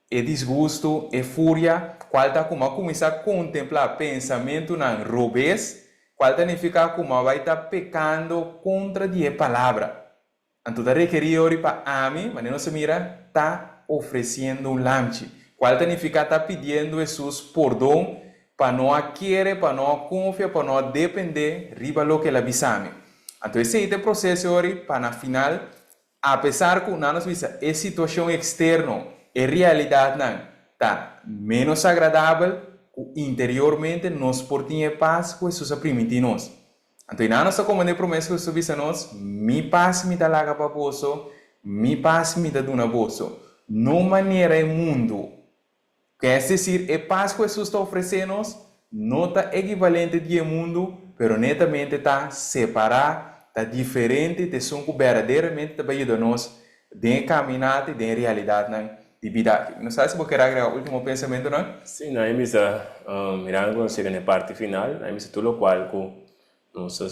e disgustu, e furia, kual ta ku mi a kuminsá kontemplá pensamentunan robes, kual ta nifiká ku mi a bai ta pekando kontra di e Palabra. Anto ta rekerí ori pa ami, manera nos a mira, ta ofresiendo un lamchi, kual ta nifiká ta pidiendo Hesus pordon pa no a kere, pa no a konfia, pa no a dependé riba loke el a bisa mi. Anto esei ta e proseso ori pa na final, apesar ku nan nos bisa e situashon eksterno, e realidatnan ta ménos agradabel, ku interiormente nos por tin e pas ku Hesus a primintí nos. Anto einan nos ta komprendé promesa ku Hesus a bisa nos, Mi pas mi ta laga pa boso, mi pas mi ta duna boso. No manera e mundu. Es desir, e pas ku Hesus ta ofresé nos no ta ekivalente di e mundu, pero netamente ta separá, ta diferente, ta esun ku berdaderamente ta bai yuda nos den e kaminata i den e realidatnan di bida aki. Mi no sa si bo kier agrega ultimo pensamentunan. Sí, nan a bisa, mirando ku nos yega na e parti final, nan a bisa tur lokual ku nos a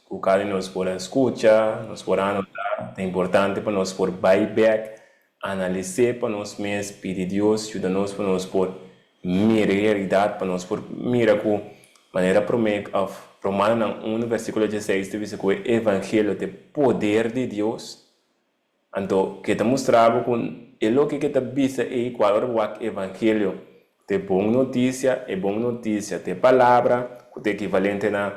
ku kada di nos por a skucha, nos por a anotá, ta importante pa nos por bai bèk, analis'é pa nos mes, pidi Dios yuda nos pa nos por mira e realidat, pa nos por mira ku manera promé òf Romanonan unu versíkulo dieseis ta bisa ku e evangelio ta e poder di Dios. Anto ke ta mustra bo ku e loke ke ta bisa ei kual ora bo wak evangelio ta e bon notisia, e bon notisia ta e palabra ku ta ekivalente na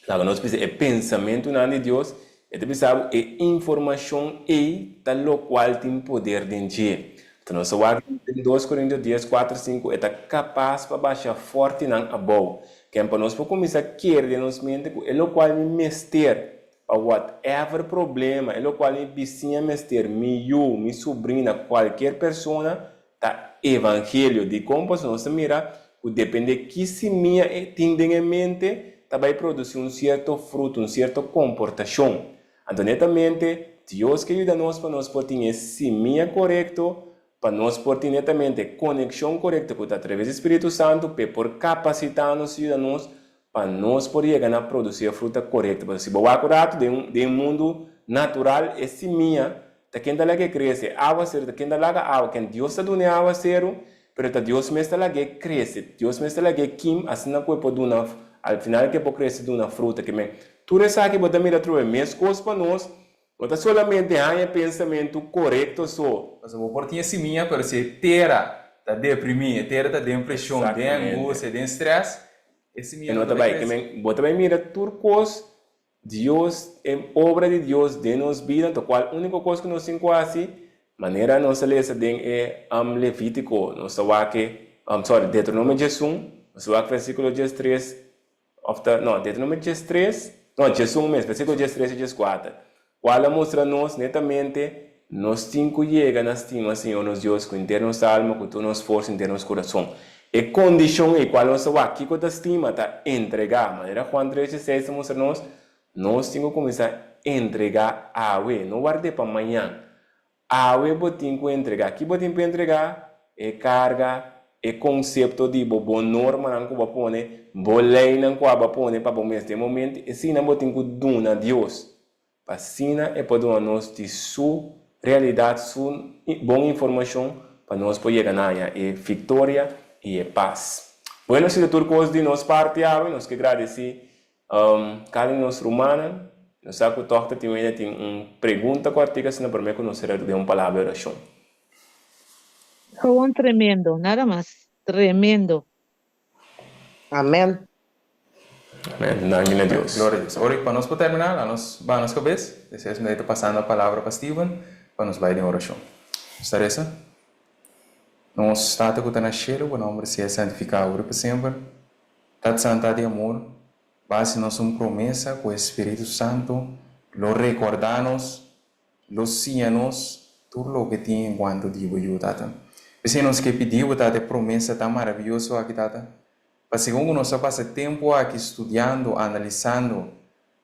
laga nos bisa e pensamentunan di Dios, e ta bisa bo e informashon ei ta lokual tin poder den dje. Anto nos ta wak den dos Korintio dies, kuater, sinku e ta kapas pa basha fòrtinan abou. Ken pa nos por kuminsá kere den nos mente ku e lokual mi mester Pa whatever problema, e locual mi bisiña mester, mi yu, mi subrina, cualkier persona, ta evangelio. Dicon? Pasobra nos ta mira cu depende ki simia e tin den e mente, ta bay produci un cierto fruto, un cierto comportacion. Anto netamente, Dios ke yuda nos pa nos por tin e simia corecto, pa nos por tin netamente e conexion corecto cu ta atraves di Spiritu Santo, p'e por capacita nos y yuda nos Pa nos por yega na produci e fruta corecto. Pasobra si bo wak un rato den un den mundu natural e simia ta ken ta laga e crece, e awaceru ta ken ta laga awa, ken Dios ta duna e awaceru, pero ta Dios mes ta laga e crece, Dios mes ta laga e kim asina cu e por duna al final cu e por crece duna fruta. Ke men tur esaki bo ta mira atrobe mescos pa nos, no ta solamente haña pensamentu corecto so. Pasobra bo por tin e simia pero si e tera ta deprimi, e tera ta den presion, den angustia, den stress, E simia E no no ta ta bai bai. Ke krese. men, bo ta bai mira tur kos Dios, e obra di Dios den nos bida, anto kual úniko kos ku nos tin ku hasi, manera nos a lesa den e Levítiko, nos ta wak e, sorry, Deuteronomio diesun, nos ta wak versíkulo diestres, òf ta, no, Deuteronomio diestres, no, diesun mes, versíkulo diestres i dieskuater. Cual a mustra nos netamente nos tin cu yega na stima Señor nos Dios cu henter nos alma, cu tur nos forsa, henter nos curason. E condicion ei cual nos ta wak kico ta stima ta entrega. Manera Juan tres dieseis ta mustra nos, nos tin cu cuminsa entrega awe, no ward'é pa mañan. Awe bo tin cu entrega. Ki bo tin pa entrega? E carga, e concepto di bo, bo normanan cu bo a pone, bo leynan cu abo a pone pa bo mes den momento, eseinan bo tin cu duna Dios. Pa asina e por duna nos di su realidad, su bon informacion pa nos por yega na haña e victoria y e paz. Bueno, si ta tur cos di nos parti awe, nos ke gradeci Kada di nos rumannan, nos sa ku tòg ta tin wende tin un pregunta kòrtiku asina promé ku nos sera den un palabra di orashon. Gewoon tremendo, nada mas. Tremendo. Amen. Amen. Danki na Dios. Gloria a Dios. Ora pa nos por terminá, laga nos baha nos kabes. Despues mi ta pasando palabra pa Steven pa nos bai den orashon. Nos ta resa. Nos Tata ku ta na shelu, bo nòmber sea santifiká ora pa semper. Tata Santa di amor, basi nos un promesa ku e Spiritu Santu lo rekordá nos, lo siña nos tur loke tin en kuanto di bo Yu, Tata. P'esei nos ke pidi bo, Tata, e promesa tan maravioso aki, Tata, pa segun ku nos a pasa e tempu aki studiando, analisando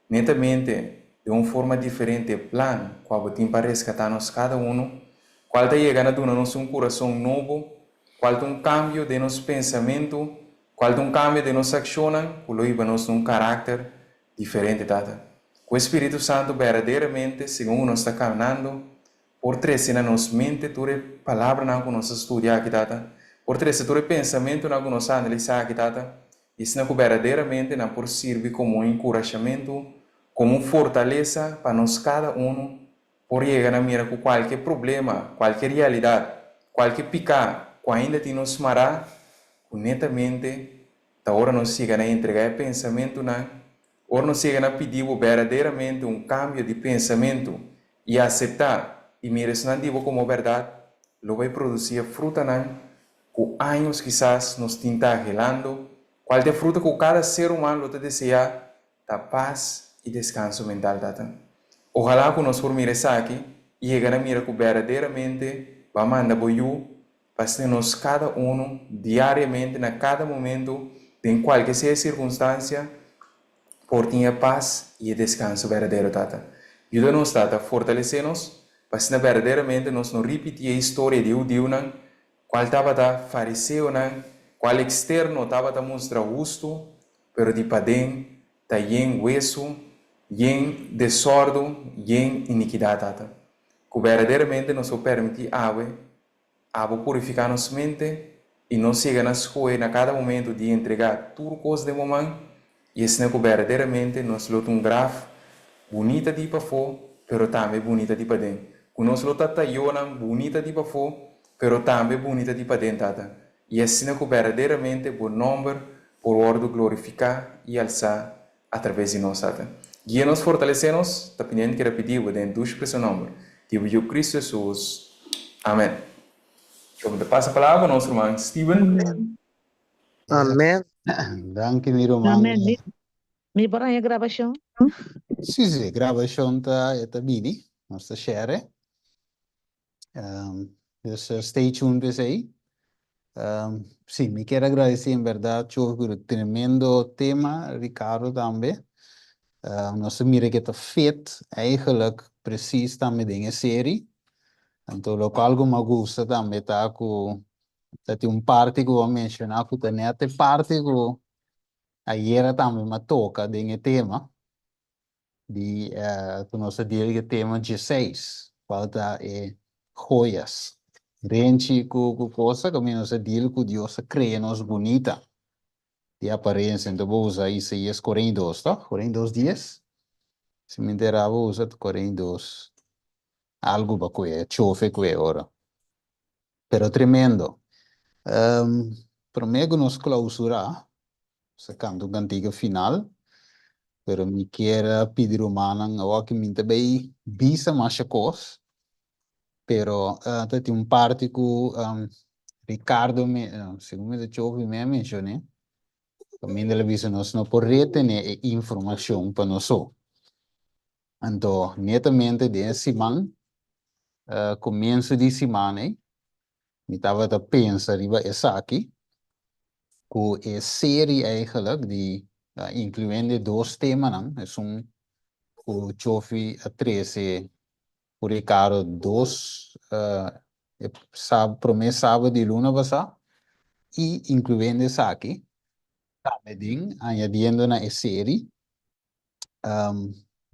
netamente den un forma diferente e plan ku abo tin pa reskatá nos kada unu, kual ta yega na duna nos un kurason nobo, kual ta un kambio den nos pensamentu, kual ta un kambio den nos akshonnan ku lo hiba nos na un karakter diferente, Tata. Ku e Spiritu Santu berdaderamente, segun ku nos ta kanando, por trese na nos mente tur e palabranan ku nos a studia aki, Tata, por trese tur e pensamentunan ku nos a analisá aki, Tata, i asina ku berdaderamente nan por sirbi komo un enkurashamentu, komo un fortalesa pa nos kada unu por yega na mira ku kualke problema, kualke realidat, kualke piká ku ainda tin nos mará, ku netamente ta ora nos yega na entregá e pensamentunan, ora nos yega na pidi bo berdaderamente un kambio di pensamentu i aseptá i mira esnan di bo komo bèrdat, lo bai produsí e frutanan ku años kisas nos tin ta agelando, kual ta e fruta ku kada ser humano lo ta deseá. Ta pas i deskanso mental, Tata. Ohalá ku nos por mira esaki i yega na mira ku berdaderamente Bo a manda Bo Yu pa asina nos kada unu, diariamente, na kada momentu, den kualke sea sirkunstansia, por tin e pas i e deskanso berdadero, Tata. Yuda nos, Tata, fortalesé nos pa asina berdaderamente nos no ripití e historia di e hudiunan, kual tabata fariseonan, kual eksterno tabata mustra hustu, Pero di paden ta yen wesu, yen desòrdu, yen inikidat, Tata. Ku berdaderamente nos por permití awe, Abo purifiká nos mente i nos yega na skohe na kada momentu di entregá tur kos den Bo man, i asina ku berdaderamente nos lo ta un graf bunita di pafó, pero tambe bunita di paden. Ku nos lo ta tayonan bunita di pafó, pero tambe bunita di paden, Tata. I asina ku berdaderamente Bo nòmber por wòrdu glorifiká i alsá atraves di nos, Tata. Guia nos, fortalesé nos, ta pidiendo keda pidí Bo den dushi preso nòmber di Bo Yu Kristu Hesus. Amèn. Lo mi ta pasa palabra pa nos ruman Steven. Amèn. Danki mi ruman. Amèn. Mi, mi por haña grabashon? Sí, sí, grabashon ta e ta bini. Nos ta share. Dus stay tuned pa esei. Sí, mi kier agradeci en berdad Chofi ku e tremendo tema, Ricardo tambe. Nos a mira ke ta fit eigenlijk precies tambe den e serie. Anto lokual ku mi a gusta tambe ta ku ta tin un parti ku bo a menshona ku ta net e parti ku ayera tambe mi a toka den e tema. Di ku nos a deal ku e tema dieseis, kual ta e joyas. Renchi ku ku kosa kaminda nos a deal ku Dios a krea nos bunita di aparensia. Enton bo usa Isaías 42, toh? 42 dies? Si mi entera bo usa 42 algu pa kue, chofe kue ora. Pero tremendo. Prome ku nos klausurá, nos a kanta un kantika final, pero mi kier a pidi rumannan awor ki mi ta bay bisa masha kos, pero ta tin un parti ku Ricardo me, segun mi ta chofi mi a menshoné, kaminda el a bisa nos no por retené e informashon pa nos so. Anto netamente den e siman, comienso di siman ei, mi tabata pensa riba esaki, cu e serie eigenlijk di incluyendo e dos temanan, esun cu Chofi a trece cu Ricardo dos e prome sabado di luna pasa, y incluyendo esaki tambe den añadiendo na e serie,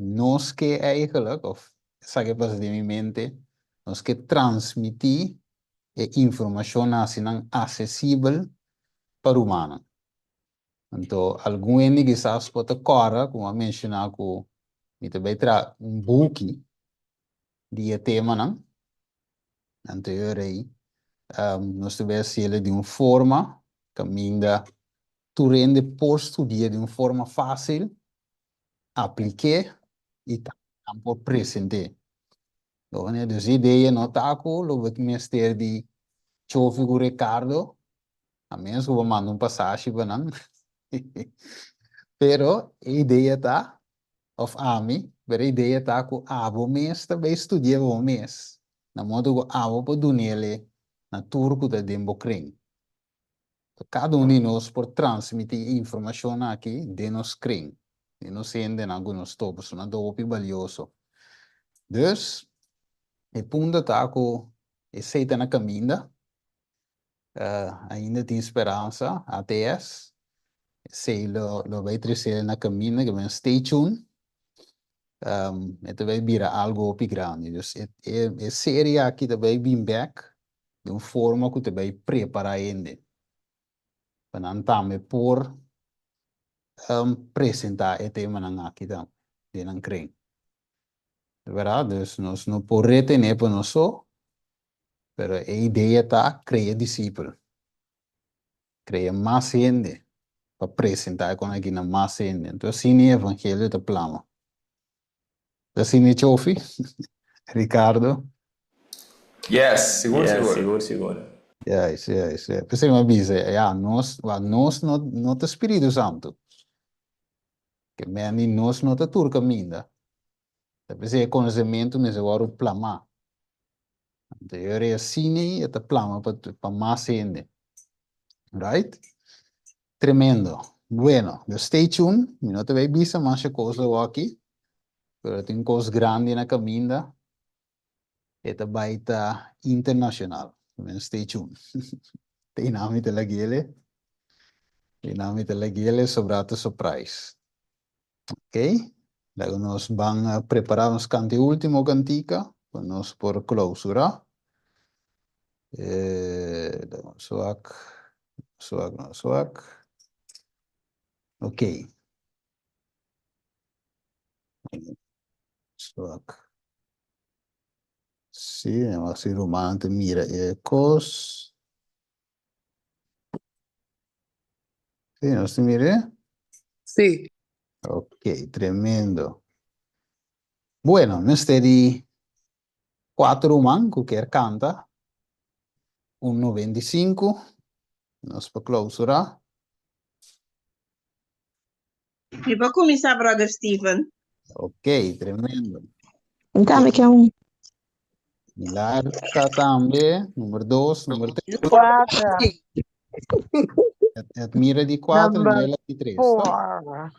Nos ke eigenlijk, of esaki a pasa den mi mente, nos ke transmití e informashon hasi nan asesibel pa rumannan. Anto algun hende kisas por ta kòrda ku mi a menshoná ku mi ta bai traha un buki di e temanan. Anto e ora ei nos ta bai hasiel di un forma kaminda Tur hende por studia di un forma fácil, aplik'é i tambe nan por present'é. Dus e idea no ta ku lo bo mester di Chofi ku Ricardo, a menos ku bo manda un pasashi pa nan. Pero e idea ta, òf ami, pero e idea ta ku abo mes ta bai studia bo mes, na modo ku abo por dun'el na tur ku ta den bo kren. Kada un di nos por transmití e informashon aki den nos kring, den nos hendenan ku nos topa, pasobra nan ta hopi balioso. Dus, e punto ta ku esei ta na kaminda, ainda tin speransa, ATS, esei lo lo bai trese na kaminda, ke men stay tuned, e ta bai bira algu hopi grandi. Dus e e serie aki ta bai bin bèk den un forma ku ta bai prepará hende pa nan tambe por presentá e temanan aki tambe den nan kren. Verdad? Dus nos no por retené pa nos so, pero e idea ta krea disipel, krea mas hende pa presentá e kon aki na mas hende. Enton asina e evangelio ta plama. Asina e Chofi, Ricardo. Yes, sigur Yes, sigur. sigur sigur. Juist, juist, juist. P'esei mi a bisa, ya, nos, wa nos no, no ta Spiritu Santu. Ke men di nos no ta tur kaminda. Ta p'esei e konosementu mester wòrdu plamá. Anto e ora e asina ei e ta plama pa pa mas hende. Right? Tremendo. Bueno, dus stay tuned. Mi no ta bai bisa masha kos awoki, pero tin kos grandi na kaminda. E ta bai ta internacional. Men stay tuned. Te inami te laguele. Te inami te laguele sobra ta surprise. Ok? Laga nos ban prepara nos cante ultimo cantica pa nos por clausura. Eh, laga nos wak, nos wak, nos wak. Ok. Nos wak. Sí, así ruman te mira e kos. Sí, nos te mire? Sí. Ok, tremendo. Bueno, mester di cuatro ruman ku kier kanta. Un 95. Nos pa clausura. Mi por kuminsá, Brother Steven. Ok, tremendo. Mi tambe ke un. Milarka tambe, number dos, number tres. Cuatro. Edmira di cuatro, Number Nela di tres. toch? four.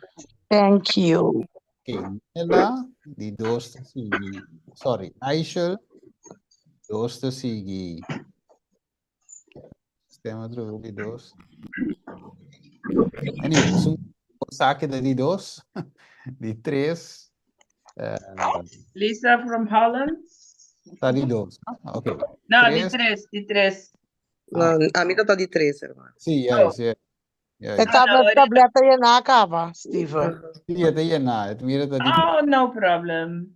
Thank you. Ok, Nela di dos ta sigui. Sorry, Aishel, dos ta sigui. Sistema trobe di dos. Anyway, es un saque de di dos, di tres. Lisa from Holland. Ta di dos. Ah, ok. No, di tres, di tres. No, a mi ta di tres, hermano. Sí, juist, ja. E Juist. tablet, tableta yená kaba, Steven. Sí, e ta yená. E mira ta di Oh, no problem.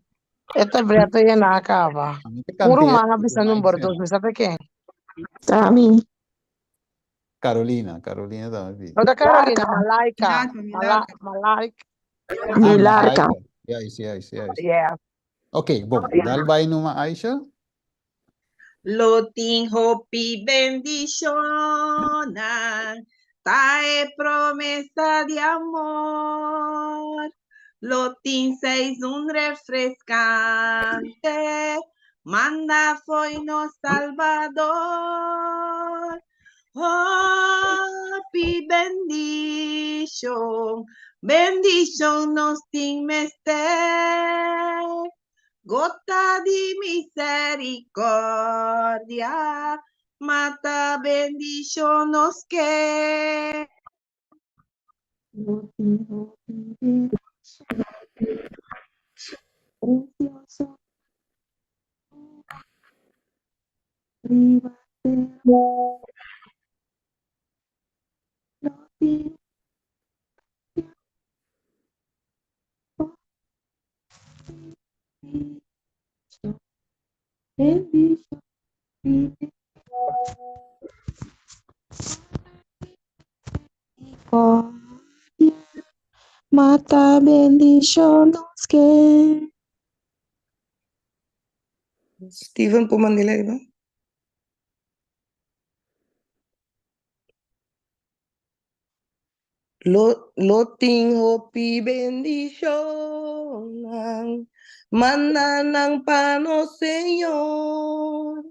E tableta yená kaba. A mi ta Un kant'é ruman a bisa Mike number Sena. dos, mi sa ta ken. Ta mi. Carolina, Carolina tambe pidi. No ta Carolina, Malaika. Milarka, Mala, Milarka. Malaika. Ah, Milarka. Malaika. Juist, juist, juist. Yeah. Ok, bon. Dal bai numa Aisha. Lo tin hopi bendishonnan, ta e promesa di amor. Lo tin seizoen refreskante, manda fo'i nos Salbador. Hopi bendishon, bendishon nos tin mester. Gota di misericordia, mata bendicion nos ke. Lo tin hopi bendicion, precioso riba tera. Lo tin Mata bendishon nos ke. Steven por mand'e ariba. Lo, lo tin hopi bendishonnan, manda nan pa nos Señor.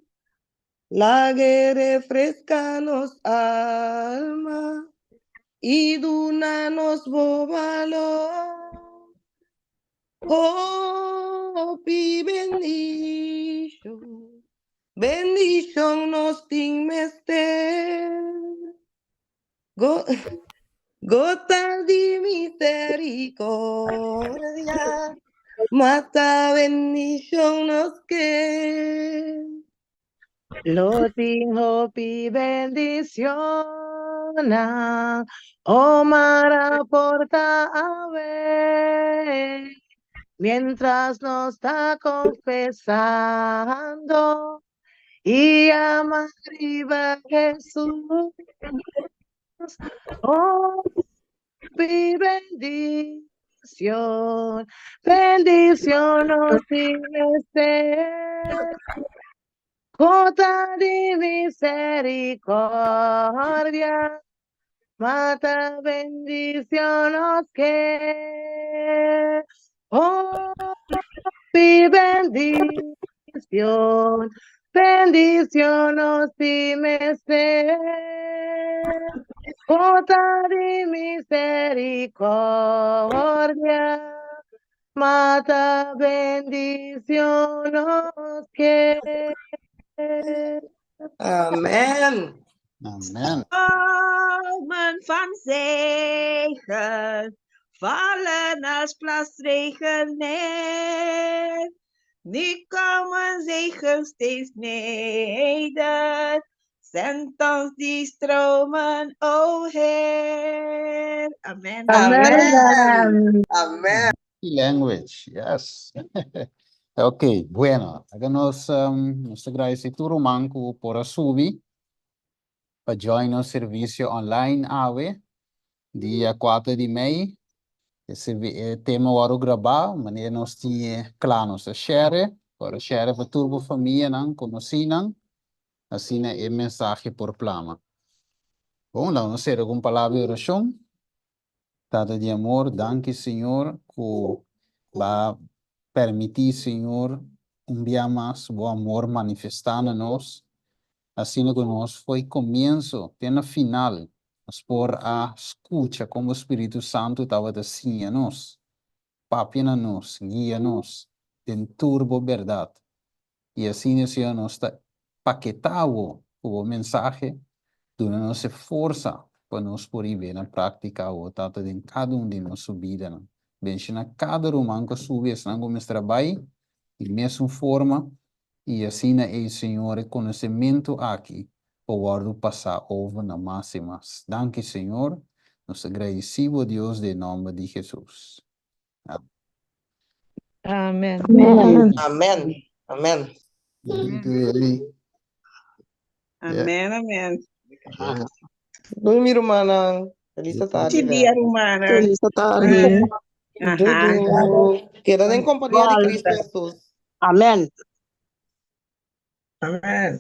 Lag'e refreská nos alma i duna nos bo balor. Hopi bendishon, bendishon nos tin mester. Go, gota di misericordia, mata bendishon nos ke. Lo tin hopi bendishonnan, o mara por ta awe. Mientras nos ta confesando i ama riba Hesus. Hopi bendishon, bendishon nos tin mester. Gota di misericordia. Mata bendicion nos ke. Hopi bendicion, bendicion nos tin mester. Bo ta di misericordia, mata bendicion nos ke. Amen. Amen. Stromen van zegen vallen als plasregen neer. Nu komen zegen steeds neder. Zend ons die stromen, o Heer. Amen. Amen. Amen. Language, yes. Ok, bueno. Laga nos, um, nos ta agradeci tur ruman ku por a subi pa join nos servicio online awe, dia 4 di mei. E, e tema wòrdu grabá, manera nos tin kla nos ta share, por share pa tur bo famianan, konosínan, asina e mensahe por plama. Bon, laga nos sera ku un palabra di orashon. Tata di amor, danki Señor ku Bo a permití Señor un bia mas Bo amor manifestá na nos, asina ku nos fo'i komienso te na final nos por a skucha kon Bo Spiritu Santu tabata siña nos, papia na nos, guia nos den tur Bo bèrdat. I asina, Señor, nos ta paketá bo ku bo mensahe, duna nos e forsa pa nos por hib'é na práktika awo, Tata, den kada un di nos su bidanan. Benshoná kada ruman ku a subi, esnan ku mester a bai di mesun forma, i asina ei, Señor, e konosementu aki por wòrdu pasá over na mas i mas. Danki, Señor. Nos ta gradisí bo, Dios, den nòmber di Hesus. Amen. Amen. Amen. Amen, amen. Doei, mi rumannan. Feliz tarde. Feliz dia, rumannan. Feliz tarde. Doei, doei. Keda den kompania di Cristo Jesus. Amen. Amen.